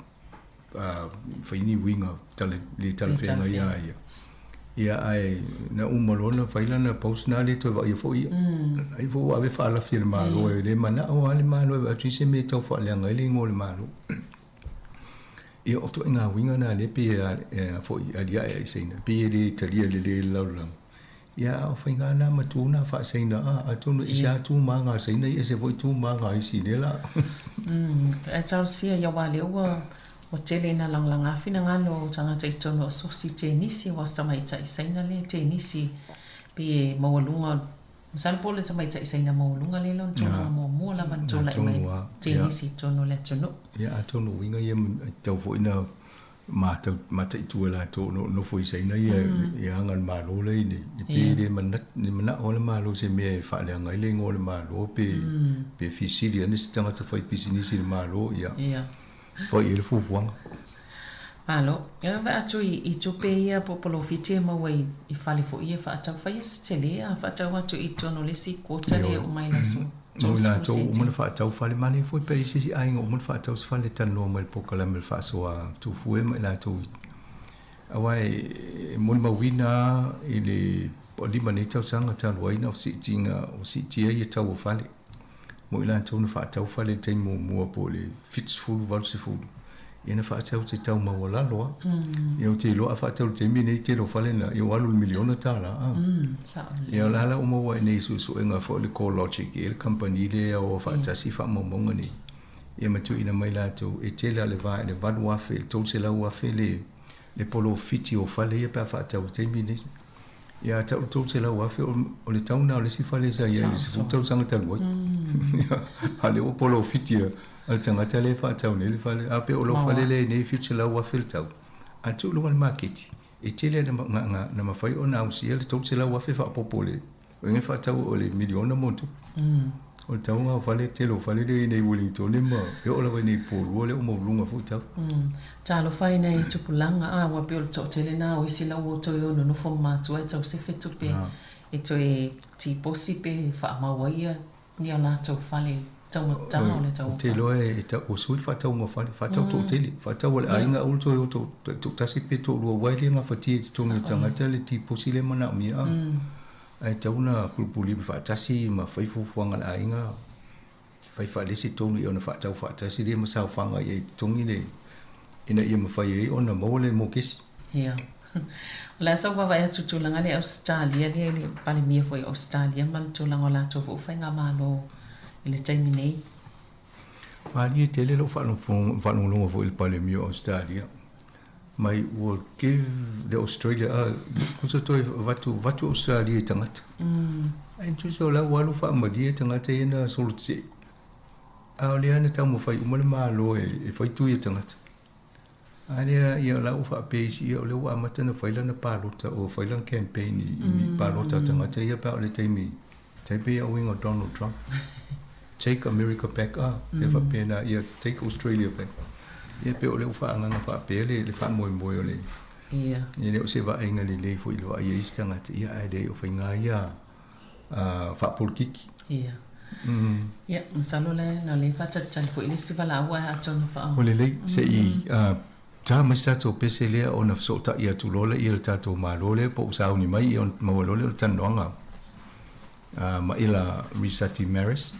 fai ni uiga tala, le talafeagai ia ia. Ia ae na uma loa ona fai lana post na le toe vaaia foi ia. Ai foi ua ave faalafi e le Malo e le manao lava le Malo e vaai atu i se mea e tau faaleaga ai le igoa o le Malo. Ia o ituaiga uiga na lea pei e foi aliae ai i Saina, pei e le talia lelei e le lalolagi. Ia a o faiga na ma tu na faa-Saina, a, atonu e ese lava tu ma aga a Saina, e ese foi tu ma aga a isi i lea la. Ae talosia ia aua lea ua ua tele ina lagalaga finagalo o tagata i totonu o asosi tenisi aua o se tamaitai Saina lea tenisi pei e maualuga masalo po o le tamaitai Saina maualuga lea lona tulaga muamua lava na tulai mai tenisi i totonu o le atunuu. Ia atonu o uiga ia e tatau foi ona mataitu e latou o lo o nofo i Saina ia i aga a le Malo la i inei, pe le manao lava le Malo i se mea e faaleaga ai le igoa o le Malo pe pe fesili ane se tagata faipisinisi i le Malo, ia fai i ai le fuafuaga. Malo. E vaai atu i tupe ia po o polofiti e maua i fale foi ia e faatau. Faia se tele a faatau atu i totonu o le isi quota lea e oo mai i le aso. Mo i latou ua uma ona faatau fale, manaia foi pe i ai se isi aiga ua uma ona faatau se fale e talanoa mai i le polokalame o le faasoa Tufue ma i latou i aua e molimauina lava i le 5 nei tausaga talu ai na o siitiga o siitia ia tau o fale. Mo i latou na faatau fale i le taimi muamua po o le 70, 80, ia na faatau i se tau maualalo lava. Ia ou te iloa a faatau i le taimi lenei tele o fale na, ia ua alu i le miliona tala. Ia o la la ua maua ai nei i suesuega foi le CoreLogic e le kamupani lea e o faatasi faamaumauga nei. Ia ma tuuina mai latou e tele lava le va i le 8,000 i le 300,000 le le polofiti o fale ia pe a faatau i le taimi lenei. Ia a tau le 300,000 o le tau lena o le isi fale sa i ai i le 10 tausaga talu ai. A o lea ua polofiti a le tagata lea e faatau nei le fale. A pe o lou fale lea e i nei e 700,000 le tau, a tuu i luga o le maketi, e tele na mafai ona ausia le 300,000 faaopoopo i le O le faatau o le miliona ma ona tupu. O le tauga o fale, tele o fale lea i inei i Uelintone ma e oo lava i inei i Porirua lea ua maualuluga foi tau. Talofa i nai tupulaga, a ua pei o le toatele na o isi la ua toe o nonofo ma matua e tau sefe tupe e toe tiposi pe faamau ai ia o latou fale i taugata o le tau o fale. Ou te iloa e tau, ua sui le faatauga o fale, faatau toatele, faatau a le aiga aua le toe o toatasi pe toalua aua e le gafatia i totogi o tagata le tiposi lea e manaomia a. Ae tatau ona pulupulima faatasi ma fai fuafuaga a le aiga, fai faalesi tonu ia ona faatau faatasi lea ma saofaga i ai i totogi le ina ia mafai ai ona maua le mokesi. Ia. O le a sau vaavaai atu i le tulaga lea i Ausetalia lea i le Palemia foi o Ausetalia ma le tulaga o latou foi faigamalo i le taimi nei. Malie tele lou faalogologo foi i le Palemia o Ausetalia mai will give the Australia a kusa toe avatu avatu Australia i tagata. Ae tusa o la ua alu faamalie tagata ia na solotetee. A o lea na taumafai uma le Malo e fai tui a tagata. A lea ia o la ua faapea isi ia o lea ua amata ona fai lana palota o fai lana campaign i mm. palota a tagata ia pe a o le taimi tai pei a uiga o Donald Trump. Take America back ah, mm. e faapena ia take Australia back. Ia pe o lea ua faaagaga faapea le, le faamoemoe o le Ia. E le o se vaaiga lelei foi i le vaai a isi tagata, ia ae leai o faiga ia faapolokiki. Ia. Ia, masalo le na le faatalitali foi le isi valaau ae atonu faa. Ua lelei, se i ta mai se tatou pese lea ona fesootai atu loa lea i le tatou Malo lea po ua sauni mai ia ona maua loa lea o le talanoaga ma Ela Risati Maris.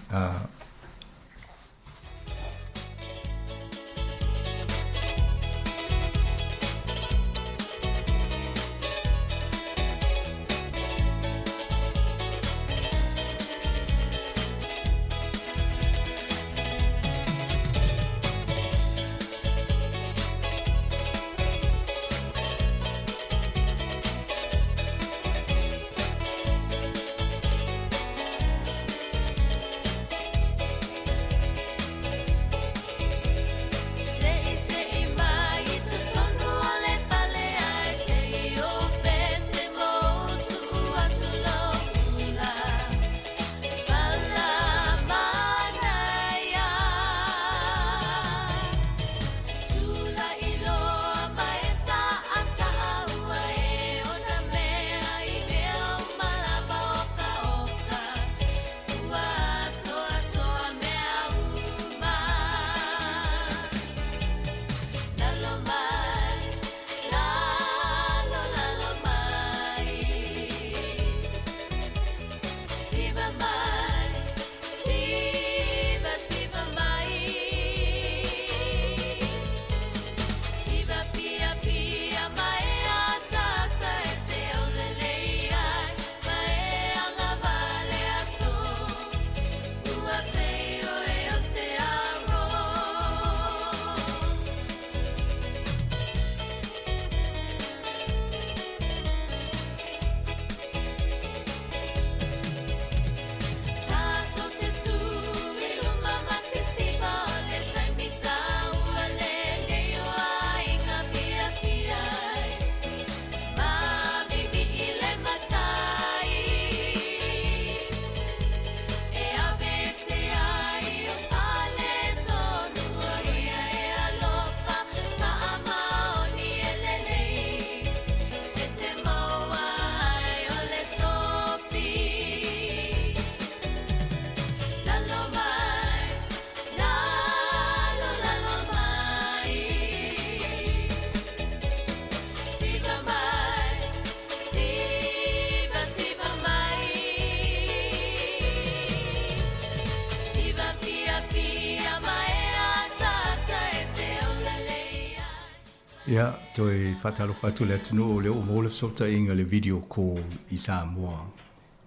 Ia, toe faatalofa atu le atunuu o lea ua maua le fesootaiga i le video call i Samoa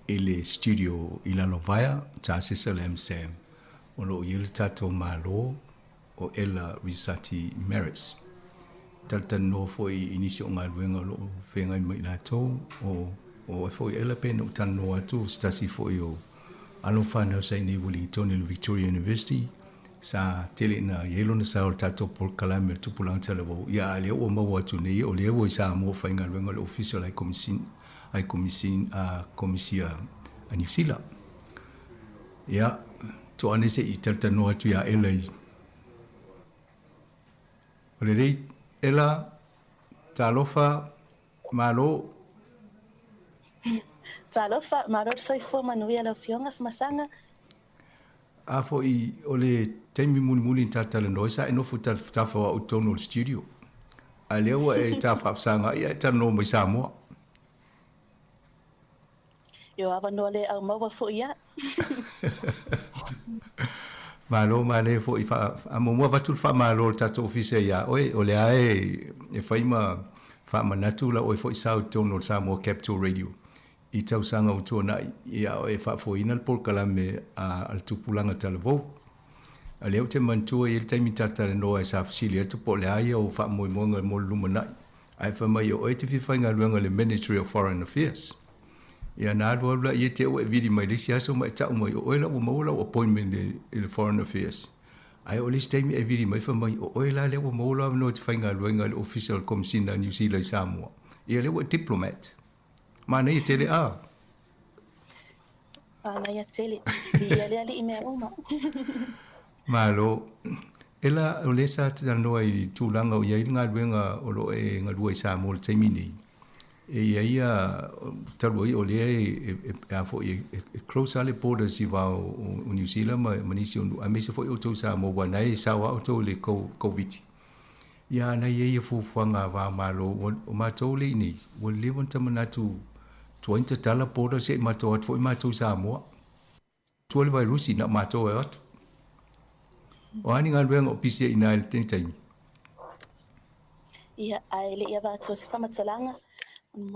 i le studio i Lalovaea, Tasesa Lam Sam, o lo o i ai le tatou Malo o Ella Risati Maris. Talatalanoa foi i nisi o galuega o lo o feagai ma i latou, o o foi Ella pei ona ou talanoa atu, o se tasi foi o alo fanau sa i inei i Wellington i le Victoria University, sa tele ina i ai lona sao i le tatou polokalame o le Tupulaga Talavou, ia a o lea ua maua atu nei, o lea ua i Samoa faigaluega le Ofisa o le High Komisia a Niu Sila. Ia, toa nei se i talatalanoa atu iā Ela i O lelei, Ela, talofa, malo. Talofa, malo le soifua manuia lau Afioga Famasaga. A foi o le taimi mulimuli na talatalanoa ai, sa e nofo tafatafa o au i totonu o le studio. A lea ua e ta faafesagaai ae talanoa mai Samoa. Io avanoa le au maua foi ia. Malo male foi fa muamua avatu le faamalo a le tatou ofisa ia oe o lea e e fai ma faamanatu la oe foi sao i totonu o le Samoa Capital Radio i tausaga ua tuanai ia oe faafoeina le polokalame a le tupulaga talavou. A lea ou te manatua i ai le taimi talatalanoa e sa fesili atu po o le a ia o faamoemoega mo le lumanai ae fai mai o oe e te fia faigaluega i le Ministry of Foreign Affairs. Ia na alu alu laia te ua e vili mai le isi aso ma e ta'u mai o oe la ua maua lau appointment i le Foreign Affairs. Ae o le isi taimi e vili mai fai mai o oe la lea ua maua lou avanoa e te faigaluega i le Ofisa o le Komesina a Niu Sila i Samoa. Ia lea ua e diplomat. Manaia tele a. Manaia tele. Viia le Alii mea uma. Malo. Ela o lea sa talanoa i tulaga o i ai le galuega o lo o e galue i Samoa i le taimi nei. E i ai ia, talu ai o lea e a foi e close lava le borders i va o Niu Sila ma nisi o nuu aemaise foi outou i Samoa aua na e sao lava outou i le Koviti. Ia na i ai ia fuafuaga a va o Malo, o matou lea i inei, ua leva ona ta manatu tuai ona tatala border se i matou o atu foi matou i Samoa. Tua le vairusi, na o matou e o atu. O a ni galuega o pisi ai i ina i lenei taimi? Ia, ae le i avatu se faamatalaga,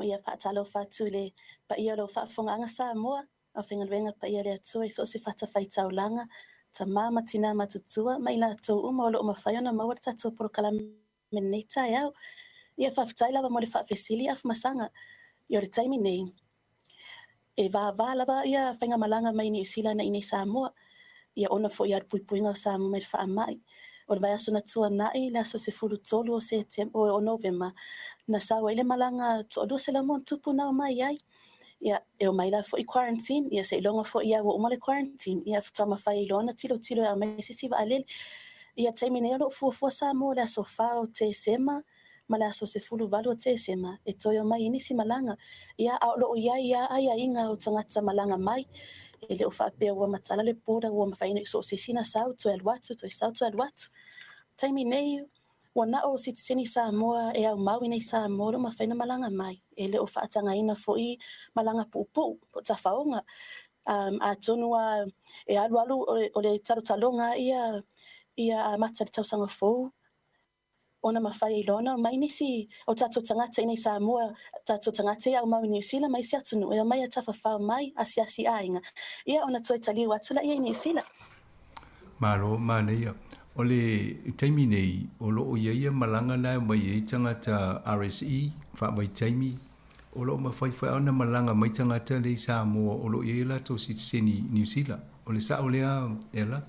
ia faatalofa atu i le paia o lau faafofogaaga Samoa, Aufaigaluega paia a le Atua i so o se fatafaitaulaga, tama ma tina matutua, ma i latou uma o lo o mafai ona maua le tatou polokalame i lenei taeao. Ia, faafetai lava mo le faafesili Afamasaga. Ia, o le taimi nei, e vāvā lava ia faigamalaga mai Niu Sila na i nei Samoa, ia ona foi a le puipuiga o Samoa mai le faamai. O le vaiaso na tuanai, le aso 13 o Setema, o Novema, na sau ai le malaga toalua selau ma ona tupu na omai ai. Ia, e omai la foi quarantine, ia seiloga foi ia ua uma le quarantine, ia faatoa mafai ai loa ona tilotilo e aumai se isi vaalele. Ia, taimi nei o lo o fuafua Samoa i le aso 4 o Tesema ma le aso 18 o Tesema e toe omai ai nisi malaga. Ia, a o lo o i ai lava aiaiga o tagata malaga mai, e le o faapea ua matala le border ua mafai ona so o se isi ona sau toe alu atu, toe sau toe alu atu. Taimi nei, Ua na o sitiseni Samoa e aumau i nei Samoa o lo o mafai ona malaga mai, e le o faatagaina foi malaga puupuu po o tafaoga. Atonu lava e alualu o le talotaloga ia ia amata i le tausaga fou ona mafai ai loa ona omai nisi o tatou tagata i nei Samoa, tatou tagata ia aumau i Niu Sila ma isi atunuu e omai e tafafao mai, asiasi aiga, ia ona toe taliu atu laia i Niu Sila. Malo, manaia. O le taimi nei, o lo o i ai ia malaga na e omai ai tagata RSE, faavaitaimi, o lo o mafai foi ona malaga mai tagata lea i Samoa o lo o i ai a latou sitiseni Niu Sila. O le sao lea, Ella?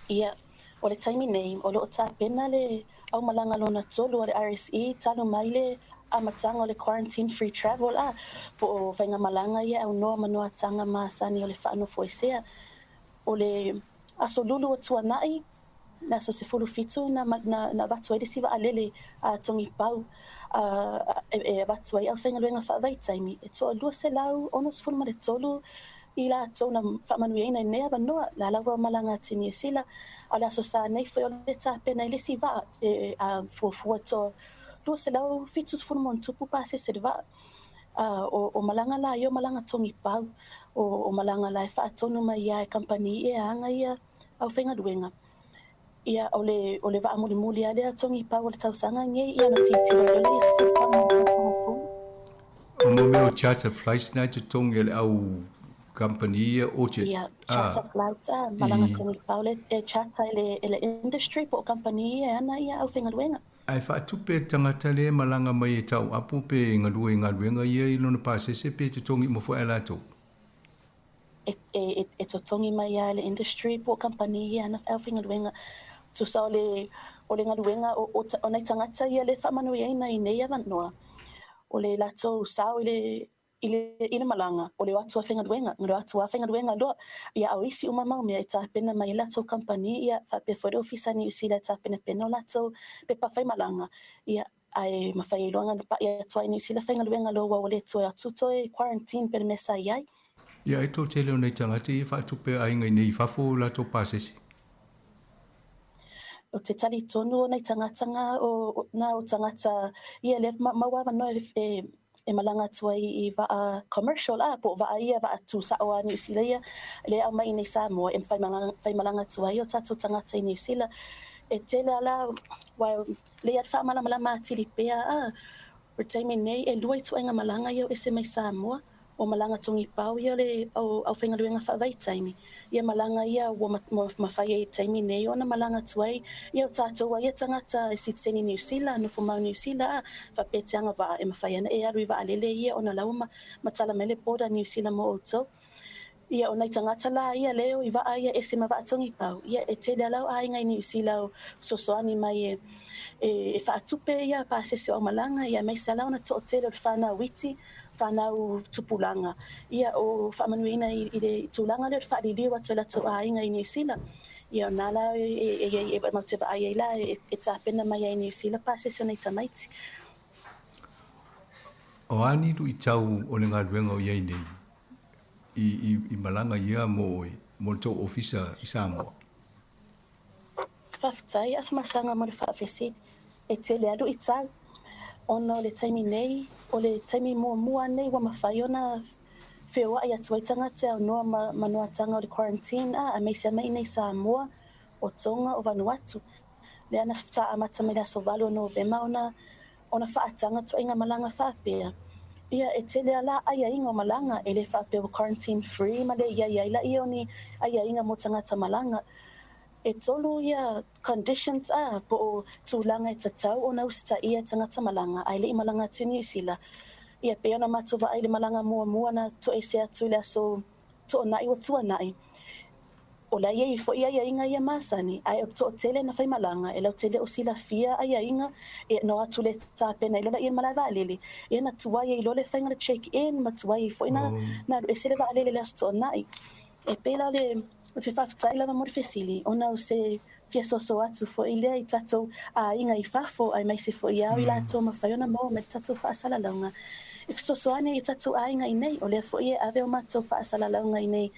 Ia, o le taimi nei, o lo o tapena le aumalaga lona tolu a le RSE talu mai le amataga o le Quarantine Free Travel, a, po o faigamalaga ia e aunoa ma noataga masani o le faanofoesea. O le Aso Lulu o Tuanai, le aso 17, na, na, na avatu ai le isi vaalele a Togipau a, e, e avatu ai aufaigaluega faavaitaimi e toa 263 i latou na faamanuiaina i lenei avanoa, la la ua malaga atu i Niu Sila. A o le Aso Sa nei foi o le tapena i le isi vaa e fuafua toa 270 ma ona tupu pasese le vaa. O, o malaga la ia o malaga togipau, o, o malaga la e faatonu mai ia e kamupani e aga ia aufaigaluega. Ia, o le, o le vaa mulimuli lava lea togipau o le tausaga nei, ia ona tilotilo lea ia 14 ma le tausaga fou. O mo mea o charter flights na e totogi e le au kamupani ia Orchard. Ia, charter flights, a, malaga togipau le e charter e le, e le industry po o kamupani ia e ana ia aufaigaluega. Ae faatupe le tagata lea e malaga mai e tau apo pe e galue i galuega ia i lona pasese pe totogi uma foi a latou. E, e, e totogi mai lava e le industry po o kamupani ia ana aufaigaluega. Tusa o le, o le galuega o, o, o nai tagata ia le faamanuiaina i nei avanoa, o le latou sao i le, i le, i le malaga, o le o atu a faigaluega, le o atu a faigaluega loa, ia a o isi uma mau mea e tapena mai e latou kamupani, ia faapea foi le Ofisa Niu Sila e tapenapena o latou pepa faimalaga, ia ae mafai ai loa ona pa'i atu ai i Niu Sila faigaluega loa ua le toe atu toe quarantine pe le mea sa i ai. Ia ai toatele o nai tagata ia e faatupe aiga i nei i fafo o latou pasese. O te talitonu o nei tagata nga o nga o tagata ia lea maua avanoa e e malaga atu ai i vaa commercial a po o vaa ia vaa tū sao a Niu Sila ia lea e aumai i nei Samoa e faimalaga atu ai o tatou tagata i Niu Sila. E tele a la aua lea ia faamalamalama atili pea a o le taimi nei e lua ituaiga malaga ia o ese mai Samoa o malaga togipau ia o le aufaigaluega faavaitaimi. Ia malaga ia ua mafai ai i le taimi nei ona malaga atu ai ia o tatou a ia tagata e sitiseni Niu Sila, nofo mau Niu Sila a faapea te agavaa e mafai ana e alu i vaalele ia ona la ua matala mai le border Niu Sila mo outou. Ia o nai tagata la ia lea e o i vaa ia ese ma vaa togipau, ia e tele a lau aiga i Niu Sila o fesoasoani mai e e faatupe ia pasese o aumalaga, ia aemaise a la ona toatele o le fanau iti, fanau tupulaga, ia o faamanuiaina i le tulaga lea o le faaliliu atu e latou aiga i Niu Sila. Ia o na la e i ai e matou te vaai ai la e tapena mai ai i Niu Sila pasese o nai tamaiti. O a ni luitau o le galuega o i ai nei i malaga ia mo oe, mo le tou ofisa i Samoa? Faafetai Afamasaga mo le faafesili. E tele alu i tau ona o le taimi nei, o le taimi muamua nei ua mafai ona feoai atu ai tagata e aunoa ma manuataga o le quarantine a aemaise mai i inei Samoa, o Tonga, o Vanuatu. Lea na faatoa amata mai le aso 8 o Novema ona ona faataga toaiga malaga faapea, ia e tele a la aiaiga o malaga, e le faapea ua quarantine free ma le iai ai laia o ni aiaiga mo tagata malaga. E tolu ia conditions a, po o tulaga e tatau ona usitaia e tagata malaga ae le i malaga atu i Niu Sila. Ia pei ona matou vaai i le malaga muamua na toese atu i le aso Toonai ua tuanai. O la e i ai foi aiaiga ia masani, ae o le toatele na faimalaga, e lautele o silafia aiaiga, e no atu le tapena i lola ia malae vaalele, ia na tuai ai loa le faiga o le check in ma tuai ai foi na na alu ese le vaalele i le Aso Toonai. E pei la o le ou te faafetai lava mo le fesili, ona o se fia soso atu foi lea i tatou aiga i fafo aemaise foi ia i latou mafai ona maua mai le tatou faasalalauga e fesoasoani ai i tatou aiga inei. O lea foi e ave o matou faasalalauga inei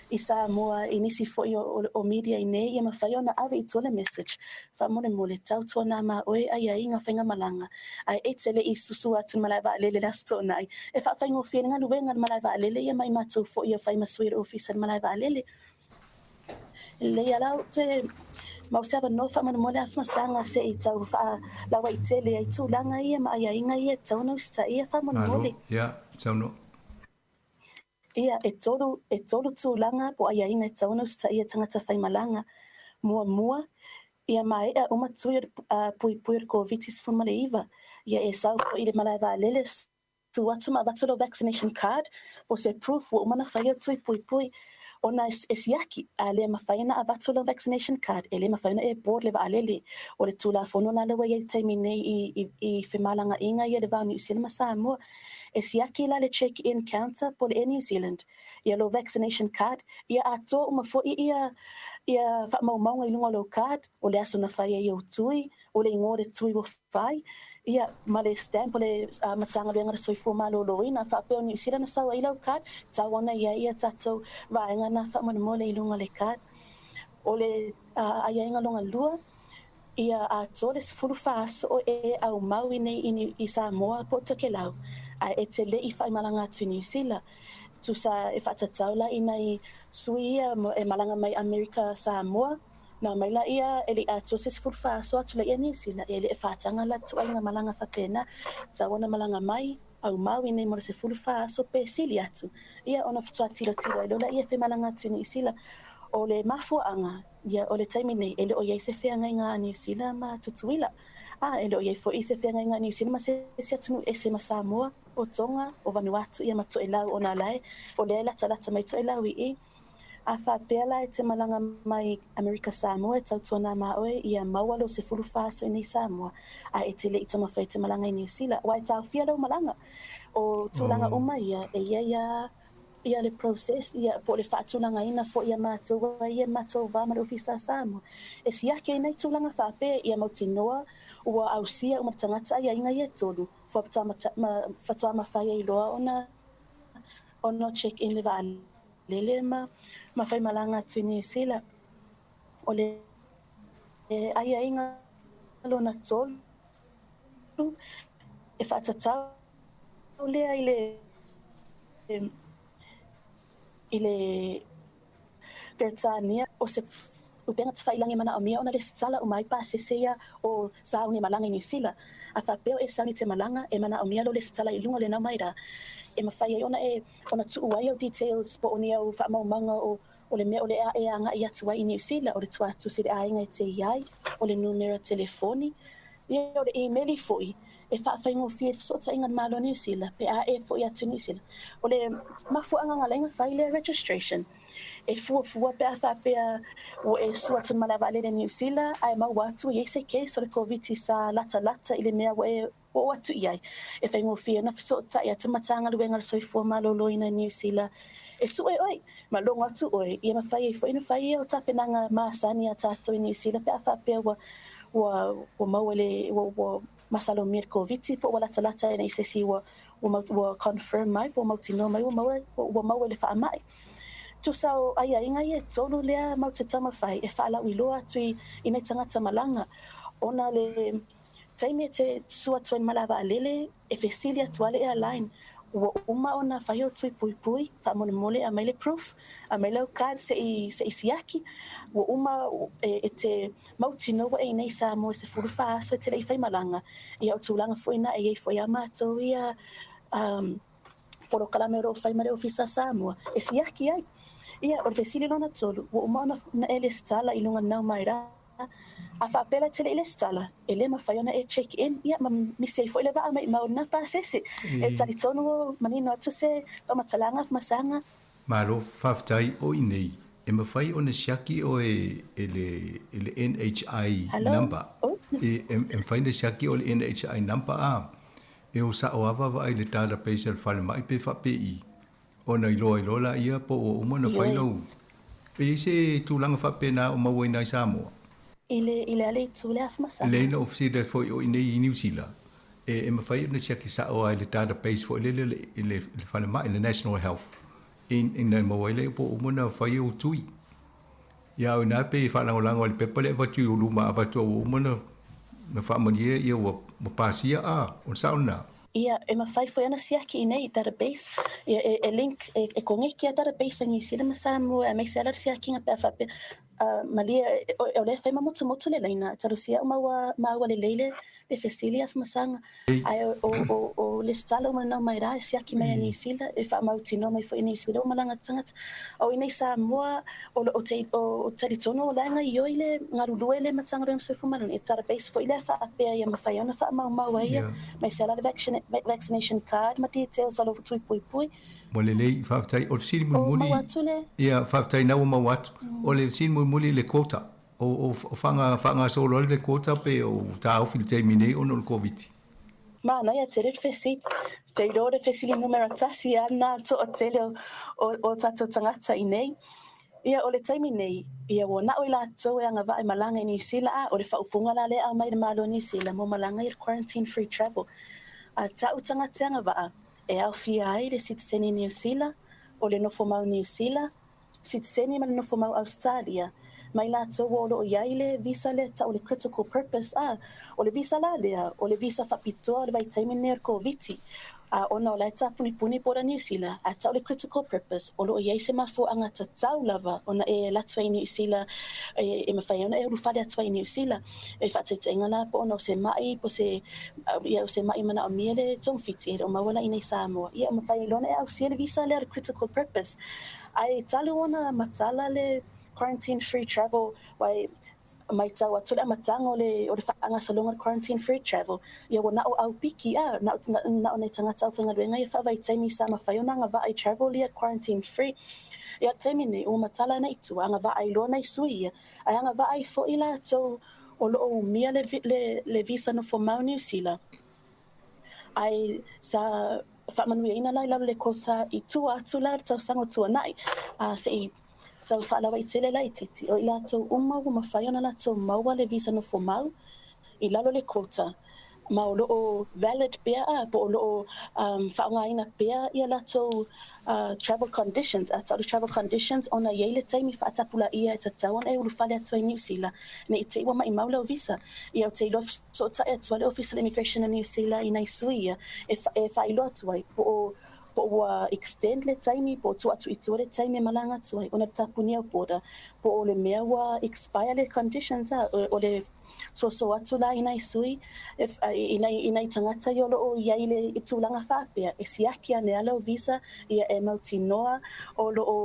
i Samoa i nisi foi o media inei ia mafai ona ave i tua le message faamolemole tautuana ma oe aiaiga faigamalaga ae e te le i susu atu i le malae vaalele i le Aso Toonai e faafaigofie le galuega i le malae vaalele ia ma i matou foi e fai ma sui o le ofisa i le malae vaalele. Lelei a la ou te mau se avanoa faamolemole Afamasaga se i tau faalauaitele ai tulaga ia ma aiaiga ia e tatau ona usitaia faamolemole. Malo, ia, saunoa. Ia, e tolu, e tolu tulaga po o aiaiga e tatau ona usitaia e tagata faimalaga. Muamua, ia maea uma tui o le puipui o le Koviti-19, ia e sau foi i le malae vaalele, Tu atu ma avatu lou vaccination card po se proof ua uma ona fai au tui puipui ona e siaki a le mafai ona avatu lou vaccination card e le mafai ona e board le vaalele. O le Tulafono la lea ua i ai i le taimi nei i femalagaaiga ia i le va o Niu Sila ma Samoa. E siaki la le check in counter po o le Air New Zealand ia lou vaccination card ia atoa uma foi ia ia faamaumauga i luga o lou card o le aso na fai ai ou tui, o le igoa o le tui ua fai, ia, ma le stamp o le Matagaluega o le Soifua Maloloina, faapea o Niu Sila na sau ai lau card, tau ona i ai ia tatou vaega na faamolemole i luga o le card. O le aiaiga lona lua, ia atoa le 14 aso o e aumau i nei i Samoa po o Tokelau, ae e te le i faimalaga atu i Niu Sila. Tusa e faatatau la i nai sui ia e malaga mai Amerika Samoa, Na mai la ia e le i atoa se 14 aso atu la ia Niu Sila, e le e faataga la tuaiga malaga faapena, tau ona malaga mai, aumau i nei mo le 14 aso pe sili atu, ia ona faatoa tilotilo ai loa laia e faimalaga atu i Niu Sila. O le mafuaaga, ia o le taimi nei e le o i ai se feagaiga a Niu Sila ma Tutuila, a e le o i ai foi se feagaiga a Niu Sila ma se isi atunuu ese ma Samoa, o Tonga, o Vanuatu ia ma Toelau ona lae, o lea e latalata mai Toelau i i. A faapea la e te malaga mai Amerika Samoa e tautuana ma oe ia maua lou 14 aso i nei Samoa a e te le i taumafai e te malaga i Niu Sila aua e taofia lou malaga. O tulaga uma ia e i ai a ia le process ia po o le faatulagaina foi ia matou ai ia matou va ma le Ofisa a Samoa e siaki ai nai tulaga faapea ia mautinoa ua ausia uma le tagata aiaiga ia e tolu faatoa mafai ai loa ona ona check in le vaalele ma ma faimalaga atu i Niu Sila. O le aiaiga lona tolu e faatatau lea i le i le Peretania o se upega tafailagi e manaomia ona lesitala uma ai pasese ia o sauni e malaga i Niu Sila. A faapea o e sauni te malaga, e manaomia lou lesitala i luga o lenau maira e mafai ai ona e ona tuu ai au details po o ni au faamaumauga o O le mea o le a e agaʻi atu ai i Niu Sila, o le tuatusi i le aiga e te i ai, o le numera telefoni, ia o le imeli foʻi e faafaigofie le fesootaiga i le Malo o Niu Sila pe a e foʻi atu i Niu Sila. O le mafuaaga na ala ai ona fai lea registration, e fuafua pe a faapea ua e sua atu i le malae vaalele i Niu Sila ae maua atu e i ai se case o le Koviti sa latalata i le mea ua e oo atu i ai, e faigofie ona fesootai atu le Matagaluega o le Soifua Maloloina i Niu Sila e sue oe, ma logo atu oe, ia mafai ai foi ona fai ia o tapenaga masani a tatou i Niu Sila pe a faapea ua ua ua maua i le ua ua masalomia i le Koviti po o ua latalata ina i se isi ua ua ua confirm mai po ua mautinoa mai ua maua ua maua i le faamai. Tusa o aiaiga ia e tolu lea matou te taumafai e faalauiloa atu i i nai tagata malaga ona le taimi e te sua atu ai i le malae vaalele e fesili atu lava le airline ua uma ona fai ou tui puipui faamolemole aumai le proof aumai lau card se i se i siaki ua uma e te mautinoa ua e i inei i Samoa i 14 aso e te le i faimalaga. Ia o tulaga foi na e i ai foi a matou ia polokalame o lo o fai ma le Ofisa a Samoa e siaki ai. Ia, o le fesili lona tolu, ua uma ona e lesitala i luga Nau Mai Rā, a faapea la e te le i lesitala, e le mafai ona e check in, ia ma misi ai foi le vaa maimau i lena pasese. E talitonu o manino atu se faamatalaga masaga. Malo, faafetai o i nei, e mafai ona siaki oe e le e le NHI Hello? number. Oh. E e mafai ona siaki oe i le NHI number a e o sao ava vaai i le database a le falemai pe faapei ona iloa iloa laia po ua uma ona fai Ioe. lau Pe i ai se tulaga faapena o maua ina i Samoa? I le i le ale itu le afu masaga. Lei na ofisila foi o inei i Niu Sila, e e mafai ona siaki sao lava i le database foi lele le i le le falemai, le National Health, in ina maua ai lea po ua uma ona fai ou tui. Ia a o ina pei e faalagolago i le pepa lea e avatu i ou luma a avatu ua uma ona na faamalie ia ua ua pasia a, o le sao lena. Ia, e mafai foi ona siaki i nei database, ia e e link, e e koneki a database a Niu Sila ma Samoa aemaise lava le siakiga pe a faapea Malie, o lea e fai ma motumotu le laina, talosia o maua māua lelei le le fesili a Fumasaga. Ae o o o le sitala uma nau mai rā e siaki mai a Niu Sila, e faamautinoa mai foi e Niu Sila ua malaga tagata. O i nei Samoa, o o te o talitonu o la e gaioi le galulue le Matagaluega o Soifua Maloloina, e database foi lea faapea ia mafai ona faamaumau ai ia, mai se ala le vaccination card ma details o lou tui puipui. Ua lelei, faafetai. O le fesili O mulimuli, maua atu le. ia, faafetai na ua maua atu. O le fesili mulimuli i le quota, o, o, o faaga, faagasolo ai le quota pe o taofi i le taimi nei ona o le Koviti? Manaia tele le fesili. Te iloa le fesili numera tasi a na toatele o, o, o tatou tagata i nei. Ia, o le taimi nei, ia ua nao i latou e agavaa i malaga i Niu Sila, a o le faaupuga la lea e aumai i le Malo o Niu Sila mo malaga ia le quarantine free travel. A tau tagata e agavaa, e aofia ai le sitiseni Niu Sila, o le nofomau Niu Sila, sitiseni ma le nofomau Ausetalia, ma i latou o lo o i ai le visa lea tau o le critical purpose, a o le visa la lea, o le visa faapitoa o le vaitaimi lenei o le Koviti, a ona o la e tapunipuni border Niu Sila, a tau le critical purpose, o lo o i ai se mafuaaga tatau lava ona e alu atu ai i Niu Sila, e mafai ai ona e ulufale atu ai i Niu Sila. E faataitaiga la po ona o se maʻi po se ia o se maʻi manaomia le togafiti e le o maua la i inei Samoa, ia e mafai ai loa ona e ausia le visa lea o le critical purpose. Ae talu ona matala le quarantine free travel aua e maitau atu le amataga o le o le faagasologa o le quarantine free travel, ia ua na o aupiki a, na o na o nai tagata aufaigaluega ia faavaitaimi sa mafai ona agavaa i travel ia quarantine free. Ia o le taimi nei ua matala ana i tua, agavaa ai loa nai sui ia, Ae agavaa ai foi latou o lo o umia le, le, le visa nofomau Niu Sila, ae sa faamanuiaina la i lalo le quota i tua atu la le tausaga o tuanai, a se i tau faalauaitele laitiiti, o i latou uma ua mafai ona latou maua le visa nofomau i lalo le quota, ma o lo o valid pea a, po o lo o faaaogaina pea ia latou travel conditions, a tau le travel conditions ona e i ai le taimi faatapula'ia e tatau ona e ulufale atu ai i Niu Sila ne i te i ua maʻimau lau visa. Ia ou te iloa fesootai atu ai le Ofisa o le Immigration o Niu Sila i nai sui ia e e faailoa atu ai po o po o ua extend le taimi po o tuu atu i tua le taimi e malaga atu ai ona o le tapunia o border po o le mea ua expire le conditions a o le soso atu la i nai sui i nai i nai tagata ia o lo o i ai i le tulaga faapea e siaki ane lava lau visa ia e mautinoa o lo o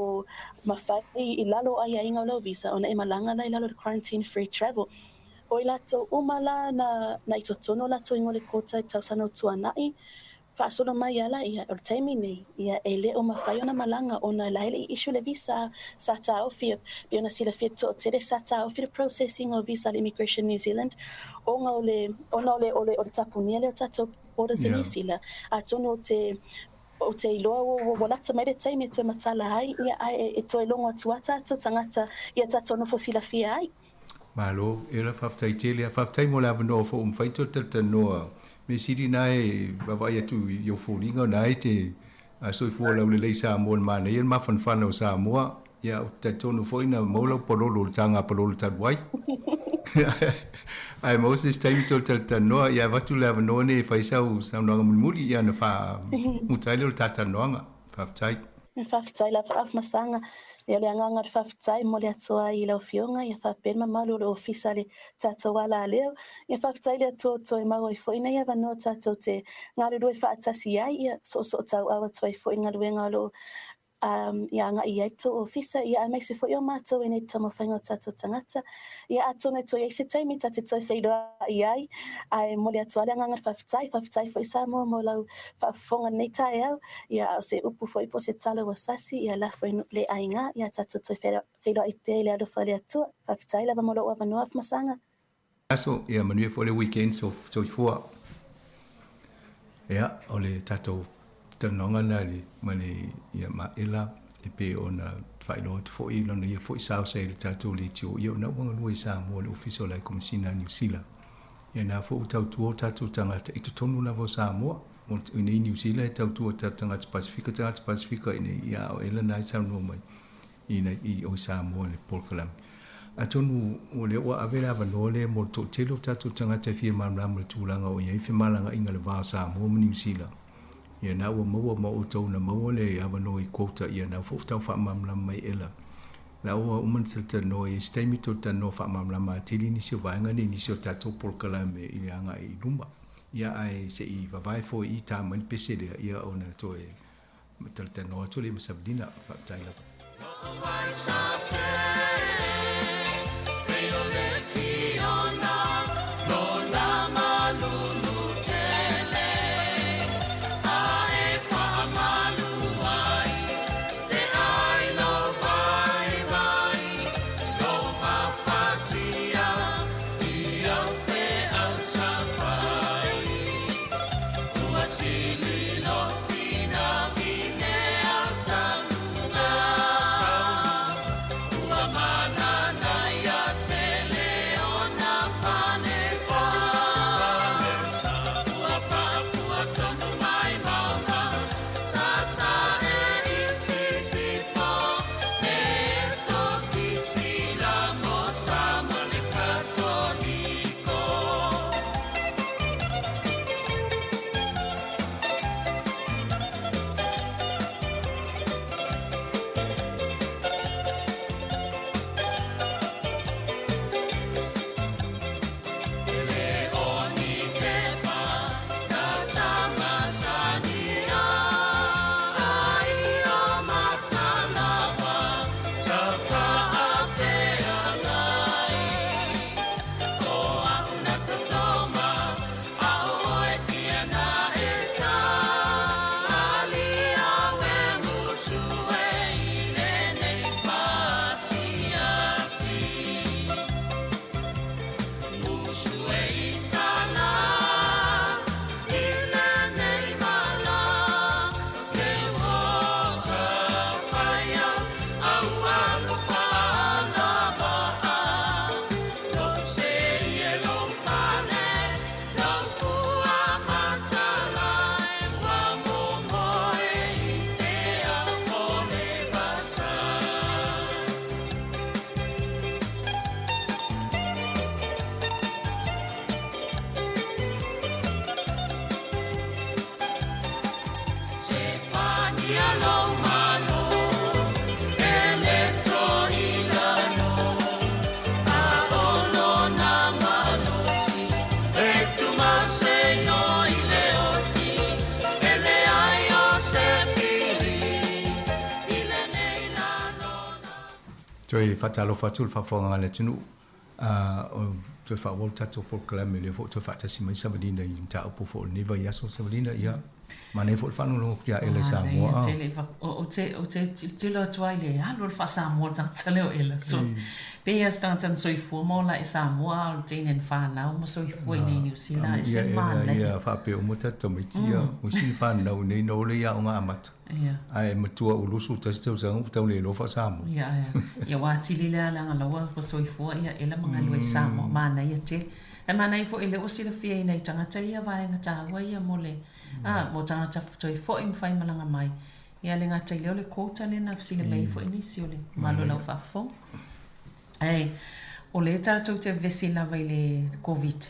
mafai i lalo o aiaiga o lau visa ona e malaga la i lalo o le quarantine free travel. O i latou uma la na na i totonu o latou igoa i le quota i le tausaga ua tuanai, faasolo mai lava laia, o le taimi nei, ia e le o mafai ona malaga ona la e le i issue le visa sa taofi, pei ona silafia e le toatele sa taofi le process ina o visa a le Immigration New Zealand ona o le ona o le o le o le tapunia lea o tatou borders i Niu Sila. Atonu o te Ou te iloa ua ua lata mai le taimi e toe matala ai, ia ae e toe logo atu lava tatou tagata ia tatou nofo silafia ai. Malo, Ella, faafetai tele. Faafetai mo le avanoa foi ua mafai toe talatalanoa. Mea sili na e vaavaai atu i ou foliga ona e te soifua laulelei Samoa i le manaia le mafanafana o Samoa. Ia, ou te talitonu foi na maua lau palolo i le taga palolo talu ai. Ae maua se isi taimi toe talatalanoa, ia avatu le avanoa nei e fai sau saunoaga mulimuli, ia ona faamuta ai lea o le ta talanoaga. Faafetai. Faafetai lava Afamasaga. Ia o le agaga o le faafetai mo le Atua i lau Afioga ia faapea le mamalu o le Ofisa le tatou alaleo. Ia faafetai le Atua ua toe maua ai foi nei avanoa tatou te galulue faatasi ai ia soosootauau atu ai foi i le galuega o lo o ia agai i ai tou ofisa, ia aemaise foi o matou i nei taumafaiga o tatou tagata. Ia atonu e toe i ai se taimi ta te toe feiloai ai, ae momoli atu lava le agaga o le faafetai. Faafetai foi Samoa mo lau faafofoga i lenei taeao, ia a o se upu foi po o se tala ua sasi, ia lafo i le aiga, ia tatou toe feiloai pea i le alofa o le Atua. Faafetai lava mo lou avanoa Afamasaga. Aso, ia manuia foi le weekend soifua. Ia, o le tatou talanoaga lena le, ma le, ia, ma Ella, e pei ona faailoa atu foi lona ia foi sao sa i le tatou leitio, ia ona ua galue i Samoa i le Ofisa o le High Commissioner a Niu Sila. Ia na foi ua tautua o tatou tagata i totonu lava o Samoa. O i nei Niu Sila e tautua tatou tagata Pasifika, tagata Pasifika i nei, ia a o Ella na e saunoa mai. ina i o i Samoa i le polokalame. Atonu o lea ua ave le avanoa lea mo le toatele o tatou tagata e fia malamalama i le tulaga o i ai femalagaaiga i le va o Samoa ma Niu Sila. Ia na ua maua ma outou na maua le avanoa i quota ia na foi tau faamalamalama mai ela. La ua uma na talatalanoa i ai se taimi toe talanoa faamalamalama atili nisi o vaega nei nisi o tatou polokalame i le agai i luma. Ia ae se i vavae foi i ta mai le pese lea ia ona toe Talatalanoa atu lea ma Savelina. Faafetai lava. Toe faatalofa atu i le faafofogaaga a le atunuu, a o toe faaauau le tatou polokalame lea foi ua toe faatasi mai Savalina i mataupu foi o lenei vaiaso. Savalina, ia, manaia foi le faalogologo atu ia Ela i Samoa. Manaia tele. Ou te, ou te tilotilo atu ai i le alu o le faa-Samoa o le tagata lea o Ela. So, pei lava o se tagata na soifua ma ola i Samoa, a o le teine na fanau ma soifua i inei i Niu Sila, e ese le manaia. Ia, faapea uma tatou tamaiti ia, o isi na fanau i inei na o le i aoga amata. Ia. Ae matua ua 21 tausaga ua tau le iloa faa-Samoa. Ia, ia. Ia ua atili lea leaga la ua soifua ia Ela ma galue i Samoa. Manaia tele. Ae manaia foi lea ua silafia i nai tagata ia vaega taua ia mo le, a, mo tagata toe foi ma faimalaga mai. Ia le gata i lea o le quota lea na fesili mai ai foi nisi o le mamalu o lau faafofoga. Ae o lea tatou te vevesi lava i le Koviti,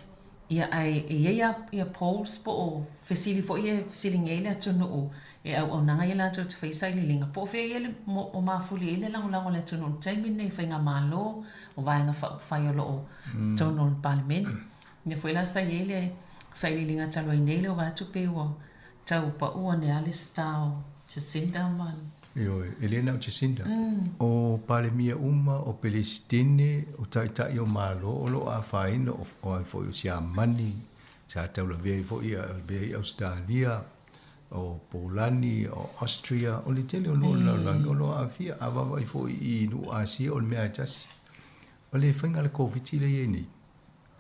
ia ae e i ai lava ia polls po o fesili foi ia e fesiligia ai le atunuu e auaunaga ia latou te faia sailiiliga, po o fea ia le o mafuli ai le lagolago a le atunuu i le taimi lenei i faigamalo, o vaega faaupufai o lo o i totonu o le Palemene. Lea foi la sa i ai le sailiiliga talu ai nei le ova atu pei ua tau pau ane lava le star o Jacinda ma Ioe, e le na o Jacinda. O Palemia uma, o Pelesitene, o Taitai o Malo o lo o afaina, o, o ai foi o Siamani, sa taulavea ai foi ia, lavea ai Ausetalia, o Polani, o Austria, o le tele o nuu o le lalolagi o lo o aafia. A vaavaai foi i nuu Asia, o le mea lava e tasi. O le faiga a le Koviti lea e i ai nei,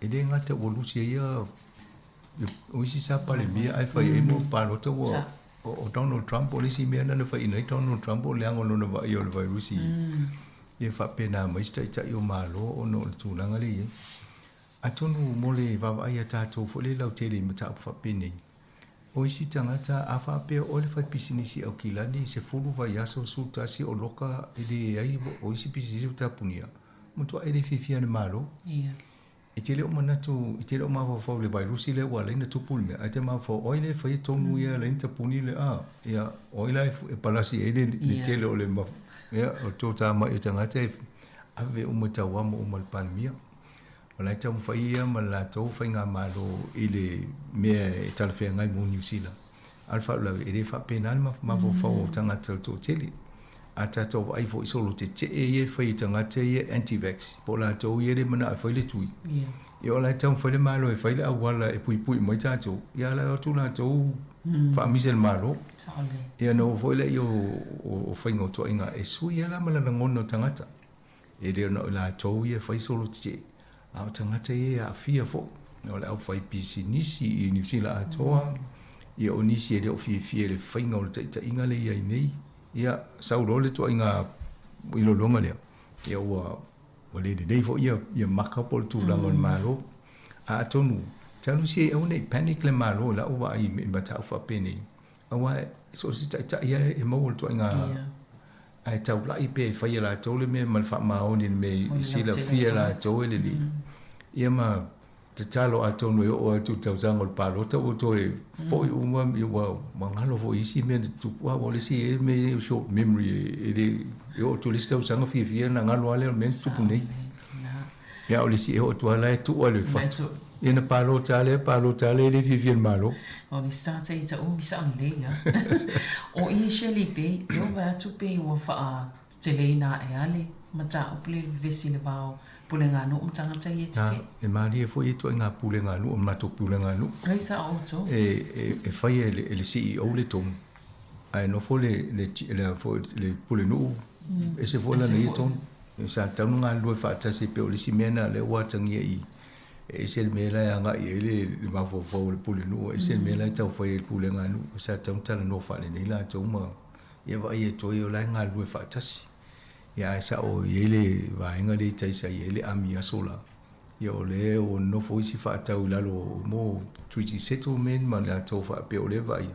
e le gata ua lusi ai ia o isi sa Palemia ae fai ai mo palota ua o Donald Trump o le isi mea na faiina ai Donald Trump o le leaga o lona vaaia o le vairusi ia faapena mai isi taitai o Malo ona o le tulaga lea e i ai. Atonu mo le vaavaai a tatou foi le lautele i mataupu faapenei, o isi tagata a faapea oe le fai pisinisi Aukilani 10 vaiaso 11 o loka e leai o isi pisinisi ua tapunia, matuai e le fiafia le Malo. E te le o manatu, e te le o mafaufau i le vairusi lea ua ala ai ona tupu le mea, ae te mafaufau o ai lea e faia tonu ia e ala ai ona tapuni le, a, ia, o ai la e palasi ai le tele o le, ia, o le toatamai o tagata e ave uma i tauamo uma i le Palemia. O la e taumafai ia ma le latou faigamalo i le mea e talafeagai mo Niu Sila. A o le faalavelave, e le faapena le mafaufau o tagata o le toatele. A tatou vaai foi i solo tetee ia e fai e tagata ia anti-vax, po o latou ia e le manao e fai le tui, ia o la e taumafai le Malo e fai le auala e puipui mai tatou, ia a o la e o atu latou faamisa i le Malo. Ia ona oo foi lea o faiga o toaiga e sui ai la ma le lagona o tagata. E le ona o i latou ia e fai solo tetee, a o tagata ia e aafia foi. O le aufaipisinisi i Niu Sila atoa, ia o nisi e le o fiafia i le faiga o le taitaiga lea e i ai nei. Ia, sau loa le ituaiga iloiloga lea, ia ua ua le lelei foi ia, ia maka po o le tulaga o le Malo. A atonu, talu si e aua ne i panic le Malo i lau vaai i mataupu faapenei, Aua so o se taitai lava e maua le ituaiga ae taulai pea e fai e latou le mea ma le faamaoni i le mea i silafia e latou e lelei. Ia ma tatalo atonu e oo atu i le tausaga o le palota ua toe foi uma ua galo foi i isi mea na tutupu. Aua o le isi e i ai le mea e short memory e le e oo atu i le isi tausaga fiafia ona galo lava lea o le mea na tutupu nei. Ia a o le isi e oo atu lava la e tuu lava i le fatu. Ia ona palota lava lea, palota lava lea e le fiafia i le Malo. O le starter i ta umi sao lelei a. O i Shelley Bay, e ova atu pei ua faateteleina ae a le mataupu le vevesi i le va o puleganuu ma tagata ia tetee. Na, e malie foi ia ituaiga puleganuu o le matou puleganuu. Ai sao outou. E fai e le CEO le tonu, ae nofo le pulenuu ese foi lana ia tonu. Sa tatau ona galulue faatasi e pei o le isi mea lena lea ua atagia i i, e ese le mea la e agai i ai le mafaufau o le pulenuu, e ese le mea la e taufai ai le pulega a nuu. Sa tatau ona talanoa faalelei latou ma ia vaai atu ai o la e galulue faatasi. Ia ae sao e i ai le vaega lea i tai sa i ai le ami aso la, ia o lea ua nonofo isi faatau i lalo mo treaty settlement ma latou faapea o lea e vaaia.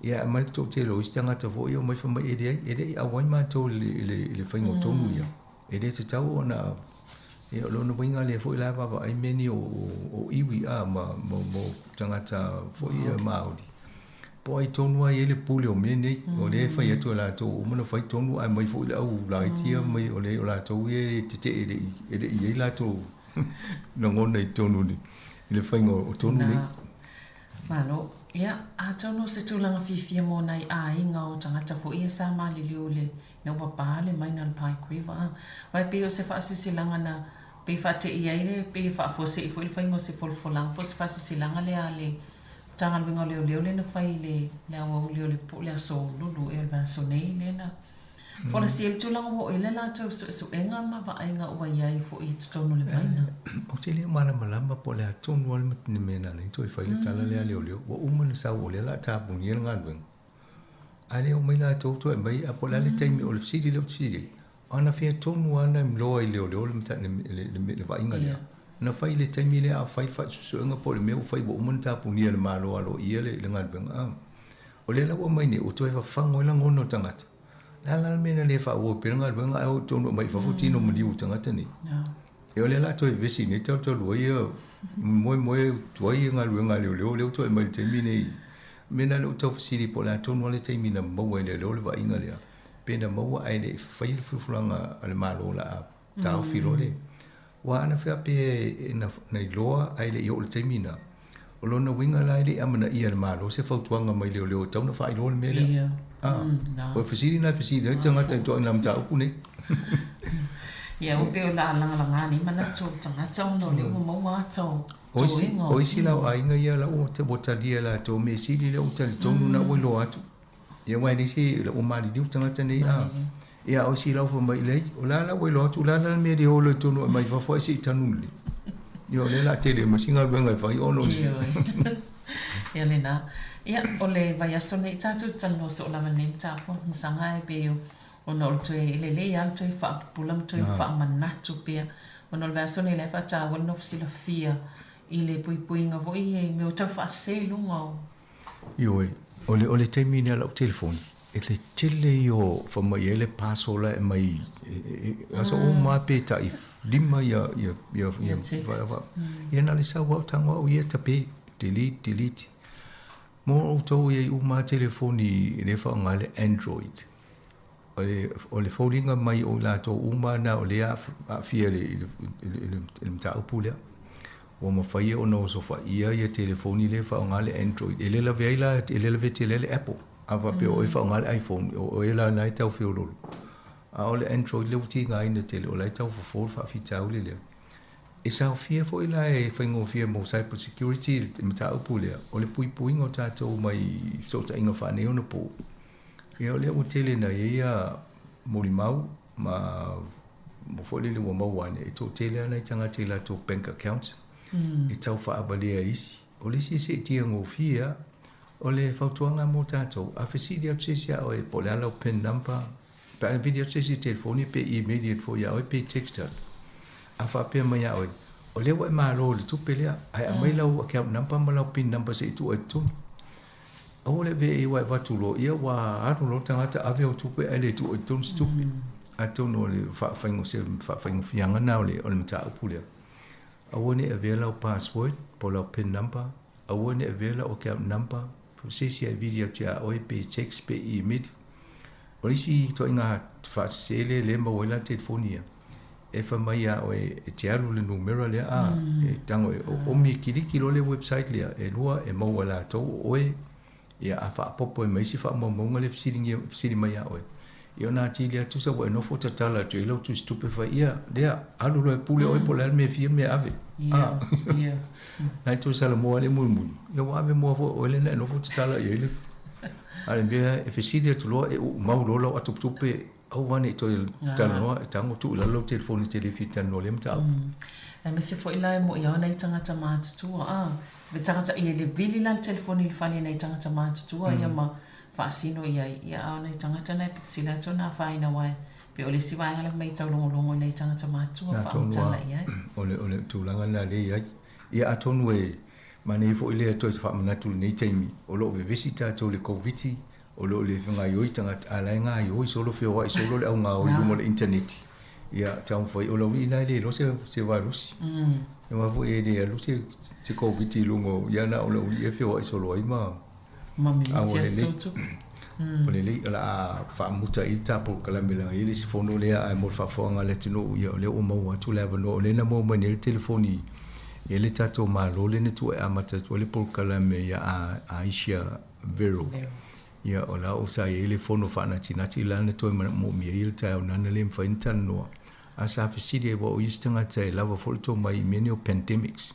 Ia ae aumai le toatele o isi tagata foi ia omai fai mai e leai, e le i auai matou i le faiga o tonu ia. E le tatau ona, ia o lona uiga lea foi la e vaavaai mea nei o iwi a ma ma tagata foi ia Māori. Po o ai tonu lava e i ai le pule o mea nei. O lea e fai atu e latou ua uma ona fai tonu ae aumai foi le au laiti ia mai o le o latou ia e tetee e le i i ai latou lagona i totonu i le faiga o tonu nei. Malo. Ia, atonu o se tulaga fiafia mo nai aiga o tagata foi ia sa maliliu i le ina ua pa le maina o le Pike River. A, aua e pei o se faasilasilaga na pei faateia ai le, pei e faafuasei foi le faiga o se folafolaga po o se faasilasilaga lea a le Matagaluega o Leoleo lea na fai i le le aoauli o le po o le aso Lulu ea o le vaiaso nei lea na folasia ai le tulaga ua oo i ai le latou suesuega ma vaaiga ua i ai foi i totonu o le maina. Ou te le o malamalama po o le a tonu lava le mea na ala ai ona toe fai le tala lea a leoleo. Ua uma ona sau o lea o le a tapunia le galuega. A le omai latou toe aumai, a po o le a le taimi, o le fesili lea ou te fesili ai, Anafea tonu lava na iloa ai leoleo le vaaiga lea? Na fai i le taimi lea a o fai le faasuesuega po o le mea ua fai ua uma ona tapunia e le Malo aloaia le galuega? A o lea la ua aumai nei ua toe fafago ai lagona o tagata. O le a la le mea na le faaauau pea le galuega ae o tonu aumai i fafo tino maliu o tagata nei? Ia o lea o le a toe vevesi nei talu ai ia moemoe tuai galuega a leoleo lea ua toe aumai i le taimi nei. O le mea lena lea ua tau fesili po o le a tonu lava le taimi na maua ai e leoleo le vaaiga lea? Pe na maua ae le i faia le fulafulaga a le Malo o le a taofi loa le Aua ana faapea e na iloa ae le i oo i le taimi na, o lona uiga la e le i amanaia e le Malo se fautuaga mai leoleo e tatau ona faailoa le mea lea. A, o le fesili lena e fesili ai tagata i ituaiga mataupu nei. Ia, ua pei o le a lagalaga nei manatu o tagata ona o lea ua maua ata o toega. O isi la o aiga ia la ua talia e latou, mea sili lea ua talitonu na ua iloa atu. Ia aua e leai se ua maliliu le tagata nei a. Ia a o isi lau fai mai leai, o la la ua iloa atu o le a la le mea e le o loa i totonu e aumai fafo ae se i tanu lelei. Ia o lea o le a tele mai si galuega e fai ona o Ioe. Ia lena. Ia, o le vaiaso nei tatou te talanoa soo lava i lenei mataupu Masaga e pei ona o le toe, e lelei lava le toe faapupula ma toe faamanatu pea ona o le vaiaso nei o la e faataua le nofo silafia i le puipuiga foi i mea o tau faasese i luga o Ioe, o le, o le taimi nei a lau telefoni, e le tele ia o fai mai ai le parcel la e aumai, aso uma lava pe tai 5 ia, ia, ia, ia, ia, ia na o le sau lava o tago au ia tape, delete, delete. Mo outou e i ai uma lava telefoni lea e faaaoga ai le Android, o le, o le foliga mai o i latou uma na o lea aafia i le, i le, i le, i le mataupu lea. Ua mafai ona osofaia ia telefoni lea e faaaoga le Android. E le lavea ai la, e le lavea tele ai le Apple. A faapea o oe e faaaoga le iPhone, o oe la na e tau feololo. A o le Android lea ua tigaina tele, o la e tau fofo le faafitauli lea. E saofia foi la e faigofie mo cyber security le mataupu lea, o le puipuiga o tatou mai fesootaiga faaneionapo. Ia o lea ua tele na i ai ia molimau ma mo foi lele ua maua ane, e toatele lava nai tagata i latou bank accounts e tau faavalea e isi. O le isi e seetia gofie lava, o le fautuaga mo tatou, a fesili atu se isi ia oe po o le a lau pin number, pe a vili atu se isi i le telefoni pe email atu foi ia oe pe text atu, a faapea mai ia oe, o lea ua e malo i le tupe lea, ae aumai lau account number ma lau pin number se i tuu ai i totonu. Aua le avea i ai aua e avatu loa, ia ua alu loa le tagata ave au tupe ae le tuu ai i totonu se tupe. Atonu o le faafaigo, se faafaigofiaga lena o le, o le mataupu lea. Aua ne i avea lau password po o lau pin number, aua ne i avea lau account number, po o se isi e vili atu ia oe pe text pe email. O le isi ituaiga faasese lea lea e maua ai la telefoni ia, e fai mai ia oe e te alu i le numera lea a, e tago e omi e kiliki loa le website lea, e lua e maua e latou o oe, ia a faaopoopo ai ma isi faamaumauga lea e fesiligia, fesili mai ia oe. Ia ona atili atu tusa ua e nofo tatala atu i ai lau tusitupe fai, ia, lea, alu loa e pule oe po o le a le mea e fia mea ave. A, na e toe salamo lava le mulimuli, ia ua ave moa foi oe lea na e nofo tatala i ai le, a le mea e fesili atu loa e uumau loa lau atotupe Aua ne i toe talanoa, e tago tuu i lalo lau telefoni e te le fia talanoa i lea mataupu. Aemaise foi la e moʻi ao nai tagata matutua a le tagata ia le vili la le telefoni i le fale i nai tagata matutua ia ma faasino i ai ia a o nai tagata na e pito sili atu ona afaina aua e pei o le isi vaega lea fai mai e taulogologo i nai tagata matutua faamatala i ai. O le o le tulaga lena lea e i ai. Ia atonu e manaia foi lea toe faamanatu i lenei taimi o lo o vevesi tatou i le Koviti O lo o le gaioi tagata, a la e gaioi solo feoai solo le au gaoi i luga o le initaneti. Ia, taumafai, o lau alii la e le iloa se, se vairusi. Aua foi e le alu se, se Koviti i luga o, ia na o lau alii e feoai solo ai ma, Ma mimiti atu sou tupe. O lelei, o le a faamuta ai le ta polokalame leaga e i ai le isi fono lea, ae mo le faafofoga a le atunuu, ia o lea ua maua atu le avanoa, o lea na maua mai nei le telefoni. E le tatou Malo lea na tuu e amata atu ai le polokalame ia Aisha Vero. Ia, o la ua sa i ai le fono faanatinati la na toe moomia ai le taeao nana le mafai ona talanoa. A sa fesili ai, aua o ia se tagata e lava foi le tomai i mea nei o pandemics.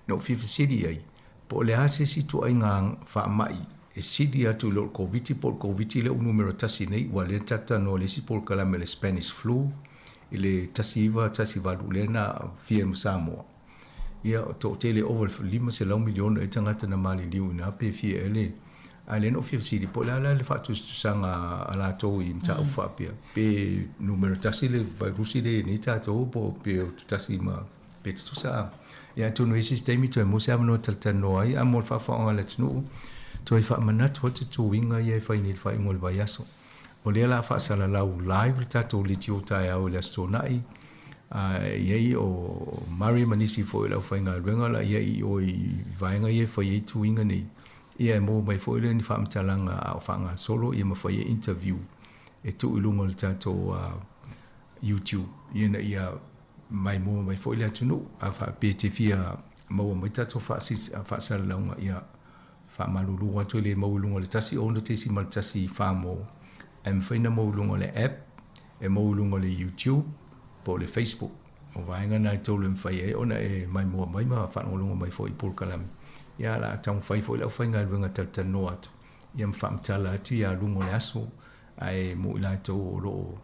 Na ou fia fesili i ai, po o le a se isi ituaiga faamai e sili atu i lo le Koviti po o le Koviti lea ua numera tasi nei, aua o lea na tatou talanoa i le isi polokalame o le Spanish Flu i le 1918 lea na aafia ai ma Samoa. Ia, toatele ova i le 500 miliona ea tagata na maliliu i ina pe fia ea le. A lea na ou fia fesili, po o le a la le faatusatusaga a latou i mataupu faapea, pe numera tasi le vairusi lea i nei tatou po o pe o tasi ma pe tutusa a. Ia atonu e i ai se isi taimi toe maua se avanoa e talatalanoa ai, a mo le faafofoga a le atunuu, toe faamanatu atu tuiga ia e fai nei i le faaiuga o le vaiaso. O lea o le a faasalalau live le tatou leitio taeao i le Aso Toonai, a e i ai o Murray ma nisi foi o le aufaigaluega o le a i ai i o i vaega ia e fai ai tuiga nei, ia e maua mai foi lea ni faamatalaga a o faagasolo ia ma fai ai interview e tuu i luga o le tatou YouTube ina ia maimoa mai foi le atunuu. A faapea e te fia maua mai tatou faasalalauga, ia faamalulu atu e le maua i luga o le 1 6.1 Farmall, ae mafai ona maua i luga o le app, e maua i luga o le YouTube po o le Facebook. O vaega na e tolu e mafai ai ona e maimoa mai ma faalogologo mai foi i polokalame. Ia o le a taumafai foi le aufaigaluega talatalanoa atu ia ma faamatala atu ia luga o le aso Ae mo i latou o lo o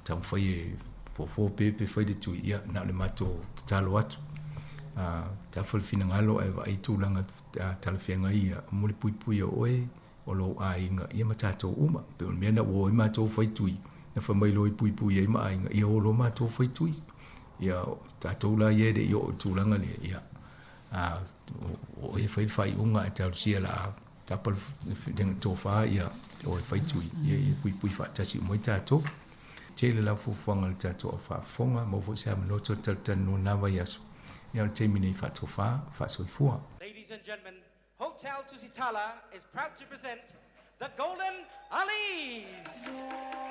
taumafai e fofo pe pe fai le tui, ia, na o le matou tatalo atu. A tafa le finagalo ae vaai tulaga talafeagai ia mo le puipuia o oe, o lou aiga, ia ma tatou uma. Pei o le mea na ua o ai matou fai tui, na fai mai loa e puipui ai ma aiga, ia o loa matou fai tui. Ia, o tatou la ia e le i oo i le tulaga lea, ia, a o oe e fai le faaiuga ae talosia la Tapa le tofa ia o e fai tui ia ia puipui faatasi uma ai tatou. Tele lava fuafuaga a le tatou au faafofoga, maua foi se avanoa toe talatalanoa na vaiaso. Ia o le taimi nei faatofa, faasoifua. Ladies and gentlemen, Hotel Tusitala is proud to present the Golden Alis!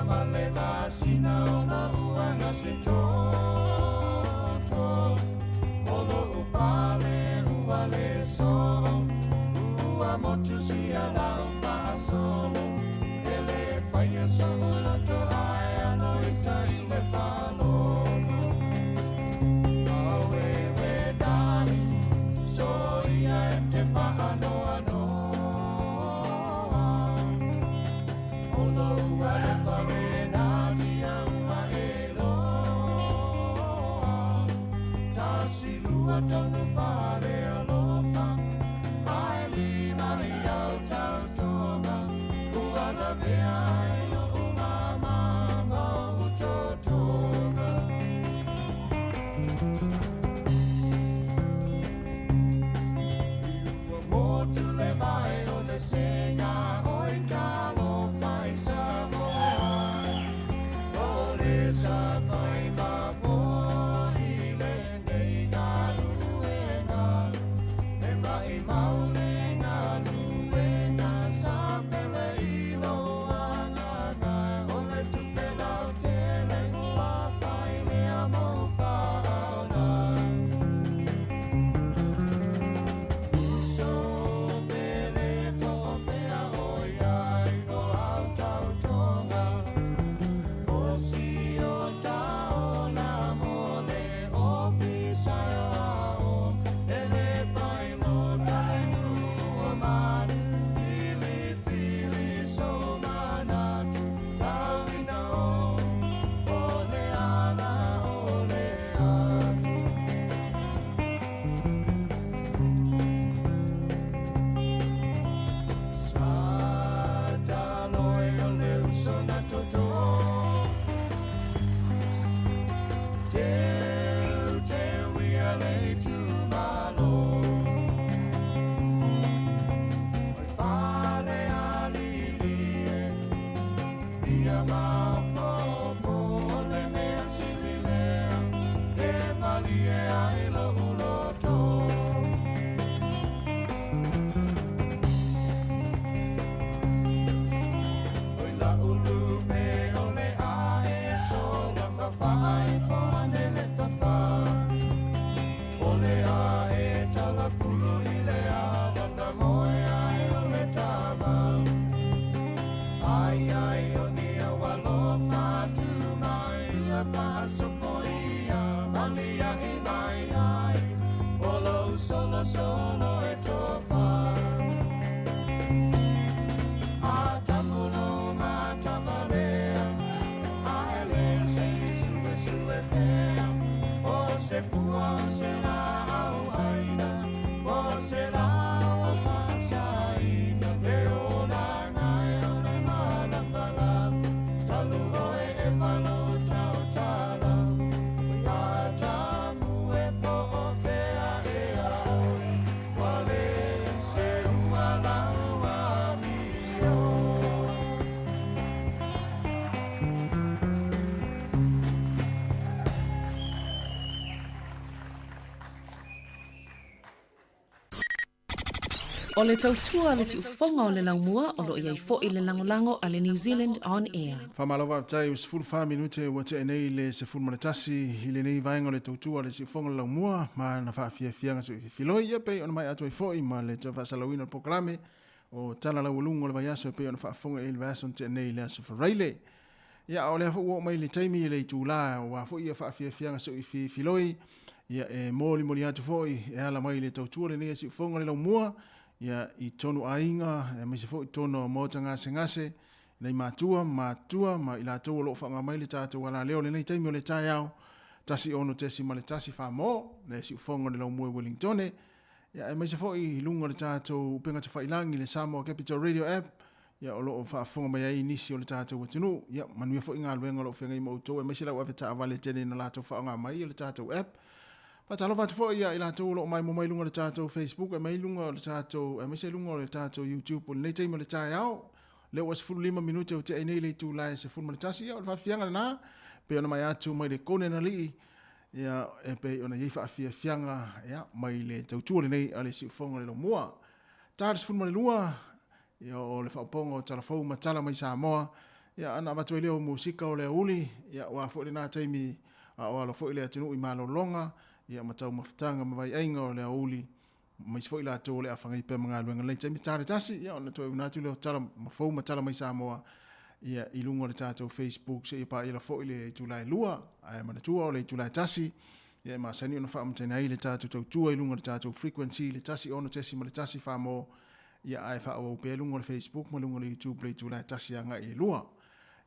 ma le masina ona ua gase toto. O lo'u pale ua le so'o, ua motu sia lau fa'asolo, e lē faia so'u loto ae alo i tai le fa'alogo. Aueue darling, soia e te fa'anoanoa, o lou alofa lena tia ua e loa. Tasi lua tolu fale alofa, ae lima i au tautoga, ua lavea ai lo'u mama ma o'u totoga. Ua motu le vai o le sega oi talofa i Samoa, o le safai mamoa i lenei galuega, e maʻimau le galuega sa pele i lou agaga, o le tupe lautele ua fai lea mou faaola. Uso pele to'opea oi ai lo au tautoga, o si o taola mo le ofisa e ao, e le pai mo tale ua manu, filifili so manatu, tauina o, o le ala o le atu. Sa taloe o le uso na toto, teu teu ia le itumalo, o le fale alili e, ia maopopo o le mea sili lea, e malie ai lo'u loto. Oi la ulu pe o le ae sola ma fa'aifo ane le tafa, o le ae talafulu i le ala na moe ai o le tama. Ai ai o ni au alofa tu mai, ia fa'asopoia, malia i mai ai, o lou solo solo e tofa. A tamulo matavalea, ae le se sue sue pea, o se pua o se la'au aina, o se la'au fa'asaina, le olaga e o le malamalama, talu oe e malo tautala, oi a tamu e po'o fea ea oe, ua lē se ua lau amio. O le tautua le siufofoga o le laumua o loo i ai fo'i le lagolago a le New Zealand On Air. Faamalo faafetai ua 14 minute ua tea nei le 11 i lenei vaega o le tautua le siufofoga o le laumua ma na faafiafiaga seuififiloi ia pei ona mai atu ai foi ma le toe faasalauina o le polokalame o tala laualuga o le vaiaso e pei ona faafofoga i le vaiaso na tea nei i le aso Faraile. Ia a o lea foi ua oo mai le taimi i le itulā aua foi ia faafiafiaga seuififiloi ia e molimoli atu foi e ala mai i le tautua lenei a siufofoga o le laumua ia i tonu aiga aemaise foi tonu o maota gasegase nei matua matua ma i latou o lo o faaaoga mai le tatou alaleo lenei taimi o le taeao 16.1 Samoa le siufofoga o le laumua i Wellingtone ia aemaise foi i luga o le tatou upega tafailagi le Samoa Capital Radio App ia o lo o faafofoga mai ai nisi o le tatou atunuu. Ia manuia foi galuega o lo o feagai ma outou aemaise lau avetaavale tele na latou faaaoga mai o le tatou app. Faatalofa atu foi ia i latou o lo o maimoa mai luga o le tatou Facebook e mai luga o le tatou aemaise luga o le tatou YouTube o lenei taimi o le taeao. Lea ua 15 minute o tea nei le itula e 11 ia o le faafiafiaga lena pei ona mai atu mai le kone na lii ia e pei ona iai faafiafiaga ia mai le tautua lenei a le siufofoga o le laumua. Ta le 12 Ia, o le faaopooga o tala fou ma tala mai Samoa, Ia, ana avatu ai lea o musika o le aoauli, ia, aua foi lena taimi a o alo foi le atunuu i malologa, ia, ma taumafataga ma vaiaiga o le aoauli, aemaise foi latou o le a fagai pea ma galuega i lenei taimi. Ta le tasi, ia, ona toe una atu lea o tala ma fou ma tala mai Samoa, ia, i luga o le tatou Facebook seia paia foi le itula e 2, ae manatua o le itula e 1, ia, e masani ona faamataina ai le tatou tautua i luga o le tatou frequency i le 106.1 Samoa, ia ae faaauau pea i luga o le Facebook ma luga o le YouTube le itula e 1 agai i le 2.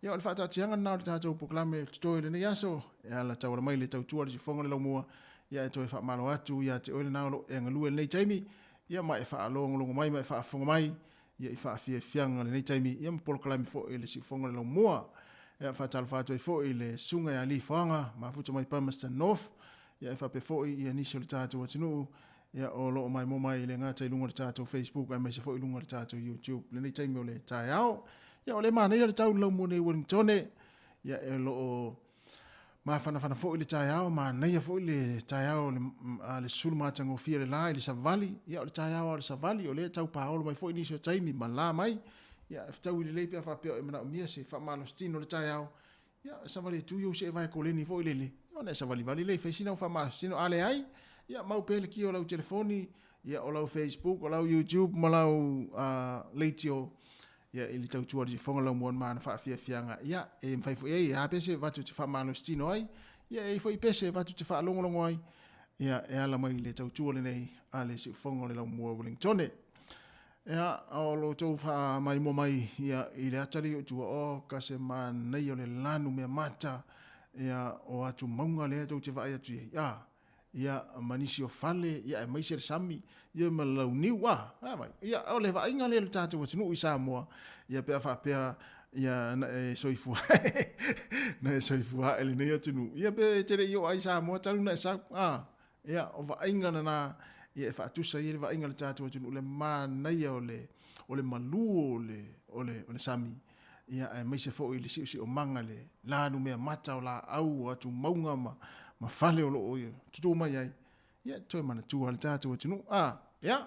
Ia o le faataatiaga lena o le tatou polokalame totoe i lenei aso, e ala tauala mai le tautua a le siufofoga o le laumua, ia e toe faamalo atu ia te oe lena o lo o e galue i lenei taimi, ia ma e faalogologo mai ma e faafofoga mai ia i faafiafiaga o lenei taimi ia ma polokalame foi le siufofoga o le laumua. Ia faatalofa atu ai foi i le susuga ia Lee Foaga, mafuta mai Palmerston North, ia e faapea foi ia nisi o le tatou atunuu ia o lo o maimoa mai e le gata i luga o le tatou Facebook aemaise foi i luga o le tatou YouTube lenei taimi o le taeao. Ia o le manaia le tau i le laumua nei i Wellingtone. Ia e lo o mafanafana foi le taeao, manaia foi le taeao le, a le sulu matagofie le la i le savali. Ia o le taeao o le savali o lea e tau paolo mai foi nisi o taimi ma la mai. Ia e fetaui lelei pe a faapea o e manaomia se faamalositino o le taeao. Ia, savali e tui ou see vae koleni foi lele, ia ona e savalivali lea e fai sina au faamalositino, a leai, ia mau pea le kia o lau telefoni, ia o lau Facebook, o lau YouTube ma lau leitio, ia i le tautua i le siufofoga laumua ma ana faafiafiaga, ia e mafai foi ai e a pese avatu te faamalositino ai, ia e i ai foi pese avatu te faalogologo ai, ia e ala mai i le tautua lenei a le siufofoga o le laumua Wellingtone. Ia, o lo outou faamaimoa mai ia, i le ata lea i tua, o ka se manaia o le lanu mea mata, ia, o atu mauga lea tou te vaai atu i ai, a, ia, ma nisi o fale, ia, aemaise le sami, ia, ma le launiu, a, a vai, ia, o le vaaiga lea o le tatou atunuu i Samoa, ia, pe a faapea, ia, na e soifua, na e soifua ae lenei atunuu, ia, pe e te le i oo ai i Samoa talu na e sau, a, Ia, o vaaiga lena ia e faatusa ai le vaaiga a le tatou atunuu le manaia o le o le malū o le o le o le sami, ia aemaise foi le siosiomaga le lanumea mata o laau o atumauga ma ma fale o lo o tutū mai ai. Ia, toe manatua le tatou atunuu. A, ia.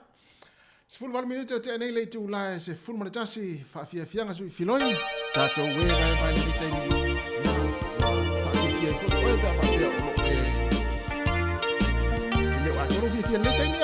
18 minute o tea nei le itula e 11 faafiafiaga sui filoi. Tatou e vaevae lenei taimi. Ia, ua faafiafia ai foi oe pe a faapea o lo o e le o atoa lou fiafia i lenei taimi a.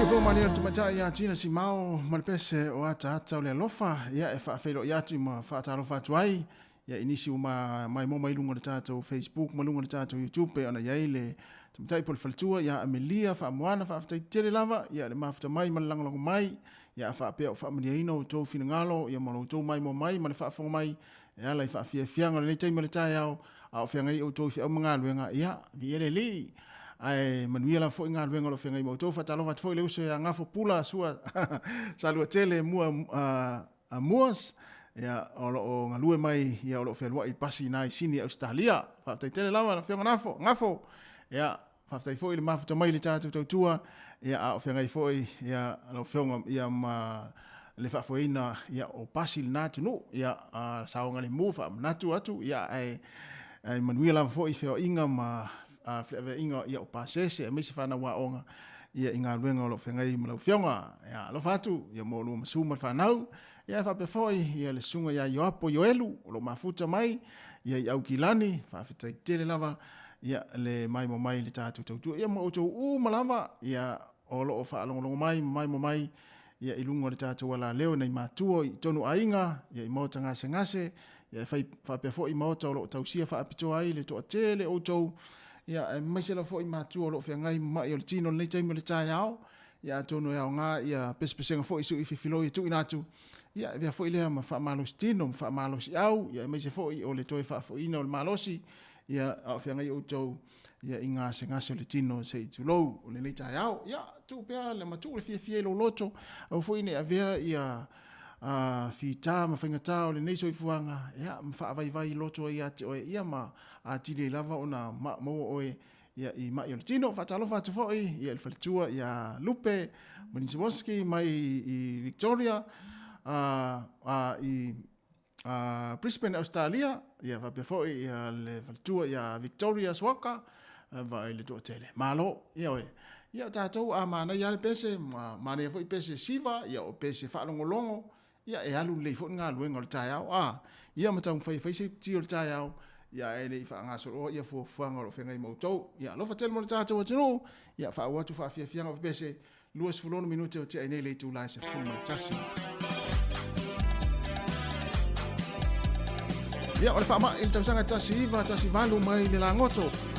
Siufofoga malie o le tamaitai ia Gina Simao ma le pese o Ataata o le Alofa, ia e faafeiloai atu ma faatalofa atu ai ia i nisi ua maimoa mai luga o le tatou Facebook ma luga o le tatou YouTube pei ona i ai le tamaitai po o le faletua ia Amelia Faamoana. Faafetai tele lava ia le mafuta mai ma le lagolago mai ia a faapea o faamalieina outou finagalo ia ma lo outou maimoa mai ma le faafofoga mai e ala i faafiafiaga o lenei taimi o le taeao a o feagai outou i feau ma galuega, ia, viia le Alii. Ae manuia lava foi galuega o lo o feagai ma outou. Faatalofa atu foi i le uso ia Gafo Pula Sua Saluatele Mua Muas, ia, o lo o galue mai, ia, o lo o fealuai i pasi i na i Sini, Ausetalia. Faafetai tele lava lau Afioga Gafo, Gafo. Ia, faafetai foi i le mafuta mai i le tatou tautua, ia, a o feagai foi, ia, lau Afioga, ia, ma le faafoeina, ia, o pasi i lena atunuu, ia, a saogalemu faamanatu atu, ia, ae, ae manuia lava foi feoaiga ma feaveaiga, ia, o pasese aemaise fanau aoga, ia, i galuega o lo o feagai ma lau Afioga. Ia, alofa atu, ia, mo lua ma Su ma le fanau, ia, faapea foi, ia, le susuga ia Ioapo Ioelu, o lo o mafuta mai, ia, i Aukilani, faafetai tele lava, ia, le maimoa mai i le tatou tautua, ia, ma outou uma lava, ia, o lo o faalogologo mai ma maimoa mai, ia, i luga o le tatou alaleo i nai matua i totonu o aiga, ia, i maota gasegase, ia, e fai faapea foi maota o lo o tausia faapitoa ai le toatele o outou, ia, aemaise lava foi matua o lo o feagai ma mai o le tino i lenei taimi o le taeao, ia, atonu e aoga ia pesepesega foi sui fifiloi e tuuina atu, ia, e avea foi lea ma faamalosi tino ma faamalosiau, ia, aemaise foi o le toe faafoiina o le malosi, ia, a o feagai outou, ia, i gasegase o le tino se i tulou o lenei taeao. Ia, tuu pea le matuu le fiafia i lou loto, aua foi ne i avea ia fita ma faigata o lenei soifuaga, ia, ma faavaivai loto ai ia te oe, ia, ma atili ai lava ona maua oe, ia, i mai o le tino. Faatalofa atu foi, ia, i le faletua ia Lupe Maninsawoski mai i Victoria, i Brisbane, Australia, ia faapea foi ia le faletua ia Victoria Swaka, vaai le toatele. Malo, ia oe. Ia o tatou a manaia lava le pese, ma manaia foi pese siva, ia o pese faalogologo, ia e alu lelei foi le galuega o le taeao. A, ia ma taumafai e fai se ti o le taeao, ia ae le i faagasoloa ia fuafuaga o lo o feagai ma outou. Ia alofa tele mo le tatou atunuu, ia faaauau atu faafiafiaga o pese 26 minute o tea ai nei le itula e 11. Ia, o le faamai i le tausaga 1918 mai le lagoto.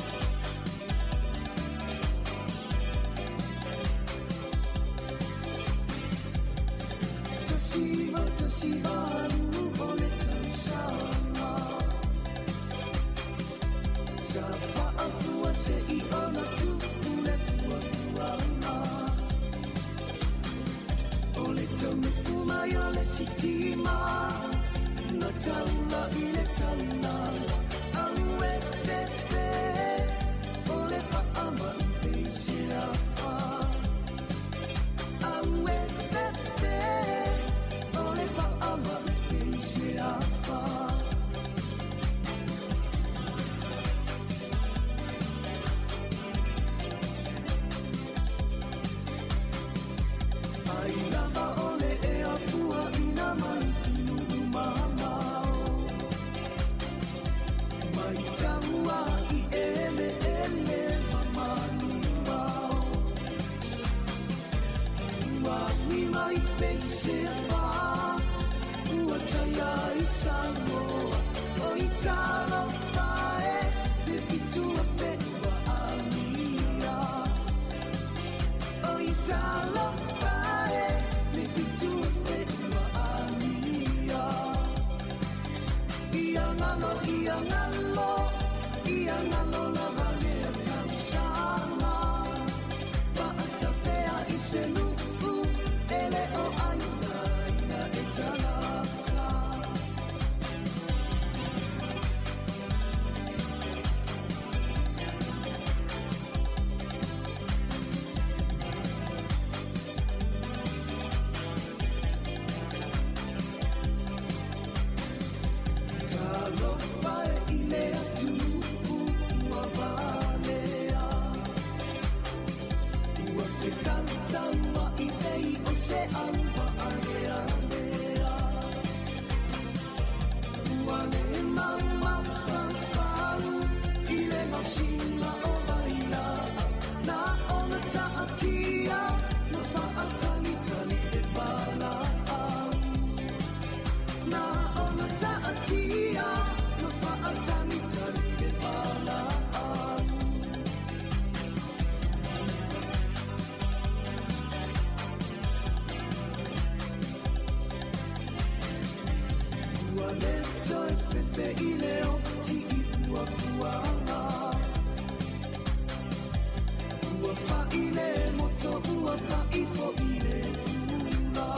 i le moto ua faaifo i le pula.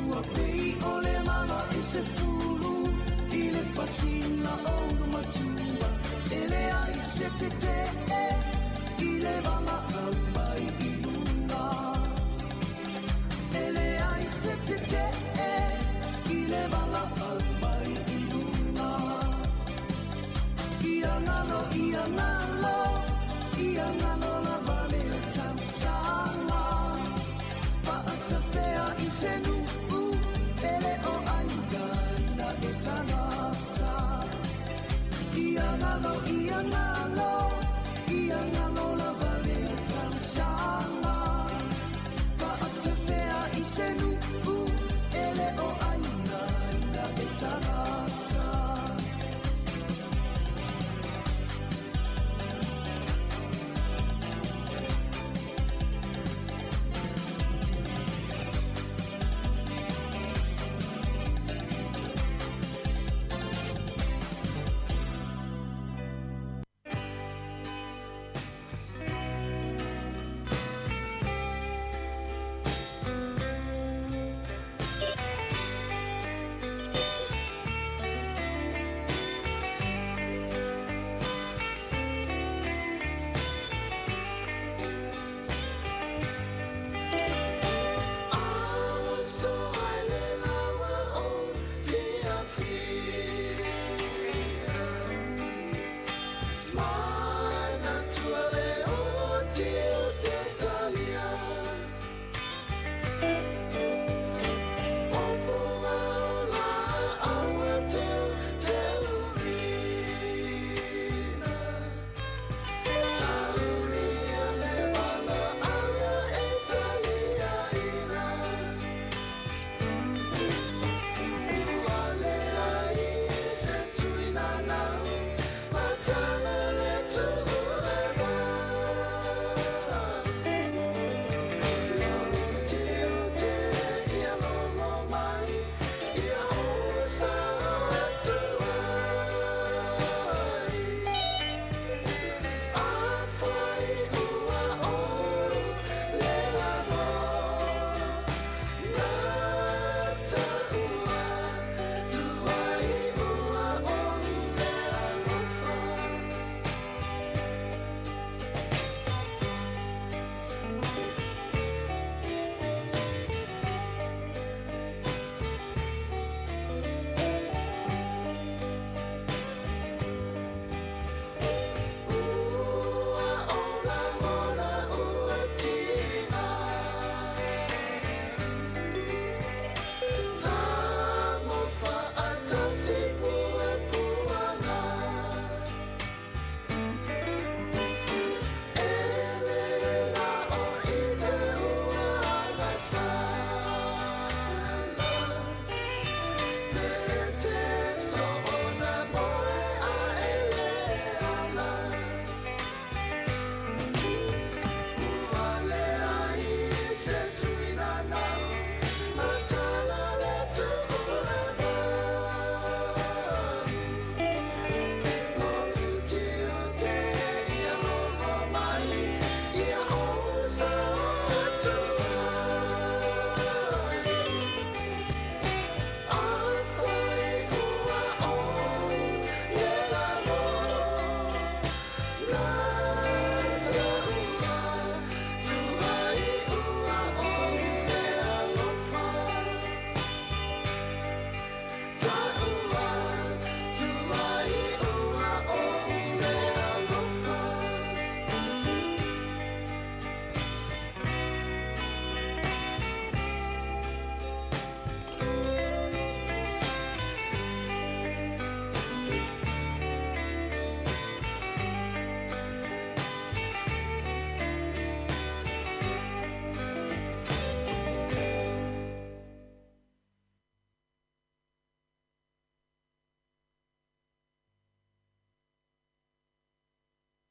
Ua pei o le mala i se fulu i le fasina o le matua. E leai se tetee i le valaau mai i luga. E leai se tetee i le valaau mai i luga. Ia galo, ia galo, ia galo lava le tausaga. Faatafea i se nuu, e le o aiga e tagata. Ia galo, ia galo, ia galo lava le tausaga. Faatafea i se nuu, e le o aiga e tagata.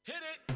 Hit it!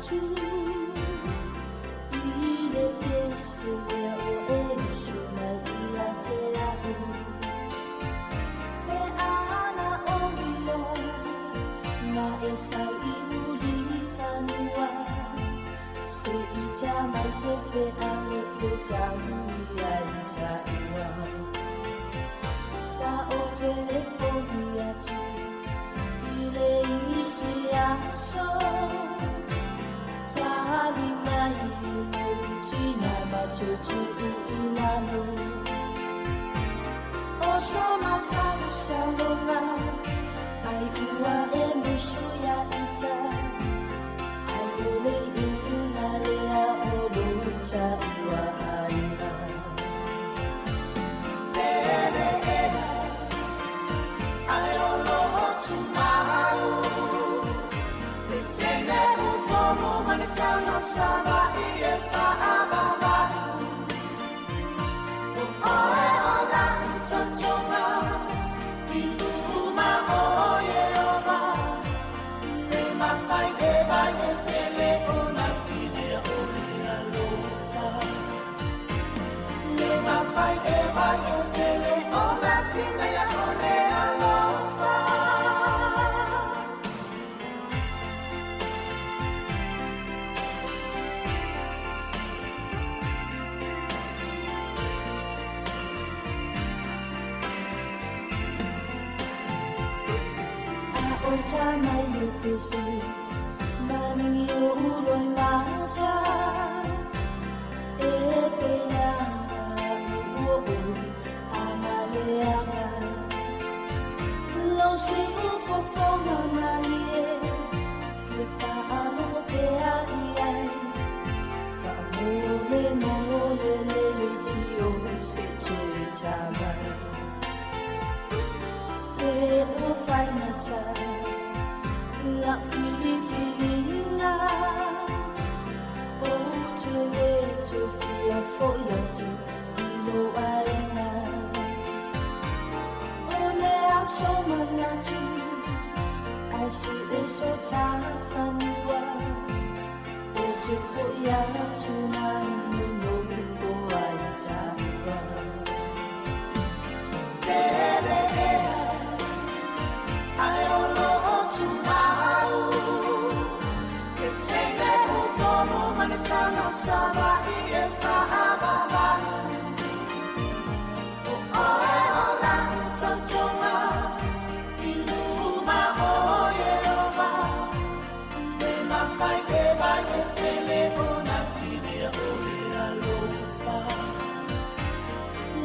atu I le pese lea ua e usu mai ia te a'u Le ana o milo Ma e sau i Mulifanua Se i tā mai se fe'alo fetaui ai tāua Sa o telefoni atu I le isi aso Tali mai lou tina ma toe tuu i lalo O so masalosaloga Ai ua e musu ia ita Ai o le iuga lea o lou taua aiga Pele ea Ai o loo tumau Le tele upolu ma le taga Sava'i e fa'avavai O oe o la'u tautoga I luma o Ieova Le mafai e vai e tele ona tinea o le alofa Le mafai e vai e tele ona tinea o le alofa A o tā mai le pese Malingi o uloi mata E pe ana o o ana leaga Lau si'u fofoga malie Fia faalogo pea i ai Faamolemole le leitio se toe tā mai Se o faigata La filifiliga Ou te lē toe fia fo'i atu i lou aiga O le aso manatu Ae si'e so tafanua Ou te fo'i atu ma nonofo ai taua Pele ea Ai o loo tumau Le tele upolu ma le taga Sava'i e fa'avavai O oe o la'u tautoga I luma o Ieova Le mafai e vai e tele ona tinea o le alofa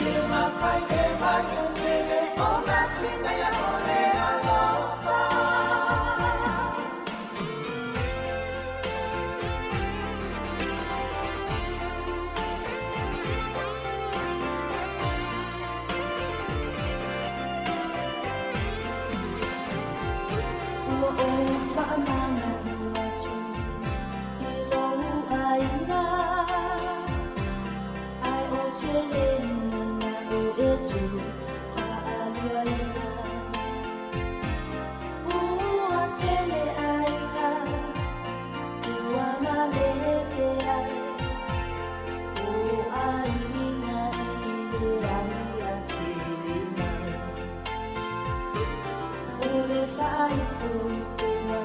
Le mafai e vai e tele ona tinea o le alofa Ua ou fa'amagalo atu i lou aiga Ae ou te lē mana'o e toe fa'aluaina Ua tele aiga ua malepe ai O aiga i le aia tele mai O le fa'aipoipoga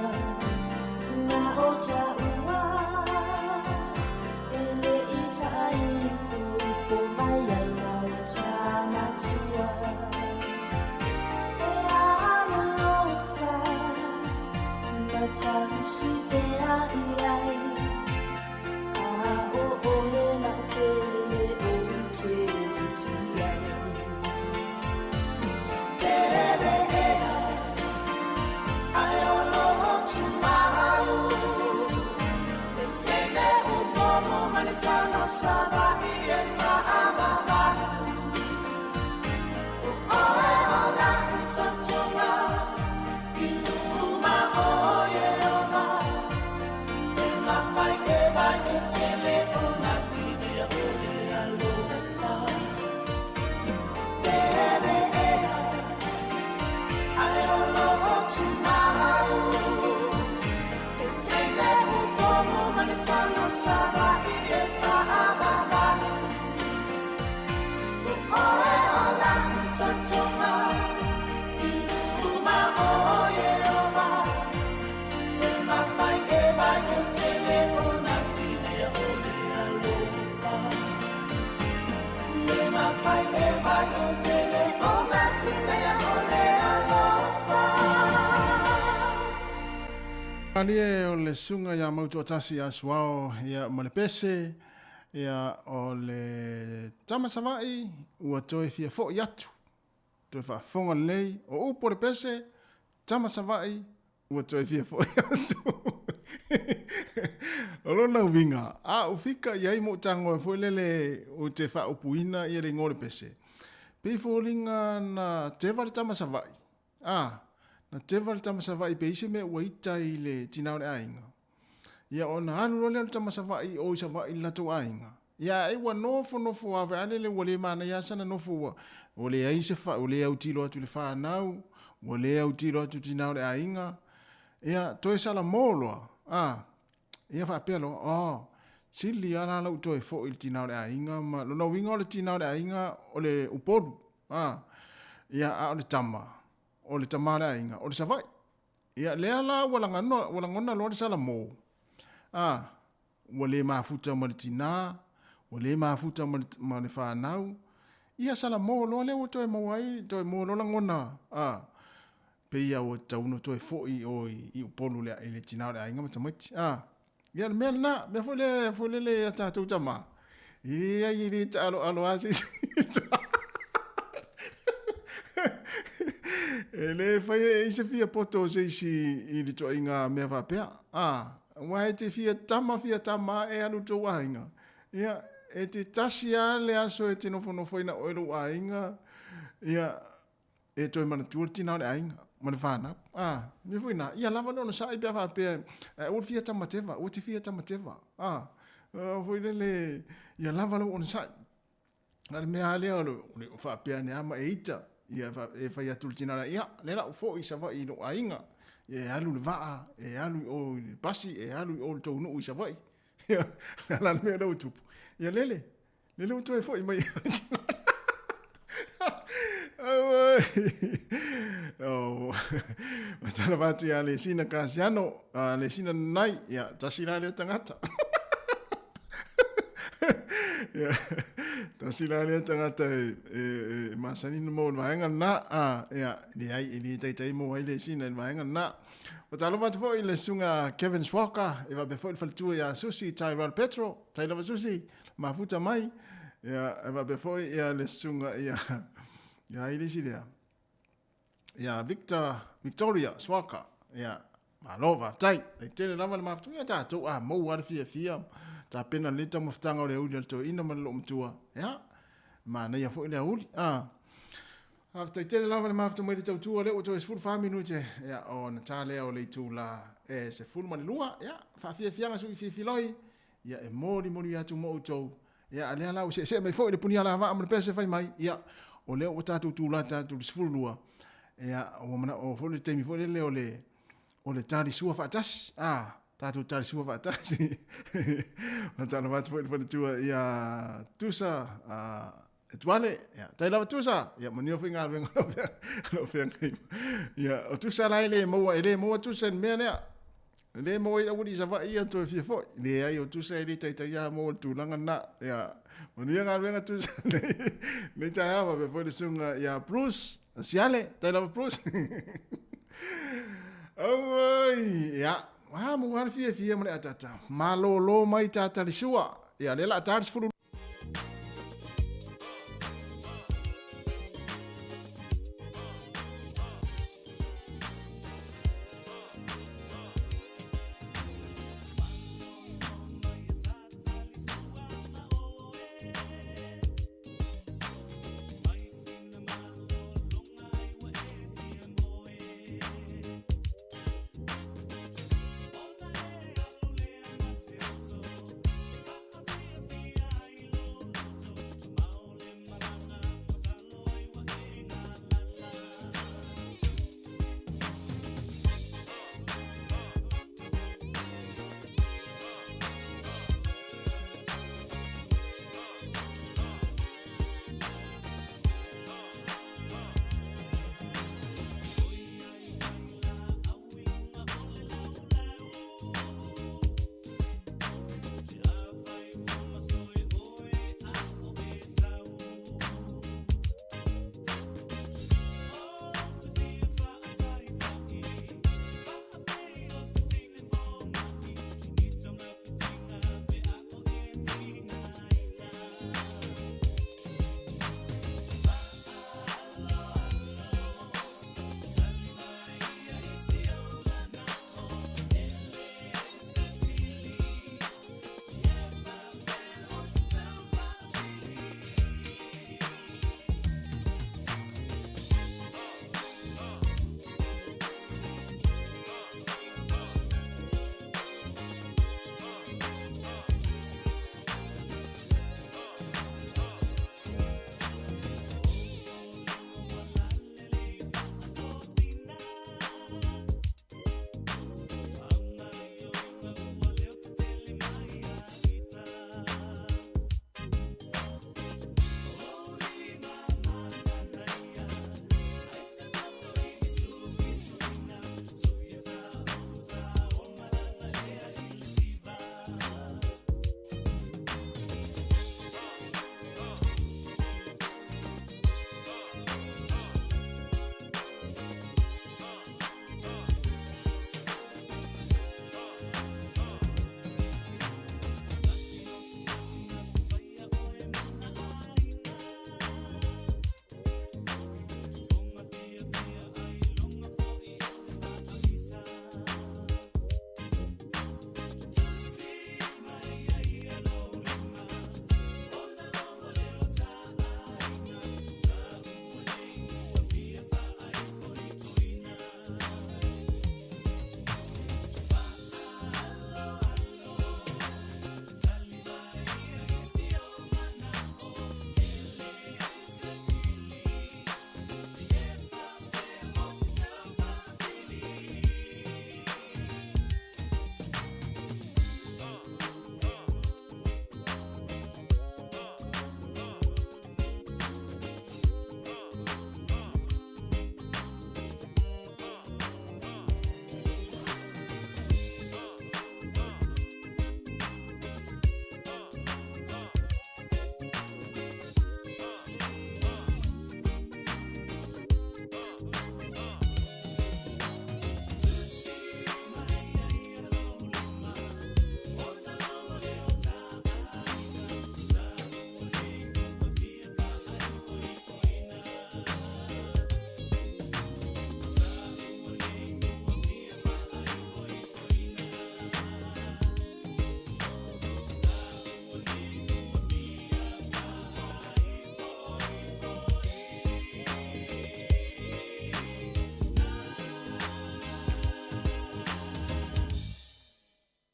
na o ta'ua E le'i fa'aipoipo mai ai gauta matua E alolofa ma tausi pea i ai A o oe la'u pele ou te uti ai Pele ea Ai o loo tumau Le tele upolu ma le taga Sava'i e fa'avavai O oe o la'u tautoga I luma o Ieova Le mafai e vai e tele ona tinea o le alofa Pele ea Ai o loo tumau Le tele upolu Savaʻi e fa'avavau O oe o la'u totoga I luma o Ieova E mafai e vai o tele o na tineia o le alofa E mafai e vai o tele o na tineia o le alofa Malie o le suga iā Mautoatasi ia Suao ia ma le pese ia o le tama Savaii ua toe fia fo'i atu toe faafofoga lelei o upu o le pese tama Savaii ua toe fia fo'i atu. O lona uiga, a ou fika i ai ma ou tagoe foi lele ou te faaupuina ia le igoa o le pese, pei foliga na teva le tama Savaii A, na teva le tama Savaii pe i se mea ua ita i le tina o le aiga. Ia ona alu loa lea o le tama Savaii o i Savaii i le latou aiga. Ia ae ua nofonofo ave a lele ua le manaia lava sana nofo ua ua leai se fa ua le autilo atu i le fanau, ua le autilo atu i le tina o le aiga. Ia toe salamo loa, a, ia faapea loa, oh, sili lava la lou toe foi i le tina o le aiga ma lona uiga o le tina o le aiga o le Upolu. A, ia, a o le tama, o le tama o le aiga, o le Savaii. Ia, lea la ua lagona, ua lagona loa le salamo. A, ua le mafuta ma le tinā, ua le mafuta ma le, ma le fanau. Ia, salamo loa lea ua toe maua ai, toe maua loa lagona, a, pei lava ua tatau ona toe foi i o i, i Upolu i le tinā o le aiga ma tamaiti. A, ia, o le mea lena, mea foi lea, foi lele ia tatou tamā, e leai e le taaloalo lava se isi. E le fai e i se fia poto o se isi i le tuaiga mea faapea. A, aua e te fia tama fia tama e alu tou aiga. Ia, e te tasi lava le aso e te nofonofo ai na oe lou aiga, ia, e toe manatua le tina o le aiga ma le fanau. A, mea foi na, ia lava le onosai pe a faapea, ae aua le fia tamateva, aua te fia tamateva. A, foi lele, ia lava lou onosai. A le mea lava lea o le, o le faapea ane lava ma e ita, ia e fai atu i le tina o le aiga, ia, lea la ua foi i Savaii i lou aiga, ia e alu i le vaa, e alu i o i le pasi, e alu i o i le tou nuu i Savaii. Ia, o le a le mea lea ua tupu? Ia lele, lele ua toe foi mai. Auai. Oh, matala atu ia Lesina Kasiano, a Lesina Nanai, ia, tasi la lea tagata. Ia, tasi la lea tagata e, e, e masani na mo le vaega lena, a, ia, leai, e le taitai mo ai Lesina i le vaega lena. Ua talofa atu foi i le susuga Kevin Swalker, e faapea foi le faletua ia Susi Tyrell Petro, tai lava Susi, mafuta mai, ia, e faapea foi ia le susuga ia, ia ai le isi lea, ia Victor, Victoria Swalker, ia, malo faafetai, tai tele lava le mafuta, ia tatou a maua le fiafia, tapena lelei taumafataga o le auli a le toeaina ma le loomatua, ia, manaia foi le auli, a. Faafetai tele lava le mafuta mai le tautua lea ua toe 14 minute ia ona ta lea o le itula e 12 ia faafiafiaga sui fifiloi ia e molimoli atu mo outou ia a lea la ua seesee mai foi le punia lavaa ma le pese fai mai ia o lea ua tatou tulata atu i le 12 ia ua manao foi le taimi foi lele o le o le talisua faatasi a tatou talisua faatasi Faatalofa atu foi i le faletua ia Tusa a E tuale, ia, tai lava Tusa, ia manuia foi galuega o lo o feagai. Ia, o Tusa la e le maua, e le maua Tusa i le mea lea. E le maua i auali i Savaii ia toe fia foi. Leai, o Tusa e le taitai lava maua le tulaga lena. Ia, manuia galuega Tusa nei, nei taeao faapea foi le susuga ia Bruce Siale, tai lava Bruce. Auai, ia, a maua le fiafia ma le ataata. Malolo mai tātalisua. Ia, lea la a ta le 12.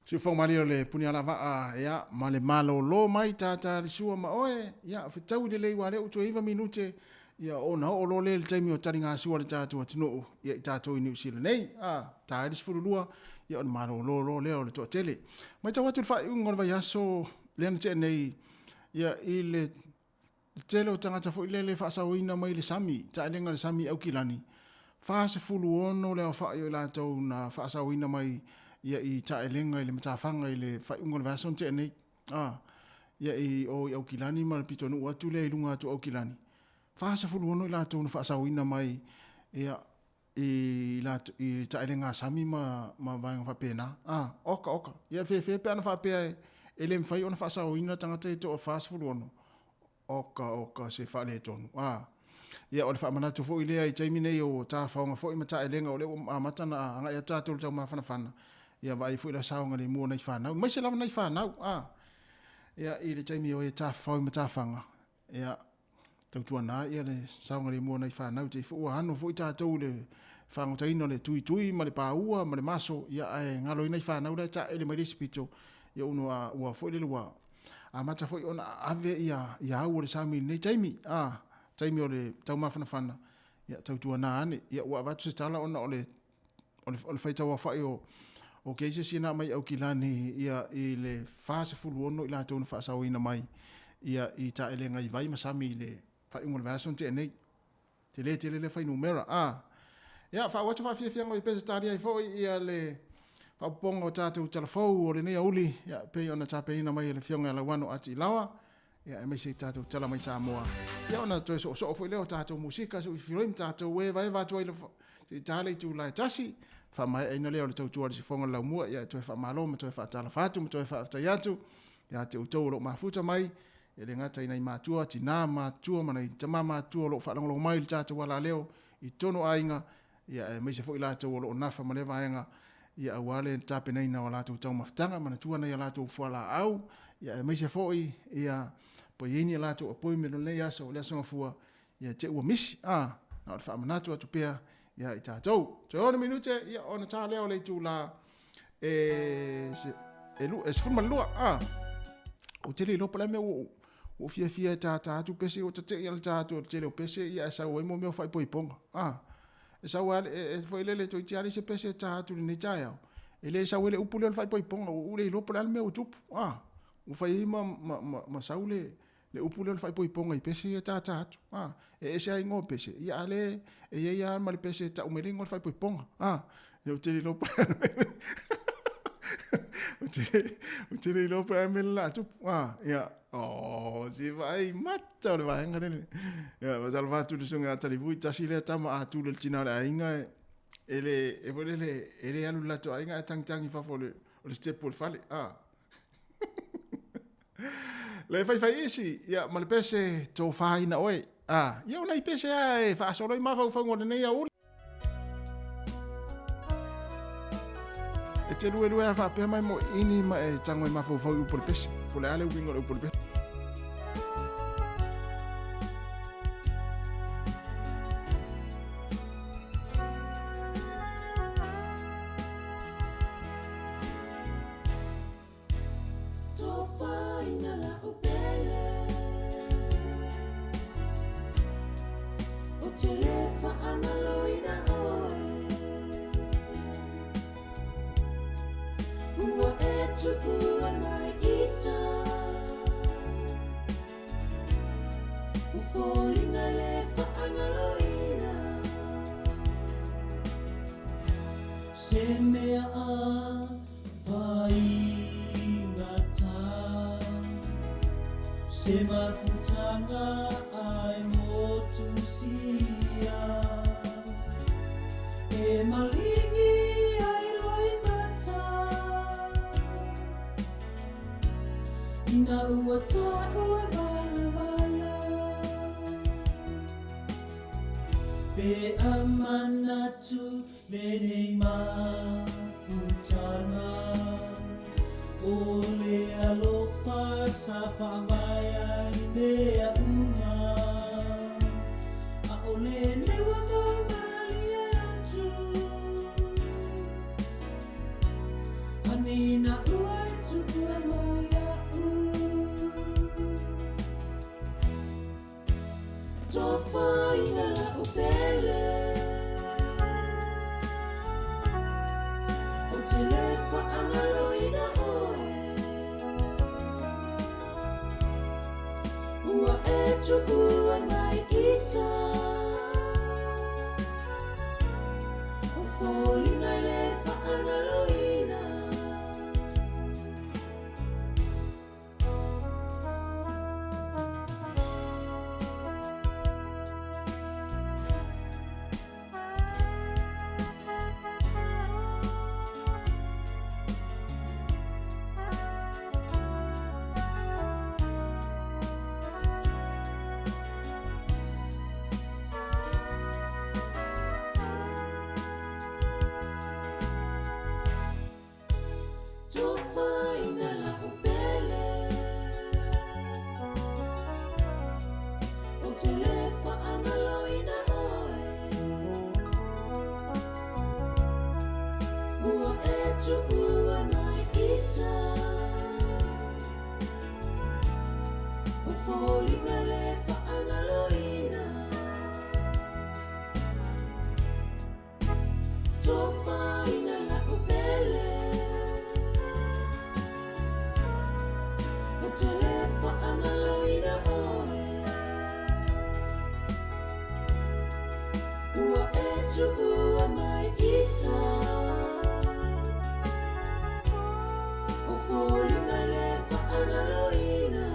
Siufoga malie o le Punialavaa, ia, ma le malōlō mai tātā le sua ma oe, ia, fetaui lelei ua lea ua toe 9 minute, ia, ona oo loa lea i le taimi o taligasua a le tatou atunuu, ia, i tatou i Niu Sila nei, a, ta ai le 12, ia, ona malōlō loa lea o le toatele. Matau atu i le faaiuga o le vaiaso lea na tea nei, ia, i le tele o tagata foi lele faasaoina mai le sami, taelega i le sami i Aukilani, 46 le aofai o i latou na faasaoina mai ia i taelega i le matafaga i le faaiuga o le vaiaso na tea nei. A, ia i o i Aukilani ma le pitonuu atu lea i luga atu o Aukilani, 46 i latou na faasaoina mai ia i latou i taelega sami ma ma vaega faapena. A, oka oka. Ia fefe pe ana faapea e, e le mafai ona faasaoina tagata e toa 46. Oka oka se faaletonu. A, ia o le faamanatu foi lea i taimi nei o tafaoga foi ma taelega o lea ua amata ona agai atu tatou i le taumafanafana, ia vaai foi la saogalemu o nai fanau, aemaise lava nai fanau. A, ia i le taimi o e tafafao i matafaga, Ia, tautuana ia le saogalemu o nai fanau te i foi ua ano foi tatou i le fagotaina o le tuitui ma le paua ma le maso, ia ae galo ai nai fanau la e taele mai le isi pito, ia ona ua, ua foi lele ua amata foi ona ave ia, ia au o le sami i lenei taimi, a, taimi o le taumafanafana, ia tautuana ane, ia ua avatu se tala ona o le o le, o le faitauaofai o, o cases ia na aumai i Aukilani ia, i le 46 i latou na faasaoina mai ia, i taelega i vai ma sami i le faaiuga o le vaiaso na tea nei. Tele tele lea fuainumera. Ah. Ia, faauu atu faafiafiaga o Pesetalia ai foi ia le faaopoopoga o tatou talafou o lenei aoauli, ia, pei ona tapenaina mai e le Afioga ia Lauano Atiilawa. Ia, aemaise i tatou tala mai Samoa. Ia, ona toe soosoo foi lea o tatou musika se i filifili ma tatou evaeva atu ai se i ta le itula e tasi. Faamaeaina lea o le tautua a le sifoga o le laumua. Ia, e toe faamalo ma toe faatalofa atu ma toe faafetai atu ia te outou o lo o mafuta mai, e le gata i nai matua, tinā matutua ma nai tamā matutua o lo o faalogologo mai i le tatou alaleo i totonu o aiga, ia, aemaise foi latou o lo o nafa ma lea vaega, ia, aua le tapenaina o a latou taumafataga, manatua nai a latou fualaau, ia, aemaise foi, ia, po i ai ni a latou appointment o lenei aso, o le Aso Gafua, ia, te ua misi, a, na o le faamanatu atu pea ia i tatou. Toe 6 minute, ia, ona ta lea o le itula e, se, e, lu, e 12, a, ou te le iloa po o le a le mea ua ou fiafia e tātā atu pese, ua tate'i lava le tā atu o le tele o pese, ia, ae sau ai mo mea o faaipoipoga, a. E sau lava, e, e, foi lele, toeitiiti lava leai se pese e ta atu i lenei taeao. E le sau ai le upu lea o le faaipoipoga, ua ou le iloa po o le a le mea ua tupu. A, ua fai ai ma, ma, ma, ma sau le, le upu lea o le faaipoipoga i pese ia e tātā atu. A, e ese lava igoa o pese, ia a lea e i ai lava ma le pese e tau mai le igoa o le faaipoipoga. A, ia ou te le iloa po o le a le mea. Ou te le iloa po o le a le mea le la tupu. A, ia, oh, se vaai mata o le vaega lele. Ia, matalo atu le susuga ia Talivui, tasi lea tama a tule le tina o le aiga, e le, e foi lele, e le alu i le latou aiga ae tagitagi i fafo o le, o le step o le fale. A. Le faifai isi, ia, ma le pese, tofaina oe. A, ia o nai pese a e faasolo ai mafaufauga o lenei aoauli. E te luelue a faapea mai mo ini ma e tango i mafaufau i upu o le pese. Po o le a le uiga o le upu o le pese. Se mea a Whaingata Se mafutanga ai motusia E malingi ai loimata Ina ua tau e walawala Pe a manatu Lenei mafutanga O le alofa sa faavae ai mea uma Aʻole nei ua mau malie atu Hanina ua Tofaina la'u pele Ou te lē faagaloina oe Ua e tuua mai ita O foliga le faagaloina. Tofaina la'u pele Ou te lē faagaloina oe Ua e tuua mai ita O foliga le faagaloina. Tofaina la'u pele Ou te lē faagaloina oe Ua e tuua mai ita O foliga le faagaloina.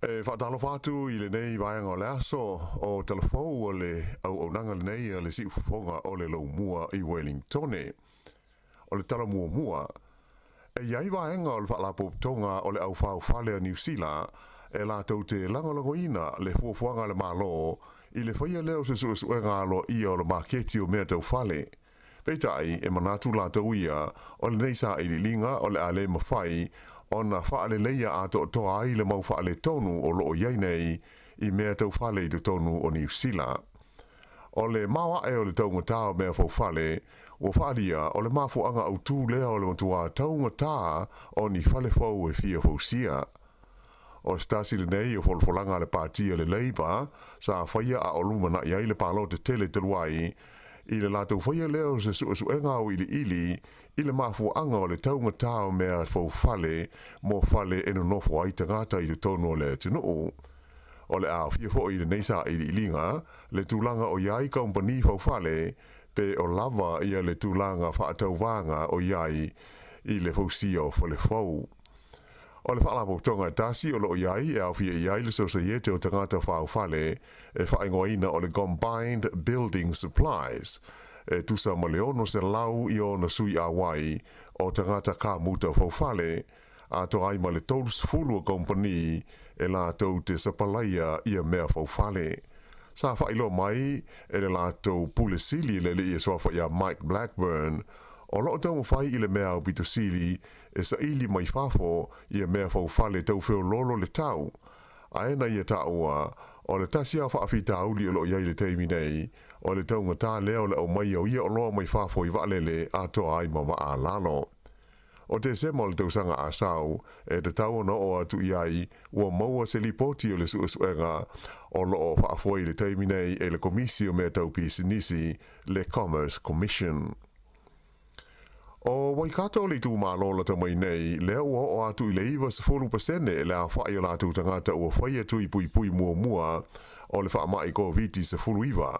E faatalofa atu i lenei vaega o le aso o Talafou o le auaunaga lenei a le Siufofoga o le Laumua i Wellingtone. O le tala muamua, e i ai vaega o le Faalapotopotoga o le Au Faufale a Niu Sila e latou te lagolagoina le fuafuaga a le Malo i le faia lea o se suesuega aloaia o le maketi o mea tau fale. Peitai, e manatu latou ia, o lenei sailiiliga o le a le mafai ona faaleleia atoatoa ai le mau faaletonu o lo o i ai nei i mea tau fale i totonu o Niu Sila. O le maoae o le taugatā o mea faufale, ua faaalia o le mafuaaga autū lea o le matuā taugatā o ni fale fou e fia fausia. O se tasi lenei o folafolaga a le Pati a le Labour sa faia a o lumanai ai le palota tele talu ai, i le latou faia lea o se suesuega auiliili i le mafuaaga o le taugatā o mea faufale mo fale e nonofo ai tagata i totonu o le atunuu. O le a aofia foi i lenei sailiiliga le tulaga o i ai kamupani faufale pe o lava ia le tulaga faatauvaga o i ai i le fausia o fale fou. O le faalapotopotoga e tasi o lo o i ai e aofia i ai le Sosaiete o Tagata Faufale e faaigoaina o le Combined Building Supplies. e tusa ma le 600 i ona sui auai o tagata kamuta faufale, atoa ai ma le 30 o kompani e latou te sapalaia ia mea faufale. Sa faailoa mai e le latou Pule Sili le alii e suafa ia Mike Blackburn, o lo o taumafai i le mea aupito sili e saili mai fafo ia mea faufale tau feoloolo le tau. Ae na ia taua, o le tasi lava o faafitauli o lo o i ai i le taimi nei, o le taugata lea o le aumaia o ia oloa mai fafo i vaalele atoa ai ma vaa a lalo. O Tesema o le tausaga a sau, e tatau ona oo atu i ai, ua maua se lipoti o le suesuega o lo o faafoe i le taimi nei e le Komisi o Mea Tau Pisinisi, le Commerce Commission. O Waikato le itumalo lata mai nei, lea ua oo atu i le 90% le aofai o latou tagata ua faia tui puipui muamua o le faamai Koviti-19.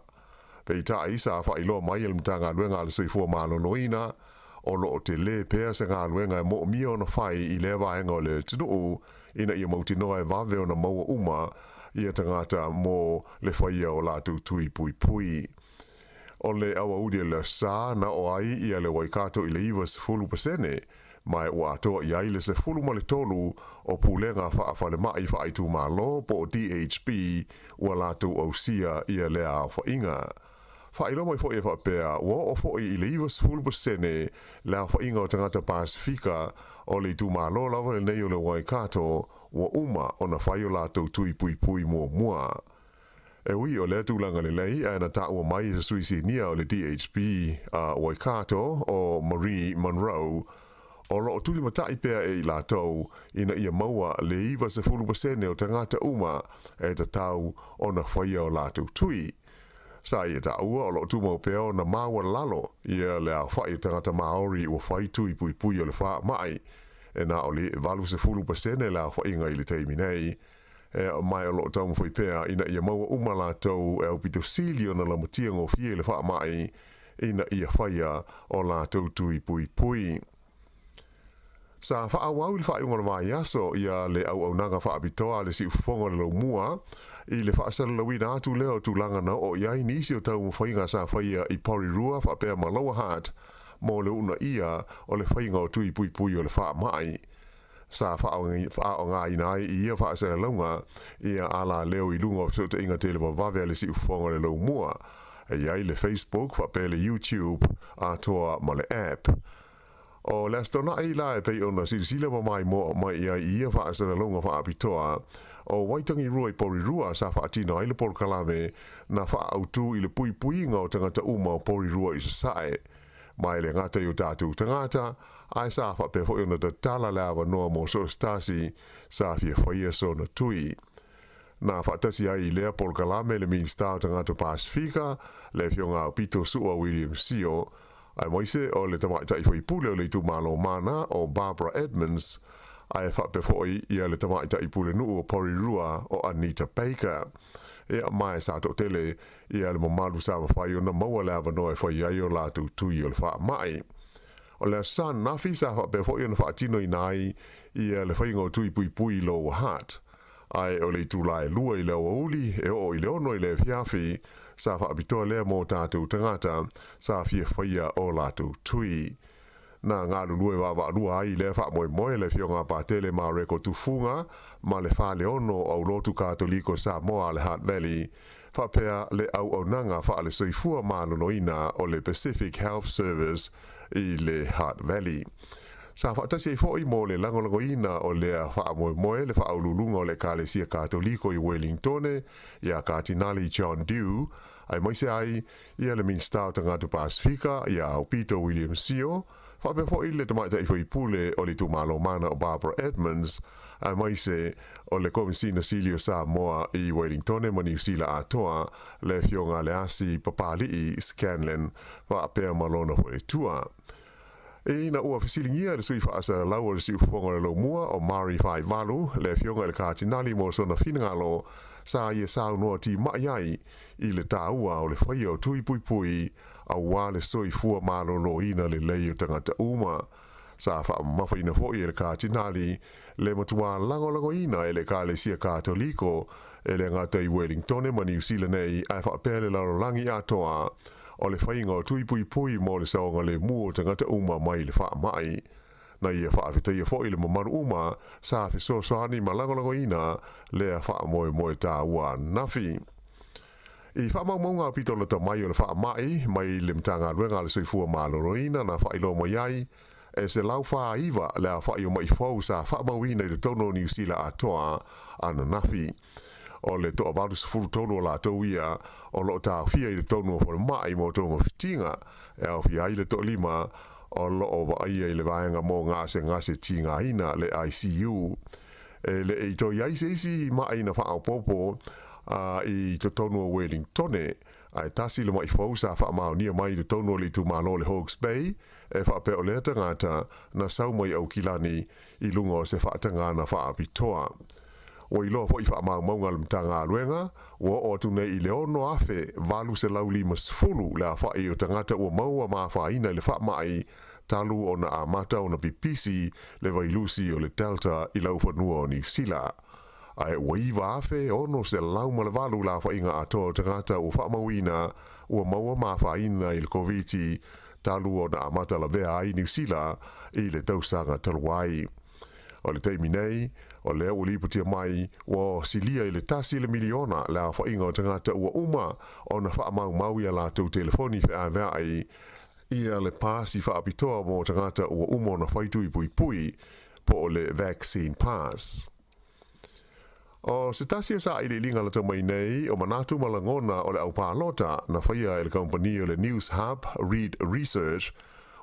Peitai, sa faailoa mai e le Matagaluega a le Soifua Maloloina, o lo o telē pea se galuega e moomia ona fai i lea vaega o le atunuu ina ia mautinoa e vave ona maua uma ia tagata mo le faia o latou tui puipui. O le aoauli o le sa na oo ai ia le Waikato i le 90%, ma ua atoa i ai le 13 o pulega faa-falemai faaitumalo po o DHB ua latou ausia ia lea aofaiga. Faailoa mai foi e faapea, ua oo foi i le 90% le aofaiga o tagata Pasefika o le itumalo lava lenei o le Waikato ua uma ona fai o latou tui puipui muamua. E ui o lea tulaga lelei, ae na taua mai e se sui sinia o le DHB a Waikato, o Marie Munro, o lo o tulimatai pea e i latou ina ia maua le 90% o tagata uma e tatau ona faia o latou tui. Sa ia taua o lo o tumau pea ona maualalo ia le aofai o tagata Maori ua fai tui puipui o le faamai, e na o le 80% le aofaiga i le taimi nei, E mai o lo o taumafai pea ina ia maua uma latou e aupito sili ona lamatia gofie i le faamai ina ia faia o latou tui puipui. Sa faaauau i le faaiuga o le vaiaso ia le auaunaga faapitoa a le siufofoga o le laumua i le faasalalauina atu lea o tulaga na oo i ai nisi o taumafaiga sa faia i Porirua faapea ma Lower Hutt mo le uunaia o le faiga o tui puipui o le faamai. Sa faaaogaina ai i ia faasalalauga ia alaleo i luga o fesootaiga televavave a le siufofoga o le laumua, e i ai le Facebook faapea le YouTube atoa ma le app. O le Aso Toonai la e pei ona silasila ma maimoa mai i ai i ia faasalalauga faapitoa, o Waitangirua i Porirua sa faatino ai le polokalame na faaautu i le puipuiga o tagata uma o Porirua i Sasae. Mai le gata i o tatou tagata, ae sa faapea foi ona tatala le avanoa mo so o se tasi sa fia faia sona tui. Na faatasi ai i lea polokalame le Minisita o Tagata Pasefika, le Afioga Aupito Su'a William Sio, aemaise o le Tamaitai Faipule o le Itumalo Mana o Barbara Edmonds, ae faapea foi ia le Tamaitai Pulenuu o Porirua o Anita Baker. Ia, ma e sa toatele ia le mamalu sa mafai ona maua le avanoa e fai ai o latou tui o le faamai. O le Aso Sa ananafi sa faapea foi ona faatinoina ai ia le faiga o tui puipui i Lower Hutt. Ae o le itula e 2 i le aoauli e oo i le 6 i le afiafi sa faapitoa lea mo tatou tagata sa fia faia o latou tui. Na galulue vaavaalua ai i lea faamoemoe le Afioga a Patele Mareko Tufuga ma le Faleono o Aulotu Katoliko Samoa a le Hutt Valley, faapea le auaunaga faale-soifua maloloina o le Pacific Health Service i le Hutt Valley. Sa faatasi ai foi mo le lagolagoina o lea faamoemoe le faauluuluga o le Ekalesia Katoliko i Wellingtone ia Katinali John Dew, aemaise ai ia le Minisita o Tagata Pasefika ia Aupito William Sio, faapea foi le Tamaitai Faipule o le Itumalo Mana o Barbara Edmonds, aemaise o le Komesina Sili o Samoa i Wellingtone ma Niu Sila atoa, le Afioga Leasi Papali'i Scanlan faapea ma lona faletua. Ina ua fesiligia e le sui faasalalau o le siufofoga o le laumua o Mari Faivalu le Afioga i le Katinali mo sona finagalo, sa ia saunoa timai ai i le taua o le faia o tui puipui aua le soifua maloloina lelei o tagata uma. Sa faamamafaina foi e le Katinali le matua lagolagoina e le Ekalesia Katoliko e le gata i Wellingtone ma Niu Sila nei ae faapea le lalolagi atoa. o le faiga o tui puipui mo le saogalemu o tagata uma mai le faamai. Na ia faafetaia foi le mamalu uma sa fesoasoani ma lagolagoina lea faamoemoe taua ananafi. I faamaumauga aupito lata mai o le faamai mai le Matagaluega a le Soifua Maloloina na faailoa mai ai, e 149 le aofai o ma'i fou sa faamauina i totonu o Niu Sila atoa ananafi. O le toa 83 o latou ia o lo o taofia i totonu o falemai mo togafitiga, e aofia ai le toalima o lo o vaaia i le vaega mo gasegase tigaina, le ICU. E le i toe i ai se isi ma'i na faaopoopo i totonu o Welingtone, ae tasi le ma'i fou sa faamaonia mai i totonu o le itumalo o le Hawke's Bay, e faapea o lea tagata na sau mai Aukilani i luga o se faatagana faapitoa. Ua iloa foi i faamaumauga a le Matagaluega, ua oo atu nei i le 6,850 le aofai o tagata ua maua ma afaina i le faamai talu ona amata ona pipisi le vailusi o le Delta i laufanua o Niu Sila. Ae ua 9,608 le aofaiga atoa o tagata ua faamauina ua maua ma afaina i le Koviti talu ona amata lavea ai Niu Sila i le tausaga talu ai. O le taimi nei, o lea ua lipotia mai ua silia i le tasi le miliona le aofaiga o tagata ua uma ona faamaumau i a latou telefoni feaveai ia le pasi faapitoa mo tagata ua uma ona fai tui puipui, po o le vaccine pass. O se tasi o sailiiliga lata mai nei o manatu ma lagona o le au palota na faia e le kamupani o le Newshub Reid Research,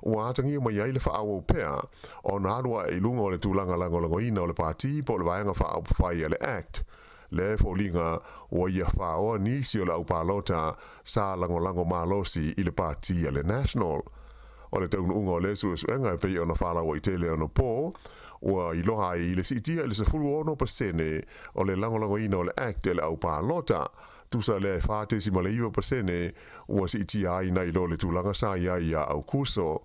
ua atagia mai ai le faaauau pea ona alu ae i luga o le tulaga lagolagoina o le pati po o le Vaega Faaupufai a le act. Le foliga ua ia faoa nisi o le au palota sa lagolago malosi i le pati a le National. O le taunuuga o lea suesuega e pei ona faalauaitele anapo, ua iloa ai i le siitia i le 16% o le lagolagoina o le Act e le au palota, tusa lea e 4.9% ua siitia ai nai lo le tulaga sa i ai ia Aukuso.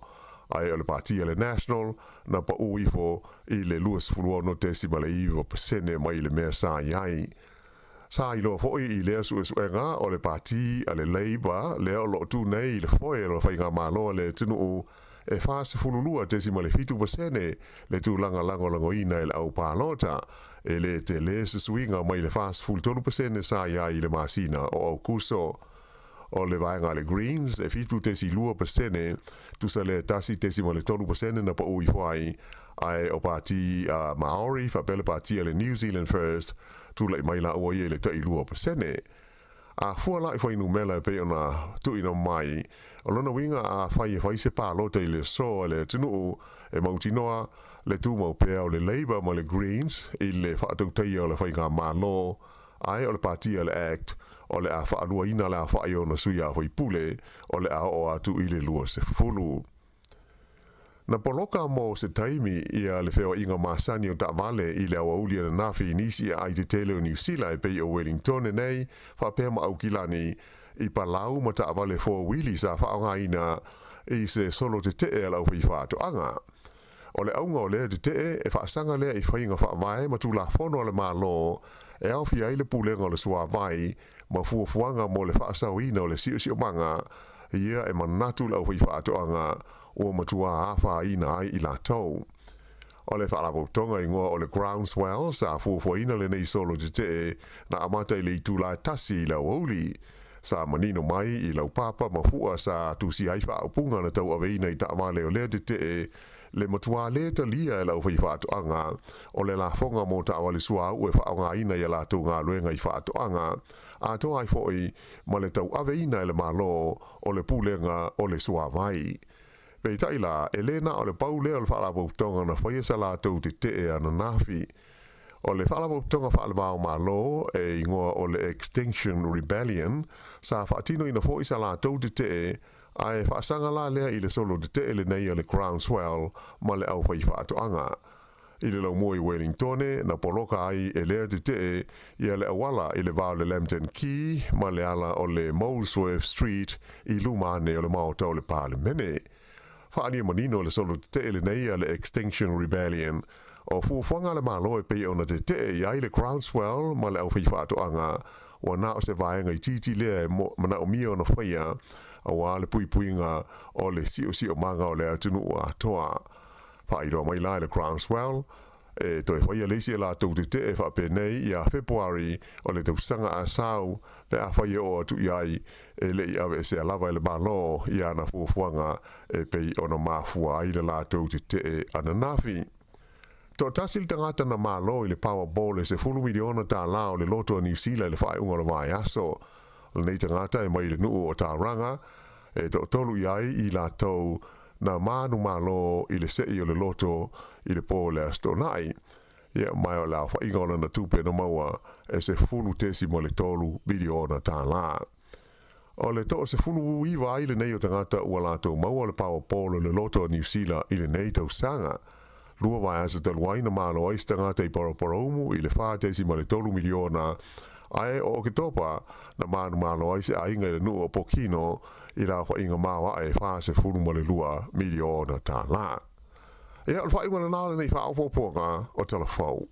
Ae o le pati a le National na pau ifo i le 26.9% mai le mea sa i ai. Sa iloa foi i lea suesuega o le pati a le Labour lea o lo o tu nei i le foe o le faigamalo a le atunuu e 42.7% le tulaga lagolagoina e le au palota, e le tele se suiga mai le 43% sa i ai i le masina o Aukuso. O le vaega a le Greens e 7.2%, tusa lea 1.3% na pau ifo ai, ae o pati a Maori faapea le pati a le New Zealand First tulai mai laua ia i le tai 2%. A fua la i fuainumera e pei ona tuuina mai, o lona uiga afai e fai se palota i le aso a le atunuu, e mautinoa le tumau pea o le Labour ma le Greens i le faatautaia o le faigamalo, ae o le pati a le act o le a faaluaina le aofai o ona sui usufono o le a oo atu i le 20. Na poloka mo se taimi ia le feoaiga masani o taavale i le aoauli ananafi i nisi aai tetele o Niu Sila e pei o Welingtone nei faapea ma Aukilani i palau ma taavale four-wheelie sa faaaogaina i se solo tetee a le aufaifaatoaga. O le auga o lea tetee e faasaga lea i faiga faavae ma Tulafono a le Malo e aofia ai le Pulega o le Suavai ma fuafuaga mo le faasaoina o le siosiomaga ia e manatu le aufaifaatoaga ua matuā afaina ai i latou. O le faalapotopotoga igoa o le Groundswell sa fuafuaina lenei solo tetee na amata i le itula e tasi i le aoauli. Sa manino mai i laupapa ma fua sa tusia ai faaupuga na tauaveina i taavale o lea tetee le matuā lē talia e le aufaifaatoaga o le lafoga mo taavale suauu e faaaogaina i a latou galuega i faatoaga, atoa ai foi ma le tauaveina e le Malo o le Pulega o le Suavai. Peitai la, e lē na o le pau lea o le faalapotopotoga na faia sa latou tetee ananafi. O le faalapotopotoga faale-va-o-Malo e igoa o le Extinction Rebellion sa faatinoina foi sa latou tetee, ae faasaga la lea i le solo tetee lenei a le Groundswell ma le aufaifaatoaga. I le laumua i Welingtone, na poloka ai e lea tetee ia le auala i le va o le Lambton Quay ma le ala o le Molesworth Street i luma ane o le Maota o le Palemene. Faaalia manino le solo tetee lenei a le Extinction Rebellion. O fuafuaga a le Malo e pei ona tete'e i ai le groundswell ma le aufaifaatoaga, ua na o se vaega itiiti lea e manaomia ona faia auā le puipuiga o le siosiomaga o le atunuu atoa. Faailoa mai la e le groundswell, e toe faia le isi a latou tete'e faapenei ia Fepuari o le tausaga a sau pe afai e oo atu i ai e le i aveesea lava e le Malo i ana fuafuaga e pei ona mafua ai le latou tete'e ananafi. Toatasi le tagata na malo i le Powerball e $10 miliona o le loto a Niu Sila i le faaiuga o le vaiaso. O lenei tagata e mai le nuu o Tauranga, e toatolu i ai i latou na manumalo i le se'i o le loto i le po o le Aso Toonai. Ia, ma o le aofaiga o lana tupe na maua e $10.3 miliona. O le 19 ai lenei o tagata ua latou maua le Powerball o le loto a Niu Sila i lenei tausaga. 2 vaiaso talu ai na malo ai se tagata i Paraparaumu i le 4.3 miliona, ae o Oketopa na manumalo ai se aiga i le nuu o Pokino i le aofaiga maoae e $42 miliona. Ia, o le faaiuga lena o lenei faaopoopoga o Tala Fou.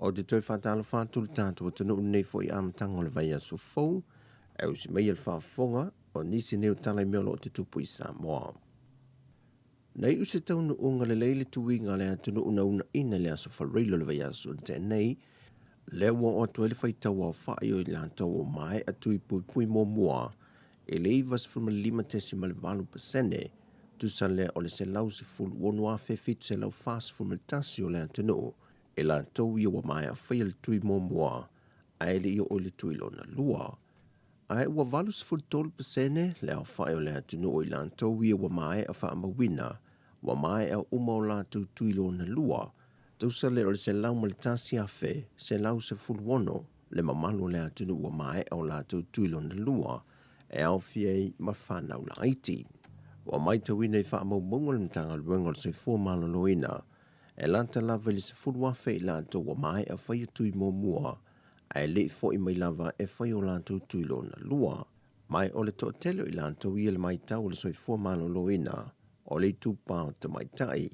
Ou te toe faatalofa atu i le tatou atunuu i lenei foi amataga o le vaiaso fou, e usi mai le faafofoga o nisi nei o tala i mea o lo o tutupu i Samoa. Na iu se taunuuga lelei le tuiga a le atunuu na uunaina i le aso Faraile o le vaiaso na tea nei, lea ua oo atu ai le faitau aofai o i latou ua maea tui puipui muamua i le 95.8%, tusa lea o le 116,741 o le atunuu e latou ia ua maea faia le tui muamua ae le i oo i le tui lona lua. Ae ua 83% le aofai o le atunuu i latou ia ua maea faamauina ua maea uma o latou tui lona lua, tusa lea o le 101,116 le mamalu o le atunuu ua maea o latou tui lona lua, e aofia ai ma fanau laiti. Ua matauina i faamaumauga a le Matagaluega o le Soifua Maloloina, e lata lava i le 10,000 i latou ua maea faia tui muamua ae le i fo'i mai lava e fai o latou tui lona lua. Ma o le toatele o i latou ia le maitau o le Soifua Maloloina o le itupa o tamaitai.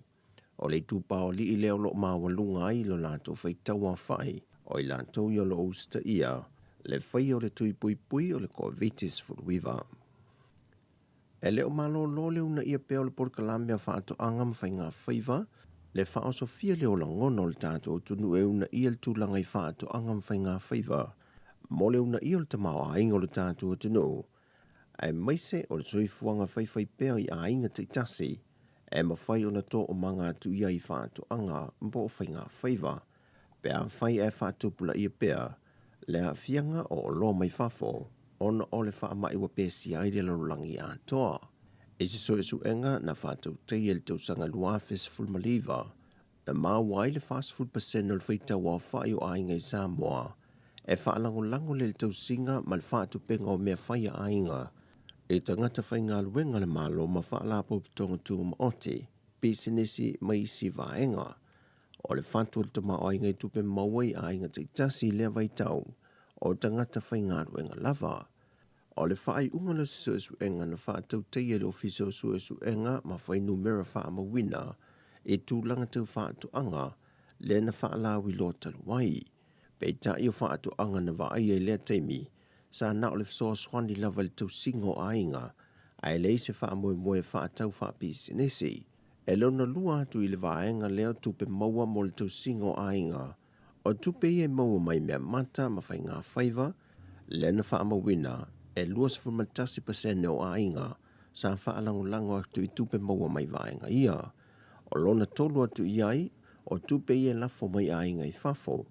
O le itupa o alii lea o lo o maualuga ai lo latou faitau aofai o i latou ia o lo o usitaia le faia o le tui puipui o le Koviti-19. E le o malōlō le uunaia pea o le polokalame a Faatoaga ma Faiga Faiva, le faaosofia lea o lagona o le tatou atunuu e uunaia le tulaga i faatoaga ma faiga faiva mo le uunaia o le tamaoaiga o le tatou atunuu, aemaise o le soifuaga faifaipea i aiga taitasi e mafai ona toomaga atu i ai i faatoaga po o faiga faiva, pe afai ae faatupulaia pea le aafiaga o oloa mai fafo ona o le faamai ua pesia ai le lalolagi atoa. I se suesuega na faatautaia i le tausaga 2019, na maua ai le 40% o le faitau aofai o aiga i Samoa e faalagolago lea i le tausiga ma le faatupega o mea fai a aiga i tagata faigaluega a le Malo ma faalapotopotoga tumaoti, pisinisi ma isi vaega. O le fatu o le tamaoaiga i tupe maua i aiga taitasi i lea vaitau o tagata faigaluega lava. O le faaiuga lea o se suesuega na faatautaia e le Ofisa o Suesuega ma Fuainumera Faamauina i tulaga tau faatoaga lea na faalauiloa talu ai. Peitai o faatoaga na vaaia i lea taimi, sa na o le fesoasoani lava i le tausiga o aiga, ae leai se faamoemoe faatatau faapisinisi. E lona lua atu i le vaega lea o tupe maua mo le tausiga o aiga, o tupe ia e maua mai mea mata ma faiga faiva, lea na faamauina e 21% o aiga sa faalagolago atu i tupe maua mai vaega ia. O lona tolu atu i ai, o tupe ia e lafo mai aiga i fafo,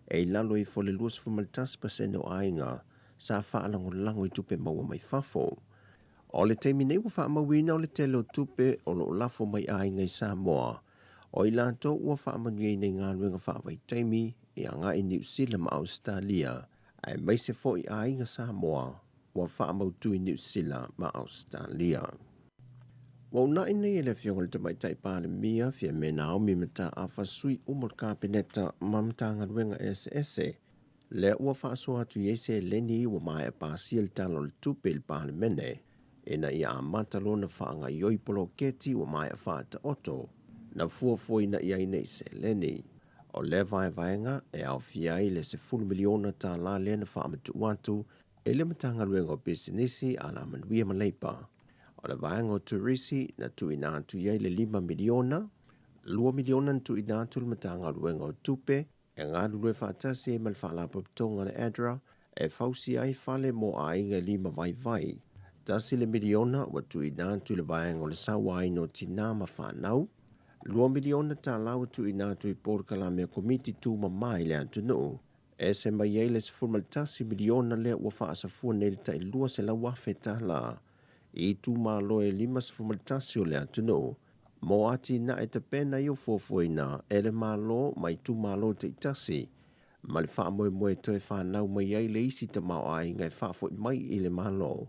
e i lalo ifo o le 21% o aiga sa faalagolago i tupe maua mai fafo. O le taimi nei ua faamauina o le tele o tupe o lo o lafo mai aiga i Samoa, o i latou ua faamanuiaina i galuega faavaitaimi e agai i Niu Sila ma Ausetalia, aemaise foi aiga Samoa ua faamautu i Niu Sila ma Ausetalia. Ua uunai nei e le Afioga i le Tamaitai Palemia, Fiame Naomi Mataafa sui uma o le Kapeneta ma Matagaluega eseese, lea ua faasoa atu i ai seleni ua maea pasia le Tala o le Tupe i le Palemene, ina ia amata loa ona faagaoioi poloketi ua maea faataoto na fuafuaina i ai nei seleni. O lea vaevaega e aofia ai le $10 miliona tala lea na faamatuu atu e le Matagaluega o Pisinisi, Alamanuia ma Leipa. O le vaega o Turisi na tuuina atu i ai le $5 miliona, $2 miliona na tuuina atu i le Matagaluega o Tupe e galulue faatasi ai ma le Faalapotopotoga a le ADRA e fausia ai fale mo aiga e lima vaivai. $1 miliona ua tuuina atu i le vaega o le sauaina o tinā ma fanau. $2 miliona ua tuuina atu i polokalame a Komiti Tumama i le atunuu. Ese mai ai le $11 miliona lea ua faasafua nei le tai $200,000 i itumalo e 51 o le atunuu mo atinae tapena ia fuafuaina e le Malo ma itumalo taitasi ma le faamoemoe toe fanau mai ai le isi tamaoaiga e faafoi mai i le Malo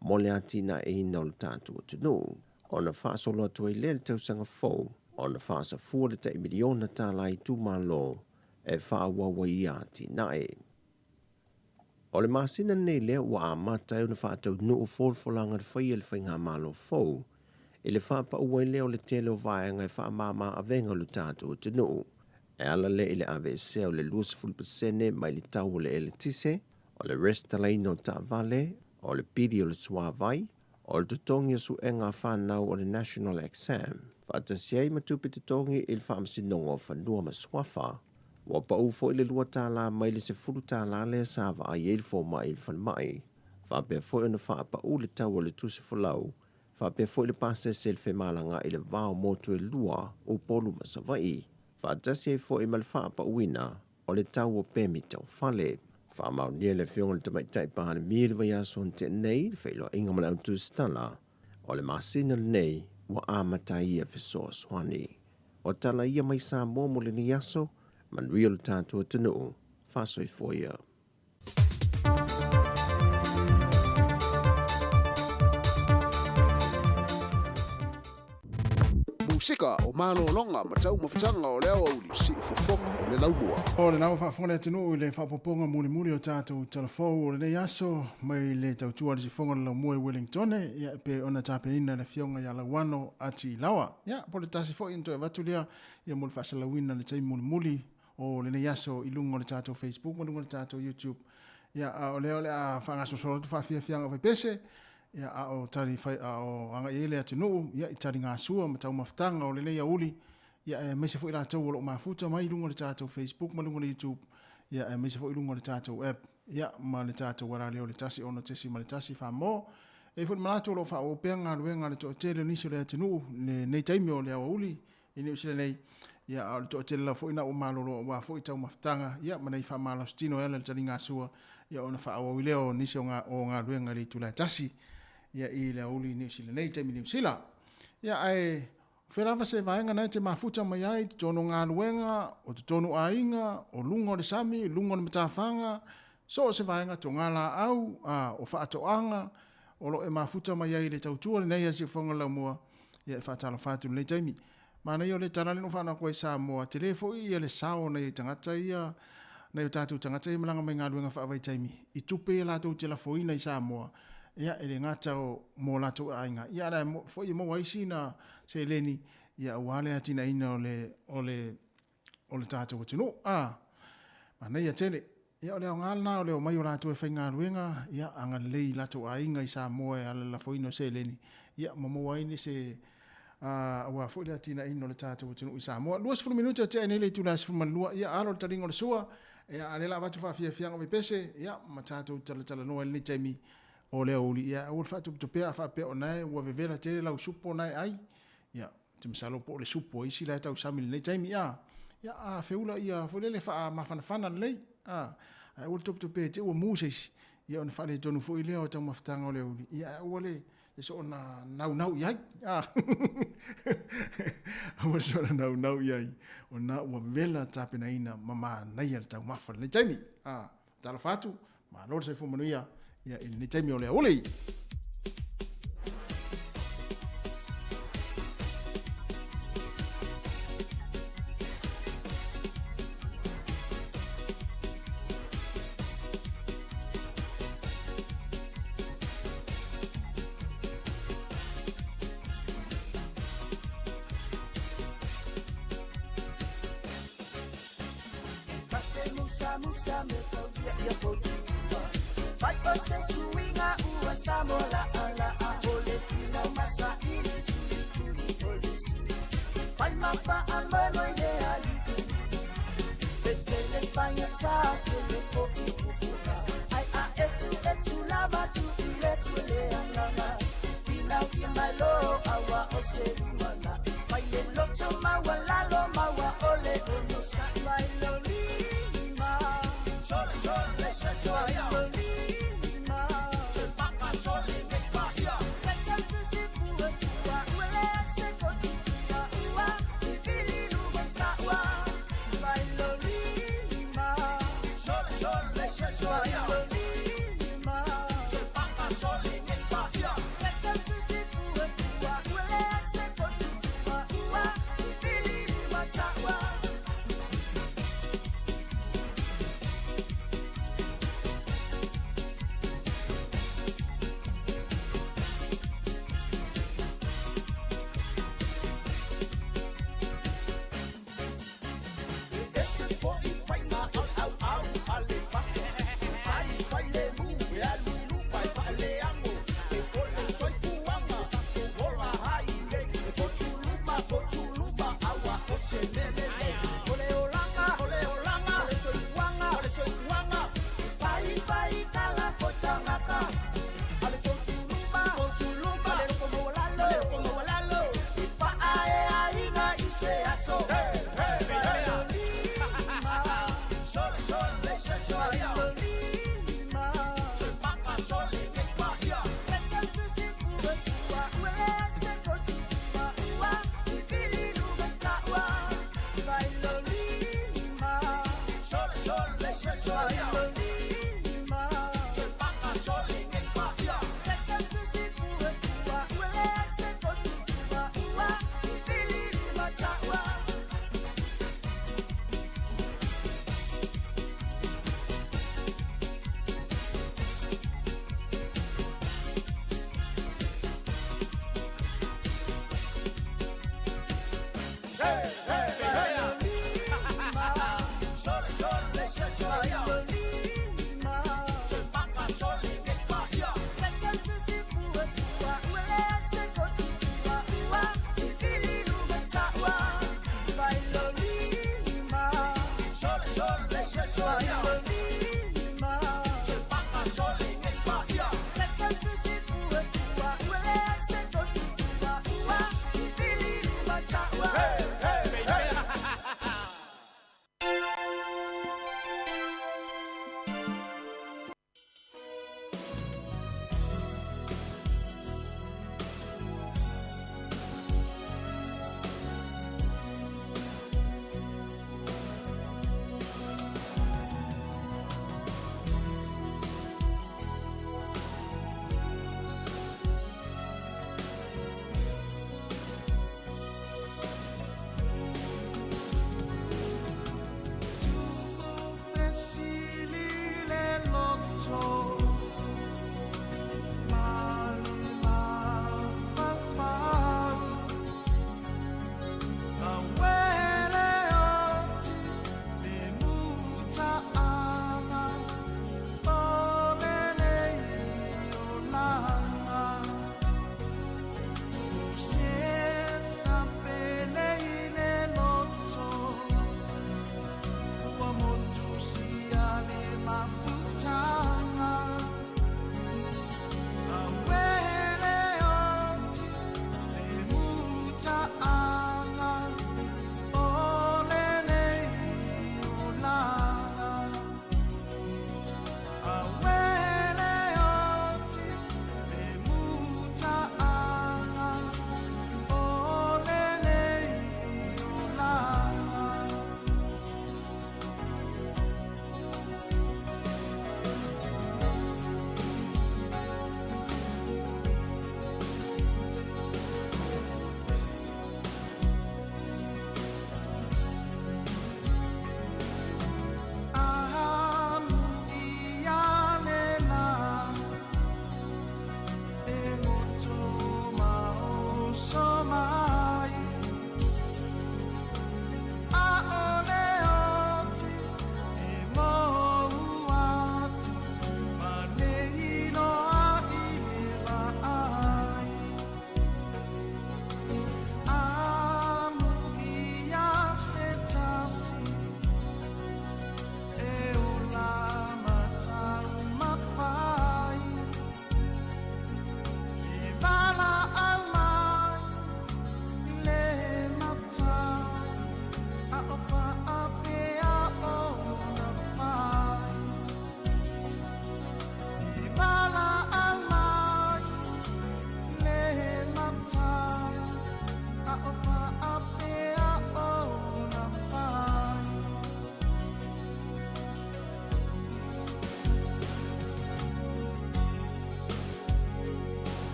mo le atinaeina o le tatou atunuu. Ona faasolo atu ai lea i le tausaga fou ona faasafua le tai $1 miliona i itumalo e faaauau ai ia atinae. O le masina lenei lea ua amata ai ona faataunuu folafolaga na faia e le faigamalo fou i le faapaua ai lea o le tele o vaega e faamama avega o le tatou atunuu. E ala lea i le aveesea o le 20% mai le tau o le eletise, o le resitalaina o taavale, o le pili o le suavai, o le totogi o suega a fanau o le National Exam, faatasi ai ma tupe totogi i le Faamasinoga o Fanua ma Suafa. Ua pau foi le $2 mai le $10 lea sa vaai ai le fomai i le falemai. Faapea foi ona faapau le tau o le tusi folau, faapea foi le pasese i le femalagaai i le va o motu e lua, Upolu ma Savaii. Faatasi ai foi ma le faapauina o le tau o pemi taufale. Faamaonia e le Afioga i le Tamaitai Palemia i le vaiaso na tea nei le feiloaiga ma le au tusitala o le masina lenei ua amata ai ia fesoasoani. O tala ia mai Samoa mo lenei aso, manuia lo tatou atunuu, faasoifua ia. Musika o malologa ma taumafataga o le aoauli, siufofoga o le laumua. O lena ua faafofoga le atunuu i le faaopoopoga mulimuli o tatou talafou o lenei aso mai le tautua a le sifofoga o le laumua i Wellingtone, ia, e pei ona tapenaina e le Afioga ia Lauano Ati Ilaoa. Ia, po o le tasi foi ona toe avatu lea ia mo le faasalalauina o le taimi mulimuli o lenei aso i luga o le tatou Facebook ma luga o le tatou YouTube. Ia, a o lea o le a faagasolosolo atu faafiafiaga o faipese, ia, a o tali fai, a o agai ai le atunuu, ia, i taligasua ma taumafataga o lenei aoauli, ia, aemaise foi latou o lo o mafuta mai i luga o le tatou Facebook ma luga o le YouTube, ia, aemaise foi i luga o le tatou app, ia, ma le tatou alaleo o le 1 6.1 Samoa. E i ai foi le manatu o lo o faaauau pea galuega a le toatele o nisi o le atunuu i lenei taimi o le aoauli i Niu Sila nei, ia, a o le toatele lava foi na ua malolo aua foi taumafataga, ia, ma nei faamalositino e ala i le taligasua, ia, ona faaauau ai lea o nisi o galuega i le itula e 1, ia, i le aoauli i Niu Sila nei, i taimi Niu Sila. Ia, ae o fea lava se vaega na e te mafuta mai ai i totonu o galuega, o totonu o aiga, o luga o le sami, luga o le matafaga, so o se vaega, togalaau, a, o faatoaga, o lo o e mafuta mai ai i le tautua lenei a Siufofoga o le Laumua, ia e faatalofa atu i lenei taimi. Manaia o le tala lea na ou faanoa atu ai i Samoa, tele foi ia le sao o nai tagata ia, nai o tatou tagata ia e malaga mai i galuega faavaitaimi, i tupe ia latou te lafoina i Samoa, ia e le gata o mo latou aiga, ia a o la foi e maua ai sina seleni, ia aua le atinaeina o le, o le, o le tatou atunuu. A, manaia tele. Ia, o le aoga lena o le omai o latou e faigaluega, ia, agalelei i latou aiga i Samoa e ala i le lafoina o seleni, ia, ma maua ai nisi, aua foi le atinaeina o le tatou atunuu i Samoa. 20 minute o tea nei le itula e 12, ia, alo le taliga o le sua, ia, a o lea la avatu faafiafiaga o Vaipese, ia, ma tatou talatalanoa i lenei taimi o le aoauli. Ia, aua le faatopetopea a faapea o na e ua vevela tele lau supo na e ai, ia, Ou te masalo po o le supo a isi la e tausami i lenei taimi, a. Ia, a feula ia foi lele faamafanafana lelei, a. Ae aua le topetope te i ua mu se isi, ia ona faaletonu foi lea o taumafataga o le aoauli, ia ae aua le soona naunau i ai, a. Aua le soona naunau i ai, ona ua vela tapenaina ma manaia le taumafa i lenei taimi, a. Talofa atu, malo le soifua manuia. Ia i lenei taimi o le aoauli.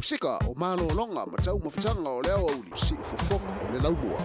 Musika o malologa ma taumafataga o le aoauli siufofoga o le laumua.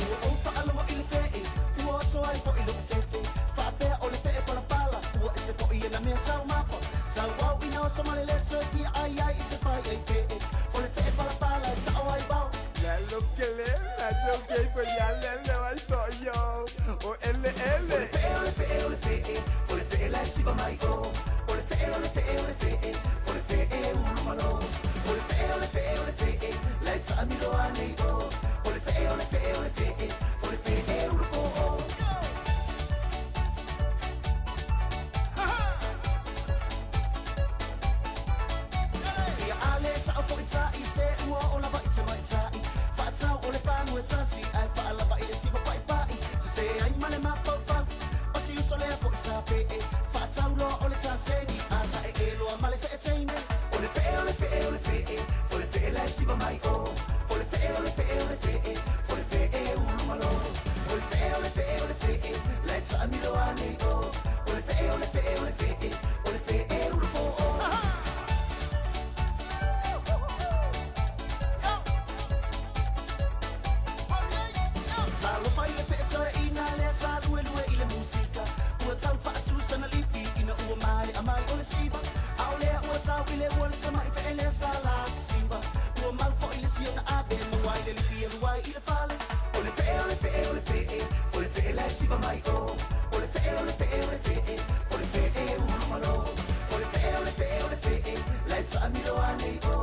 Ua ou faalogo i le feʻe, ua oso ai foʻi loʻu fefe. Faapea o le feʻe palapala, ua ese foʻi e nā mea taumafa. Sauau ina oso ma le leto e fia ʻai ai i se paʻi ʻai feʻe. O le feʻe palapala e saʻo ai wau. Lalo kele, la yo ke fo ya le le ai so yo. O ele ele. O le feʻe, o le feʻe, o le feʻe, o le feʻe la e siva mai o. O le feʻe, o le feʻe, o le feʻe, o le feʻe ulu malo. O le feʻe, o le feʻe, o le feʻe, la e taʻamilo anei o. O le feʻe, o le feʻe, o le feʻe, o le feʻe ulu poʻo. Ia ale saʻo foʻi taʻi se ua o lava i tamaitai. Faatau o le fagu e tasi ae faalava i le siva paʻipaʻi. Sese ai ma le mafaufau o si uso lea foʻi sa feʻe. Faatau loa o le taseni a taʻeʻe loa ma le feʻe teine. O le feʻe, o le feʻe, o le feʻe, o le feʻe la e siva mai o. O le feʻe, o le feʻe, o le feʻe, o le feʻe ulu malo. O le feʻe, o le feʻe, o le feʻe, la e taʻamilo anei o. O le feʻe, o le feʻe, o le feʻe, o le feʻe ulu poʻo. Talofa i le feʻe toeʻina lea sa luelue i le musika. Ua tau faatu sana lifi ina ua mai a mai o le siva. Ao lea ua tau i le ua le tamaʻi feʻe lea sa la siva. Ua mau foʻi le sia na ave maua i le lifi e luai i le fale. O le feʻe, o le feʻe, o le feʻe, o le feʻe la e siva mai o. O le feʻe, o le feʻe, o le feʻe, o le feʻe ulu malo. O le feʻe, o le feʻe, o le feʻe, la e taʻamilo anei o.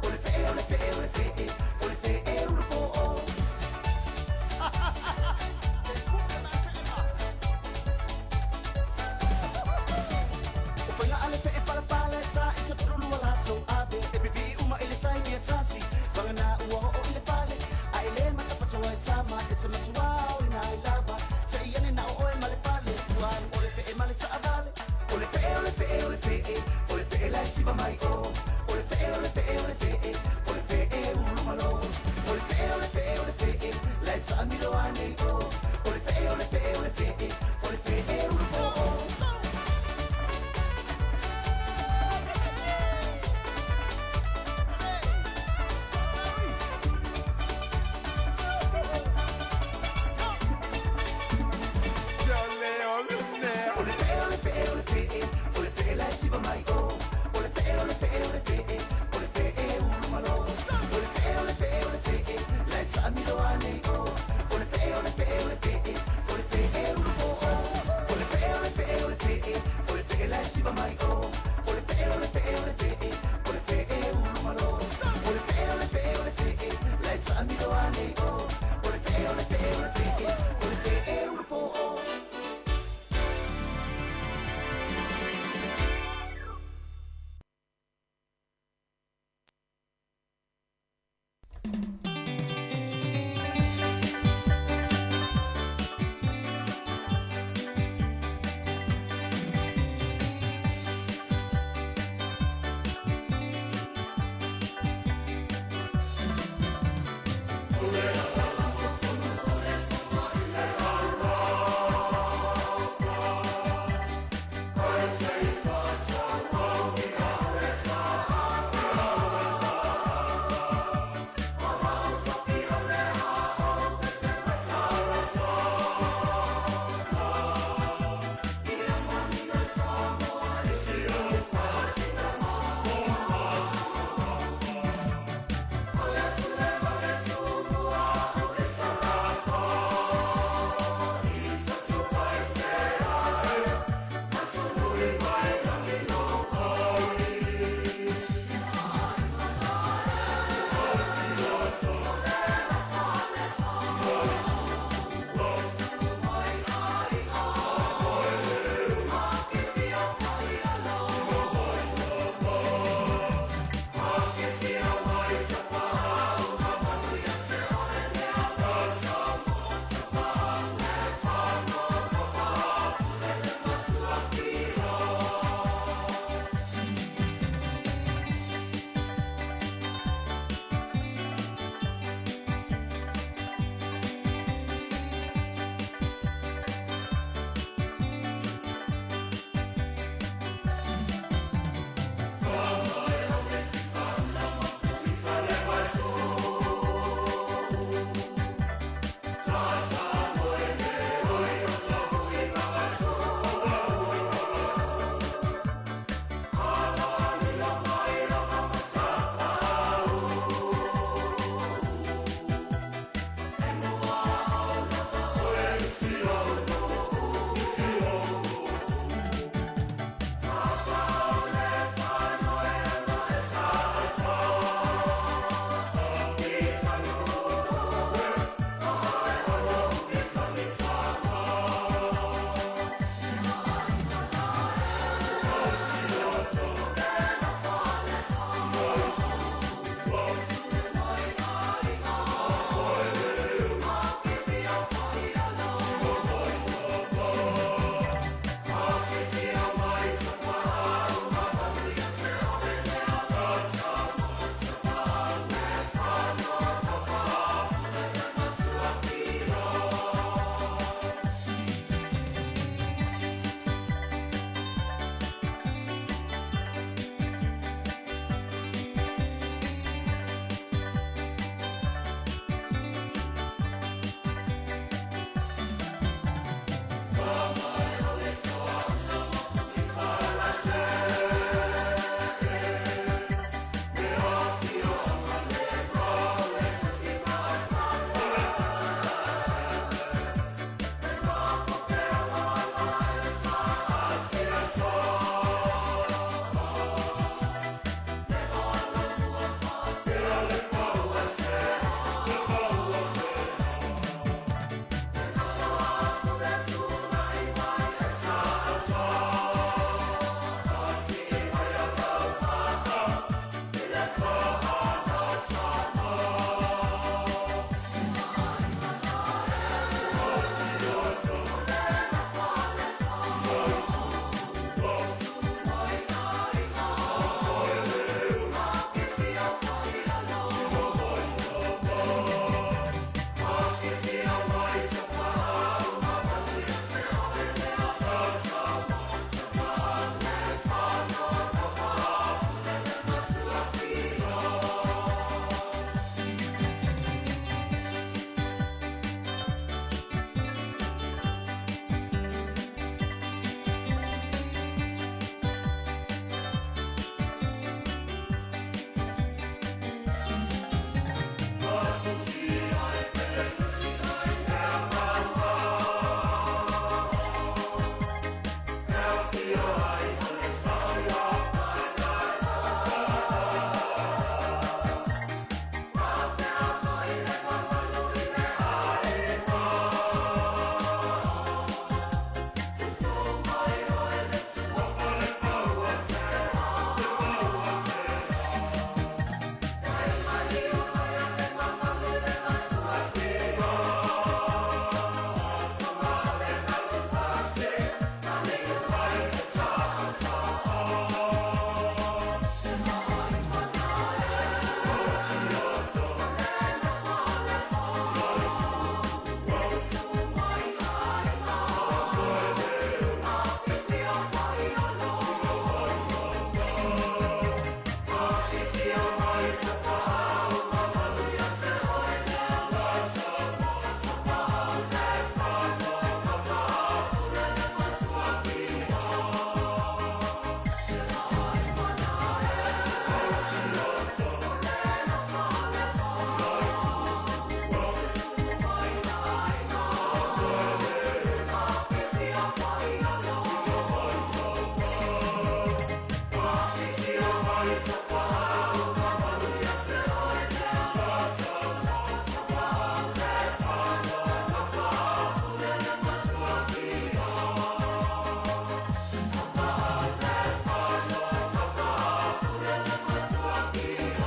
O le feʻe, o le feʻe, o le feʻe, o le feʻe ulu poʻo. O faiga a le feʻe palapala e taʻi se pululua latou ave. E pipiʻi uma i le taimi e tasi, vagana ua oo i le fale. A e lē matapatoa e tama, e te matuā o ina ai lava. Seʻi ane na o oe ma le fale, ua alu o le feʻe ma le taʻavale. O le feʻe, o le feʻe, o le feʻe, o le feʻe la e siva mai o. O le feʻe, o le feʻe, o le feʻe, o le feʻe ulu malo. O le feʻe, o le feʻe, o le feʻe, la e taʻamilo anei o. O le feʻe, o le feʻe, o le feʻe, o le feʻe ulu poʻo. O le feʻe, o le feʻe, o le feʻe, o le feʻe la e siva mai o. O le feʻe, o le feʻe, o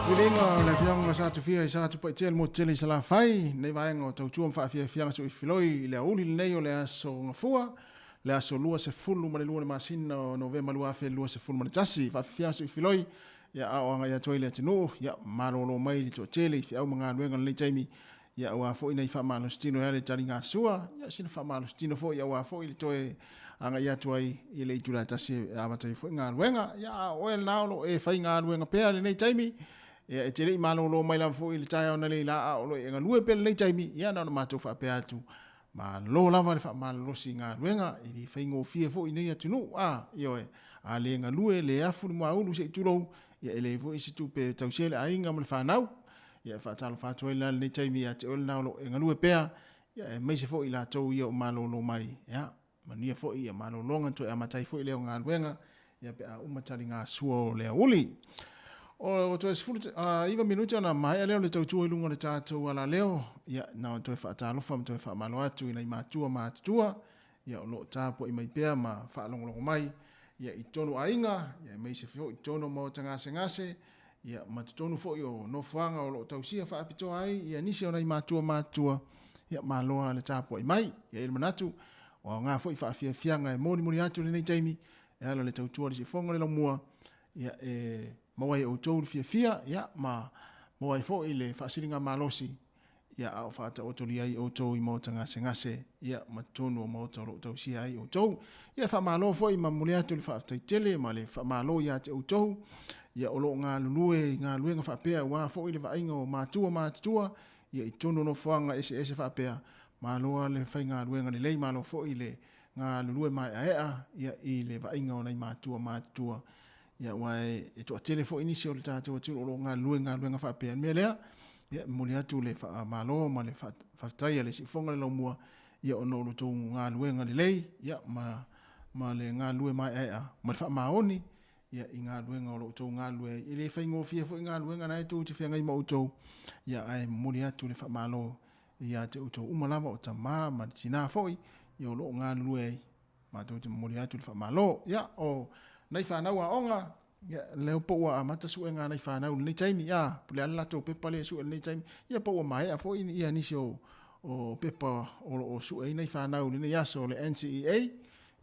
Filiga o le afioaga o Satufia i Satupaitea le motu tele i Salafai, lenei vaega o tautua ma faafiafiaga soifiloi i le aoauli lenei o le aso Gafua, le aso 22 o le masina o Novema 2021. Faafiafiaga soifiloi, ia a o agai atu ai le atunuu, ia malolo mai le toatele i feau ma galuega i lenei taimi, ia aua foi nai faamalositino e ala i taligasua, ia sina faamalositino foi aua foi le toe agai atu ai i le itula e tasi e amata ai foi galuega. Ia a o oe lena o lo o e faigaluega pea i lenei taimi, ia e te le i malolo mai lava foi i le taeao analeila a o lo o e galue pea i lenei taimi, ia na ona matou faapea atu, malo lava le faamalolosi i galuega, e le faigofie foi i nei atunuu, a, ioe, a le galue, le afu le muaulu se i tulou, ia e leai foi se tupe e tausi ai le aiga ma le fanau. Ia e faatalofa atu ai la i lenei taimi ia te oe lena o lo o e galue pea, ia aemaise foi i latou ia o malolo mai, ia manuia foi ia malologa toe amata ai foi lea o galuega, ia pe a uma taligasua o le aoauli. O toe 19 minute ona maea lea o le tautua i luga o le tatou alaleo, ia na ona toe faatalofa ma toe faamalo atu i nai matua matutua, ia o lo o tapuai mai pea ma faalogologo mai ia i totonu o aiga, ia aemaise foi i totonu o maota gasegase, ia ma totonu foi o nofoaga o lo o tausia faapitoa ai ia nisi o nai matua matutua, ia malo lava le tapuai mai. E i ai le manatu, ua aoga foi faafiafiaga e molimoli atu i lenei taimi e ala i le tautua a le siufofoga o le laumua, ia e maua ai e outou le fiafia, ia ma maua ai foi le faasiligamalosi ia a o faataotolia ai outou i maota gasegase, ia ma totonu o maota o lo o tausia ai outou. Ia faamalo foi ma momoli atu le faafetai tele ma le faamalo ia te outou, ia o lo o galulue i galuega faapea aua foi le vaaiga o matua matutua, ia i totonu o nofoaga eseese faapea, malo lava le faigaluega lelei, malo foi le galulue maeaea ia i le vaaiga o nai matua matutua. Ia aua e toatele foi nisi o le tatou atunuu o lo o galulue i galuega faapea. O le mea lea, ia e momoli atu le faamalo ma le faafetai a le Siufofoga o le Laumua, ia ona o lo outou galuega lelei, ia ma, ma le galulue maeaea ma le faamaoni, ia i galuega o lo o outou galulue ai. E le faigofie foi galuega na e tou te feagai ma outou, ia ae momoli atu le faamalo ia te outou uma lava o tama ma tina foi, ia o lo o galulue ai. Matou te momoli atu le faamalo. Ia, o nai fanau aoga, ia, lea po ua amata suega a nai fanau i lenei taimi, ia, po o le a le latou pepa lea e sue i lenei taimi, ia po ua maea foi ia nisi o, o pepa o lo o sue ai nai fanau i lenei aso o le NCEA,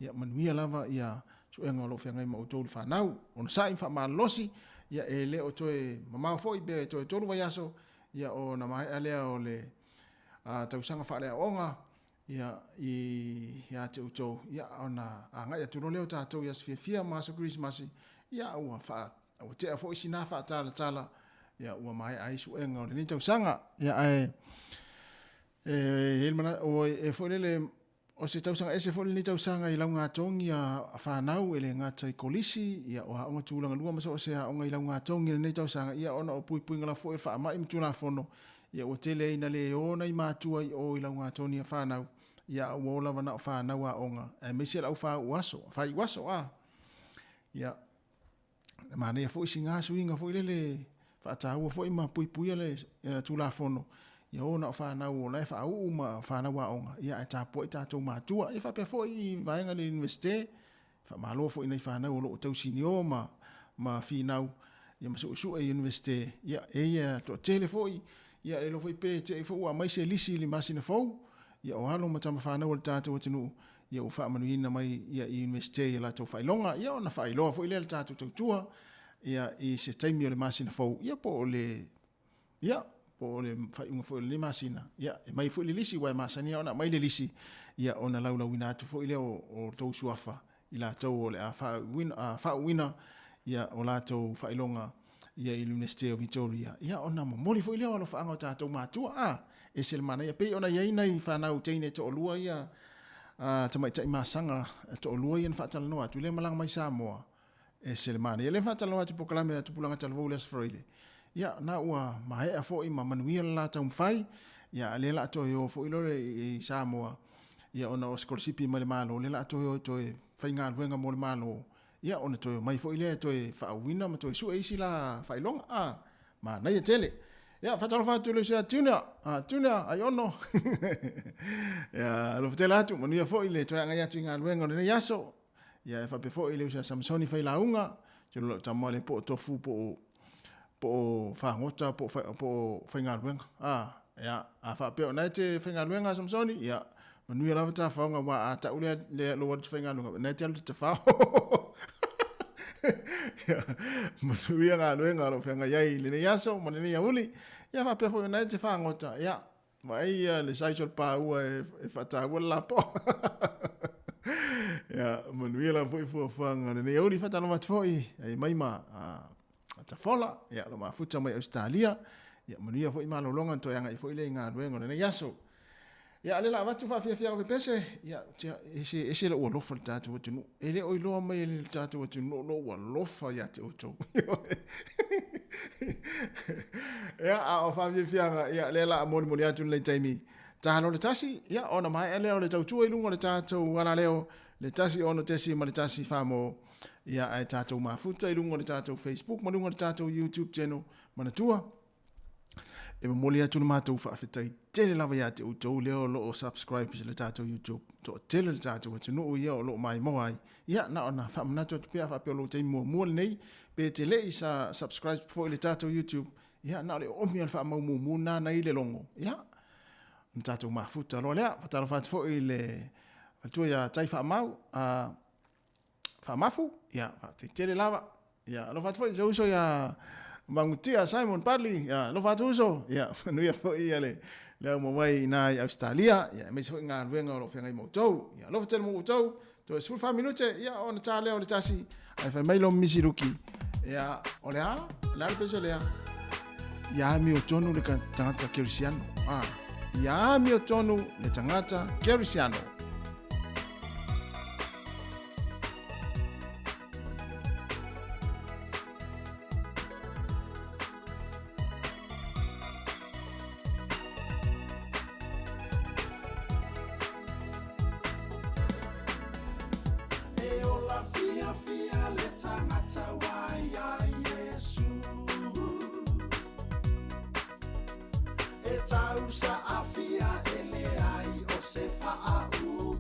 ia manuia lava ia suega o lo o feagai ma outou le fanau. Onosai ma faamalolosi, ia e le o toe mamao foi pe toe 3 vaiaso, ia ona maea lea o le tausaga faaleaoaoga, ia, i, ia te outou, ia, ona agai atu loa lea o tatou i aso fiafia ma aso Kerisimasi, ia, ua faa, ua tea foi sina faatalatala, ia, ua maea ai suega o lenei tausaga. Ia, ae, e, e, e, e foi lele, o se tausaga ese foi lenei tausaga i laugatogi a fanau e le gata i kolisi, ia, o aoga tulaga lua ma so o se aoga i laugatogi i lenei tausaga, ia, ona o puipuiga la foi o le faamai ma Tulafono, Ia ua tele ai ina le o nai matua i o i laugatoni a fanau, ia a ua o lava na o fanau aoga, aemaise le au fāu'u aso, faaiu aso a. Ia, manaia foi sina suiga foi lele faataua foi ma puipuia le Tulafono, ia o na o fanau o la e faauu ma fanau aoga, ia ae tapuai tatou matua. Ia faapea foi i vaega i le Iunivesite, Faamalo foi i nai fanau o lo o tausinio ma, ma finau ia ma suesue i Iunivesite. Ia, e ia toatele foi, ia e iloa foi pe te i foi ua aumai se lisi i le masina fou, ia o alo ma tama fanau a le tatou atunuu, ia ua faamanuiina mai ia i Iunivesite i a latou faailoga, ia ona faailoa foi lea le tatou tautua ia i se taimi o le masina fou, ia po o le Ia, po o le faaiuga foi o lenei masina, ia, e mai foi le lisi, aua e masani lava ona aumai le lisi, ia, ona laulauina atu foi lea o outou suafa i latou o le a faauuina, ia, o latou faailoga, ia, i le Iunivesite o Vitoria, ia, ona momoli foi lea o alofaaga o tatou matua, a, ese le manaia. E pei ona i ai nai fanau teine e toalua ia, a, tamaitai masaga e toalua ia na faatalanoa atu, lea e malaga mai Samoa, Ese le manaia. Lea faatalanoa atu i polokalame a Tupulaga Talavou i le Aso Faraile. Ia, na ua maea foi ma manuia le la taumafai. Ia, a lea la toe o foi loa i Samoa, ia ona o sikolasipi mai le Malo, lea la toe o e toe faigaluega mo le Malo, ia ona toe omai foi lea e toe faauuina ma toe sue isi la faailoga. A, manaia tele. Ia, faatalofa atu i le uso ia Junior, a Junior, Aiono. Ia, alofa tele atu, manuia foi le toe agai atu i galuega o lenei aso. Ia, e faapea foi i le uso ia Samsoni Failauga, tino lau tama le po o Tofu po o po o fagota po o po o faigaluega a ia a faapea o na e te faigaluega Samsoni ia manuia lava tafaoga uā a ta'u lea lea lou alu te faigaluega na e te alu te tafao ia manuia galuega o loo feagai ai i lenei aso ma lenei auli ia faapea foi o na e te fagota ia Vaai ia le size o le paua e faataua le lapoa. Ia, manuia lava foi fuafuaga o lenei auli. Faatalofa atu foi ai mai ma Tafola, ia, lo mafuta mai Ausetalia. Ia, manuia foi malologa na toe agai foi lea i galuega o lenei aso. Ia, a o lea la avatu faafiafiaga pepese, ia, ese, ese lou alofa i le tatou atunuu. E le o iloa mai e le tatou atunuu lou alofa ia te outou. Ia, a o faafiafiaga, ia, lea la a molimoli atu lenei taimi. Talo le tasi, ia, ona maea lea o le tautua i luga o le tatou alaleo, le 1 6.1 famo, ia, ae tatou mafuta i luga o le tatou Facebook ma luga o le tatou YouTube channel. Manatua, E momoli atu le matou faafetai tele lava ia te outou lea o lo o subscribe i le tatou YouTube. Toatele le tatou atunuu ia o lo o maimoa ai. Ia, na ona faamanatu atu pea faapea o lou taimi muamua lenei, pe te le i sa subscribe foi i le tatou YouTube, ia, na o le oomi o le faamaumumu lena na i le logo. Ia, na tatou mafuta loa lea. Faatalofa atu foi i le faletua ia Tai Faamau, a Faamafu, ia, faafetai tele lava. Ia, alofa atu foi i se uso ia Magutia Simon Padley, ia, alofa atu uso, ia, manuia foi ia le, le au mawai ina i Australia, ia, aemaise foi galuega o lo o feagai ma outou. Ia, alofa tele mo outou, toe 14 minute, ia, ona ta lea o le tasi, ae fai mai lo misi ruki, ia, o le a, o le a le pese lea, ia amiotonu le tagata kerisiano, ah, ia amiotonu le tagata kerisiano. E ola fiafia le tagata ua iā Iesu. E tausaafia e leai o se faauu.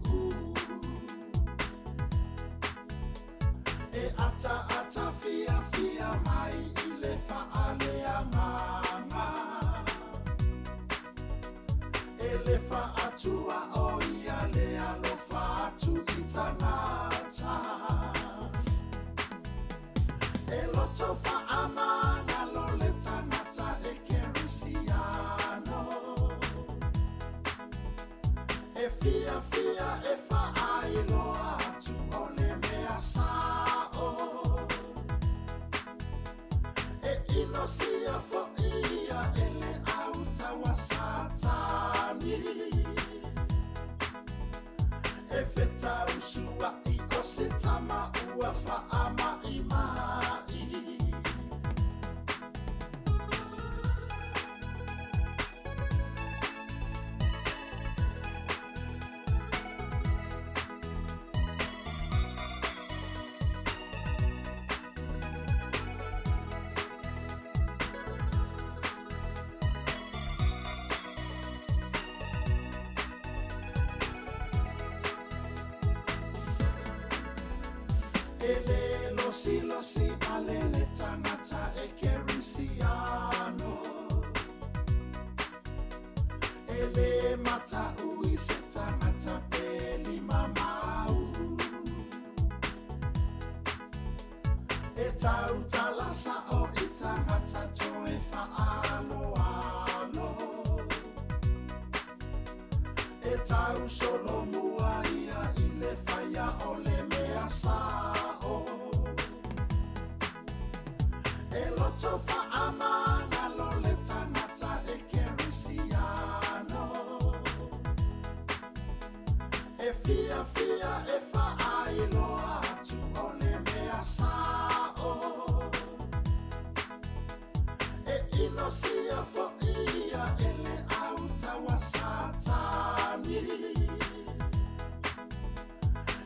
E ataata fiafia mai i le faaleagaga. E le faatua o ia le alofa atu i tagata. E loto faamagalo le tagata e kerisiano. E fiafia e faailoa atu o le mea sao. E inosia foi ia e le autau a Satani. E fetausua'i o se tama ua faama'ima'i. E le losilosi vale le tagata e kerisiano. E le mata'u i se tagata pe limamau. E tautala sa'o i tagata toe fa'aloalo. E tausolomua ia i le faia o le mea sa'o. E loto faamagalo le tagata e kerisiano. E fiafia e faailoa atu o le mea sao. E inosia foi ia e le autau a Satani.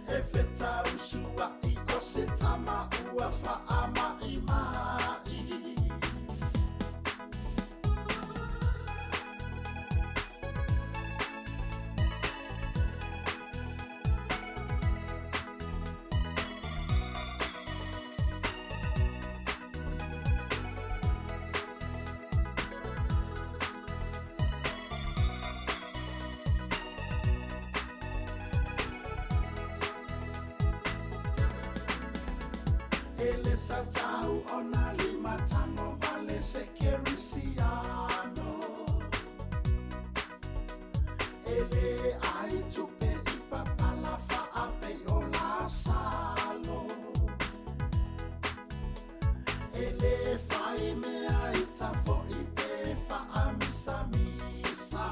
E fetausua'i o se tama ua faama'ima'i. tagovale se kerisiano. E le ai tupe i papala faapei o Lasalo. E le fai mea i tafo'i pe faamisamisa.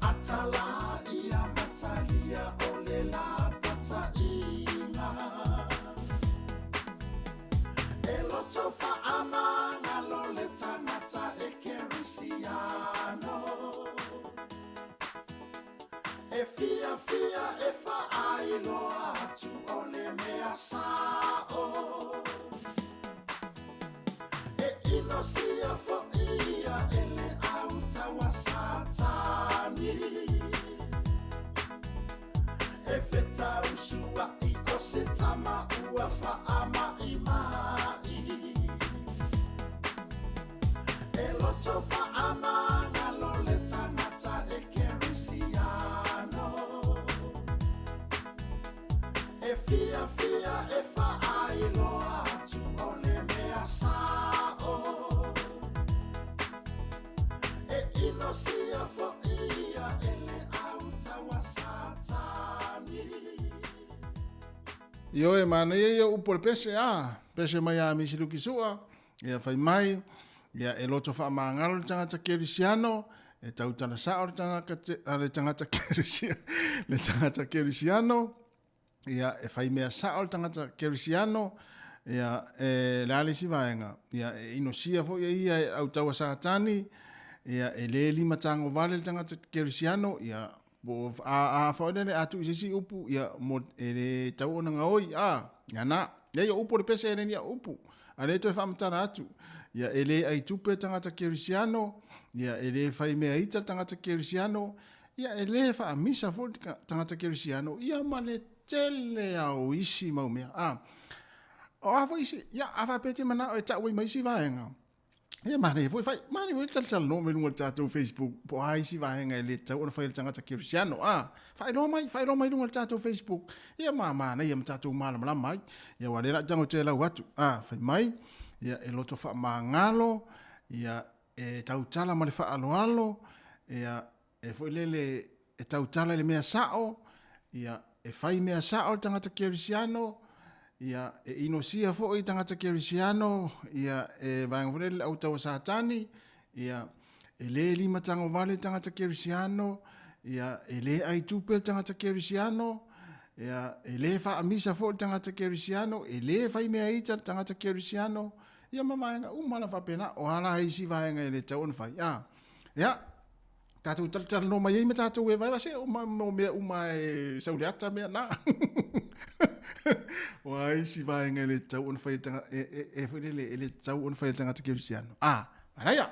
Atala ia matalia o le lapataiga. E loto faamagalo le tagata e kerisiano. E fiafia e faailoa atu o le mea sa'o. E inosia fo'i ia e le autaua Satani. E fetausua'i o se tama ua faama'ima'i. E loto faamagalo le tagata e kerisiano. E fiafia e faailoa atu o le mea sa'o. E inosia fo'i ia e le autaua Satani. Ioe, manaia ia upu o le pese, a, pese mai a Misi Luki Sua, ia fai mai, ia e loto faamagalo le tagata kerisiano, e tautala sao le tagata, le tagata kerisia, le tagata kerisiano, ia e fai mea sao le tagata kerisiano, ia e le a le isi vaega, ia e inosia foi e ia e autaua Satani, ia e le limatagovale le tagata kerisiano, ia Po o a, a foi lele a tuu i se isi upu, ia, mo, e le tau ona gaoi, a, ia na. Ia, ia upu o le pese e le ni au upu. A le toe faamatala atu. Ia, e le ai tupe tagata kerisiano, ia, e le fai mea ita le tagata kerisiano, ia, e le faamisa foi le tagata kerisiano, ia, ma le tele a o isi mau mea. A, o a foi isi, ia, a faapea e te manao e tau ai ma isi vaega, Ia manaia foi fai, manaia foi le talatalanoa mai luga o le tatou Facebook po o a isi vaega e le tatau ona fai e le tagata kerisiano. A, faailoa mai, faailoa mai luga o le tatou Facebook. Ia ma manaia ma tatou malamalama ai. Ia aua o lea o le a tago toe lau atu. A, fai mai, ia e loto faamagalo, ia e tautala ma le faaaloalo, ia e foi lele e tautala i le mea sa'o, ia, e fai mea sa'o le tagata kerisiano, ia, e inosia foi tagata kerisiano, ia, e vaega foi lele le autaua Satani, ia, e le limatagovale le tagata kerisiano, ia, e le ai tupe le tagata kerisiano, ia, e le faamisa foi le tagata kerisiano, e le fai mea ita le tagata kerisiano, ia ma vaega uma la faapena, o a la isi vaega e le tatau ona fai, a, ia, Tatou talatalanoa mai ai ma tatou e vaeva se o ma mea uma e sauleata mea na. O a isi vaega e le tatau ona fai e tanga, e, e, e foi lele, e le tatau ona fai e le tagata kerisiano. A, manaia.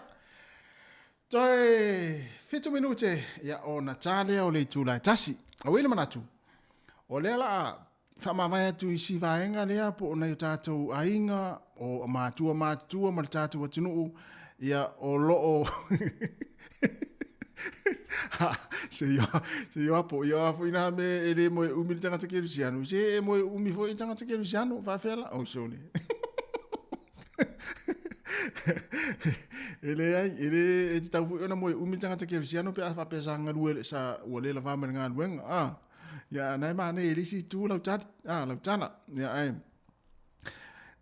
Toe 7 minute, ia ona tā lea o le itula e tasi. Auē le manatu, o lea la a faamavae atu i si vaega lea po o nai o tatou aiga, o matua matutua ma le tatou atunuu, ia o lo o se ia se ia po ia foi na me e le moe umi le tagata kerisiano se e moe umi foi le tagata kerisiano faafea la oh sole e leai e le e tatau foi ona moe umi le tagata kerisiano pe a faapea sa galue sa ua le lavā ma le galuega a Ia, na e manaia i le isi itu lau tali, a, lau tala. Ia, ae,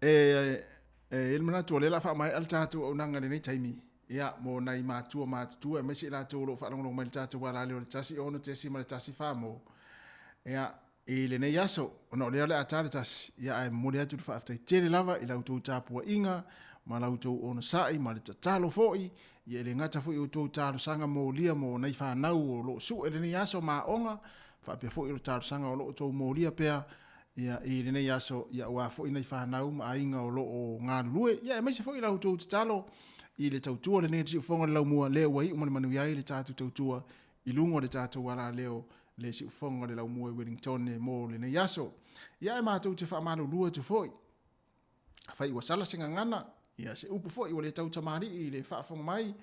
e, e, e le manatu o lea o le a faamaea le tatou auaunaga i lenei taimi, ia, mo nai matua matutua, aemaise i latou o lo o faalogologo mai i le tatou alaleo i le 1 6.1 mo, ia, i lenei aso, ona o lea o le a ta le tasi, ia, ae momoli atu le faafetai tele lava i la outou tapuaiga, ma la outou onosai, ma le tatalo foi, Ia e le gata foi i outou talosaga molia mo nai fanau o lo o sue i lenei aso ma aoga, faapea foi o le talosaga o lo o outou molia pea ia i lenei aso ia aua foi nai fanau ma aiga o lo o galulue, ia aemaise foi la outou tatalo i le tautua lenei a le Siufofoga o le Laumua lea ua iu ma le manuia ai le tatou tautua i luga o le tatou alaleo le Siufofoga o le Laumua i Wellingtone mo lenei aso. Ia ae matou te faamalulu atu foi. Afai ua sala se gagana, ia se upu foi ua le tau tamalii i le faafofoga mai,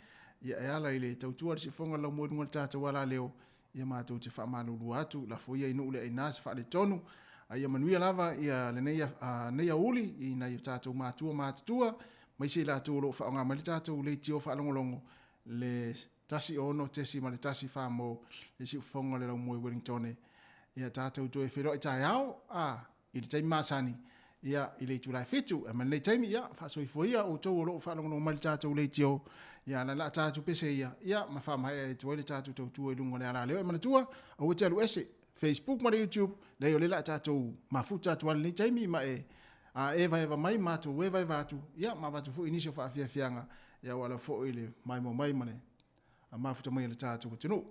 ia e ala i le tautua a le siufofoga o le laumua i luga o le tatou alaleo, ia matou te faamalulu atu, lafo ia i nuu le aina se faaletonu, A ia manuia lava ia lenei nei aoauli i nai o tatou matua ma matutua, aemaise i latou o lo o faaaoga mai le tatou leitio faalogologo le 16.1 mo le siufofoga o le laumua i Wellingtone. Ia tatou toe feiloai taeao a i le taimi masani ia i le itula e 7. Ae ma lenei taimi ia faasoifua ia outou o lo o faalogologo mai i le tatou leitio. Ia la la tatou pese ia ia ma faamaea atu ai le tatou tautua i luga o le alaleo. E manatua aua e te alu ese Facebook ma le YouTube, leai o lea o le a tatou mafuta atu lava i lenei taimi ma e a evaeva mai matou evaeva atu ia ma avatu foi nisi o faafiafiaga ia aua lava foi le maimoa mai ma le mafuta mai o le tatou atunuu.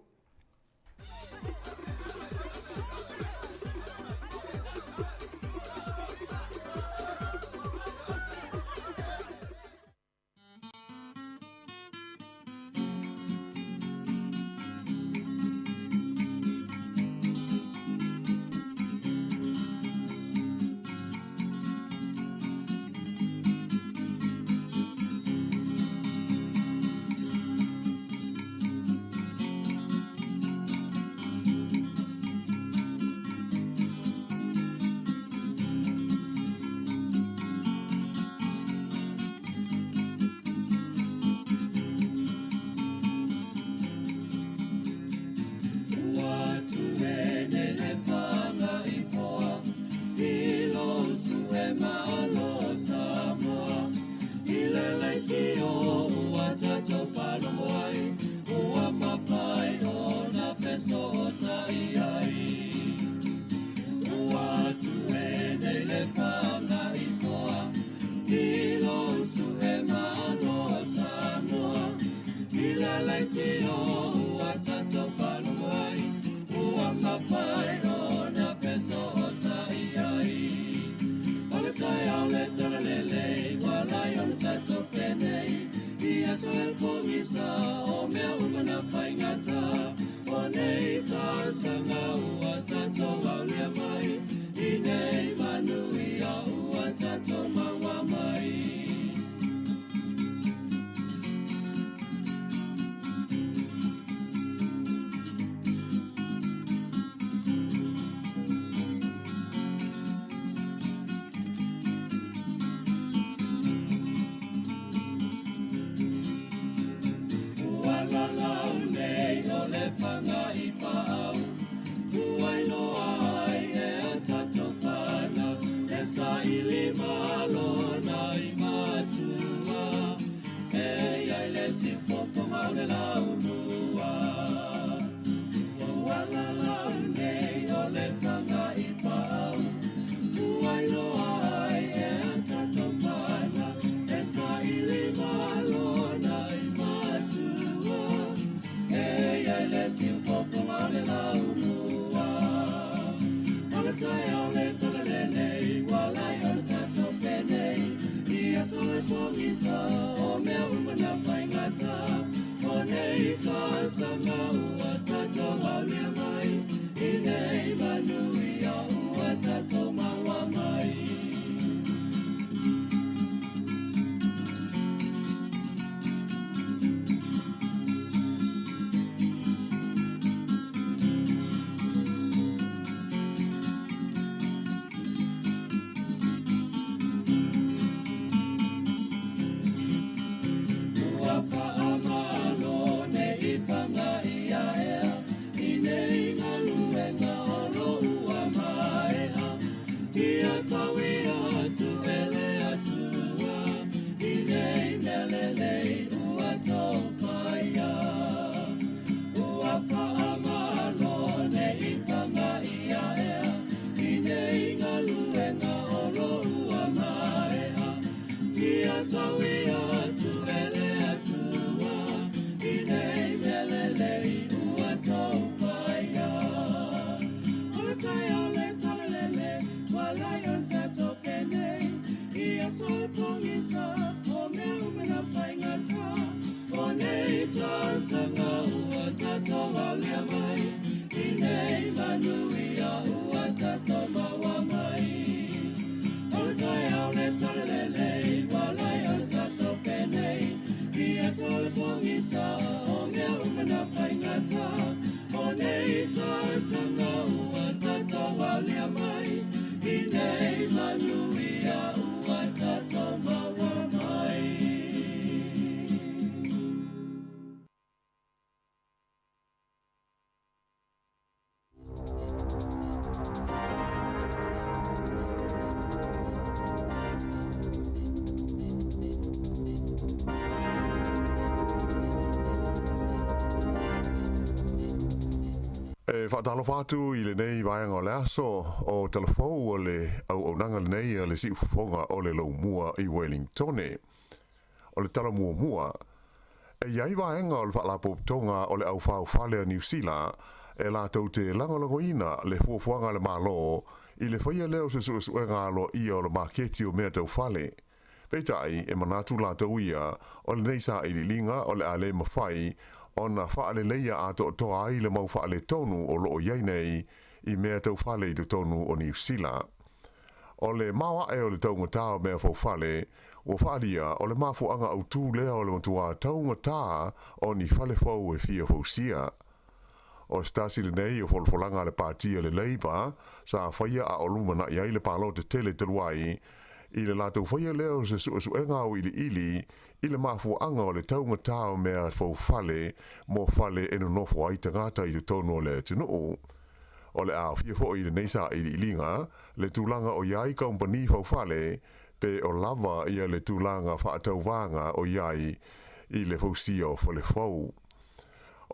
E faatalofa atu i lenei vaega o le aso o Talafou o le auaunaga lenei a le siufofoga o le Laumua i Wellingtone. O le tala muamua, e i ai vaega o le Faalapotopotoga o le Aufaofale a Niu Sila e latou te lagolagoina le fuafuaga a le Malo i le faia lea o se suesuega aloaia o le maketi o mea tau fale. Peitai, e manatu latou ia, o lenei sailiiliga o le a le mafai ona faaleleia atoatoa ai le mau faaletonu o lo o i ai nei i mea tau fale i totonu o Niu Sila. O le maoae o le taugata o mea faufale, ua faaalia o le mafuaaga autū lea o le matuā taugata o ni fale fou e fia fausia. O se tasi lenei o folafolaga a le Pati a le Labour sa faia a o lumanai ai le palota tele talu ai, i le latou faia lea o se suesuega auiliili i le mafuaaga o le taugata o mea faufale mo fale e nonofo ai tagata i totonu o le atunuu. O le a aofia foi i lenei sailiiliga le tulaga o i ai kamupani faufale pe o lava ia le tulaga faatauvaga o i ai i le fausia o fale fou.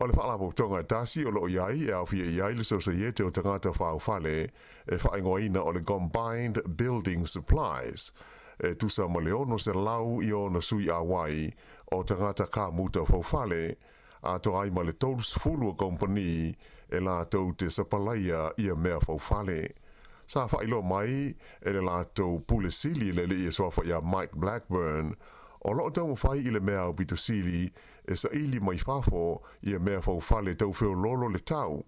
O le faalapotopotoga e tasi o lo o i ai e aofia i ai le Sosaiete o Tagata Faufale e faaigoaina o le Combined Building Supplies, e tusa ma le 600 i ona sui auai o tagata kamuta faufale, atoa ai ma le 30 o kamupani e latou te sapalaia ia mea faufale. Sa faailoa mai e le latou Pule Sili le alii e suafa ia Mike Blackburn, o lo o taumafai i le mea aupito sili e saili mai fafo ia mea faufale tau feoloolo le tau.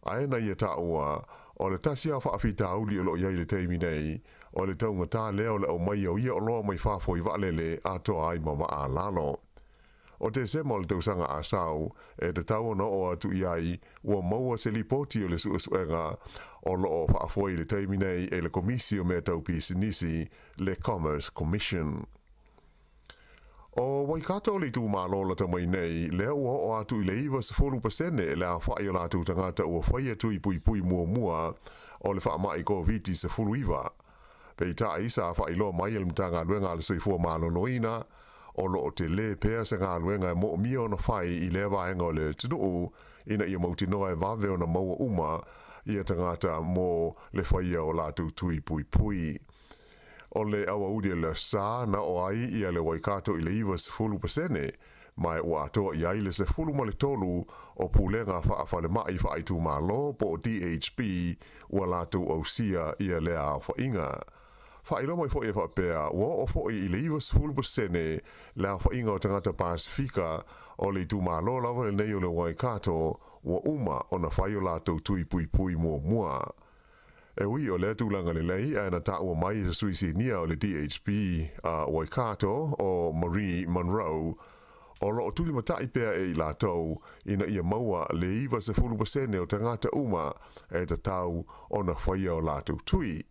Ae na ia taua, o le tasi lava o faafitauli o lo o i ai i le taimi nei, o le taugata lea o le aumaia o ia oloa mai fafo i vaalele atoa ai ma vaa lalo. O Tesema o le tausaga a sau, e tatau ona oo atu i ai, ua maua se lipoti o le suesuega o lo o faafoe i le taimi nei e le Komisi o Mea Tau Pisinisi, le Commerce Commission. O Waikato le itumalo lata mai nei, lea ua oo atu i le 90% le aofai o latou tagata ua faia tui puipui muamua o le faamai Koviti-19. Peitai, sa faailoa mai e le Matagaluega a le Soifua Maloloina, o lo o telē pea se galuega e moomia ona fai i lea vaega o le atunuu ina ia mautinoa e vave ona maua uma ia tagata mo le faia o latou tui puipui. O le aoauli o le Aso Sa na oo ai ia le Waikato i le 90%, ma ua atoa i ai le 13 o pulega faafalemai faaitumalo po o DHB ua latou ausia ia lea aofaiga. Faailoa mai foi e faapea, ua oo foi i le 90% le aofaiga o tagata Pasefika o le itumalo lava lenei o le Waikato ua uma ona fai o latou tui puipui muamua. E ui o lea tulaga lelei, ae na taua mai e se sui sinia o le DHB a Waikato, o Marie Munro, o lo o tulimatai pea e i latou ina ia maua le 90% o tagata uma e tatau ona faia o latou tui.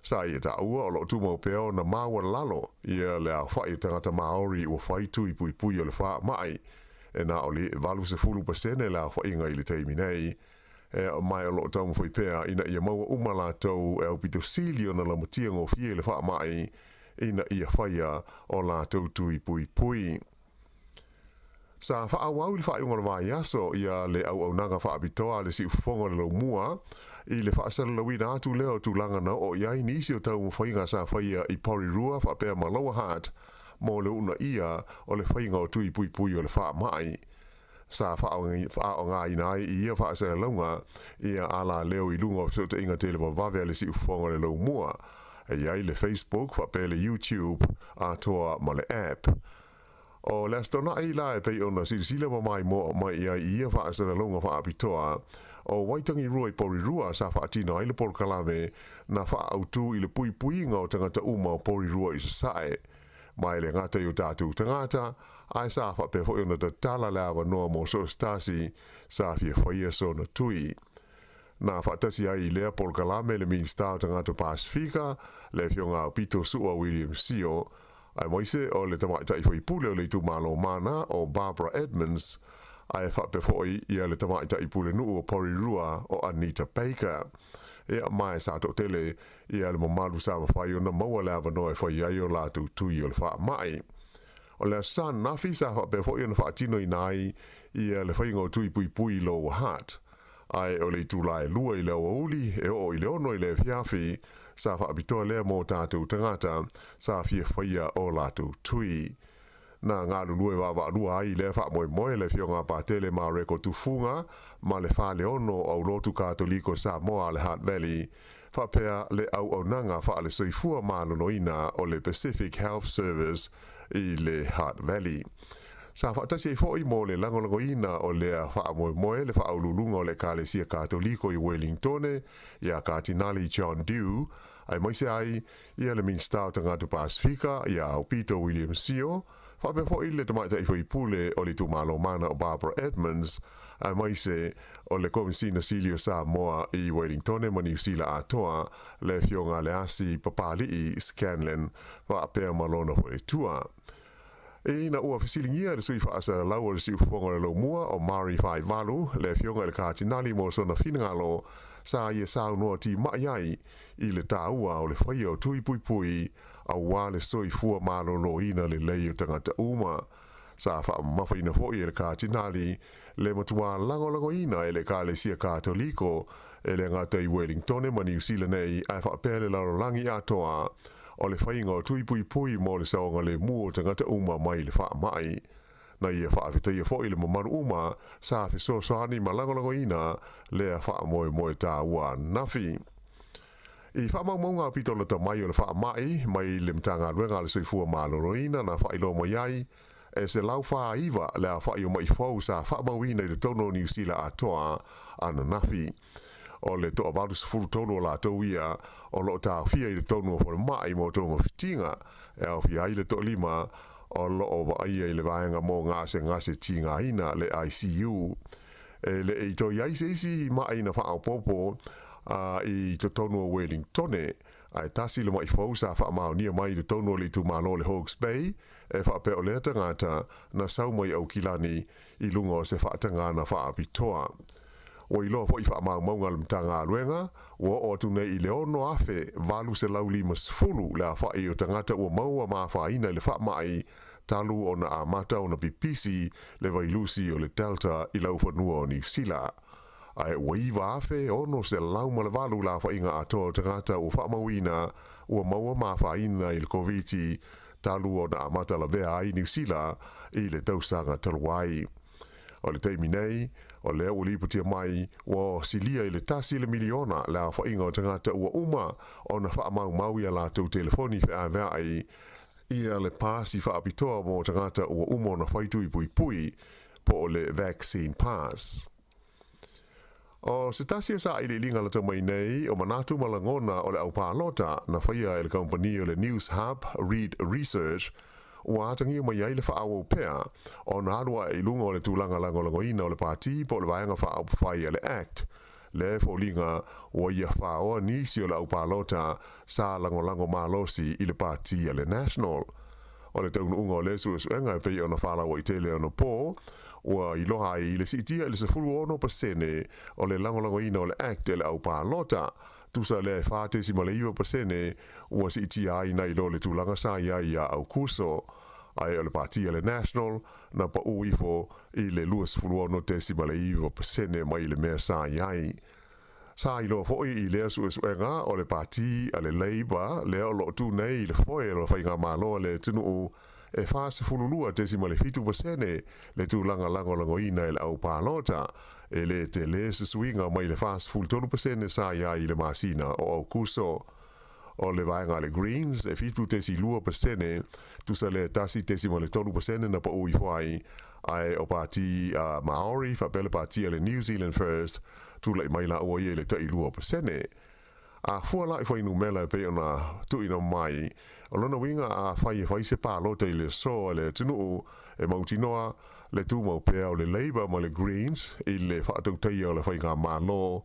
Sa ia taua o lo o tumau pea ona maualalo ia le aofai o tagata Maori ua fai tui puipui o le faamai, e na o le 80% le aofaiga i le taimi nei. E mai o lo o taumafai pea ina ia maua uma latou e aupito sili ona lamatia gofie i le faamai ina ia faia o latou tui puipui. Sa faaauau i le faaiuga o le vaiaso ia le auaunaga faapitoa a le siufofoga o le Laumua i le faasalalauina atu lea o tulaga na oo i ai nisi o taumafaiga sa faia i Porirua faapea ma Lower Hutt mo le uunaia o le faiga o tui puipui o le faamai. Sa faaaogaina ai i ia faasalalauga ia alaleo i luga o fesootaiga televavave a le siufofoga o le Laumua, e i ai le Facebook faapea le YouTube atoa ma le app. O le Aso Toonai la e pei ona silasila ma maimoa mai i ai i ia faasalalauga faapitoa, o Waitangirua i Porirua sa faatino ai le polokalame na faaautu i le puipuiga o tagata uma o Porirua i Sasae. Ma e le gata i o tatou tagata, ae sa faapea foi ona tatala le avanoa mo so o se tasi sa fia faia sona tui. Na faatasi ai i lea polokalame le Minisita o Tagata Pasefika, le Afioga Aupito Su'a William Sio, aemaise o le tamaitai faipule o le itumalo Mana o Barbara Edmonds, ae faapea foi ia le tamaitai pulenuu o Porirua o Anita Baker. Ia, ma e sa toatele ia le mamalu sa mafai ona maua le avanoa e fai ai o latou tui o le faamai. O le Aso Sa ananafi sa faapea foi ona faatinoina ai ia le faiga o tui puipui i Lower Hutt. Ae o le itulā e 2 i le aoauli e oo i le 6 i le afiafi, sa faapitoa lea mo tatou tagata sa fia faia o latou tui. Na galulue vaavaalua ai i lea faamoemoe le Afioga a Patele Mareko Tufuga ma le Faleono o Aulotu Katoliko Samoa a le Hutt Valley, faapea le auaunaga faale-soifua maloloina o le Pacific Health Service i le Hutt Valley. Sa faatasi ai foi mo le lagolagoina o lea faamoemoe le faauluuluga o le Ekalesia Katoliko i Welingtone ia Katinali John Dew, aemaise ai ia le Minisita o Tagata Pasefika ia Aupito William Sio, faapea foi le Tamaitai Faipule o le Itumalo Mana o Barbara Edmonds, aemaise o le Komesina Sili o Samoa i Welingtone ma Niusila atoa, le Afioga Leasi Papali'i Scanlan, faapea ma lona faletua. Ina ua fesiligia e le sui faasalalau o le siufofoga o le Laumua o Mari Faivalu le Afioga i le Katinali mo sona finagalo, sa ia saunoa timai ai i le taua o le faia o tui puipui aua le soifua maloloina lelei o tagata uma. Sa faamamafaina foi e le Katinali le matua lagolagoina e le Ekalesia Katoliko e le gata i Welingtone ma Niu Sila nei ae faapea le lalolagi atoa o le faiga o tui puipui mo le saogalemu o tagata uma mai le faamai. Na ia faafetaia foi le mamalu uma sa fesoasoani ma lagolagoina lea faamoemoe taua ananafi. I faamaumauga aupito lata mai o le faamai mai le Matagaluega a le Soifua Maloloina na faailoa mai ai, e 149 le aofai o ma'i fou sa faamauina i totonu o Niu Sila atoa ananafi. O le toa 83 o latou ia o lo o taofia i totonu o falemai mo togafitiga, e aofia ai le toalima o lo o vaaia i le vaega mo gasegase tigaina, le ICU. E le i toe i ai se isi ma'i na faaopoopo i totonu o Welingtone, ae tasi le ma'i fou sa faamaonia mai i totonu o le itumalo o le Hawke's Bay, e faapea o lea tagata na sau mai Aukilani i luga o se faatagana faapitoa. Ua iloa foi i faamaumauga a le Matagaluega, ua oo atu nei i le 6,850 le aofai o tagata ua maua ma afaina i le faamai talu ona amata ona pipisi le vailusi o le Delta i laufanua o Niu Sila. Ae ua 9,608 le aofaiga atoa o tagata ua faamauina ua maua ma afaina i le Koviti talu ona amata lavea ai Niu Sila i le tausaga talu ai. O le taimi nei, o lea ua lipotia mai ua silia i le tasi le miliona le aofaiga o tagata ua uma ona faamaumau i a latou telefoni feaveai ia le pasi faapitoa mo tagata ua uma ona fai tui puipui, po o le vaccine pass. O se tasi o sailiiliga lata mai nei o manatu ma lagona o le au palota na faia e le kamupani o le Newshub Reid Research, ua atagia mai ai le faaauau pea ona alu ae i luga o le tulaga lagolagoina o le pati po o le Vaega Faaupufai a le act. Le foliga ua ia faoa nisi o le au palota sa lagolago malosi i le pati a le National. O le taunuuga o lea suesuega e pei ona faalauaitele anapo, ua iloa ai i le siitia i le 16% o le lagolagoina o le Act e le au palota, tusa lea e 4.9% ua siitia ai nai lo le tulaga sa i ai ia Aukuso. Ae o le pati a le National na pau ifo i le 26.9% mai le mea sa i ai. Sa iloa foi i lea suesuega o le pati a le Labour lea o lo o tu nei i le foe o le faigamalo a le atunuu e 42.7% le tulaga lagolagoina e le au palota, e le tele se suiga mai le 43% sa i ai i le masina o Aukuso. O le vaega a le Greens e 7.2%, tusa lea 1.3% na pau ifo ai, ae o pati a Maori faapea le pati a le New Zealand First tulai mai laua ia i le tai 2%. A fua la i fuainumera e pei ona tuuina mai, o lona uiga afai e fai se palota i le aso a le atunuu, e mautinoa le tumau pea o le Labour ma le Greens i le faatautaia o le faigamalo,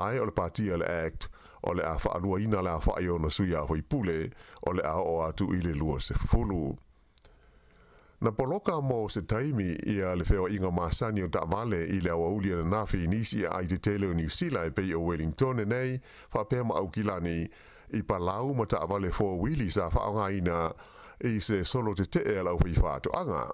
ae o le pati a le act o le a faaluaina le aofai o ona sui usufono o le a oo atu i le 20. Na poloka mo se taimi ia le feoaiga masani o taavale i le aoauli ananafi i nisi aai tetele o Niu Sila e pei o Welingtone nei faapea ma Aukilani i palau ma taavale four-wheelie sa faaaogaina i se solo tetee a le aufaifaatoaga.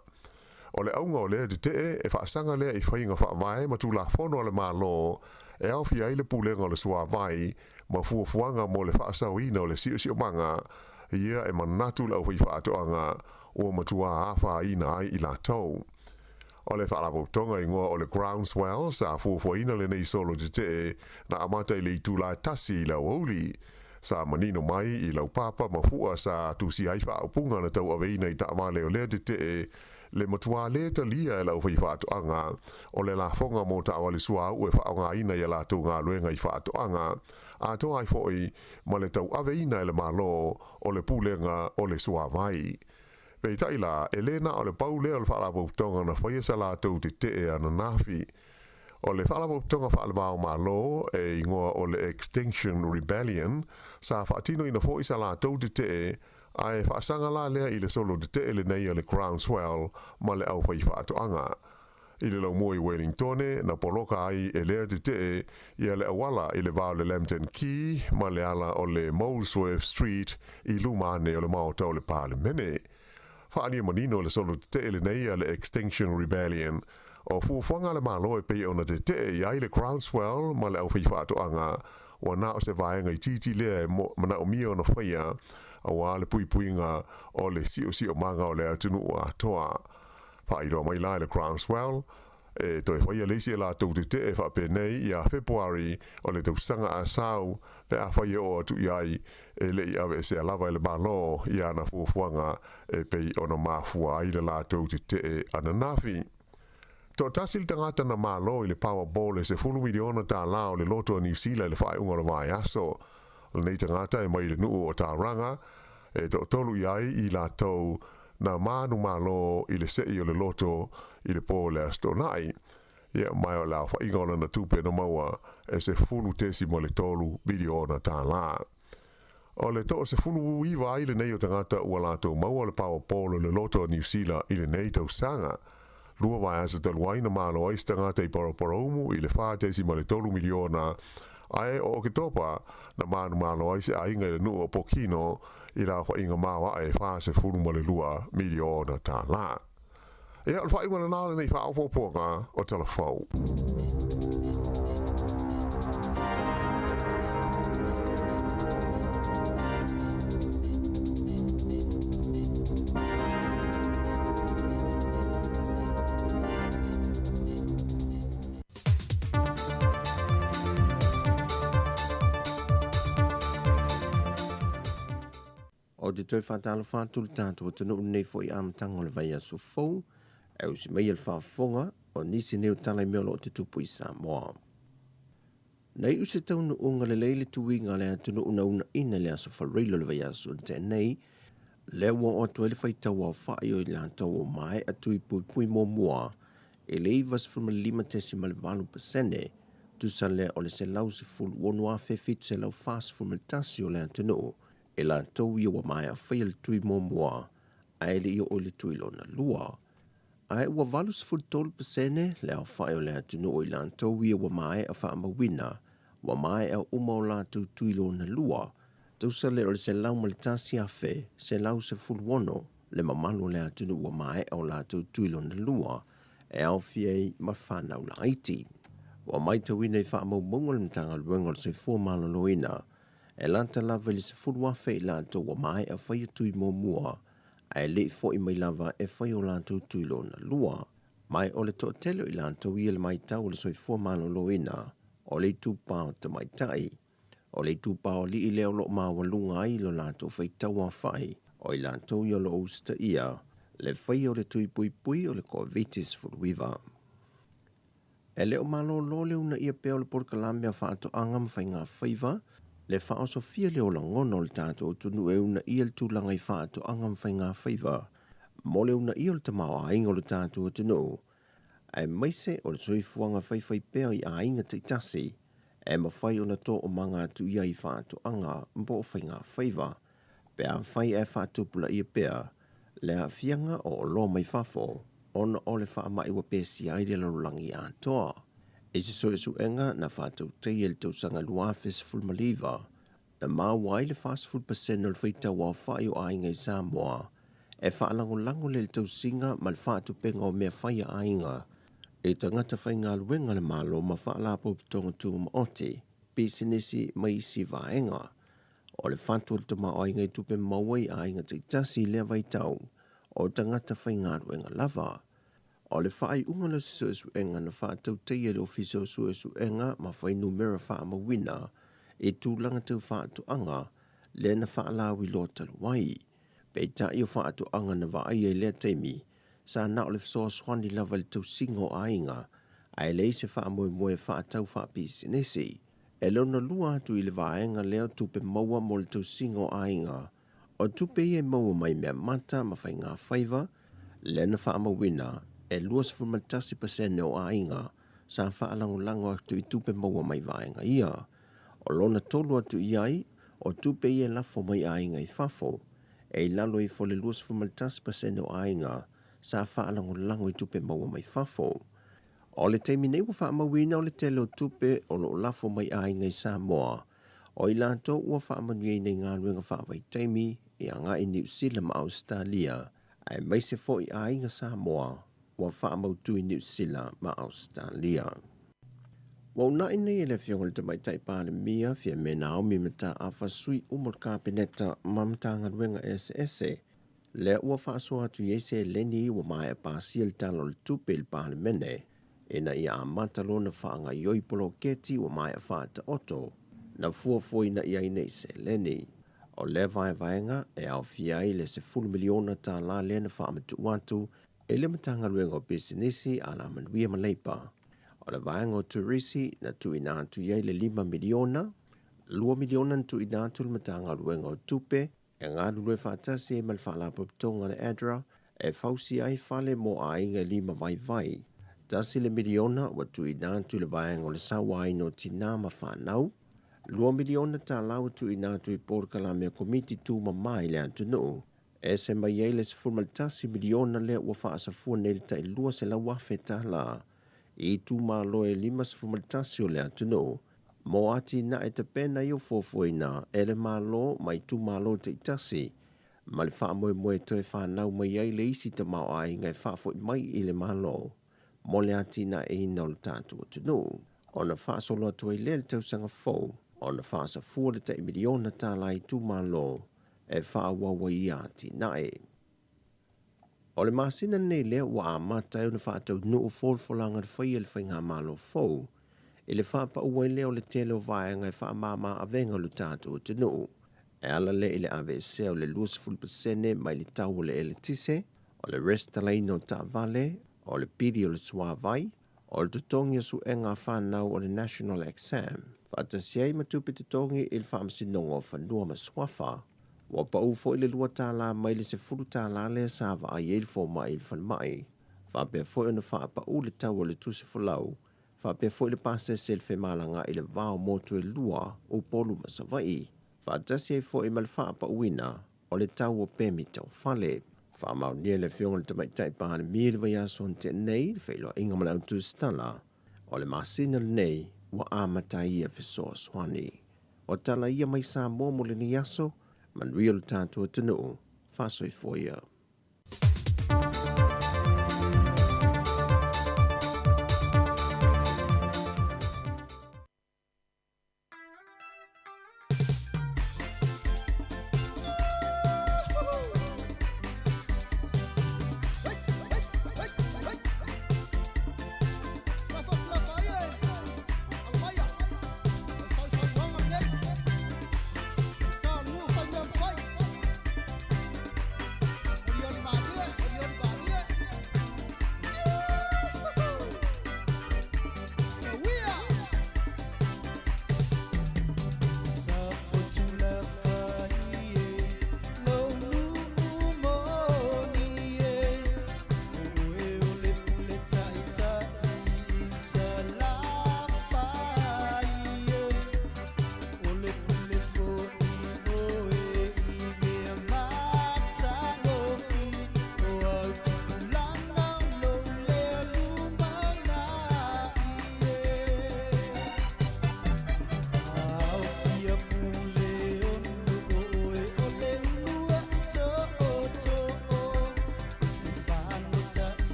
O le auga o lea tetee e faasaga lea i faiga faavae ma tulafono a le Malo e aofia ai le pulega o le suavai ma fuafuaga mo le faasaoina o le siosiomaga. Ia e manatu le aufaifaatoaga ua matuā afaina ai i latou. O le faalapotopotoga igoa o le Groundswell sa fuafuaina lenei solo tetee na amata i le itulā e 1 i le aoauli. Sa manino mai i laupapa ma fua sa tusia ai faaupuga na tauaveina i taavale o lea tetee le matuā lē talia e le aufaifaatoaga o le lafoga mo taavale suauu e faaaogaina i a latou galuega i faatoaga, atoa ai foi ma le tauaveina e le Malo o le Pulega o le Suavai. Peitai la, e lē na o le pau lea o le faalapotopotoga na faia sa latou tetee ananafi. O le faalapotopotoga faale-va-o-Malo e igoa o le Extinction Rebellion sa faatinoina foi sa latou tetee, ae faasaga la lea i le solo tetee lenei a le Groundswell ma le aufaifaatoaga. I le laumua i Wellingtone, na poloka ai e lea tetee ia le auala i le va o le Lambton Quay ma le ala o le Molesworth Street i luma ane o le Maota o le Palemene. Faaalia manino le solo tetee lenei a le Extinction Rebellion. O fuafuaga a le Malo e pei ona tetee i ai le Groundswell ma le aufaifaatoaga, ua na o se vaega itiiti lea e manaomia ona faia auā le puipuiga o le siosiomaga o le atunuu atoa. Faailoa mai la e le Groundswell, e toe faia le isi a latou tetee faapenei ia Fepuari o le tausaga a sau pe afai e oo atu i ai e le i aveesea lava e le Malo i ana fuafuaga e pei ona mafua ai le latou tetee ananafi. Toatasi le tagata na malo i le Powerball e $10 miliona o le loto a Niu Sila i le faaiuga o le vaiaso. O lenei tagata e mai le nuu o Tauranga, e toatolu i ai i latou na manumalo i le sei o le loto i le pō o le Aso Toonai. Ia, ma o le aofaiga o lana tupe na maua e $10.3 miliona. O le 19 ai lenei o tagata ua latou maua le Powerball o le loto a Niu Sila i lenei tausaga. 2 vaiaso talu ai na malo ai se tagata i Paraparaumu i le $4.3 miliona, ae o Oketopa na manumalo ai se aiga i le nuu o Pokino i le aofaiga maoae e $42 miliona. Ia, o le faaiuga lenā o lenei faaopoopoga o Tala Fou. Ou te toe faatalofa atu i le tatou atunuu i lenei foi amataga o le vaiaso fou, e usi mai le faafofoga o nisi nei o tala i mea o lo o tutupu i Samoa. Na iu se taunuuga lelei le tuiga a le atunuu na uunaina i le aso Faraile o le vaiaso na tea nei, lea ua oo atu ai le faitau aofai o i latou ua maea tui puipui muamua i le 95.8%, tusa lea o le 116,741 o le atunuu e latou ia ua maea faia le tui muamua ae le i oo i le tui lona lua. Ae ua 83% le aofai o le atunuu i latou ia ua maea faamauina ua maea uma o latou tui lona lua, tusa lea o le 101,116 le mamalu o le atunuu ua maea o latou tui lona lua e aofia ai ma fanau laiti. Ua matauina i faamaumauga o le Matagaluega o le Soifua Maloloina e lata lava i le 10,000 i latou ua maea faia tui muamua ae le i foi mai lava e fai o latou tui lona lua. Mai o le toatele o i latou ia le maitau o le soifua maloloina o le itupa o tamaitai. O le itupa o alii lea o lo o maualuga ai lo latou faitau aofai o i latou ia o lo o usitaia le faia o le tui puipui o le Koviti-19. E le o malōlō le uunaia pea o le polokalame a Faatoaga ma Faiga Faiva, le faaosofia lea o lagona o le tatou atunuu e uunaia le tulaga i faatoaga ma faiga faiva mo le uunaia o le tamaoaiga o le tatou atunuu, aemaise o le soifuaga faifaipea i aiga taitasi e mafai ona toomaga atu i ai i faatoaga po o faiga faiva pe afai ae faatupulaia pea le aafiaga o oloa mai fafo ona o le faamai ua pesia ai le lalolagi atoa. I se suesuega na faatautaia i le tausaga 2019, na maua ai le 40% o le faitau aofai o aiga i Samoa e faalagolago lea i le tausiga ma le faatupeina o mea fai a aiga. i tagata faigaluega a le Malo ma faalapotopotoga tumaoti, pisinisi ma isi vaega. O le fatu o le tamaoaiga i tupe maua i aiga taitasi i lea vaitau o tagata faigaluega lava. O le faaiuga o se suesuega na faatautaia e le Ofisa o Suesuega ma Fuainumera Faamauina i tulaga tau faatoaga lea na faalauiloa talu ai. Peitai o faatoaga na vaaia i lea taimi, sa na o le fesoasoani lava i le tausiga o aiga, ae leai se faamoemoe faatatau faapisinisi. E lona lua atu i le vaega lea o tupe maua mo le tausiga o aiga, o tupe ia e maua mai meamata ma faigafaiva, lea na faamauina e 21% o aiga sa faalagolago atu i tupe maua mai vaega ia. O lona tolu atu i ai, o tupe ia e lafo mai aiga i fafo, e i lalo ifo o le 21% o aiga sa faalagolago i tupe maua mai fafo. O le taimi nei ua faamauina o le tele o tupe o lo o lafo mai aiga i Samoa, o i latou ua faamanuiaina i galuega faavaitaimi e agai i Niu Sila ma Ausetalia, aemaise foi aiga Samoa ua faamautu i Niu Sila ma Ausetalia. Ua uunai nei e le Afioga i le Tamaitai Palemia, Fiame Naomi Mataafa sui uma o le Kapeneta ma Matagaluega eseese, lea ua faasoa atu i ai seleni ua maea pasia le Tala o le Tupe i le Palemene, ina ia amata loa ona faagaoioi poloketi ua maea faataoto na fuafuaina i ai nei seleni. O lea vaevaega e aofia ai le $10 miliona lea na faamatuu atu e le Matagaluega o Pisinisi, Alamanuia ma Leipa. O le vaega o Turisi na tuuina atu i ai le $5 miliona, $2 miliona na tuuina atu i le Matagaluega o Tupe e galulue faatasi ai ma le Faalapotopotoga a le ADRA e fausia ai fale mo aiga e lima vaivai. $1 miliona ua tuuina atu i le vaega o le sauaina o tinā ma fanau, $2 miliona ua tuuina atu i polokalame a Komiti Tumama i le atunuu, e ese mai ai le $11 miliona lea ua faasafua nei le tai $200,000 i itumalo e 51 o le atunuu mo atinae tapena ia fuafuaina e le Malo ma itumalo taitasi ma le faamoemoe toe fanau mai ai le isi tamaoaiga e faafoi mai i le Malo mo le atinaeina o le tatou atunuu. Ona faasolo atu ai lea le tausaga fou ona faasafua le tai $1 miliona i itumalo e faaauau ai ia atinae. O le masina lenei lea ua amata ai ona faataunuu folafolaga na faia e le faigamalo fou i le faapaua ai lea o le tele o vaega e faamama avega o le tatou atunuu. E ala lea i le aveesea o le 20% mai le tau o le eletise, o le resitalaina o taavale, o le pili o le suavai, o le totogi o suega a fanau o le National Exam, faatasi ai ma tupe totogi i le Faamasinoga o Fanua ma Suafa. Ua pau foi le $2 mai le $10 lea sa vaai ai le fomai i le falemai. Faapea foi ona faapau le tau o le tusi folau, faapea foi le pasese i le femalagaai i le va o motu e lua, Upolu ma Savaii. Faatasi ai foi ma le faapauina o le tau o pemi taufale. Faamaonia e le Afioga i le Tamaitai Palemia i le vaiaso na tea nei le feiloaiga ma le autusitala o le masina lenei ua amata ai ia fesoasoani. O tala ia mai Samoa mo lenei aso, manuia lo tatou atunuu, faasoifua ia.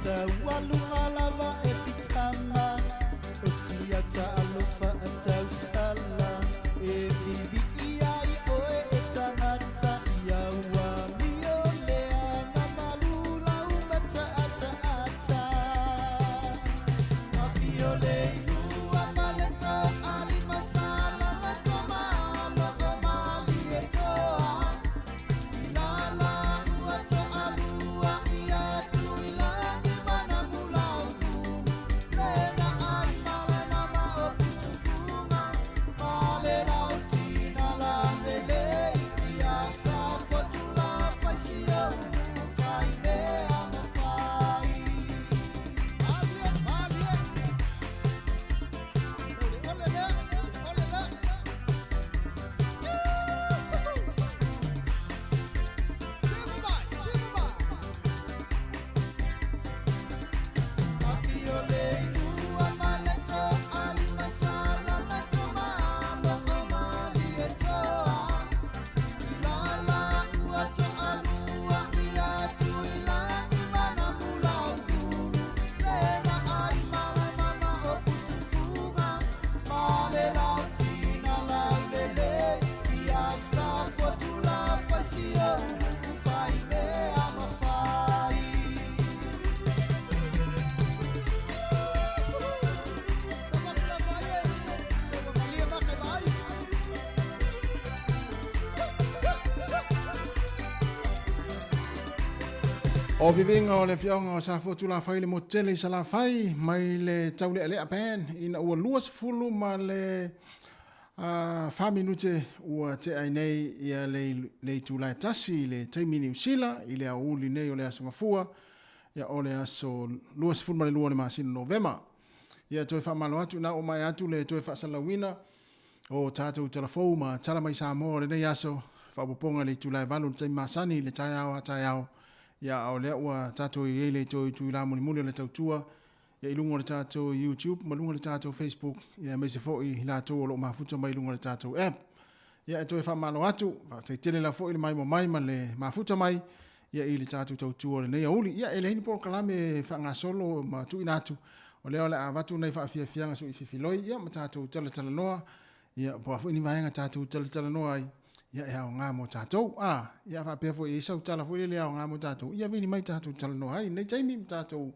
Taualuga lava e sitama o siata alofa tausala e vivi ai oe e tagata siaua mio leaga malulau mataataata afio le ilua ma le toalima sala le tomalo o malie toa ilala ua toalua ia tuilagi manamulaukulu lena ai male mama o putufuga male lautina lavelei ia safotula faisio ulu faimea mafai. Malie, malie. Ole, ole, ole, ole. Afio le ilua ma le toalima sala le tomalo o malie toa ilala ua toalua ia tuilagi manamulaukulu lena ai male mama o putufuga male lautina laulelei ia safotula faisio ulu faimea mafai. O viviga o le afioaga o Safotu Lafai le motu tele i Salafai mai le taulealea pan ina ua 20 ma le 4 minute ua tea ai nei ia le itula e 1 i le taimi Niu Sila i le aoauli nei o le Aso Gafua ia o le aso 22 o le masina Novema. Ia toe faamalo atu na oo mai atu le toe faasalalauina o tatou talafou ma tala mai Samoa o lenei aso faaopoopoga i le itula e 8 i le taimi masani i le taeao a taeao ia a o lea ua tatou i ai le toe itula mulimuli o le tautua ia i luga o le tatou YouTube ma luga o le tatou Facebook ia aemaise foi i latou o lo o mafuta mai i luga o le tatou app. Ia e toe faamalo atu, faafetai tele lava foi le maimoa mai ma le mafuta mai ia i le tatou tautua o lenei aoauli. Ia e leai ni polokalame e faagasolo ma tuuina atu, o lea o le a avatu nai faafiafiaga sui fifiloi ia ma tatou talatalanoa ia po o a foi ni vaega tatou talatalanoa ai ia e aoga mo tatou. A, ia faapea foi e i ai sau tala foi lele e aoga mo tatou, ia vili mai tatou talanoa ai i lenei taimi ma tatou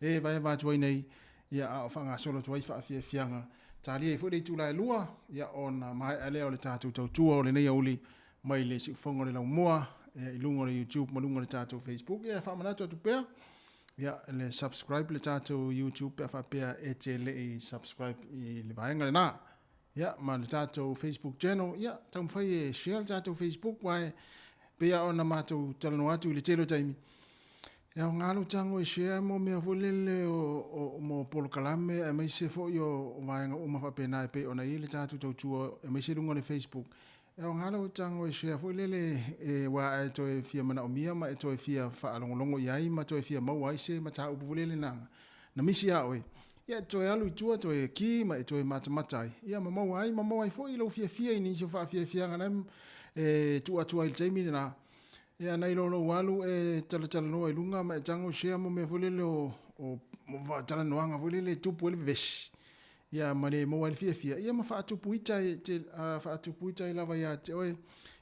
e vaeva atu ai nei ia a o faagasolo atu ai faafiafiaga talia ai foi le itula e 2 ia ona maea lea o le tatou tautua o lenei aoauli mai le siufofoga o le laumua ia, i luga o le YouTube ma luga o le tatou Facebook. Ia e faamanatu atu pea ia le subscribe le tatou YouTube pe a faapea e te le i subscribe i le vaega lena. Ia ma le tatou Facebook channel, ia taumafai e share le tatou Facebook aua e pei lava ona matou talanoa atu i le tele o taimi. E aoga lou tago e share mo mea foi lele o mo polokalame aemaise foi o vaega uma faapena e pei ona i ai le tatou tautua aemaise luga o le Facebook. E aoga lou tago e share foi lele e aua e toe fia manaomia ma e toe fia faalogologo i ai ma toe fia maua ai se mataupu foi lele na na misi ia oe. Ia e toe alu i tua toe ki ma e toe matamata ai ia ma maua ai ma maua ai foi lou fiafia i nisi o faafiafiaga na e tuu atu ai i le taimi lena. Ia nai lo lou alu e talatalanoa i luga ma e tago share mo mea foi lele o o talanoaga foi lele e tupu ai le vevesi. Ia ma le maua ai le fiafia, ia ma faatupu ita e te, faatupu ita ai lava ia te oe,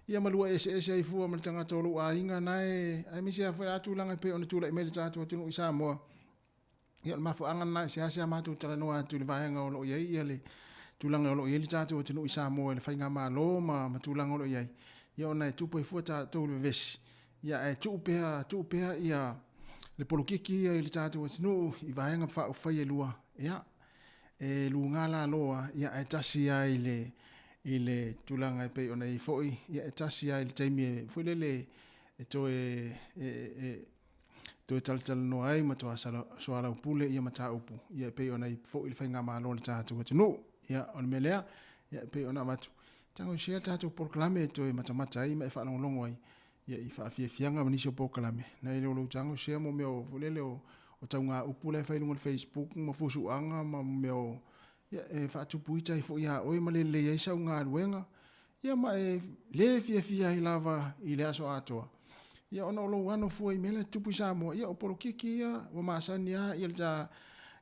ia ma lua eseese ai fua ma le tagata o lou aiga na e, aemaise lava foi a tulaga e pei ona tulai mai le tatou atunuu i Samoa. Ia o le mafuaaga lena e seasea matou talanoa atu i le vaega o lo o i ai ia le tulaga o lo o i ai le tatou atunuu i Samoa i le faigamalo ma, ma tulaga o lo o i ai, ia ona e tupu ai fua tatou i le vevesi. Ia ae tuu pea, tuu pea ia le polokiki ia i le tatou atunuu i vaega faaupufai e lua, ia e luga lalo ia ae tasi lava i le i le tulaga e pei ona i ai foi, ia e tasi lava i le taimi e foi lele e toe e, e, toe talatalanoa ai ma toe soalaupule ia mataupu ia e pei ona i foi le faigamalo a le tatou atunuu. Ia o le mea lea, ia e pei ona avatu, tago share le tatou polokalame e toe matamata ai ma e faalogologo ai ia i faafiafiaga ma nisi o polokalame nai lo lou tago share mo mea o foi lele o o tauga upu la e fai i luga o le Facebook ma fusuaga ma mea o ia e faatupu ita ai foi ia oe ma lelei ai sau galuega ia ma e le fiafia ai lava i le aso atoa. Ia ona o lou ano fua i mea la e tutupu i Samoa, ia o polokiki ia ua masani lava ia le ta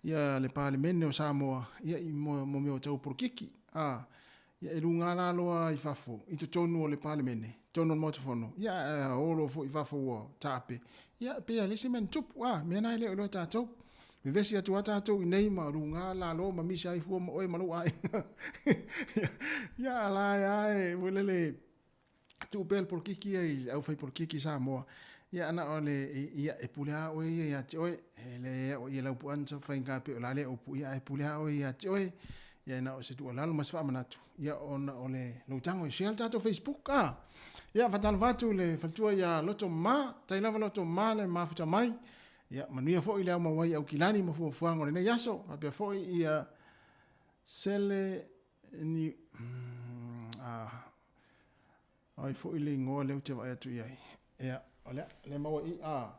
ia le Palemene o Samoa ia i mo mo mea o tau polokiki. A, ia e luga la loa i fafo i totonu o le Palemene, totonu o le Maota Fono, ia ae o loa foi i fafo ua taape, ia e pei lava e leai se mea na tupu. A, mea na e le o iloa e tatou. Vevesi atu lava tatou i inei ma luga lalo ma misa ai fua ma oe ma lou aiga. Ia, a la e a e foi lele tuu pea le polokiki ia i le aufai polokiki i Samoa. Ia ana o le ia e pule a oe ia ia te oe. E le o ia lau puan sa whainga pe o la le upu ia e pule a oe ia te oe. Ia na o se tuualalo ma se faamanatu. Ia ona o le lou tago e share le tatou Facebook a. Ia faatalofa atu i le faletua ia Loto Ma, tai lava Loto Ma le mafuta mai. Ia manuia foi le au mau ai i Aukilani ma fuafuaga o lenei aso. Faapea foi ia Sele ni a ai foi le igoa lea ou te vaai atu i ai. Ia, o lea, lea maua i, a,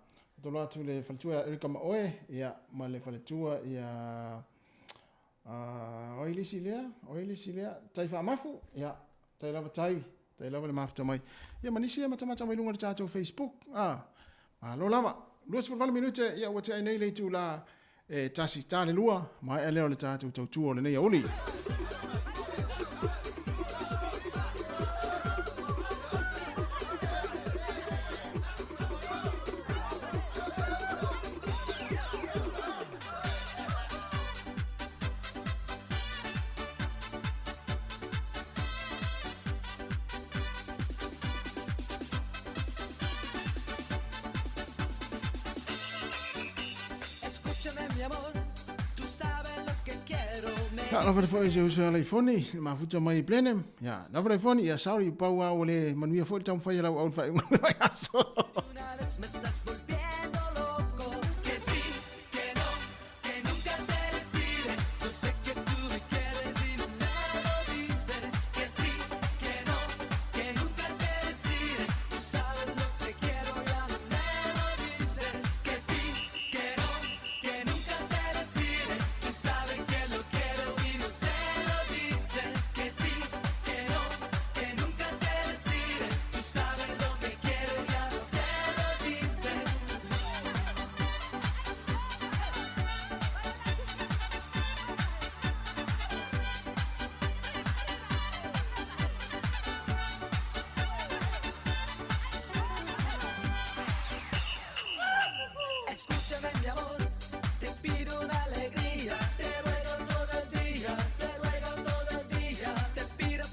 tolo atu le faletua ia Erika Maoe, ia, ma le faletua ia, a, o ai le isi lea, o ai le isi lea, Tai Faamafu, ia, tai lava tai, tai lava le mafuta mai. Ia, ma nisi e matamata mai luga o le tatou Facebook, a, malo lava. 28 minute, ia, ua tea ai nei le itula E tasi ta le lua, maea lea o le tatou tautua o lenei aoauli. Talofa le foi se uso ia Laifoni, le mafuta mai i Blenheim. Ia, lava Laifoni, ia sorry, pau a ua le manuia foi le taumafai a lau au i le faaiuga o le vaiaso.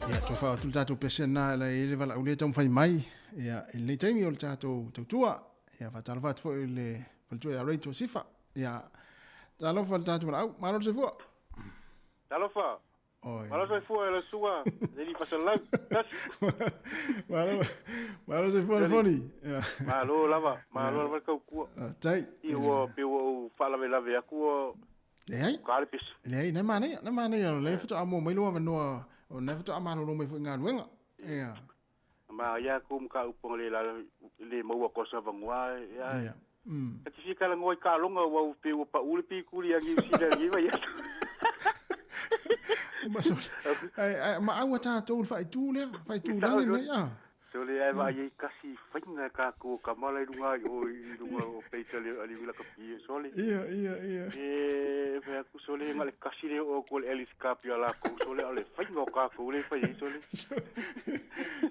Ia, toe faaatu le tatou pese lena e i le valaau lea e taumafai mai ia, i lenei taimi o le tatou tautua. Ia, faatalofa atu foi i le faletua ia Rachel Sifa. Ia, talofa le tatou valaau. Malo le soifua. Talofa. Oi. Malo soifua e lau susuga Leli Fasalau. Tasi. Malo, malo soifua le foni. Malo lava, malo lava le tautua. Tai. I ua pe ua ou faalavelave atu ua Leai. Ka le pese. Leai, na manaia, na manaia. O lea faatoa maua mai lou avanoa, o lena faatoa malolo mai foi i galuega. Ia. Manaia atu mataupu anga le la le maua atu o se avanoa ia. Ia. Ta te fia talanoa i taaloga aua ua pei ua pau le pikuli a Niu Sila i lenei vaiaso. Ma sole. Ai, ai, ma aua tatou le faaitu lea, faaitulagi lenei, a. Sole ae vaai ai tasi faiga e tatou o tama la i luga i o i luga o peita le ali wila kapie sole. Ia, ia, ia. E fai atu sole na le kasi le oo atu o le Alice Cup ia lakou sole a o le faiga o tatou le fai ai sole.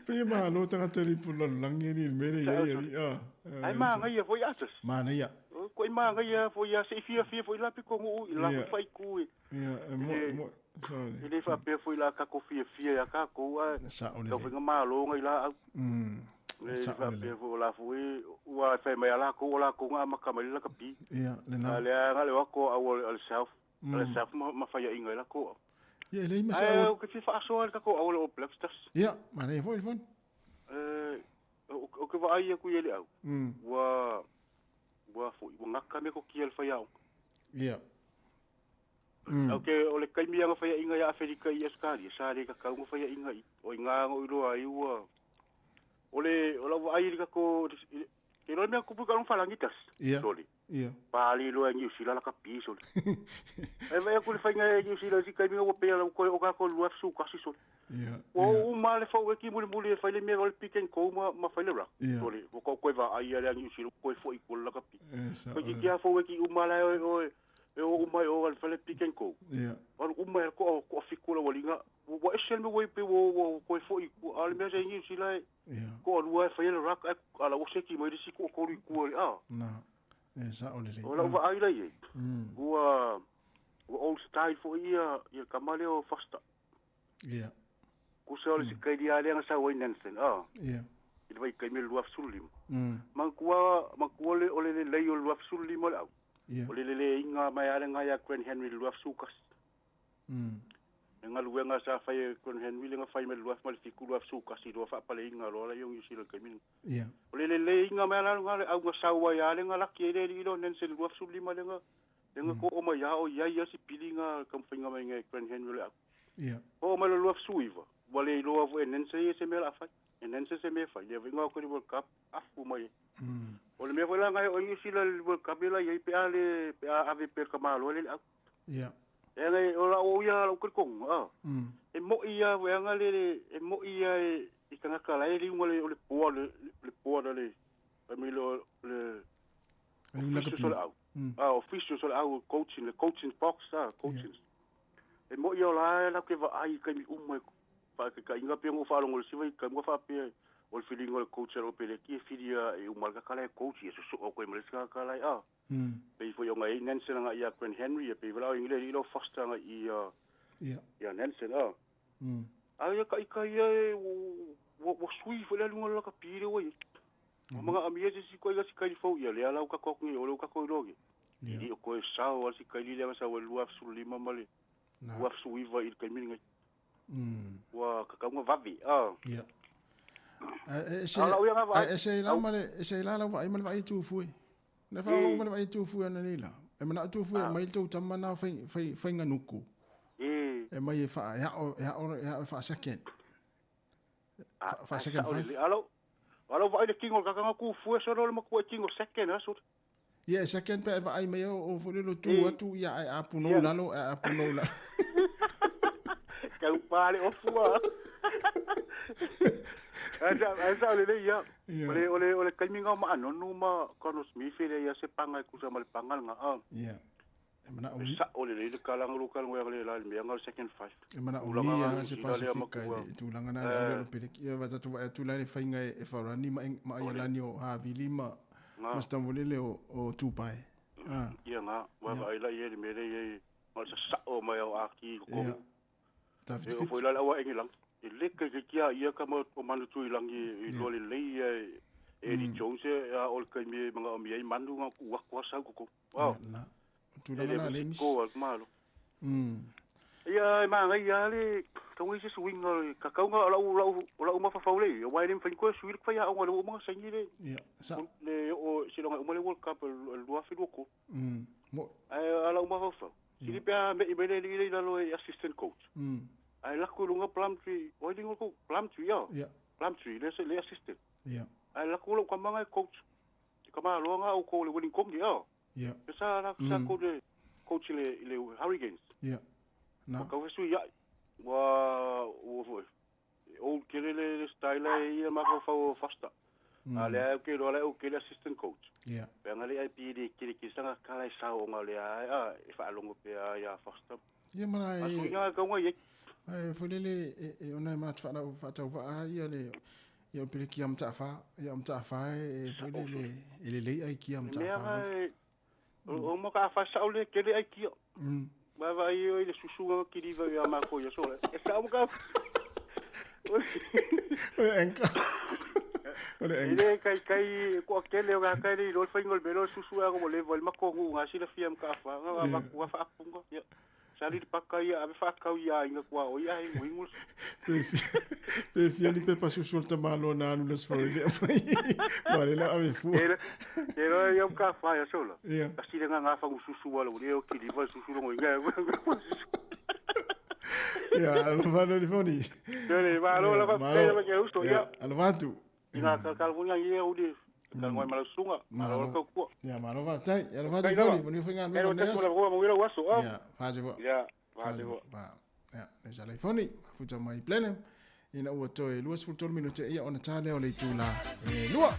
Pei e malo tagata i le ipu lalolagi alii i le mea lea i ai alii, a. Ae manaia foi atas. Manaia. Ko i manaia foi a se i fiafia foi la pito nuu i la faaitu i. Ia, e mo, mo, sorry. E le faapea foi la tatou fiafia ia tatou ae Sao lelei. tau faiga malo nai laau. E Sao faapea lelei. foi o la foi ua fai mai a lakou o lakou na amata mai le lakapi. Ia, lena. A lea na le o atu o au o le South, o le South ma faiaina ai lakou au. Ia, e leai ma se Ae au. ou te fia faasoa i le tatou au o le All Blacks tasi. Ia, manaia foi le foni. Ou te vaai atu i le au, ua ua foi, ua gata metotia le faiaoga. Ia. Au te, o le taimi lava na faiaina ia Aferika i Ausetalia, sa le tatau ona faiaina i. O i ina na ou iloa ai ua, o le, o lau vaai i le tatou, te iloa le mea tupu i ka falagi tasi. Ia. Sole. Ia. Pali loa e Niu Sila la kapi sole. Ai vaai atu le faiga e Niu Sila i si taimi ua pea lau koe o ka ko lua su kasi sole. Ia. Ua oo uma lava le faueki mulimuli e fai le mea o le pick and go ma ma fai le ruck. Ia. Sole, ua ka koe vaai ia le Niu Sila ua koe fo'i i tua le lakapi. E sa'o Toeitiiti lava faueki uma la e o e o uma i o i le fale pick and go. Ia. Alu uma e to'a toafitu le aualiiga. Ua ese le mea ua i ai pei ua ua toe fo'i i tua. A o le mea sa i Niu Sila e Ia. toalua e faia le ruck ae a la ua seki mai le isi toatolu i tua i le a. Na. E sa'o lelei. O lau vaai la i ai, ua ua old style foi ia ia le tama lea o Foster. Ia. Tusa o le sikaili lava lea na sau ai Nansen, a. Ia. I le vaitaimi o le 2015. Manatua, manatua le, o le lelei o le 2015 le au. Ia. O le leleiga mai lava lena ia Grand Henry i le 2011. Le galuega sa fai e Grand Henry lea na fai mai le 2007, 2011 loa faapaleiga loa laia o Niu Sila i le taimi lena. Ia. O le leleiga mai lava lena le au na sau ai lava lea na laki ai le alii lea o Nansen i le 2015 lea na, lea na to'o mai lava o i ai lava si pili na taumafaiga mai e Grand Henry o le au. Ia. Oo mai le 2019, ua le iloa foi e Nansen ia se mea o le a fai. E Nansen se mea e fai, lea foi na o atu i le World Cup, afu mai ai. O le mea foi la na e oo ai Niu Sila i le World Cup lea la i ai pe a le, pe a ave pea i le tamaloa lea i le au. Ia. E aga o la'u au ia lau talitonuga, a. E mo'i lava foi aga le, e mo'i lava e, i tagata la e liuga le, o le poa, le, le poa le, I mean, le, le, officials o le au. Ah, officials o le au, coaching, le coaching box, ah, coaching. E mo'i o la e latou te vaai i taimi uma e faataitaiga pei ona ou faalogo i le isi vaitaimi ua faapea o le filiga o le coach a le Opeleki e fili lava e uma le tagata la e coach ia sosoo atu ai ma le isi tagata la e a. Pei foi ona i ai Nansen agai ia Grant Henry ia pei foi la o le alii lea o Foster agai ia ia Nansen a. A ia taʻita ia e ua ua sui foi le aluga o le lakapi lea ua i ai. Ua magaʻamia se isi ituaiga sikaili fou ia lea la ua tatou atu nei o lea ua tatou iloa nei. E le o toe sao lava le sikaili lea na sau ai i le 2015 ma le 2019 i le taimi lenei. Ua tatau ona vave a. Ia. Ae ese A o lau ia na vaai. ae ese ai la ma le ese ai la lau vaai ma le vaai i Tufue. Na faalogologo ma le vaai i Tufue ananei la. E manao Tufue e aumai le tou tama na fai fai faiganuku. E aumai e faa e ao e ao e ao e faa second. Faa Ae second sao five. lelei. A lau a lau vaai i le tino o le tagata na Tufue solo o le matua e tino second a solo. Ia e second pe a e vaai mai o o foi lele o tu atu ia ae apunou lalo ae apunou lalo. Tau pa le ofu a. Ae sa ae sao lelei ia. Ia. O le o le o le taimi na o Ma'a Nonu ma Connor Smith e leai lava se paga e tusa ma le paga lena a. Ia. E manao E sa'o lelei le kalaga lou talanoa le la i le mea na o le second five. E Tulaga manaomia na lava se Niu Sila lea Pasifika i matua. le tulaga na i le au lea o le Peleki. Ia tatou vaai atu la i le faiga e Farani ma ma Aialani o Havili ma ma se taumalele o o Tupae. Ah. Ia na, ua Ia. vaai la i ai le mea lea i ai ma le sasa'o mai au aki i totonu. Ia. E oo Tafitafiti. foi la le auaegilaga. E le kaikaikia a ia kama o manu tuilagi e iloa lelei ia e Eddie Jones e a o le taimi e magaʻomia ai manu na tuu atu lava sau totonu. Ia, na. O tulaga na le misi. Ko a le malo. Ia e magaia lava le tauga i se suiga o le kakauga o la'u la'u o la'u mafaufau lea i ai, auā e le mafai ona toe sui le faiaoga i le ua uma ona saini le Ia, sa. le oo seiloga e uma le World Cup i le 2023. Mo. Ae a la'u mafaufau, sili pe a me'i mai le alii lea i lalo e assistant coach. Ae lako i luga Plumtree, o ai le igoa o le coach? Plumtree a. Ia. Plumtree le le assistant. Ia. Ae lako la'u tama e coach. Le tamāloa ga outou le Wellington a. Ia. E sa la sa coach le coach i le i le Hurricanes. Ia. Na. Ua tau fesuia'i. Ua ua foi. Old tele le le style e ia mafaufau o Foster. A lea ou te iloa lea ou te le assistant coach. Ia. Pe aga le ai pi le kele kele sanga kala e sao ona lea ai a e faalogo pea ia Foster. Ia ma A e suiga e kauga i ai. Ae foi lele e e ona e manatu faanau faatauvaa ia le ia o Peleki ia Mataafa, ia o Mataafa e foi lele e lelei ai kia Le mea Mataafa. ga e o o ma ka fa sao le kele ai kia. Ma vaai o i le susuga ma kiliva ia makou ia sola. E sao ma ka O le enka. O le E enka. le kaikai koa kele o ga kai le ilo le faiga o le mea lea o le susu a ko leva i le matou nuu ga silafia ma kaafa ga Ia. avatu a faapuga. Ia. Sali le paka ia ave faakau ia aiga kuaʻo ia e iguigu. Pe fia pe fia ni pepa susu o le tamāloa na alu le aso le mai. Ma le la ave fua. E le e loa ia ma kaafa ia sola. Ia. Kasi le gaga fagu susu ala ua le o kiliva le susu logo iga. Ia, alofa alo le foni. Lele malo lava Malo. pe ma ke uso ia. Ia, alofa atu. Ina kalkalunga ia uli. Kalngoi ma lau susuga. Malo le taukua. Ia, malo faafetai. Ia, alofa atu Kai foni, lava. manuia Kai faigaluega lava o lenei tasi aso. ma lava ma uila uaso. Ia, fase fo'a. Ia, fase fo'a. Ba. Ia, le salaifoni, mafuta mai Blenheim, ina ua toe 23 minute ia ona tā lea o le itula e 2.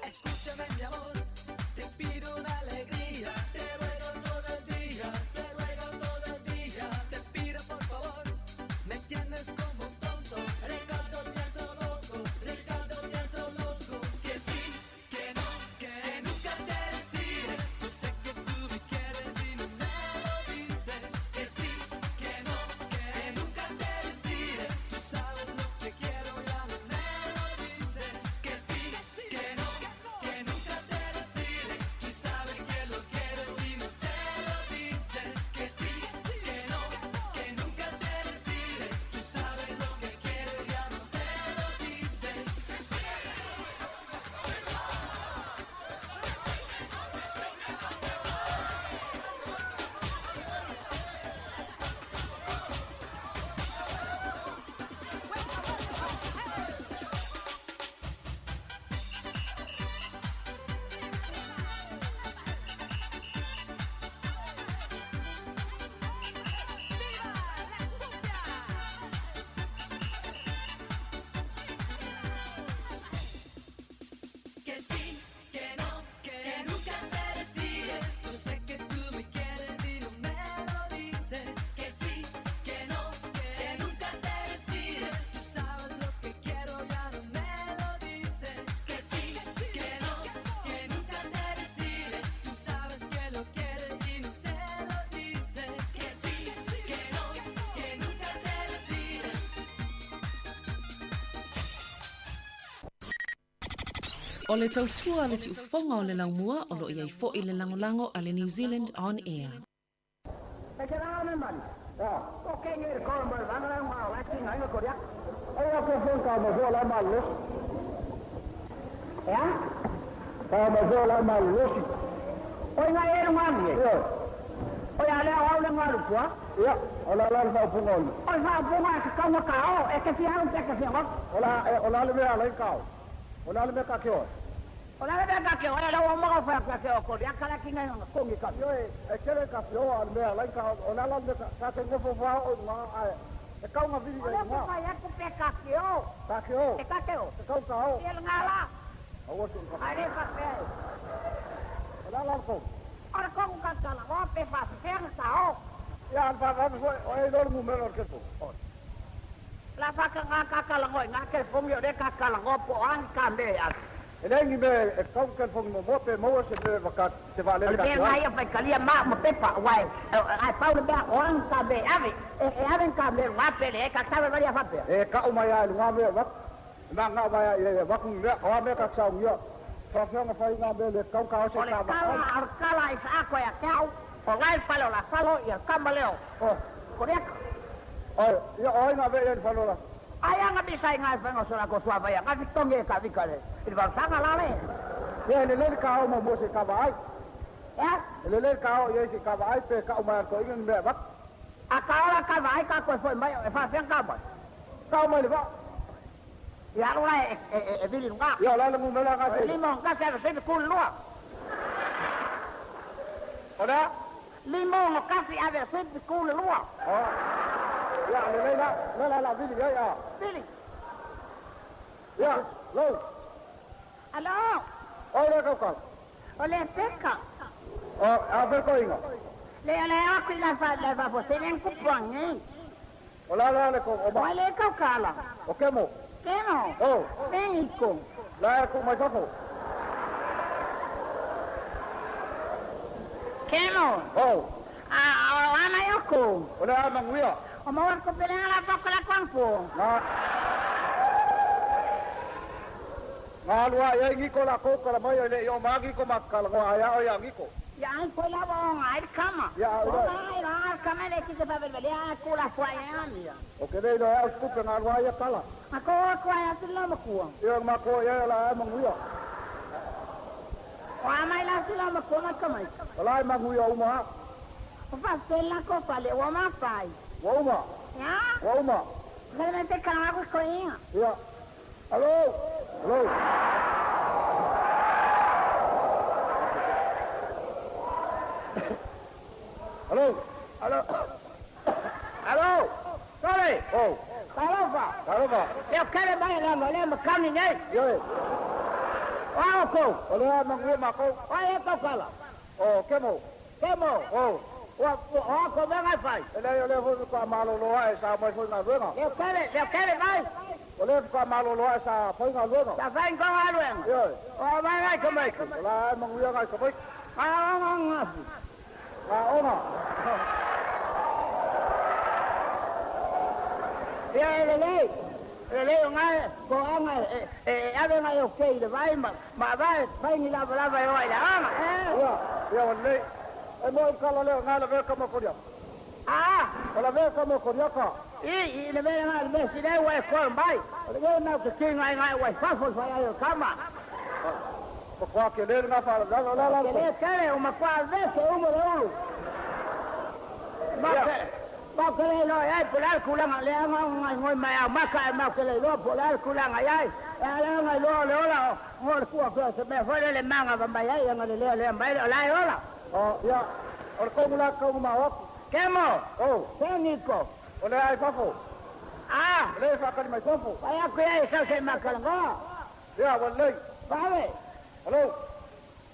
Escúchame, mi amor, te pido una alegría, te ruego todo el día, te ruego todo el día, te pido por favor, me tienes como un tonto, Ricardo te harto loco, Ricardo te harto loco, que sí, que no, que nunca te decides, yo sé que tú me quieres y no me lo dices, que sí, que no, que nunca te decides, tú sabes lo que quiero, ya no me lo dices, que sí, que no, que nunca te decides, tú sabes que lo quieres y no se lo dices, que sí, que no, que nunca te decides, tú sabes lo que quieres, ya no se lo dices. Que sí, que no, que nunca te decides. Yo sé que tú me quieres y no me lo dices. Que sí, que no, que nunca te decides. Tú sabes lo que quiero, ya no me lo dices. Que sí, que no, que nunca te decides. Tú sabes que lo quieres y no se lo dices. Que sí, que no, que nunca te decides. O le tautua le siufoga o le laumua o loo iai fo'i le lagolago a le New Zealand On Air. kama le ki se fa vele a ku la fwa ya mi. O ke le lo au skupe nga lua ia kala. Ma ko ko ya si la ma ku. Ia ma ko ia la manguia. O a mai la si la ma ku ma kama. O la manguia uma. O fa se la ko fa le o ma fai. Wa uma. Ya. Wa uma. Le me te kama ko ko ia. Ia. Alo. Alo. Alo. Alo. Alo. Sole. Oh. Talofa. Talofa. Leo kere mai la mo le mo kami nei. Yo. Wa ko. O le manguia ma ko. Wa e ko kala. O kemo. Kemo. Oh. Wa wa ko me ngai fai. E le le fo ka malo lo ai sa mai fo nga luenga. Leo kere, leo kere mai. O le ka malo lo ai sa fo nga luenga. Sa fai nga luenga. Yo. O mai ngai ko mai. O la manguia ngai ko mai. Ah nga nga. Nga ona. Ia le le. Le le ngai ko anga e ave ngai o kei le vai ma ma vai fai ni lava lava e oi la anga. Ia, ia o le. E mo kala le ngai la ve ka mo koria. Ah, O la ve ka mo koria ka. I le ve ngai le si le wa ko mai. O le ve nau ke ki ngai ngai wa fa fo fa ai o kama. Ko kwa ke le nga fa la la la. Ke le kere o ma kwa ve ke o mo le ulu. Ma ke ma ke le lo ai po la kulanga le anga ngai ngoi mai a ma ka ma ke le lo po la kulanga ai. E le ngai lo le ola ngo le kua ko se me fo le manga va mai ai nga le le le mai la ola. O ia o le kongu la kongu ma o. Kemo. Oh. Teniko. O le ai fafo. Ah. O le fa kali mai fafo. Vai a qui ai sa se makalanga. Ia wa le. Vale. Hello.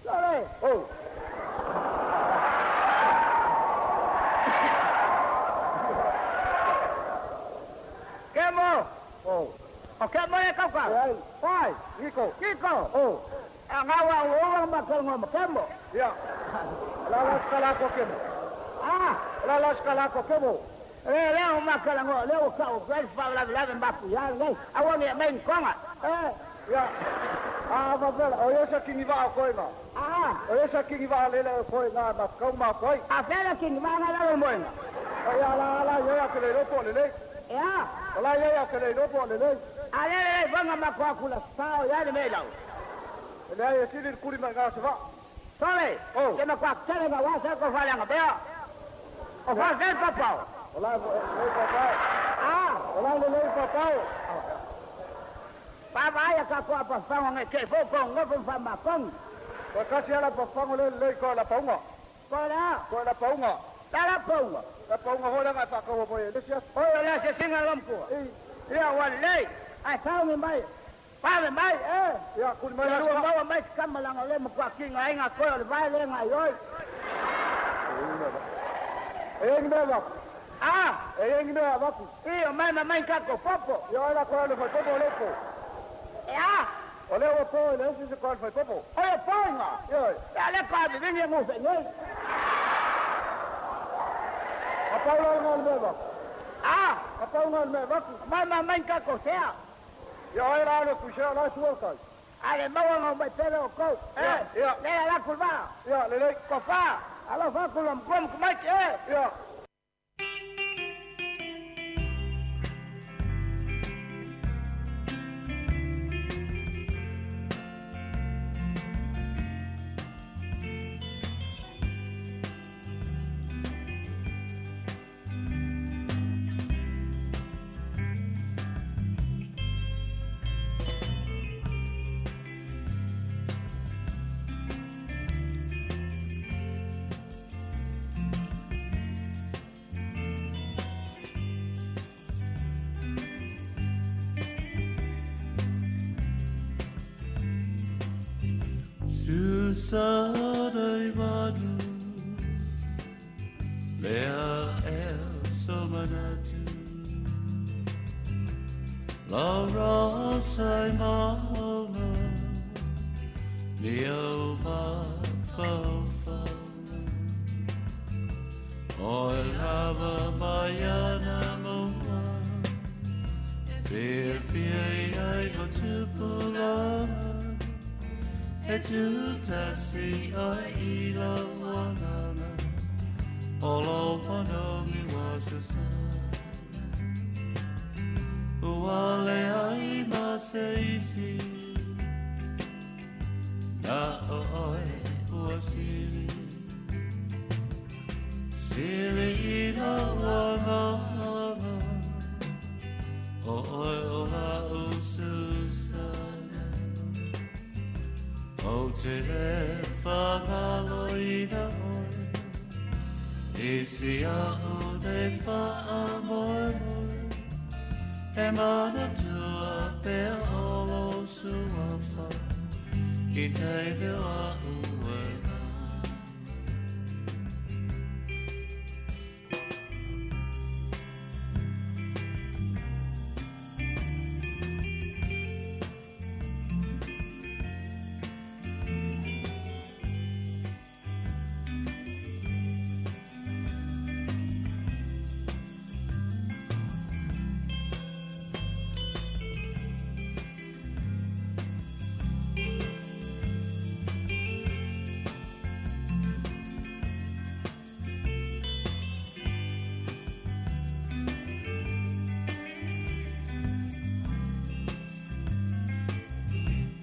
Lore. Oh. Kemo. Oh. O kemo e kauka. Ai. Oi. Niko. Kiko. Oh. Anga wa o makalanga ma kemo. Ia. La la skala ko kemo. Ah. La la skala ko kemo. Le le o makalanga le o ka o fa fa la la ma ku ya le. Awa ni mai konga. Eh. Ia. Ah, va vela. O ia sa kingi va ko ina. Ah. O ia sa kingi va le le ko ina ma kau ma koi. A fela kingi va nga la mo ina. O ia la la ia ke le lo po le le. Ya. O la ia ke le lo po le le. A le le vanga ma kwa kula sao ya le me lau. Le ai sili kuri ma nga se va. Sole. Oh. Ke ma kwa kele nga wa sa ko fa la nga bea. O fa se papa. O la le papa. Ah. O la le le papa. Papa ya ka ko pa fa nga ke fo ko ngo fo fa ma kong. Ko ka si ala papa ngo le le ko la paunga. Ko la. Ko la paunga. La la paunga. La paunga ho la nga fa ko bo le si. O la se singa lom ko. Ya wa le. Ai sa ngi mai. Pa me mai eh. Ya kuri mai la ma mai kama la nga le ma kwa ki nga nga ko le vai le nga yoi. E ngi me va. Ah, E ngi me va ku. io mai ma mai ka ko popo. Yo la ko le fa popo le ko. Ya. O le o po le si se ko fa popo. O le poinga. Yo. Ya le ka bi ni ngu fe ngoi. A pa la nga le va. Ah, A pa nga le va ku. mai ma mai ka ko sea. Yo era le ku la su ka. Ale ma wa ngo mai pele o ko. Eh, Ya. le la kulva. Ya le le. Ko fa. Alo fa kulom kom mai eh. Ya. Susanai manu Lea el somanatu La rosai mauna Leo ma faufauna Oi lava maiana moa Fia fia ai o tupulanga E tu tasi o i la wanana O lou manogi ua sasana Ua leai ma se isi Na o oe ua sili Sili i lou agaga O oe o la'u Susana Ou te le faagaloina oe I si a'u nei faamoemoe E manatua pea o lou suafa I taimi o a'u e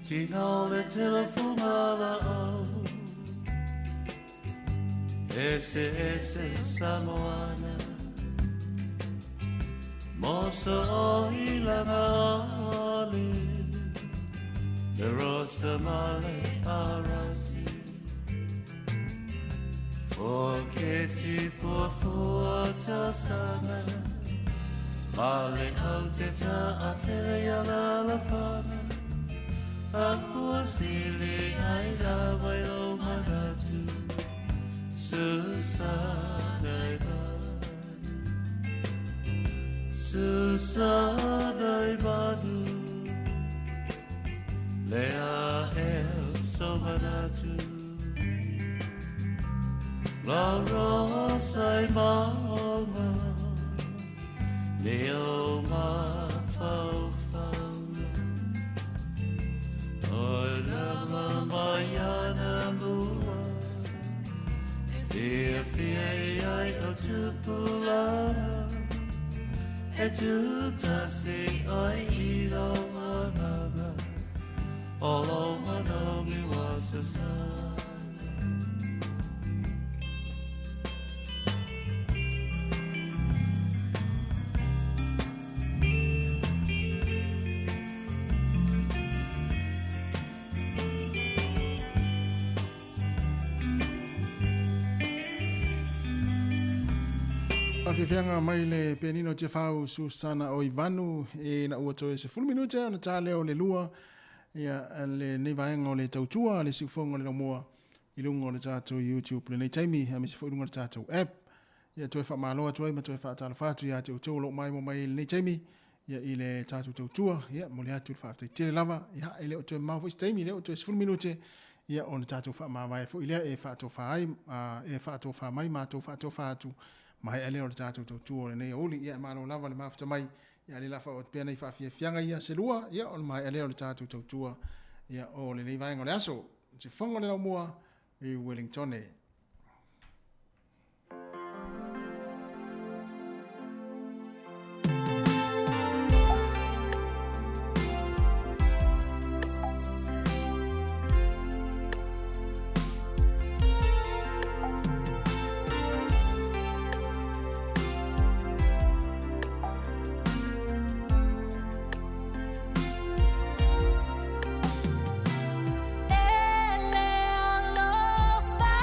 Tina o le telefoga laau Ese ese Samoana Moso o ilaga ali Le rosa male arasi Four kids ki puafua tasana Male au te ta a tele ia la la fana A ua sili ai lava i lou manatu Susana i manu Susana i manu Lea ea so manatu La rosa i maunga Le o mafaufauga O lama mai ana mua E fiafia i ai o tupulaga E tutasi oe i lou agaga O lou manogi ua sasana Afiafiaga mai le pianino Tiafau Susana o Ivanu e na ua toe 10 minute ona ta lea o le lua ia lenei vaega o le tautua le siufoga o le laumua i luga o le tatou YouTube lenei taimi aemaise foi i luga o le tatou app. Ia toe faamalo atu ai ma toe faatalofa atu ia te outou o loo maimoa mai lenei taimi ia i le tatou tautua ia momoli atu le faafetai tele lava ia e le o toe mamao foi se taimi lea ua toe 10 minute ia ona tatou faamavae foi lea e faatofa ai e faatofa mai matou faatofa atu maea lea o le tatou tautua o lenei aoauli. Ia e malo lava le mafuta mai ia le la faaoo atu pea nei faafiafiaga ia se lua ia ona maea lea o le tatou tautua ia o lenei vaega o le aso. Siufofoga o le Laumua i Wellingtone. Ele alofa.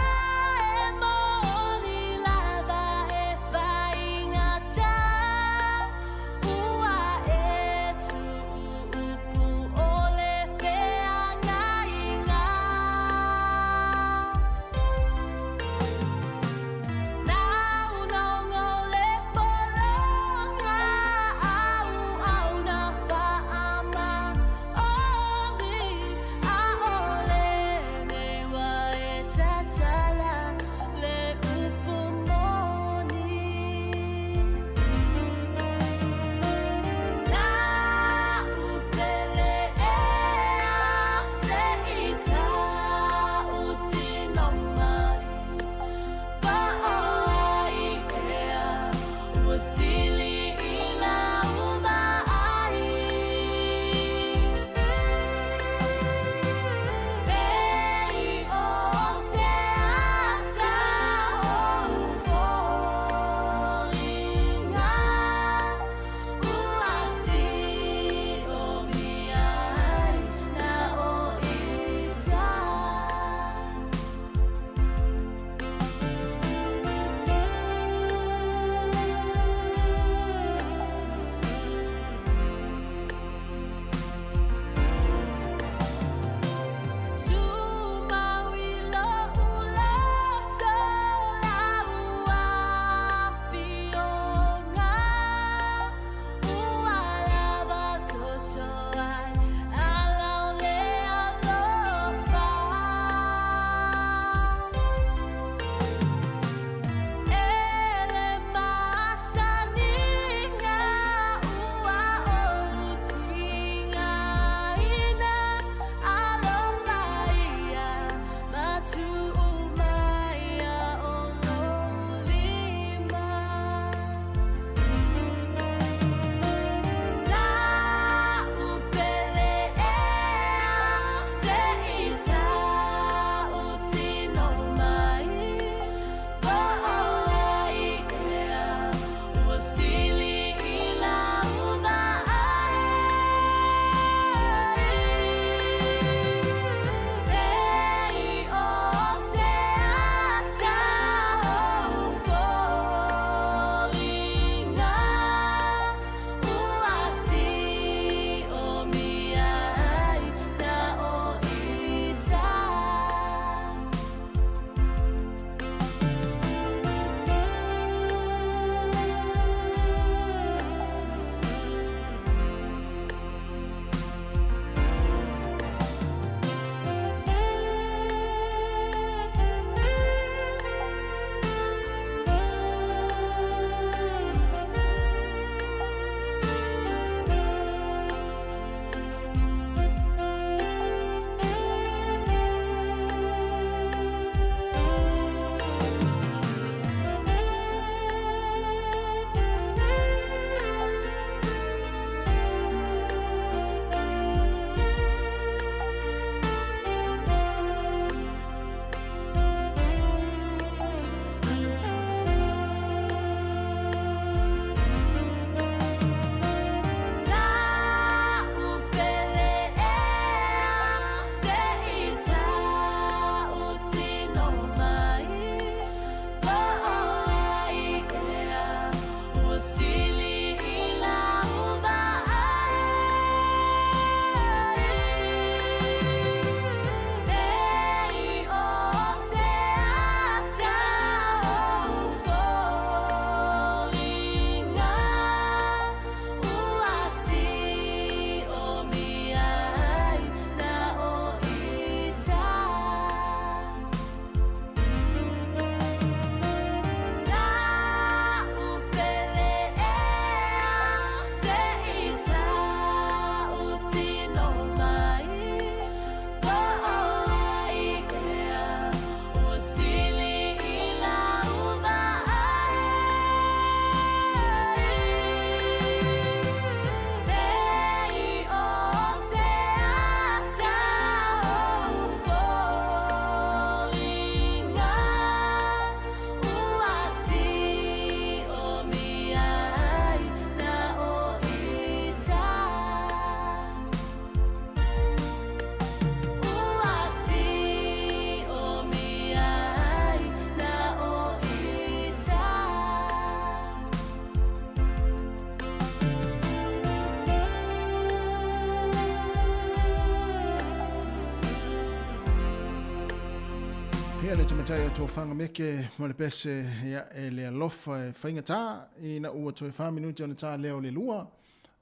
Ia le tamaitai o Tofaga Meke ma le pese ia e le alofa e faigata ina ua toe 4 minute ona ta lea o le lua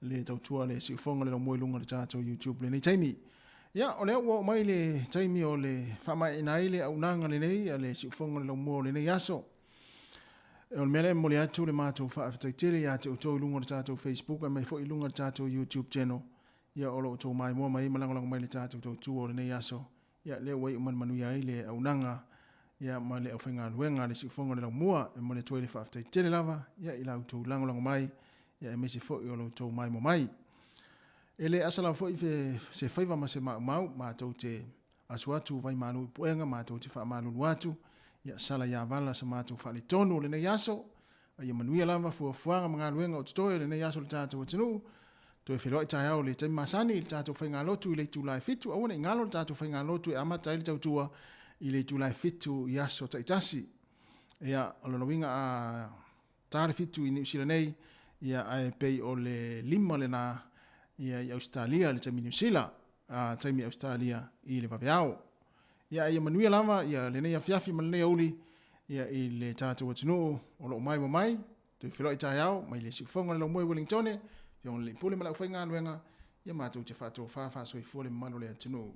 le tautua le siufoga le laumua i luga o le tatou YouTube lenei taimi. Ia o lea ua oo mai le taimi o le faamaeaina ai le auaunaga lenei a le siufoga le laumua o lenei aso. O le mea lea e momoli atu le matou faafetai tele ia te outou i luga o le tatou Facebook ae mai foi i luga o le tatou YouTube channel. Ia o lo o outou maimoa mai ai ma lagolago mai i le tatou tautua o lenei aso. Ia lea ua iu ma le manuia ai le auaunaga ia ma le aufaigaluega a le Siufofoga o le Laumua. E momoli atu ai le faafetai tele lava ia i la outou lagolago mai ia aemaise foi o lo outou maimoa mai. E le asa lava foi se faiva ma se maumau matou te asu atu vai malu i puega matou te faamalulu atu ia sala ia vala sa matou faaletonu o lenei aso. A ia manuia lava fuafuaga ma galuega o totoe o lenei aso i le tatou atunuu. Toe feiloai taeao i le taimi masani i le tatou faigalotu i le itula e 7. Aua ne i galo le tatou faigalotu e amata ai le tautua i le itula e 7 i aso taitasi. Ia, o lona uiga a ta le 7 i Niu Sila nei, ia ae pei o le 5 lena ia i Ausetalia i le taimi Niu Sila, a taimi Ausetalia i le vaveao. Ia a ia manuia lava ia lenei afiafi ma lenei aoauli ia i le tatou atunuu o lo o maimoa mai. Toe feiloai taeao mai le siufofoga o le laumua i Wellingtone, Afioga i le Alii Pule ma le aufaigaluega, ia matou te faatofa faasoifua le mamalu o le atunuu.